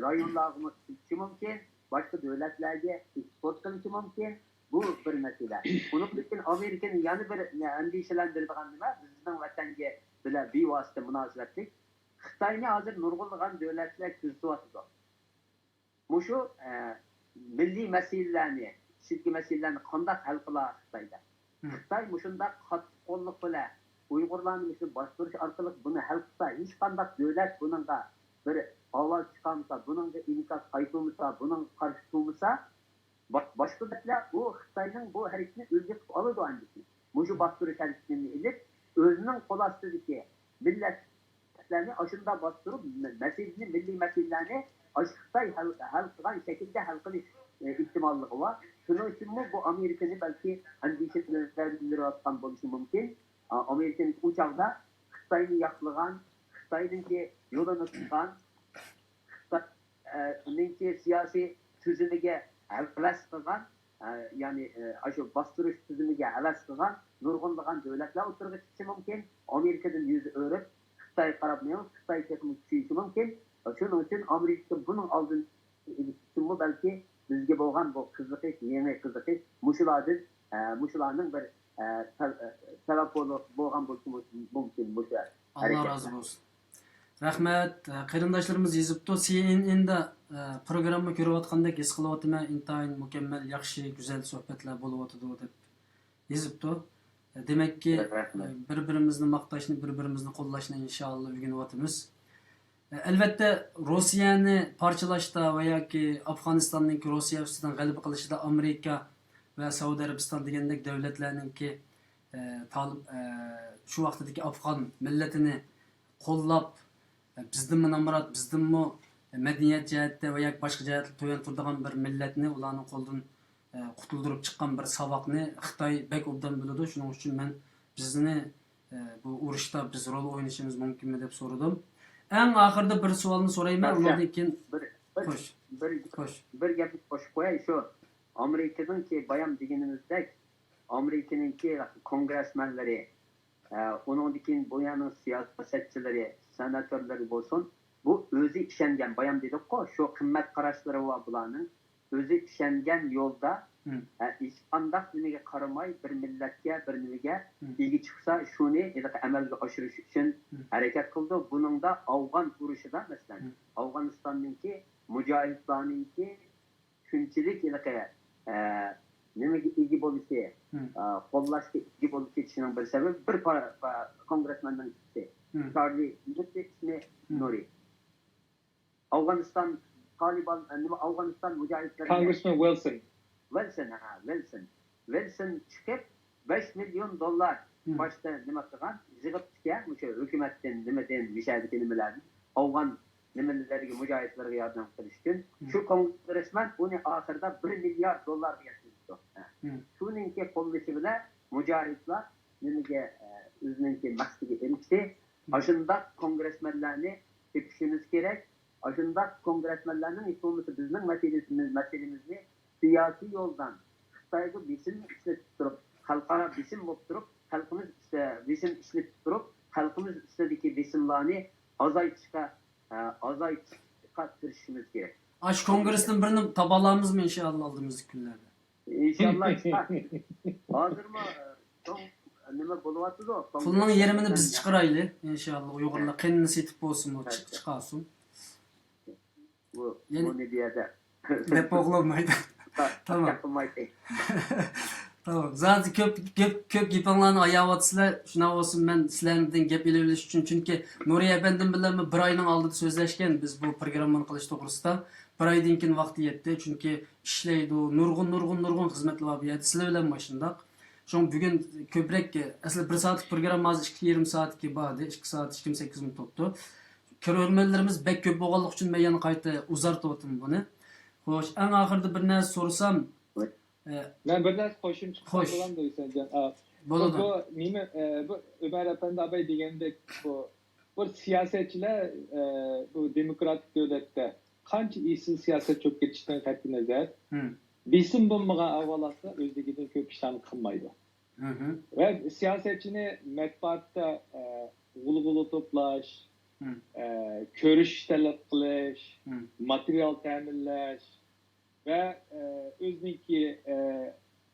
رايونلارغىمۇ ئىشلىتىشى مۇمكىن. باشقا دۆلەتلەرگە ئېكسپورت قىلىشى مۇمكىن. بۇ بىر مەسىلە. ئۇنىڭدىن كېيىن ئامېرىكىنى يەنە بىر ئەندىشىلەندۈرىدىغان نېمە؟ بىزنىڭ ۋەتەنگە بىلەن بىۋاسىتە مۇناسىۋەتلىك. خىتاينى ھازىر نۇرغۇنلىغان دۆلەتلەر كۆزىتىۋاتىدۇ. مۇشۇ، ئە، مىللىي مەسىلىلەرنى، ئىچىدىكى مەسىلىلەرنى قانداق ھەل قىلا خىتايدا؟ خىتاي مۇشۇنداق قاتتىق قوللۇق بىلەن ئۇيغۇرلارنى مۇشۇ باستۇرۇش ئارقىلىق بۇنى ھەل قىلسا، ھېچقانداق دۆلەت بۇنىڭغا بىر ئاۋاز چىقارمىسا، بۇنىڭغا ئىنكاس قايتۇرمىسا، بۇنىڭغا قارشى تۇرمىسا، با-، باشقا دۆلەتلەر بۇ خىتاينىڭ بۇ ھەرىكىتىنى ئۈلگە قىلىپ ئالىدۇ ئاندىن كېيىن. مۇشۇ باستۇرۇش ھەرىكىتىنى ئېلىپ، ئۆزىنىڭ قول ئاستىدىكى مىللەت مەسىلىلەرنى ئاشۇنداق باستۇرۇپ، مەسىلىنى، مىللىي مەسىلىلەرنى ئاشۇ خىتاي ھەل، ھەل قىلغان شەكىلدە ھەل قىلىش، ئە، ئېھتىماللىقى بار. شۇنىڭ ئۈچۈنمۇ بۇ ئامېرىكىنى بەلكى ئەندىشىلەندۈرۈۋاتقان بولۇشى مۇمكىن. ئا، ئامېرىكىنىڭ ئۇ چاغدا خىتاينى ياقلىغان، خىتاينىڭكى يولىنى تۇتقان، خىتاينىڭكى سىياسىي تۈزۈمىگە ھەۋەس قىلغان، ئە، يەنى، ئە، ئاشۇ باستۇرۇش تۈزۈمىگە ھەۋەس قىلغان نۇرغۇنلىغان دۆلەتلەر ئوتتۇرىغا چىقىشى مۇمكىن. ئامېرىكىدىن يۈز ئۆرۈپ، خىتايغا قاراپ مېڭىپ، خىتاي تېخىمۇ كۈچىيىشى مۇمكىن. شۇنىڭ ئۈچۈن ئامېرىكا بۇنىڭ ئالدىنى ئېلىش ئۈچۈنمۇ بەلكى بىزگە بولغان بۇ قىزىقىش، يېڭى قىزىقىش مۇشۇلاردىن، ئە، مۇشۇلارنىڭ بىر، ئە، سەۋ-، ئە، سەۋەب بولۇپ، بولغان بولۇشى مۇمكىن مۇشۇ ئاللا ھەرىكەتلەر. رازى بولسۇن. رەھمەت. قېرىنداشلىرىمىز يېزىپتۇ، سى ئېن ئېندا، ئە، پروگرامما كۆرۈۋاتقاندەك ھېس قىلىۋاتىمەن، ئىنتايىن مۇكەممەل، ياخشى، گۈزەل سۆھبەتلەر بولۇۋاتىدۇ، دەپ يېزىپتۇ. دېمەككى، رەھمەت. بىر-بىرىمىزنى ماختاشنى، بىر-بىرىمىزنى قوللاشنى ئىنشائاللا ئۆگىنىۋاتىمىز. ئەلۋەتتە، روسىيەنى پارچىلاشتا ۋە ياكى ئافغانىستاننىڭكى روسىيە ئۈستىدىن غەلىبە قىلىشىدا ئامېرىكا ۋە سەئۇدى ئەرەبىستان دېگەندەك دۆلەتلەرنىڭكى، ئە، تالىب-، ئە، شۇ ۋاقتىدىكى ئافغان مىللىتىنى قوللاپ، ئە، بىزدىنمۇ نامرات، بىزدىنمۇ مەدەنىيەت جەھەتتە ۋە ياكى باشقا جەھەتتە تۆۋەن تۇرىدىغان بىر مىللەتنى ئۇلارنىڭ قولىدىن ئە، قۇتۇلدۇرۇپ چىققان بىر ساۋاقنى خىتاي بەك ئوبدان بىلىدۇ. شۇنىڭ ئۈچۈن مەن بىزنى، ئە، بۇ ئۇرۇشتا بىز رول ئوينىشىمىز مۇمكىنمۇ دەپ سورىدىم. ئەڭ ئاخىرىدا بىر سوئالنى سورايمەن، ئۇنىڭدىن كېيىن بىر، بىر، خوش. بىر، خوش. بىر گەپنى قوشۇپ قوياي. شۇ ئامېرىكىنىڭكى بايام دېگىنىمىزدەك، ئامېرىكىنىڭكى كونگرېسمېنلىرى، ئە، ئۇنىڭدىن كېيىن بۇ يەرنىڭ سىياسەتچىلىرى، سېناتورلىرى بولسۇن، بۇ ئۆزى ئىشەنگەن، بايام دېدۇققۇ، شۇ قىممەت قاراشلىرى بار بۇلارنىڭ. ئۆزى ئىشەنگەن يولدا، مم. ئە، ھېچقانداق نېمىگە قارىماي، بىر مىللەتكە، بىر نېمىگە مم. ئىگە چىقسا، شۇنى ھېلىقى ئەمەلگە ئاشۇرۇش ئۈچۈن مم. ھەرىكەت قىلىدۇ. بۇنىڭدا ئافغان ئۇرۇشىدا، مەسىلەن، مم. ئافغانىستاننىڭكى مۇجاھىدلارنىڭكى شۇنچىلىك ھېلىقى، ئە، نېمىگە ئىگە بولۇشى، مم. ئە، قوللاشقا ئىگە بولۇپ كېتىشىنىڭ بىر سەۋەبى بىر پا-، پا-، كونگرېسمېننىڭ ئىككىسى، مم. چارلى مىرت ئىسمى مم. نۇرى. ئافغانىستان تالىبان، نېمە، ئافغانىستان مۇجاھىدلىرى كونگرېسمېن ۋىلسون. ۋىلسون، ھە، ۋىلسون. ۋىلسون چىقىپ، بەش مىليون دوللار مم. باشتا نېمە قىلغان، يىغىپتىكەن، مۇشۇ ھۆكۈمەتتىن، نېمىدىن، مۇشەدىكى نېمىلەردىن، ئافغان نېمىلەرگە، مۇجاھىدلارغا ياردەم قىلىش ئۈچۈن. مم. شۇ كونگرېسمېن ئۇنى ئاخىرىدا بىر مىليارد دوللارغا يەتكۈزۈپتۇ. ھە. مم. شۇنىڭكى قوللىشى بىلەن مۇجاھىدلار نېمىگە، ئە، ئۆزىنىڭكى مەقسىتىگە ئېرىشتى. مم. ئاشۇنداق كونگرېسمېنلارنى تېپىشىمىز كېرەك. ئاشۇنداق كونگرېسمېنلارنىڭ ھېچ بولمىسا بىزنىڭ مەسىلىمىز-، مەسىلىمىزنى سىياسىي يولدان خىتايغا بېسىم ئىشلىتىپ تۇرۇپ، خەلقئارا بېسىم بولۇپ تۇرۇپ، خەلقىمىز ئۈستىدە بېسىم ئىشلىتىپ تۇرۇپ، خەلقىمىز ئۈستىدىكى بېسىملارنى ئازايتىشقا، ئە، ئازايتىشقا تىرىشىشىمىز كېرەك. ئاشۇ كونگرېستىن بىرنى تاپالامىزمۇ، ئىنشائاللا، ئالدىمىزدىكى كۈنلەردە؟ ئىنشاللا چىقار. ھازىرمۇ، ئە، چوڭ نېمە بولۇۋاتىدۇ. پۇلنىڭ يېرىمىنى بىز چىقىرايلى، ئىنشاللا. ئۇيغۇرلار قېنىنى سېتىپ بولسىمۇ، چىق-، چىقارسۇن. بۇ، يەنى بۇنى بۇ يەردە دەپ بولغىلى بولمايدۇ. تامام. گەپ قىلمايتتى. تامام. زادى كۆپ، كۆپ، كۆپ گېپىڭلارنى ئاياۋاتىسىلەر. شۇنداق بولسۇن، مەن سىلەردىن گەپ ئېلىۋېلىش ئۈچۈن، چۈنكى نۇرى ئەپەندىم بىلەنمۇ بىر ئاينىڭ ئالدىدا سۆزلەشكەن بىز بۇ پروگراممىنى قىلىش توغرىسىدا. بىر ئايدىن كېيىن ۋاقتى يەتتى، چۈنكى ئىشلەيدۇ، نۇرغۇن، نۇرغۇن، نۇرغۇن خىزمەتلەر بار بۇ يەردە، سىلەر بىلەنمۇ ئاشۇنداق. شۇڭا بۈگۈن كۆپرەك، ئەسلى بىر سائەتلىك پروگرامما ھازىر ئىككى يېرىم سائەتكە باردى، ئىككى سائەت ئىككى يېرىم سەككىز مىنۇت بوپتۇ. كۆرۈرمەنلىرىمىز بەك كۆپ بولغانلىقى ئۈچۈن مەن يەنە قايتا ئۇزارتىۋاتىمەن بۇنى. خوش، ئەڭ ئاخىرىدا بىر نەرسە سورىسام، ئە، مەن بىر نەرسە قوشۇمچە قىلسام خوش. بولامدۇ، ھۈسەنجان؟ ئا، بۇ، بولىدۇ. بۇ نېمە، ئە، بۇ ئۆمەر ئەپەندى ئاباي دېگەندەك، بۇ، بۇ سىياسەتچىلەر، ئە، بۇ دېموكراتىك دۆلەتتە قانچە ئېسىل سىياسەتچى بولۇپ كېتىشتىن قەتئىينەزەر، مم. بېسىم بولمىغان ئەھۋالاتتا ئۆزلۈكىدىن كۆپ ئىشلارنى قىلمايدۇ. مم. ۋە سىياسەتچىنى مەتبۇئاتتا، ئە، غۇلغۇلا توپلاش، مم. ئە، كۆرۈشۈش تەلەپ قىلىش، مم. ماتېرىيال تەمىنلەش، ۋە ئە، ئۆزىنىڭكى ئە،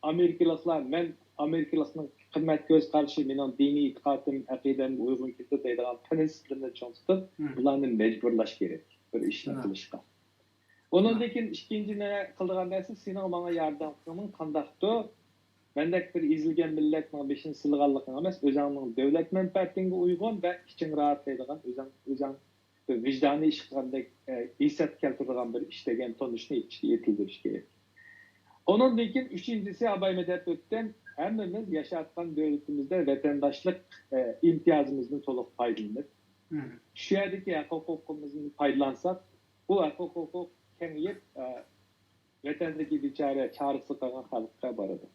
ئامېرىكىلىقلار، مەن ئامېرىكىلىقنىڭ قىممەت كۆز قارىشى، مېنىڭ دىنىي ئېتىقادىم، ئەقىدەمگە ئۇيغۇن كېلىدۇ دەيدىغان پرىنسىپلىرىنى چىڭ تۇتۇپ، بۇلارنى مەجبۇرلاش كېرەك بىر ئىشنى قىلىشقا. ئۇنىڭدىن كېيىن ئىككىنچى نە قىلىدىغان نەرسە، سېنىڭ ماڭا ياردەم قىلغىنىڭ قانداقتۇ؟ مەندەك بىر ئېزىلگەن مىللەتنىڭ بېشىنى سىلىغانلىقىڭ ئەمەس، ئۆزەڭنىڭ دەۋلەت مەنپەئەتىڭگە ئۇيغۇن ۋە ئىچىڭ راھەتلايدىغان، ئۆزەڭ، ئۆزەڭ بىر ۋىجدانىي ئىش قىلغاندەك، ئە، ھېسسىيات كەلتۈرىدىغان بىر ئىش دېگەن تونۇشنى يېتىلدۈرۈش كېرەك. ئۇنىڭدىن كېيىن ئۈچىنچىسى، ئاباي مەدەت ئۆتتەم، ھەممىمىز ياشاۋاتقان دۆلىتىمىزدە ۋەتەنداشلىق، ئە، ئىمتىيازىمىزدىن تولۇق پايدىلىنىپ، شۇ يەردىكى ھەق ھوقۇقىمىزدىن پايدىلانساق، بۇ ھەق ھوقۇق كېڭىيىپ، ئە، ۋەتەندىكى بىچارە چارىسىز قالغان خەلققە بارىدۇ.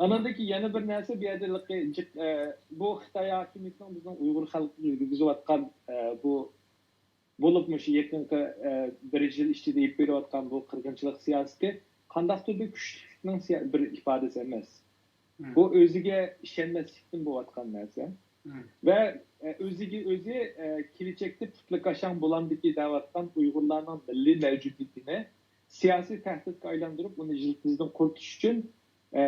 ئاناندىن كېيىن يەنە بىر نەرسە، بۇ يەردە ھېلىقى جىق-، ئە، بۇ خىتاي ھاكىمىيىتىنىڭ بىزنىڭ ئۇيغۇر خەلقىگە يۈرگۈزۈۋاتقان، ئە، بۇ، بولۇپ مۇشۇ يېقىنقى، ئە، بىر يىل ئىچىدە ئېلىپ بېرىۋاتقان بۇ قىرغىنچىلىق سىياسىتى قانداقتۇر بىر كۈچلۈكلۈكنىڭ سىيا-، بىر ئىپادىسى ئەمەس. بۇ ئۆزىگە ئىشەنمەسلىكتىن بولۇۋاتقان نەرسە. ۋە، ئە، ئۆزىگە ئۆزى، ئە، كېلىچەكتە پۇتلىكاشاڭ بولامدىكى دەۋاتقان ئۇيغۇرلارنىڭ مىللىي مەۋجۇدىيىتىنى سىياسىي تەھدىتكە ئايلاندۇرۇپ، ئۇنى يىلتىزىدىن قۇرۇتۇش ئۈچۈن، ئە،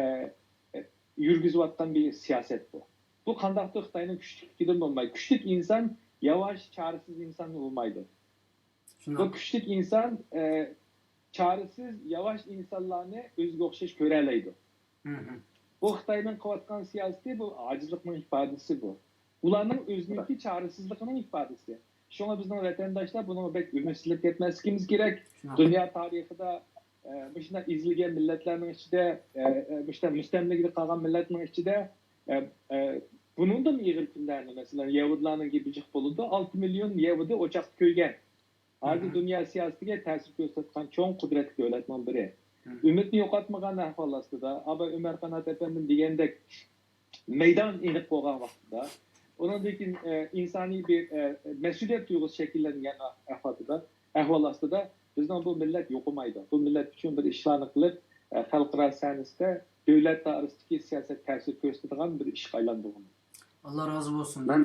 ئە، يۈرگۈزۈۋاتقان بىر سىياسەت بۇ. بۇ قانداقتۇر خىتاينىڭ كۈچلۈكلۈكىدىن بولمايدۇ. كۈچلۈك ئىنسان ياۋاش، چارىسىز ئىنساننى ئۇرمايدۇ. بۇ كۈچلۈك ئىنسان، ئە، چارىسىز، ياۋاش ئىنسانلارنى ئۆزىگە ئوخشاش كۆرەلەيدۇ. بۇ خىتاينىڭ قىلىۋاتقان سىياسىتى، بۇ ئاجىزلىقنىڭ ئىپادىسى بۇ. ئۇلارنىڭ ئۆزىنىڭكى چارىسىزلىقىنىڭ ئىپادىسى. شۇڭا بىزنىڭ ۋەتەنداشلار بۇنىڭغا بەك ئۈمىدسىزلىنىپ كەتمەسلىكىمىز كېرەك. دۇنيا تارىخىدا، ئە، مۇشۇنداق ئېزىلگەن مىللەتلەرنىڭ ئىچىدە، ئە، ئە، مۇشۇنداق مۇستەملىكىدە قالغان مىللەتنىڭ ئىچىدە، ئە، ئە، بۇنىڭدىن ئېغىر كۈنلەرنى، مەسىلەن، يەھۇدىيلارنىڭ گېپى جىق بولىدۇ. ئالتە مىليون يەھۇدىي ئوچاقتا كۆيگەن. ھازىر دۇنيا سىياسىتىگە تەسىر كۆرسەتكەن چوڭ قۇدرەتلىك دۆلەتنىڭ بىرى. ئۈمىدنى يوقاتمىغان ئەھۋال ئاستىدا، ئاباي ئۆمەر قانات ئەپەندىم دېگەندەك مەيدان ئېنىق بولغان ۋاقتىدا، ئۇنىڭدىن كېيىن، ئە، ئىنسانىي بىر، ئە، مەسئۇلىيەت تۇيغۇسى شەكىللەنگەن ئەھۋالدا، ئەھۋال ئاستىدا بىزنىڭ بۇ مىللەت يوقىمايدۇ. بۇ مىللەت ئۈچۈن بىر ئىشلارنى قىلىپ، ئە، خەلقئارا سەھنىسىدە دۆلەت دائىرىسىدىكى سىياسەت تەسىر كۆرسىتىدىغان بىر ئىشقا ئايلاندۇرغىنى. ئاللا رازى بولسۇن. مەن،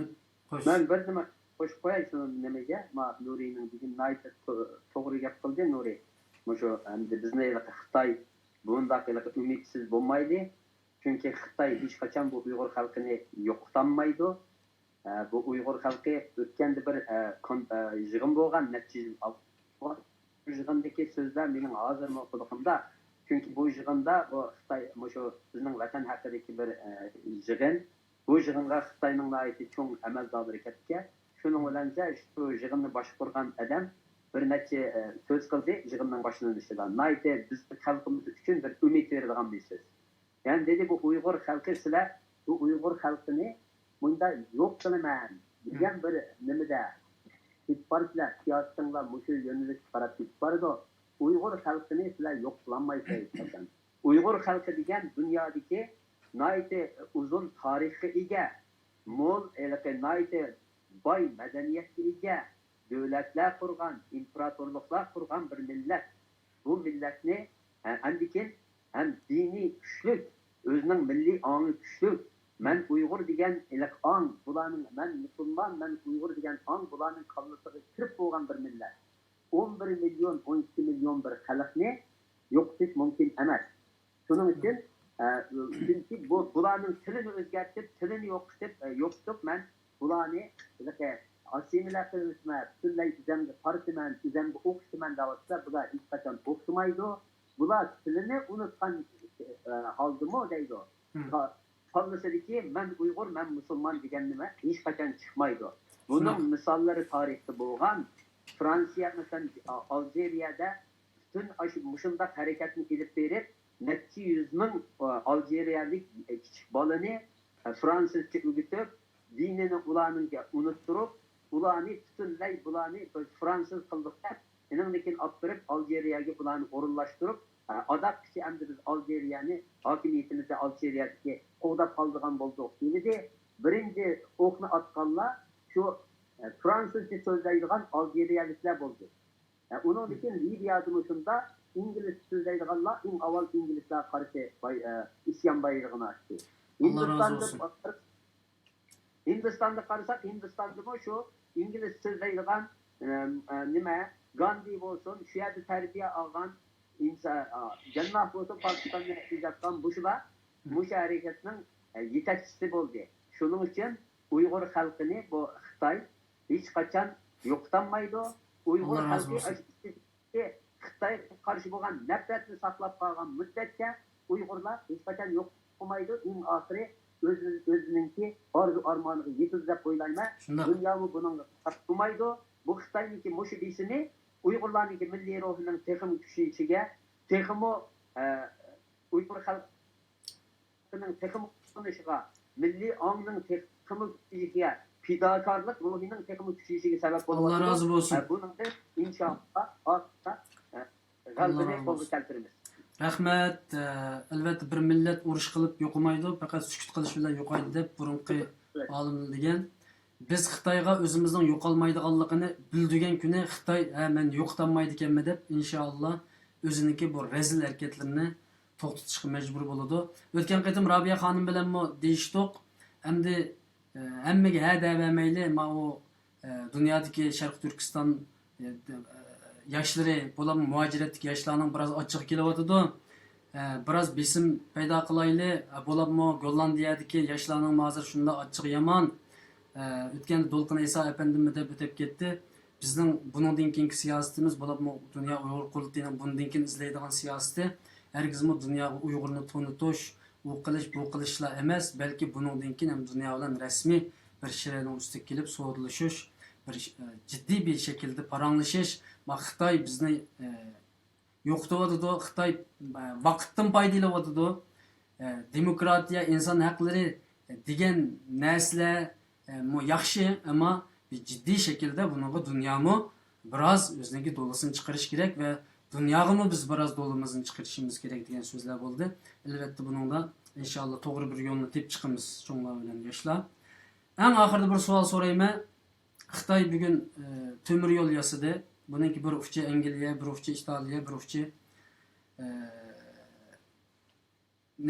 مەن بىر نېمە قوشۇپ قوياي شۇ نېمىگە. ما نۇرىنىڭ بۈگۈن ناھايىتى تو-، توغرا گەپ قىلدى نۇرى. مۇشۇ ئەمدى بىزنى ھېلىقى خىتاي بۇنداق ھېلىقى ئۈمىدسىز بولمايلى. چۈنكى خىتاي ھېچقاچان بۇ ئۇيغۇر خەلقىنى يوقىتالمايدۇ. ئە، بۇ ئۇيغۇر خەلقى ئۆتكەندە بىر، ئە، كون-، ئە، يىغىن بولغان نەچچە يىل ئالدىن. بۇ يىغىندىكى سۆزلەر مېنىڭ ھازىرمۇ قۇلىقىمدا. چۈنكى بۇ يىغىندا بۇ خىتاي مۇشۇ بىزنىڭ ۋەتەن ھەققىدىكى بىر، ئە، يىغىن. بۇ يىغىنغا خىتاينىڭ ناھايىتى چوڭ ئەمەلدارلىرى كەپتىكەن. شۇنىڭ بىلەن بىرگە شۇ يىغىننى باشقۇرغان ئادەم بىر نەچچە، ئە، سۆز قىلدى يىغىننىڭ باشلىنىشىدا. ناھايىتى بىزنىڭ خەلقىمىز ئۈچۈن بىر ئۈمىد بېرىدىغان بىر سۆز. يەنى دېدى، بۇ ئۇيغۇر خەلقى، سىلەر بۇ ئۇيغۇر خەلقىنى مۇنداق يوق قىلىمەن دېگەن بىر نېمىدە، كېتىپ بارىسىلەر، سىياسىتىڭلار مۇشۇ يۆنىلىشكە قاراپ كېتىپ بارىدۇ. ئۇيغۇر خەلقىنى سىلەر يوق قىلالمايسىلەر ھېچقاچان. ئۇيغۇر خەلقى دېگەن دۇنيادىكى ناھايىتى ئۇزۇن تارىخقا ئىگە، مول، ھېلىقى ناھايىتى باي مەدەنىيەتكە ئىگە، دۆلەتلەر قۇرغان، ئىمپېراتورلۇقلار قۇرغان بىر مىللەت. بۇ مىللەتنى، ھە، ئاندىكىن ھەم دىنىي كۈچلۈك، ئۆزىنىڭ مىللىي ئاڭى كۈچلۈك. مەن ئۇيغۇر دېگەن ھېلىقى ئاڭ، بۇلارنىڭ، مەن مۇسۇلمان، مەن ئۇيغۇر دېگەن ئاڭ بۇلارنىڭ كاللىسىغا كىرىپ بولغان بىر مىللەت. ئون بىر مىليون، ئون ئىككى مىليون بىر خەلقنى يوقىتىش مۇمكىن ئەمەس. شۇنىڭ ئۈچۈن، ئە، چۈنكى بۇ، بۇلارنىڭ تىلىنى ئۆزگەرتىپ، تىلىنى يوقىتىپ، ئە، يوقىتىپ، مەن بۇلارنى ھېلىقى ئاسسىمىلياتسىيە قىلىمەن، پۈتۈنلەي ئۆزەمگە قارىتىمەن، ئۆزەمگە ئوخشىتىمەن دەۋاتسا، بۇلار ھېچقاچان ئوخشىمايدۇ. بۇلار تىلىنى ئۇنتۇغان، ئە، ھالدىمۇ دەيدۇ. كاللىسىدىكى مەن ئۇيغۇر، مەن مۇسۇلمان دېگەن نېمە ھېچقاچان چىقمايدۇ. بۇنىڭ مىساللىرى تارىختا بولغان. فرانسىيە، مەسىلەن، ئالجىرىيەدە پۈتۈن ئاشۇ مۇشۇنداق ھەرىكەتنى ئېلىپ بېرىپ، نەچچە يۈز مىڭ، ئە، ئالجىرىيەلىك، ئە، كىچىك بالىنى، ئە، فرانسىزچە ئۆگىتىپ، دىنىنى ئۇلارنىڭكى ئۇنتتۇرۇپ، ئۇلارنى پۈتۈنلەي بۇلارنى بىز فرانسىز قىلدۇق دەپ، ئېنىڭدىن كېيىن ئاپىرىپ ئالجىرىيەگە بۇلارنى ئورۇنلاشتۇرۇپ، ئە، ئاداققىچە ئەمدى بىز ئالجىرىيەنى، ھاكىمىيىتىمىزنى ئالجىرىيەدىكى قوغداپ قالىدىغان بولدۇق دېمىدى. بىرىنچى ئوقنى ئاتقانلار شۇ، ئە، فرانسىزچە سۆزلەيدىغان ئالجىرىيەلىكلەر بولدى. ئە، ئۇنىڭدىن كېيىن لىۋىيەدىمۇ شۇنداق، ئىنگلىزچە سۆزلەيدىغانلار ئىڭ ئاۋۋال ئىنگلىزلارغا قارشى باي-، ئە، ئىسيان بايرىقىنى ئاچتى. ئاللا رازى بولسۇن. ھىندىستاندا قارىساق، ھىندىستاندىمۇ شۇ ئىنگلىز سۆزلەيدىغان، ئە، ئە، نېمە، گاندى بولسۇن، شۇ يەردە تەربىيە ئالغان، ئىنسا-، ئا، جەنناھ بولسۇن، پاكىستاننى ئىزدەتكەن بۇشۇلار مۇشۇ ھەرىكەتنىڭ، ئە، يېتەكچىسى بولدى. شۇنىڭ ئۈچۈن ئۇيغۇر خەلقىنى بۇ خىتاي ھېچقاچان يوقىتالمايدۇ. ئۇيغۇر خەلقى ئاشۇ خىتايغا قارشى بولغان نەپرەتنى ساقلاپ قالغان مۇددەتچە ئۇيغۇرلار ھېچقاچان يوقىمايدۇ. ئەڭ ئاخىرى ئۆزى-، ئۆزىنىڭكى ئارزۇ ئارمانىغا يېتىدۇ دەپ ئويلايمەن. شۇنداق. دۇنيامۇ بۇنىڭغا قارشى تۇرمايدۇ. بۇ خىتاينىڭكى مۇشۇ بېسىمى ئۇيغۇرلارنىڭكى مىللىي روھىنىڭ تېخىمۇ كۈچىيىشىگە، تېخىمۇ، ئە، ئۇيغۇر خەلقىنىڭ تېخىمۇ قۇتقۇزۇلۇشىغا، مىللىي ئاڭنىڭ تېخىمۇ كۈچىيىشىگە، پىداكارلىق روھىنىڭ تېخىمۇ كۈچىيىشىگە سەۋەب بولىدۇ. ئاللا رازى بولسۇن. ئە، بۇنىڭدىن ئىنشائاللا ئاخىرىدا، ئە، غەلىبىنى قولغا كەلتۈرىمىز. رەھمەت. ئە، ئەلۋەتتە، بىر مىللەت ئۇرۇش قىلىپ يوقىمايدۇ، پەقەت سۈكۈت قىلىش بىلەن يوقايدۇ دەپ بۇرۇنقى ئالىملار دېگەن. بىز خىتايغا ئۆزىمىزنىڭ يوقالمايدىغانلىقىنى بىلدۈرگەن كۈنى خىتاي، ھە، مەن يوقىتالمايدىكەنمەن دەپ، ئىنشائاللا، ئۆزىنىڭكى بۇ رەزىل ھەرىكەتلىرىنى توختىتىشقا مەجبۇر بولىدۇ. ئۆتكەن قېتىم رابىيە خانىم بىلەنمۇ دېيىشتۇق. ئەمدى، ئە، ھەممىگە ھە دەۋەرمەيلى، ماۋۇ، ئە، دۇنيادىكى شەرقىي تۈركىستان، ئە، ياشلىرى، بولۇپمۇ مۇھاجىرەتتىكى ياشلارنىڭ بىراز ئاچچىقى كېلىۋاتىدۇ. ئە، بىراز بېسىم پەيدا قىلايلى. ئە، بولۇپمۇ گوللاندىيەدىكى ياشلارنىڭمۇ ھازىر شۇنداق ئاچچىقى يامان. ئە، ئۆتكەندە دولقۇن ئەيسا ئەپەندىممۇ دەپ ئۆتۈپ كەتتى. بىزنىڭ بۇنىڭدىن كېيىنكى سىياسىتىمىز، بولۇپمۇ دۇنيا ئۇيغۇر قۇرۇلتىيىنىڭ بۇنىڭدىن كېيىن ئىزدەيدىغان سىياسىتى ھەرگىزمۇ دۇنياغا ئۇيغۇرنى تونۇتۇش، ئۇ قىلىش، بۇ قىلىشلا ئەمەس، بەلكى بۇنىڭدىن كېيىن ھەم دۇنيا بىلەن رەسمىي بىر شىرەنىڭ ئۈستىگە كېلىپ سودىلىشىش، بىر، ئە، جىددىي بىر شەكىلدە پاراڭلىشىش. ما، خىتاي بىزنى، ئە، يوقىتىۋاتىدۇ، خىتاي، ئە، ۋاقىتتىن پايدىلىنىۋاتىدۇ. ئە، دېموكراتىيە، ئىنسان ھەقلىرى، ئە، دېگەن نەرسىلەر، ئە، مۇ-، ياخشى، ئەمما بىر جىددىي شەكىلدە بۇنىڭغا دۇنيامۇ بىراز ئۆزىنىڭكى دولىسىنى چىقىرىشى كېرەك ۋە دۇنياغىمۇ بىز بىراز دولىمىزنى چىقىرىشىمىز كېرەك دېگەن سۆزلەر بولدى. ئەلۋەتتە، بۇنىڭدا ئىنشاللا توغرا بىر يولنى تېپىپ چىقىمىز، چوڭلار بىلەن ياشلار. ئەڭ ئاخىرىدا بىر سوئال سورايمەن. خىتاي بۈگۈن، ئە، تۆمۈر يول ياسىدى. بۇنىڭكى بىر ئۇچى ئەنگلىيە، بىر ئۇچى ئىتالىيە، بىر ئۇچى، ئە،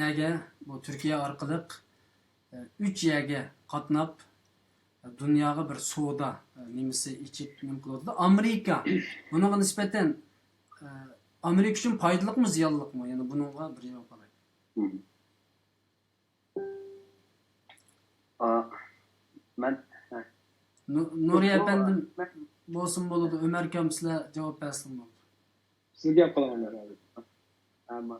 نەگە؟ بۇ تۈركىيە ئارقىلىق، ئە، ئۈچ يەرگە قاتناپ، دۇنياغا بىر سودا، ئە، نېمىسى ئېچىپ، نېمە قىلىۋاتىدۇ. ئامېرىكا بۇنىڭغا نىسبەتەن، ئە، ئامېرىكا ئۈچۈن پايدىلىقمۇ، زىيانلىقمۇ؟ يەنە بۇنىڭغا بىر جاۋاب ئالاي. مم. ئا، مەن، ھە. نۇ-، نۇرى ئەپەندىم مەن بولسىمۇ بولىدۇ، ئۆمەر ئاكام سىلەر جاۋاب بەرسىڭىز بولىدۇ. سىز گەپ قىلىڭ، ئۆمەر ئاكا. ئەمما،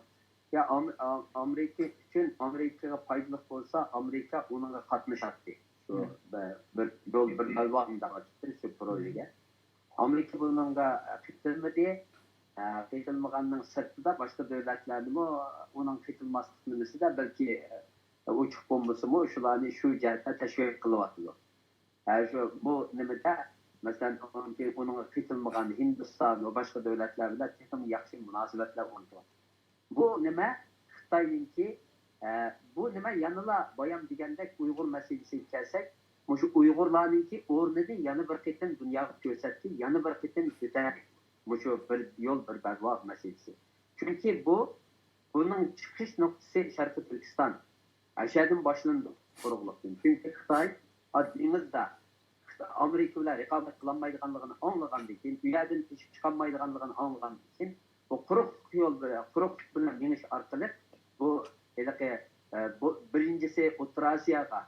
يا، ئام-، ئام-، ئامېرىكا ئۈچۈن، ئامېرىكىغا پايدىلىق بولسا، ئامېرىكا ئۇنىڭغا قاتنىشاتتى. شۇ بىر، بىر يول، بىر بەلباغ مۇنداق ئاچتى شۇ پروژىگە. ئامېرىكا بۇنىڭغا قېتىلمىدى. قېتىلمىغاننىڭ سىرتىدا باشقا دۆلەتلەرنىمۇ ئۇنىڭ قېتىلماسلىق نېمىسىدە بەلكى ئوچۇق بولمىسىمۇ، شۇلارنى شۇ جەھەتتە تەشۋىق قىلىۋاتىدۇ. ھە، شۇ، بۇ نېمىدە، مەسىلەن، ئۇنىڭ، ئۇنىڭغا قېتىلمىغان ھىندىستان ۋە باشقا دۆلەتلەر بىلەن تېخىمۇ ياخشى مۇناسىۋەتلەر ئورنىتىۋاتىدۇ. بۇ نېمە؟ خىتاينىڭكى، ئە، بۇ نېمە؟ يەنىلا بايام دېگەندەك ئۇيغۇر مەسىلىسىگە كەلسەك، مۇشۇ ئۇيغۇرلارنىڭكى ئورنىنى يەنە بىر قېتىم دۇنياغا كۆرسەتتى، يەنە بىر قېتىم كۆتەردى. مۇشۇ بىر يول، بىر بەلباغ مەسىلىسى. چۈنكى بۇ، بۇنىڭ چىقىش نۇقتىسى شەرقىي تۈركىستان. ئەشەدىن باشلىنىدۇ، قۇرۇقلۇقتىن. چۈنكى خىتاي دېڭىزدا ئامېرىكا بىلەن رىقابەت قىلالمايدىغانلىقىنى ئاڭلىغاندىن كېيىن، ئۇ يەردىن ئېشىپ چىقالمايدىغانلىقىنى ئاڭلىغاندىن كېيىن، بۇ قۇرۇقلۇق يول بىلەن، قۇرۇقلۇق بىلەن مېڭىش ئارقىلىق بۇ ھېلىقى، ئە، بۇ بىرىنچىسى ئوتتۇرا ئاسىياغا،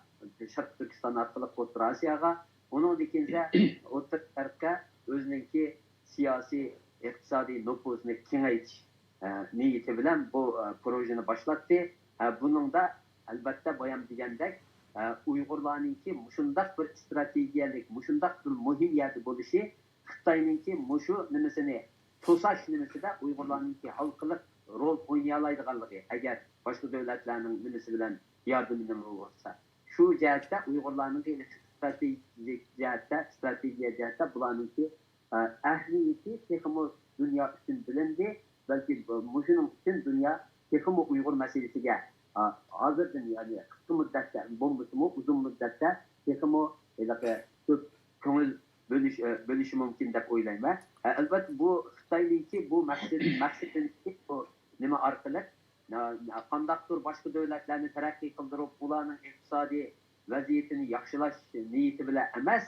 شەرقىي تۈركىستان ئارقىلىق ئوتتۇرا ئاسىياغا، ئۇنىڭدىن كېيىنسە ئوتتۇرا شەرققە ئۆزىنىڭكى سىياسىي، ئىقتىسادىي نوپۇزىنى كېڭەيتىش، ئە، نىيىتى بىلەن بۇ، ئە، پروژىنى باشلاتتى. ئە، بۇنىڭدا ئەلۋەتتە بايام دېگەندەك، ئە، ئۇيغۇرلارنىڭكى مۇشۇنداق بىر ئىستراتېگىيەلىك، مۇشۇنداق بىر مۇھىم يەردە بولۇشى خىتاينىڭكى مۇشۇ نېمىسىنى توساش نېمىسىدە ئۇيغۇرلارنىڭكى ھالقىلىق رول ئوينىيالايدىغانلىقى، ئەگەر باشقا دۆلەتلەرنىڭ نېمىسى بىلەن ياردىمى نېمە بولسا، شۇ جەھەتتە ئۇيغۇرلارنىڭكى ئىستراتېگىيەلىك جەھەتتە، ئىستراتېگىيە جەھەتتە بۇلارنىڭكى، ئە، ئەھمىيىتى تېخىمۇ دۇنيا ئۈچۈن بىلىندى. بەلكى بۇ، مۇشۇنىڭ ئۈچۈن دۇنيا تېخىمۇ ئۇيغۇر مەسىلىسىگە، ئە، ھازىردىن، يەنى قىسقا مۇددەتتە بولمىسىمۇ، ئۇزۇن مۇددەتتە تېخىمۇ ھېلىقى كۆپ كۆڭۈل بۆلۈش، ئە، بۆلۈشى مۇمكىن دەپ ئويلايمەن. ئە، ئەلۋەتتە، بۇ خىتاينىڭكى بۇ مەقسىتى، مەقسىتىنىڭكى بۇ نېمە ئارقىلىق، نە-، نە-، قانداقتۇر باشقا دۆلەتلەرنى تەرەققىي قىلدۇرۇپ، ئۇلارنىڭ ئىقتىسادىي ۋەزىيىتىنى ياخشىلاش نىيىتى بىلەن ئەمەس،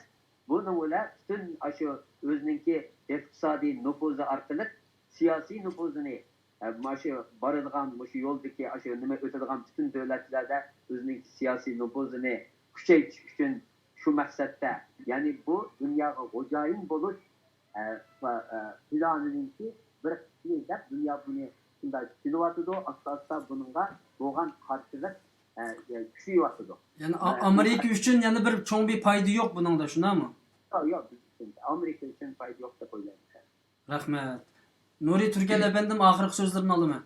بۇنىڭ بىلەن پۈتۈن ئاشۇ ئۆزىنىڭكى ئىقتىسادىي نوپۇزى ئارقىلىق سىياسىي نوپۇزىنى، ئە، مانا شۇ بارىدىغان، مۇشۇ يولدىكى، ئاشۇ نېمە ئۆتىدىغان پۈتۈن دۆلەتلەردە ئۆزىنىڭ سىياسىي نوپۇزىنى كۈچەيتىش ئۈچۈن شۇ مەقسەتتە، يەنى بۇ دۇنياغا خوجايىن بولۇش، ئە، پا-، ئە، پىلانىنىڭكى بىر قىسمى دەپ دۇنيا بۇنى شۇنداق چۈشىنىۋاتىدۇ. ئاستا-ئاستا بۇنىڭغا بولغان قارشىلىق، ئە، ئە، كۈچىيىۋاتىدۇ. يەنى ئا-، ئە، ئامېرىكا ئۈچۈن يەنە بىر چوڭ بىر پايدا يوق بۇنىڭدا، شۇنداقمۇ؟ ياق، ياق، بىز ئۈچۈن، ئامېرىكا ئۈچۈن پايدا يوق دەپ ئويلايمەن. رەھمەت. نۇرى تۈركەل ئەپەندىم، ئاخىرقى سۆزلىرىنى ئالىمەن.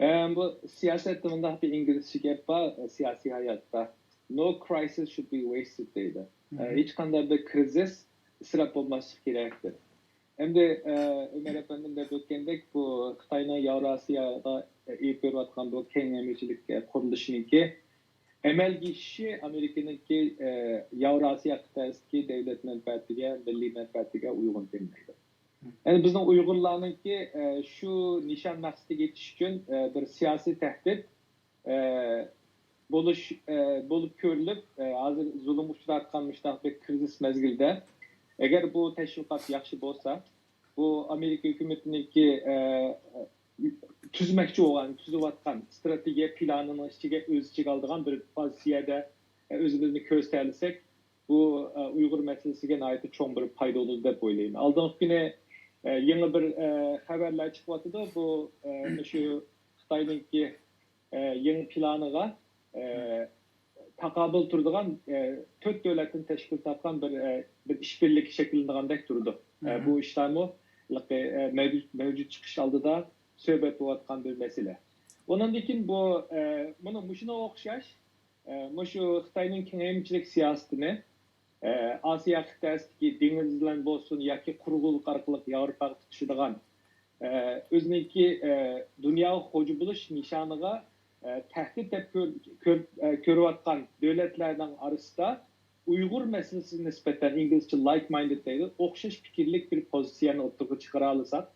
ئەم، بۇ سىياسەتتە مۇنداق بىر ئىنگلىزچە گەپ بار، سىياسىي ھاياتتا، "No crisis should be wasted" دەيدۇ. ئە، ھىچقانداق بىر كىرىزىس ئىسراپ بولماسلىق كېرەك دەپ. ئەمدى، ئە، ئۆمەر ئەپەندىم دەپ ئۆتكەندەك، بۇ خىتاينىڭ ياۋراسىياغا ئېلىپ بېرىۋاتقان بۇ كەڭ يەمچىلىك، ئە، قۇرۇلۇشىنىڭكى ئەمەلگە ئېشىشى ئامېرىكىنىڭكى، ئە، ياۋراسىيا قىتئەسىدىكى دۆلەت مەنپەئەتىگە، مىللىي مەنپەئەتىگە ئۇيغۇن كەلمەيدۇ. يەنى بىزنىڭ ئۇيغۇرلارنىڭكى، ئە، شۇ نىشان مەقسىتىگە يېتىش ئۈچۈن، ئە، بىر سىياسىي تەھدىت، ئە، بولۇش، ئە، بولۇپ كۆرۈلۈپ، ئە، ھازىر زۇلۇمغا ئۇچراۋاتقان مۇشۇنداق بىر كىرىزىس مەزگىلدە، ئەگەر بۇ تەشۋىقات ياخشى بولسا، بۇ ئامېرىكا ھۆكۈمىتىنىڭكى، ئە، تۈزمەكچى بولغان، تۈزۈۋاتقان ئىستراتېگىيە پىلانىنىڭ ئىچىگە، ئۆز ئىچىگە ئالىدىغان بىر پوزىتسىيەدە، ئە، ئۆزىمىزنى كۆرسىتەلىسەك، بۇ، ئە، ئۇيغۇر مەسىلىسىگە ناھايىتى چوڭ بىر پايدا بولىدۇ دەپ ئويلايمەن. ئالدىنقى كۈنى، ئە، يېڭى بىر، ئە، خەۋەرلەر چىقىۋاتىدۇ. بۇ، ئە، مۇشۇ خىتاينىڭكى، ئە، يېڭى پىلانىغا، ئە، تاقابىل تۇرىدىغان، ئە، تۆت دۆلەتتىن تەشكىل تاپقان بىر، ئە، بىر ئىشبىرلىكى شەكىللىنىدىغاندەك تۇرىدۇ. ئە، بۇ ئىشلارمۇ ھېلىقى، ئە، مەۋجۇت، مەۋجۇت چىقىش ئالدىدا سۆھبەت بولۇۋاتقان بىر مەسىلە. ئۇنىڭدىن كېيىن بۇ، ئە، مۇنۇ مۇشۇنىڭغا ئوخشاش، ئە، مۇشۇ خىتاينىڭ كېڭەيمىچىلىك سىياسىتىنى، ئە، ئاسىيا قىتئەسىدىكى دېڭىز بىلەن بولسۇن ياكى قۇرغۇنلۇق ئارقىلىق ياۋروپاغا تۇتىشىدىغان، ئە، ئۆزىنىڭكى، ئە، دۇنياغا خوجا بولۇش نىشانىغا، ئە، تەھدىت دەپ كۆر-، كۆر-، ئە، كۆرۈۋاتقان دۆلەتلەرنىڭ ئارىسىدا ئۇيغۇر مەسىلىسىگە نىسبەتەن، ئىنگلىزچە like minded دەيدۇ، ئوخشاش پىكىرلىك بىر پوزىتسىيەنى ئوتتۇرىغا چىقىرالىساق،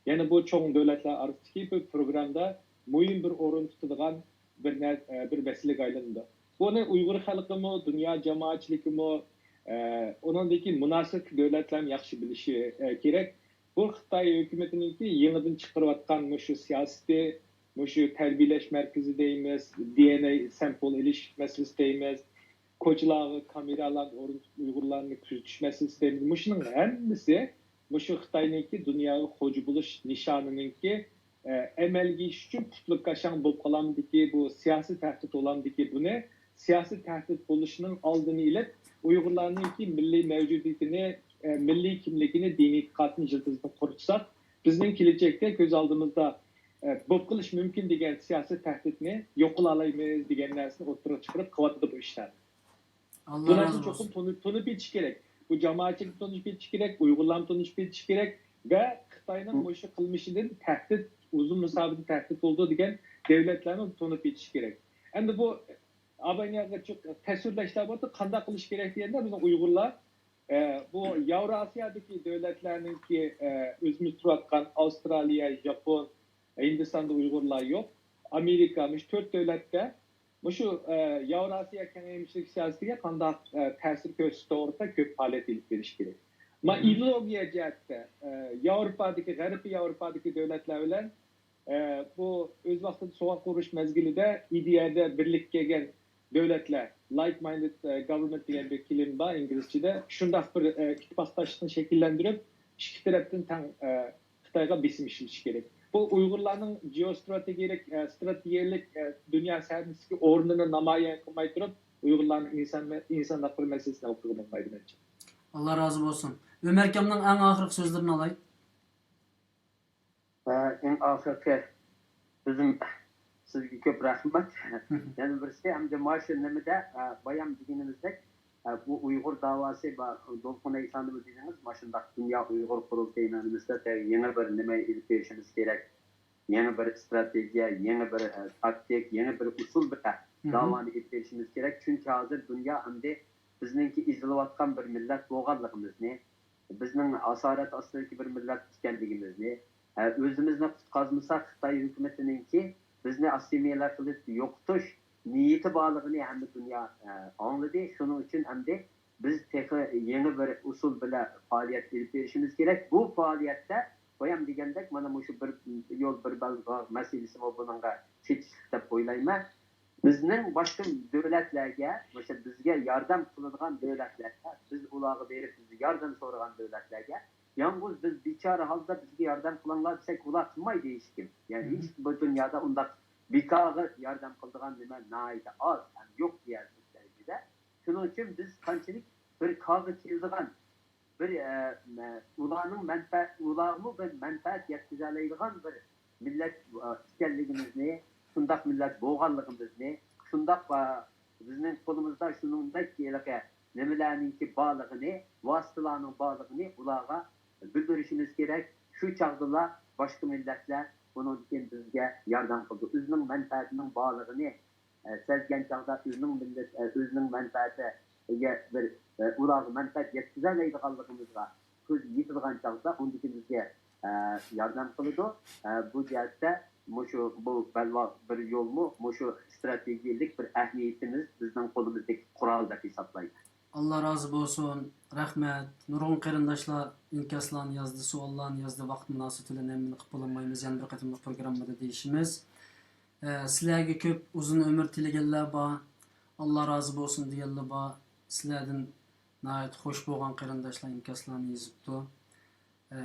يەنە بۇ چوڭ دۆلەتلەر ئارىسىدىكى بىر پروگراممىدا مۇھىم بىر ئورۇن تۇتىدىغان بىر نەر-، ئە، بىر مەسىلىگە ئايلىنىدۇ. بۇنى ئۇيغۇر خەلقىمۇ، دۇنيا جامائەتچىلىكىمۇ، ئە، ئۇنىڭدىكى مۇناسىۋەتلىك دۆلەتلەرمۇ ياخشى بىلىشى، ئە، كېرەك. بۇ خىتاي ھۆكۈمىتىنىڭكى يېڭىدىن چىقىرىۋاتقان مۇشۇ سىياسىتى، مۇشۇ تەربىيەلەش مەركىزى دەيمىز، دى ئېن ئەي سامپل ئېلىش مەسىلىسى دەيمىز، كوچىلارغا كامېرالارنى ئورنىتىپ ئۇيغۇرلارنى كۆزىتىش مەسىلىسى دەيمىز. مۇشۇنىڭ ھەممىسى مۇشۇ خىتاينىڭكى دۇنياغا خوجا بولۇش نىشانىنىڭكى، ئە، ئەمەلگە ئېشىش ئۈچۈن پۇتلىكاشاڭ بولۇپ قالامدىكى بۇ سىياسىي تەھدىت بولامدىكى بۇنى سىياسىي تەھدىت بولۇشىنىڭ ئالدىنى ئېلىپ، ئۇيغۇرلارنىڭكى مىللىي مەۋجۇدىيىتىنى، ئە، مىللىي كىملىكىنى، دىنىي ئېتىقادىنى، يىلتىزىنى قۇرۇتساق، بىزنىڭ كېلەچەكتە كۆز ئالدىمىزدا، ئە، بولۇپ قېلىشى مۇمكىن دېگەن سىياسىي تەھدىتنى يوق قىلالايمىز دېگەن نەرسىنى ئوتتۇرىغا چىقىرىپ قىلىۋاتىدۇ بۇ ئىشلارنى. بۇ نەرسىنى چوقۇم تونۇپ، تونۇپ يېتىش كېرەك. بۇ جامائەتچىلىك تونۇپ يېتىش كېرەك، ئۇيغۇرلارمۇ تونۇپ يېتىش كېرەك ۋە خىتاينىڭ مۇشۇ قىلمىشىدىن تەھدىت، ئۇزۇن مۇساپىدە تەھدىت بولىدۇ دېگەن دۆلەتلەرمۇ تونۇپ يېتىش كېرەك. ئەمدى بۇ ئاۋانياغا تەسۋىرلەشلەر بولۇپتۇ، قانداق قىلىش كېرەك دېگەندە، بىزنىڭ ئۇيغۇرلار، ئە، بۇ ياۋراسىيادىكى دۆلەتلەرنىڭكى، ئە، ئۆزىمىز تۇرۇۋاتقان ئاۋسترالىيە، ياپون، ھىندىستاندا ئۇيغۇرلار يوق. ئامېرىكا، مۇشۇ تۆت دۆلەتتە مۇشۇ، ئە، ياۋراسىيا كېڭەيمىچىلىك سىياسىتىگە قانداق، ئە، تەسىر كۆرسىتىش توغرىسىدا كۆپ پائالىيەت ئېلىپ بېرىش كېرەك. ما ئىدېئولوگىيە جەھەتتە، ئە، ياۋروپادىكى، غەربىي ياۋروپادىكى دۆلەتلەر بىلەن، ئە، بۇ ئۆز ۋاقتىدا سوغۇق ئۇرۇش مەزگىلىدە ئىدىيەدە بىرلىككە كەلگەن دۆلەتلەر، like minded، ئە، government دېگەن بىر كېلىمە بار ئىنگلىزچىدە، شۇنداق بىر، ئە، ئىتتىپاقداشلىقنى شەكىللەندۈرۈپ، ئىككى تەرەپتىن تەڭ، ئە، خىتايغا بېسىم ئىشلىتىش كېرەك. بۇ ئۇيغۇرلارنىڭ جېئوستراتېگىيەلىك، ئە، ستراتېگىيەلىك، ئە، دۇنيا سەھنىسىدىكى ئورنىنى نامايان قىلماي تۇرۇپ، ئۇيغۇرلارنىڭ ئىنسان، ئىنسان ھەقلىرى مەسىلىسىنى ھەل قىلغىلى بولمايدۇ، مەنچە. ئاللا رازى بولسۇن. ئۆمەر ئاكامنىڭ ئەڭ ئاخىرقى سۆزلىرىنى ئالاي. ئە، ئەڭ ئاخىرقى سۆزۈم، سىزگە كۆپ رەھمەت. يەنە بىرسى، ئەمدى مانا شۇ نېمىدە، ئە، بايام دېگىنىمىزدەك، ئە، بۇ ئۇيغۇر داۋاسى بار، دولقۇن ئەيسانىمۇ دېدىڭىز، مانا شۇنداق دۇنيا ئۇيغۇر قۇرۇلتىيىنىڭ نېمىسىدە يېڭى بىر نېمە ئېلىپ بېرىشىمىز كېرەك. يېڭى بىر ئىستراتېگىيە، يېڭى بىر، ئە، تاكتىك، يېڭى بىر ئۇسۇل بىلەن داۋانى ئېلىپ بېرىشىمىز كېرەك. چۈنكى ھازىر دۇنيا ئەمدى بىزنىڭكى ئېزىلىۋاتقان بىر مىللەت بولغانلىقىمىزنى، بىزنىڭ ئاسارەت ئاستىدىكى بىر مىللەت ئىكەنلىكىمىزنى، ئە، ئۆزىمىزنى قۇتقازمىساق، خىتاي ھۆكۈمىتىنىڭكى بىزنى ئاسسىمىلياتسىيە قىلىپ يوقىتىش نىيىتى بارلىقىنى ھەممە دۇنيا، ئە، ئاڭلىدى. شۇنىڭ ئۈچۈن ئەمدى بىز تېخى يېڭى بىر ئۇسۇل بىلەن پائالىيەت ئېلىپ بېرىشىمىز كېرەك. بۇ پائالىيەتتە بايام دېگەندەك، مانا مۇشۇ بىر يول، بىر بەلباغ مەسىلىسىمۇ بۇنىڭغا چېتىشلىق دەپ ئويلايمەن. بىزنىڭ باشقا دۆلەتلەرگە، مۇشۇ بىزگە ياردەم قىلىدىغان دۆلەتلەرگە، بىز ئۇلارغا بېرىپ، بىز ياردەم سورىغان دۆلەتلەرگە، يالغۇز بىز بىچارە ھالدا بىزگە ياردەم قىلىڭلار دېسەك، ئۇلار قىلمايدۇ ھېچكىم. يەنى ھېچ بۇ دۇنيادا ئۇنداق بىكارغا ياردەم قىلىدىغان نېمە ناھايىتى ئاز ھەم يوق دېيەرلىك دەرىجىدە. شۇنىڭ ئۈچۈن بىز قانچىلىك بىر كارغا كېلىدىغان بىر، ئە، مە-، ئۇلارنىڭ مەنپە-، ئۇلارغىمۇ بىر مەنپەئەت يەتكۈزەلەيدىغان بىر مىللەت، ئە، ئىكەنلىكىمىزنى، شۇنداق مىللەت بولغانلىقىمىزنى، شۇنداق، ئە، بىزنىڭ قولىمىزدا شۇنىڭدەك ھېلىقى نېمىلەرنىڭكى بارلىقىنى، ۋاسىتىلارنىڭ بارلىقىنى ئۇلارغا بىلدۈرۈشىمىز كېرەك. شۇ چاغدىلا باشقا مىللەتلەر بۇنىڭدىن كېيىن بىزگە ياردەم قىلىدۇ. ئۆزىنىڭ مەنپەئەتىنىڭ بارلىقىنى ئە، سەزگەن چاغدا ئۆزىنىڭ مىللەت، ئە، ئۆزىنىڭ مەنپەئەتىگە بىر، ئە، ئۇلارغا مەنپەئەت يەتكۈزەلەيدىغانلىقىمىزغا كۆز يېتىدىغان چاغدا ئۇندىكى بىزگە، ئە، ياردەم قىلىدۇ. ئە، بۇ جەھەتتە مۇشۇ، بۇ بەلباغ بىر يولمۇ مۇشۇ ئىستراتېگىيەلىك بىر ئەھمىيىتىمىز، بىزنىڭ قولىمىزدىكى قورال دەپ ھېسابلايمەن. ئاللا رازى بولسۇن. رەھمەت. نۇرغۇن قېرىنداشلار ئىنكاسلارنى يازدى، سوئاللارنى يازدى. ۋاقىت مۇناسىۋىتى بىلەن ھەممىنى قىلىپ بولالمايمىز. يەنە بىر قېتىملىق پروگراممىدا دېيىشىمىز. ئە، سىلەرگە كۆپ ئۇزۇن ئۆمۈر تىلىگەنلەر بار، ئاللا رازى بولسۇن دېگەنلەر بار. سىلەردىن ناھايىتى خوش بولغان قېرىنداشلار ئىنكاسلارنى يېزىپتۇ. ئە،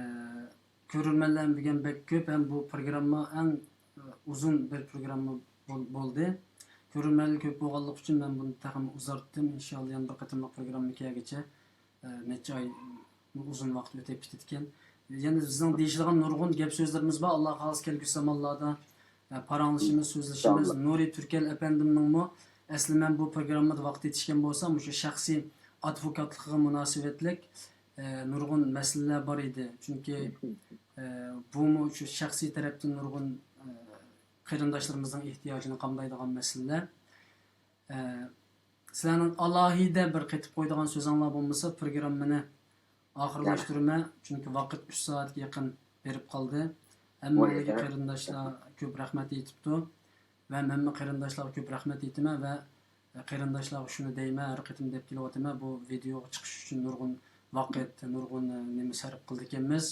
كۆرۈرمەنلەر بۈگۈن بەك كۆپ ھەم بۇ پروگرامما ئەڭ، ئە، ئۇزۇن بىر پروگرامما بول-، بولدى. كۆرۈرمەنلەر كۆپ بولغانلىقى ئۈچۈن مەن بۇنى تېخىمۇ ئۇزارتتىم. ئىنشاللا يەنە بىر قېتىملىق پروگرامما كەلگۈچە، ئە، نەچچە ئاي ئۇزۇن ۋاقىت ئۆتۈپ كېتىدىكەن. يەنە بىزنىڭ دېيىشىدىغان نۇرغۇن گەپ سۆزلىرىمىز بار. ئاللا خالىسا كەلگۈسى زامانلاردا، ئە، پاراڭلىشىمىز، سۆزلىشىمىز. ئىنشاللا. نۇرى تۈركەل ئەپەندىمنىڭمۇ ئەسلى مەن بۇ پروگراممىدا ۋاقىت يېتىشكەن بولسا، مۇشۇ شەخسىي ئادۋوكاتلىقىغا مۇناسىۋەتلىك، ئە، نۇرغۇن مەسىلىلەر بار ئىدى. چۈنكى، ئە، بۇمۇ شۇ شەخسىي تەرەپتىن نۇرغۇن، ئە، قېرىنداشلىرىمىزنىڭ ئېھتىياجىنى قامدايدىغان مەسىلىلەر. ئە، سىلەرنىڭ ئالاھىدە بىر قېتىپ قويىدىغان سۆزۈڭلار بولمىسا، پروگراممىنى ئاخىرلاشتۇرىمەن، چۈنكى ۋاقىت ئۈچ سائەتكە يېقىن بېرىپ قالدى. ھەممىڭلارغا قېرىنداشلار كۆپ رەھمەت ئېيتىپتۇ ۋە مەنمۇ قېرىنداشلارغا كۆپ رەھمەت ئېيتىمەن ۋە قېرىنداشلارغا شۇنى دەيمەن، ھەر قېتىم دەپ كېلىۋاتىمەن، بۇ ۋىدېئوغا چىقىش ئۈچۈن نۇرغۇن ۋاقىت، نۇرغۇن، ئە، نېمە سەرپ قىلىدىكەنمىز.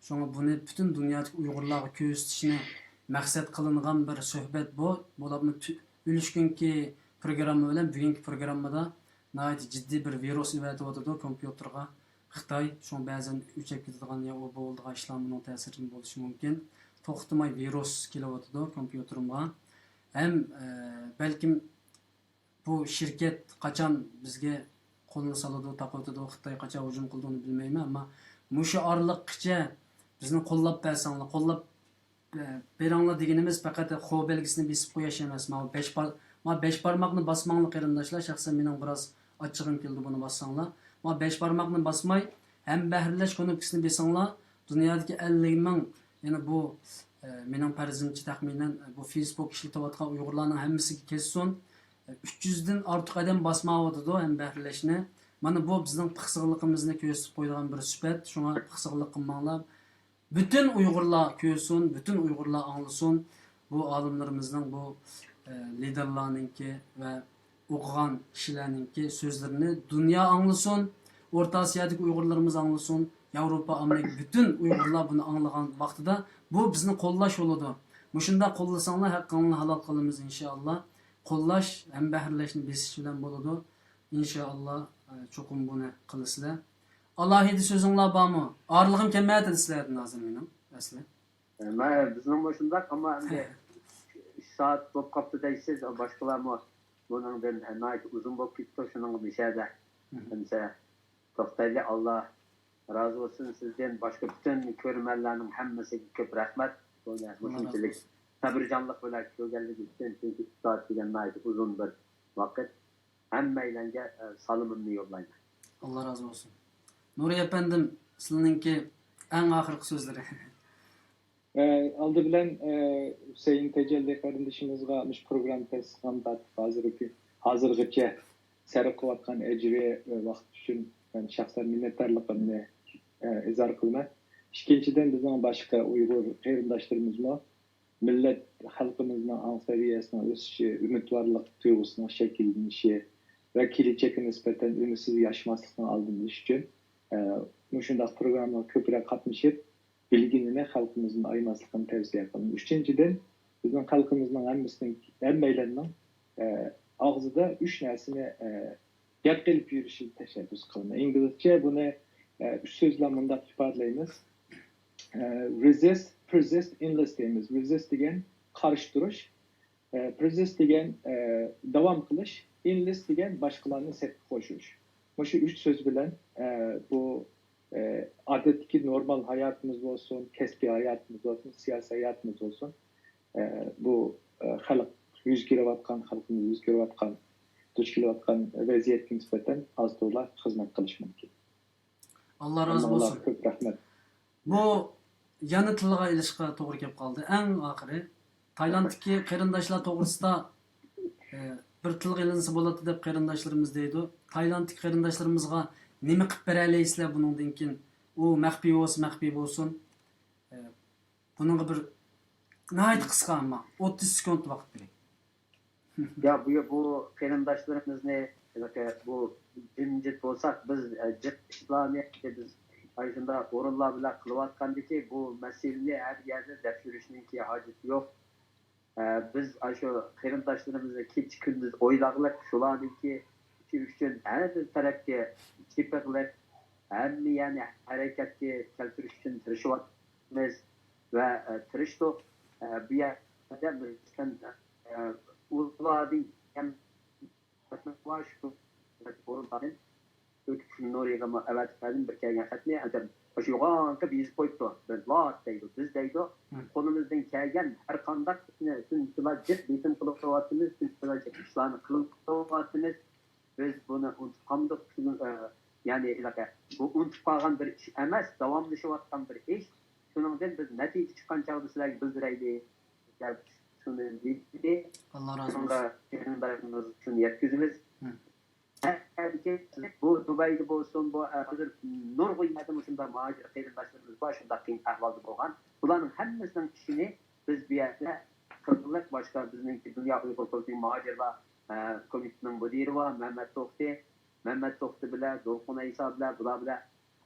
شۇڭا بۇنى پۈتۈن دۇنيادىكى ئۇيغۇرلارغا كۆرسىتىشنى مەقسەت قىلىنغان بىر سۆھبەت بۇ. بولۇپمۇ تۈ-، ئۈلۈشكۈنكى پروگرامما بىلەن بۈگۈنكى پروگراممىدا ناھايىتى جىددىي بىر ۋىرۇس ئېۋەتىۋاتىدۇ كومپيۇتېرغا خىتاي. شۇڭا بەزەن ئۆچۈپ كېتىدىغان يا ئۇ بولىدىغان ئىشلار بۇنىڭ تەسىرىدىن بولۇشى مۇمكىن. توختىماي ۋىرۇس كېلىۋاتىدۇ كومپيۇتېرىمغا. ھەم، ئە، بەلكىم بۇ شىركەت قاچان بىزگە قولىنى سالىدۇ، تاقىۋېتىدۇ، خىتاي قاچان ھۇجۇم قىلىدۇ، ئۇنى بىلمەيمەن. ئەمما مۇشۇ ئارىلىققىچە بىزنى قوللاپ بەرسەڭلار، قوللاپ، ئە، بېرىڭلار دېگىنىمىز پەقەت خو بەلگىسىنى بېسىپ قويۇش ئەمەس. ماۋۇ بەش بار-، ماۋۇ بەش بارماقنى باسماڭلار، قېرىنداشلار. شەخسەن مېنىڭ بىراز ئاچچىقىم كېلىدۇ بۇنى باسساڭلار. ماۋۇ بەش بارماقنى باسماي، ھەمبەھىرلەش كۇنۇپكىسىنى بېسىڭلار. دۇنيادىكى ئەللىك مىڭ، يەنى بۇ، ئە، مېنىڭ پەرىزىمچە تەخمىنەن، بۇ فېيسبۇك ئىشلىتىۋاتقان ئۇيغۇرلارنىڭ ھەممىسىگە كەتسۇن. ئۈچ يۈزدىن ئارتۇق ئادەم باسماۋاتىدۇ ھەمبەھىرلەشنى. مانا بۇ بىزنىڭ پىخسىقلىقىمىزنى كۆرسىتىپ قويىدىغان بىر سۈپەت. شۇڭا پىخسىقلىق قىلماڭلار. پۈتۈن ئۇيغۇرلار كۆرسۇن، پۈتۈن ئۇيغۇرلار ئاڭلىسۇن. بۇ ئالىملىرىمىزنىڭ، بۇ، ئە، لىدېرلارنىڭكى ۋە ئوقۇغان كىشىلەرنىڭكى سۆزلىرىنى دۇنيا ئاڭلىسۇن، ئورتا ئاسىيادىكى ئۇيغۇرلىرىمىز ئاڭلىسۇن، ياۋروپا، ئامېرىكا، پۈتۈن ئۇيغۇرلار بۇنى ئاڭلىغان ۋاقتىدا بۇ بىزنى قوللاش بولىدۇ. مۇشۇنداق قوللىساڭلار ھەققىڭلارنى ھالال قىلىمىز، ئىنشائاللا. قوللاش، ھەمبەھىرلەشنى بېسىش بىلەن بولىدۇ. ئىنشائاللا، ئە، چوقۇم بۇنى قىلىسىلەر. ئالاھىدە سۆزۈڭلار بارمۇ؟ ئارىلىقىم كەلمەيۋاتىدۇ سىلەردىن ھازىر مېنىڭ ئەسلى. مانا بىزنىڭمۇ شۇنداق، ئەمما ئەمدى ئۈچ سائەت بولۇپ قاپتۇ دەيسىز، باشقىلارمۇ بۇنىڭدىن ناھايىتى ئۇزۇن بولۇپ كېتىپتۇ، شۇنىڭغا مۇشەدە ئەمسە توختايلى. ئاللا رازى بولسۇن سىزدىن، باشقا پۈتۈن كۆرۈرمەنلەرنىڭ ھەممىسىگە كۆپ رەھمەت. بۇ مۇشۇنچىلىك سەبرىجانلىق بىلەن كۆرگەنلىكى ئۈچۈن، چۈنكى ئۈچ سائەت دېگەن ناھايىتى ئۇزۇن بىر ۋاقىت. ھەممەيلەنگە، ئە، سالىمىمنى يوللايمەن. ئاللا رازى بولسۇن. نۇرى ئەپەندىم، سىلىنىڭكى ئەڭ ئاخىرقى سۆزلىرى. ئە، ئالدى بىلەن، ئە، ھۈسەيىن تەجەللى قېرىندىشىمىزغا مۇشۇ پروگرامما تەسىس قىلغاندىن تارتىپ ھازىرقى، ھازىرغىچە سەرپ قىلىۋاتقان ئەجرى ۋە ۋاقتى ئۈچۈن مەن شەخسەن مىننەتدارلىقىمنى، ئە، ئىزھار قىلىمەن. ئىككىنچىدىن، بىزنىڭ باشقا ئۇيغۇر قېرىنداشلىرىمىزمۇ مىللەت، خەلقىمىزنىڭ ئاڭ سەۋىيەسىنىڭ ئۆسۈشى، ئۈمىدۋارلىق تۇيغۇسىنىڭ شەكىللىنىشى ۋە كېلىچەككە نىسبەتەن ئۈمىدسىز ياشىماسلىقنىڭ ئالدىنى ئېلىش ئۈچۈن، ئە، مۇشۇنداق پروگراممىغا كۆپرەك قاتنىشىپ، بىلگىنىنى خەلقىمىزدىن ئايىماسلىقىنى تەۋسىيە قىلىمەن. ئۈچىنچىدىن، بىزنىڭ خەلقىمىزنىڭ ھەممىسىنىڭ، ھەممەيلەننىڭ، ئە، ئاغزىدا ئۈچ نەرسىنى، ئە، گەپ قىلىپ يۈرۈشىنى تەشەببۇس قىلىمەن. ئىنگلىزچە بۇنى، ئە، ئۈچ سۆز بىلەن مۇنداق ئىپادىلەيمىز. ئە، resist, persist, enlist دەيمىز. Resist دېگەن قارشى تۇرۇش، ئە، persist دېگەن، ئە، داۋام قىلىش، enlist دېگەن باشقىلارنى سەپكە قوشۇش. مۇشۇ ئۈچ سۆز بىلەن، ئە، بۇ، ئە، ئادەتتىكى نورمال ھاياتىمىز بولسۇن، كەسپىي ھاياتىمىز بولسۇن، سىياسىي ھاياتىمىز بولسۇن، ئە، بۇ، ئە، خەلق يۈز كېلىۋاتقان، خەلقىمىز يۈز كېلىۋاتقان، دۇچ كېلىۋاتقان ۋەزىيەتكە نىسبەتەن ئاز تولا خىزمەت قىلىش مۇمكىن. ئاللا رازى بولسۇن. كۆپ رەھمەت. بۇ يەنە تىلغا ئېلىشقا توغرا كەپ قالدى. ئەڭ ئاخىرى، تايلاندتىكى قېرىنداشلار توغرىسىدا، ئە، بىر تىلغا ئېلىنسا بولاتتى دەپ قېرىنداشلىرىمىز دەيدۇ. تايلاندتىكى قېرىنداشلىرىمىزغا نېمە قىلىپ بېرەلەيسىلەر بۇنىڭدىن كېيىن؟ ئۇ مەخپىي بولسا مەخپىي بولسۇن. ئە، بۇنىڭغا بىر ناھايىتى قىسقا، ئەمما ئوتتۇز سېكۇنت ۋاقىت بېرىڭ. يا، بۇ، بۇ قېرىنداشلىرىمىزنى، بۇ جىمجىت بولساق، بىز، ئە، جىق ئىشلارنى بىز ئاشۇنداق ئورۇنلار بىلەن قىلىۋاتقاندىكى، بۇ مەسىلىنى ھەر يەردە دەپ يۈرۈشنىڭكى ھاجىتى يوق. ئە، بىز ئاشۇ قېرىنداشلىرىمىزنى كېچە كۈندۈز ئويلاغلىق، شۇلارنىڭكى ئۈچۈن ھەر بىر تەرەپكە چېپىغلىق، ھەممە يەرنى ھەرىكەتكە كەلتۈرۈش ئۈچۈن تىرىشىۋاتىمىز ۋە، ئە، تىرىشتۇق. ئە، بۇ يەردە بىز، ئە، ئۇلاردىن ھەم نۇرىغىمۇ ئەۋەتىپ بەردىم بىر كەلگەن خەتنى. ئەنتەم مۇشۇ يوغانقى يېزىپ قويۇپتۇ. بىز لات دەيدۇ، بىز دەيدۇ. قولىمىزدىن كەلگەن ھەر قانداق ئىشنى شۇنچىلا جىق بېسىم قىلىۋاتىمىز، شۇنچىلا جىق ئىشلارنى قىلىۋاتىمىز. بىز بۇنى ئۇنتۇپ قالمىدۇق. شۇنىڭ، ئە، يەنى ھېلىقى بۇ ئۇنتۇپ قالغان بىر ئىش ئەمەس، داۋاملىشىۋاتقان بىر ئىش. شۇنىڭدىن بىز نەتىجە چىققان چاغدا سىلەرگە بىلدۈرەيلى دەپ شۇنى دېدى. ئاللا رازى بولسۇن. شۇنى يەتكۈزىمىز. بۇ دۇبەيدە بولسۇن، بۇ، ئە، ھازىر نۇرغۇن يەردە مۇشۇنداق مۇھاجىر قېرىنداشلىرىمىز بار، شۇنداق قىيىن ئەھۋالدا بولغان. بۇلارنىڭ ھەممىسىنىڭ ئىشىنى بىز بۇ يەردە قىلدۇق. باشقا بىزنىڭكى دۇنيا ئۇيغۇر قۇرۇلتىيى مۇھاجىرلار، ئە، كومىتېتىنىڭ مۇدىرى بار، مەمەت توختى. مەمەت توختى بىلەن، دولقۇن ئەيسا بىلەن، بۇلار بىلەن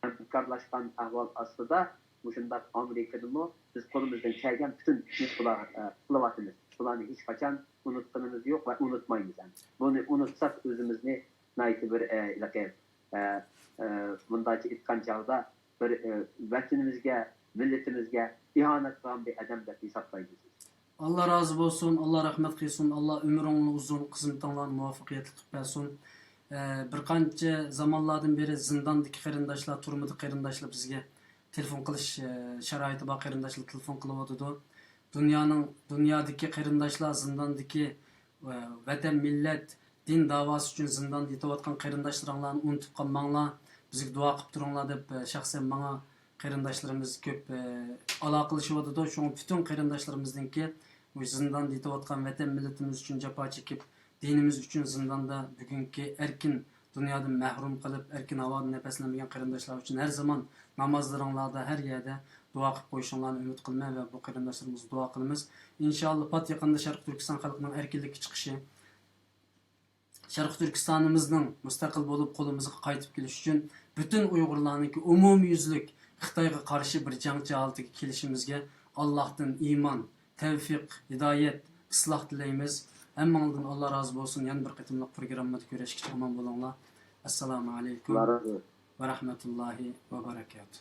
ھەمكارلاشقان ئەھۋال ئاستىدا مۇشۇنداق ئامېرىكىدىمۇ بىز قولىمىزدىن كەلگەن پۈتۈن ئىشنى قىلىۋاتىمىز. بۇلارنى ھېچقاچان ئۇنتقىنىمىز يوق ۋە ئۇنتمايمىز ھەم. بۇنى ئۇنتساق ئۆزىمىزنى ناھايىتى بىر، ئە، ھېلىقى، ئە، ئە، مۇنداقچە ئېيتقان چاغدا بىر، ئە، ۋەتىنىمىزگە، مىللىتىمىزگە ئىھانەت قىلغان بىر ئادەم دەپ ھېسابلايمىز. ئاللا رازى بولسۇن، ئاللا رەھمەت قىلسۇن، ئاللا ئۆمرۈڭلارنى ئۇزۇن، خىزمىتىڭلارنى مۇۋەپپەقىيەتلىك قىلىپ بەرسۇن. ئە، بىر قانچە زامانلاردىن بېرى زىنداندىكى قېرىنداشلار، تۈرمىدە قېرىنداشلار بىزگە تېلېفون قىلىش، ئە، شارائىتى بار قېرىنداشلار تېلېفون قىلىۋاتىدۇ. دۇنيانىڭ، دۇنيادىكى قېرىنداشلار زىنداندىكى، ئە، ۋەتەن، مىللەت، دىن داۋاسى ئۈچۈن زىنداندا يېتىۋاتقان قېرىنداشلىرىڭلارنى ئۇنتۇپ قالماڭلار، بىزگە دۇئا قىلىپ تۇرۇڭلار دەپ، ئە، شەخسەن ماڭا قېرىنداشلىرىمىز كۆپ، ئە، ئالاقىلىشىۋاتىدۇ. شۇڭا پۈتۈن قېرىنداشلىرىمىزنىڭكى مۇشۇ زىنداندا يېتىۋاتقان ۋەتەن مىللىتىمىز ئۈچۈن جاپا چېكىپ، دىنىمىز ئۈچۈن زىنداندا بۈگۈنكى ئەركىن دۇنيادىن مەھرۇم قېلىپ، ئەركىن ھاۋادىن نەپەسلەنمىگەن قېرىنداشلار ئۈچۈن ھەر زامان نامازلىرىڭلاردا، ھەر يەردە دۇئا قىلىپ قويۇشۇڭلارنى ئۈمىد قىلىمەن ۋە بۇ قېرىنداشلىرىمىزغا دۇئا قىلىمىز. ئىنشائاللا، پات يېقىندا شەرقىي تۈركىستان خەلقىنىڭ ئەركىنلىككە چىقىشى، شەرقىي تۈركىستانىمىزنىڭ مۇستەقىل بولۇپ قولىمىزغا قايتىپ كېلىشى ئۈچۈن پۈتۈن ئۇيغۇرلارنىڭكى ئومۇميۈزلۈك خىتايغا قارشى بىر جەڭچى ھالىتىگە كېلىشىمىزگە ئاللاھتىن ئىمان، تەۋفىق، ھىدايەت، ئىسلاھ تىلەيمىز. ھەممىڭلاردىن ئاللا رازى بولسۇن. يەنە بىر قېتىملىق پروگراممىدا كۆرۈشكىچە ئامان بولۇڭلار. ئەسسالامۇ ئەلەيكۇم ۋە رەھمەتۇللاھى ۋە بەرەكاتۇھ.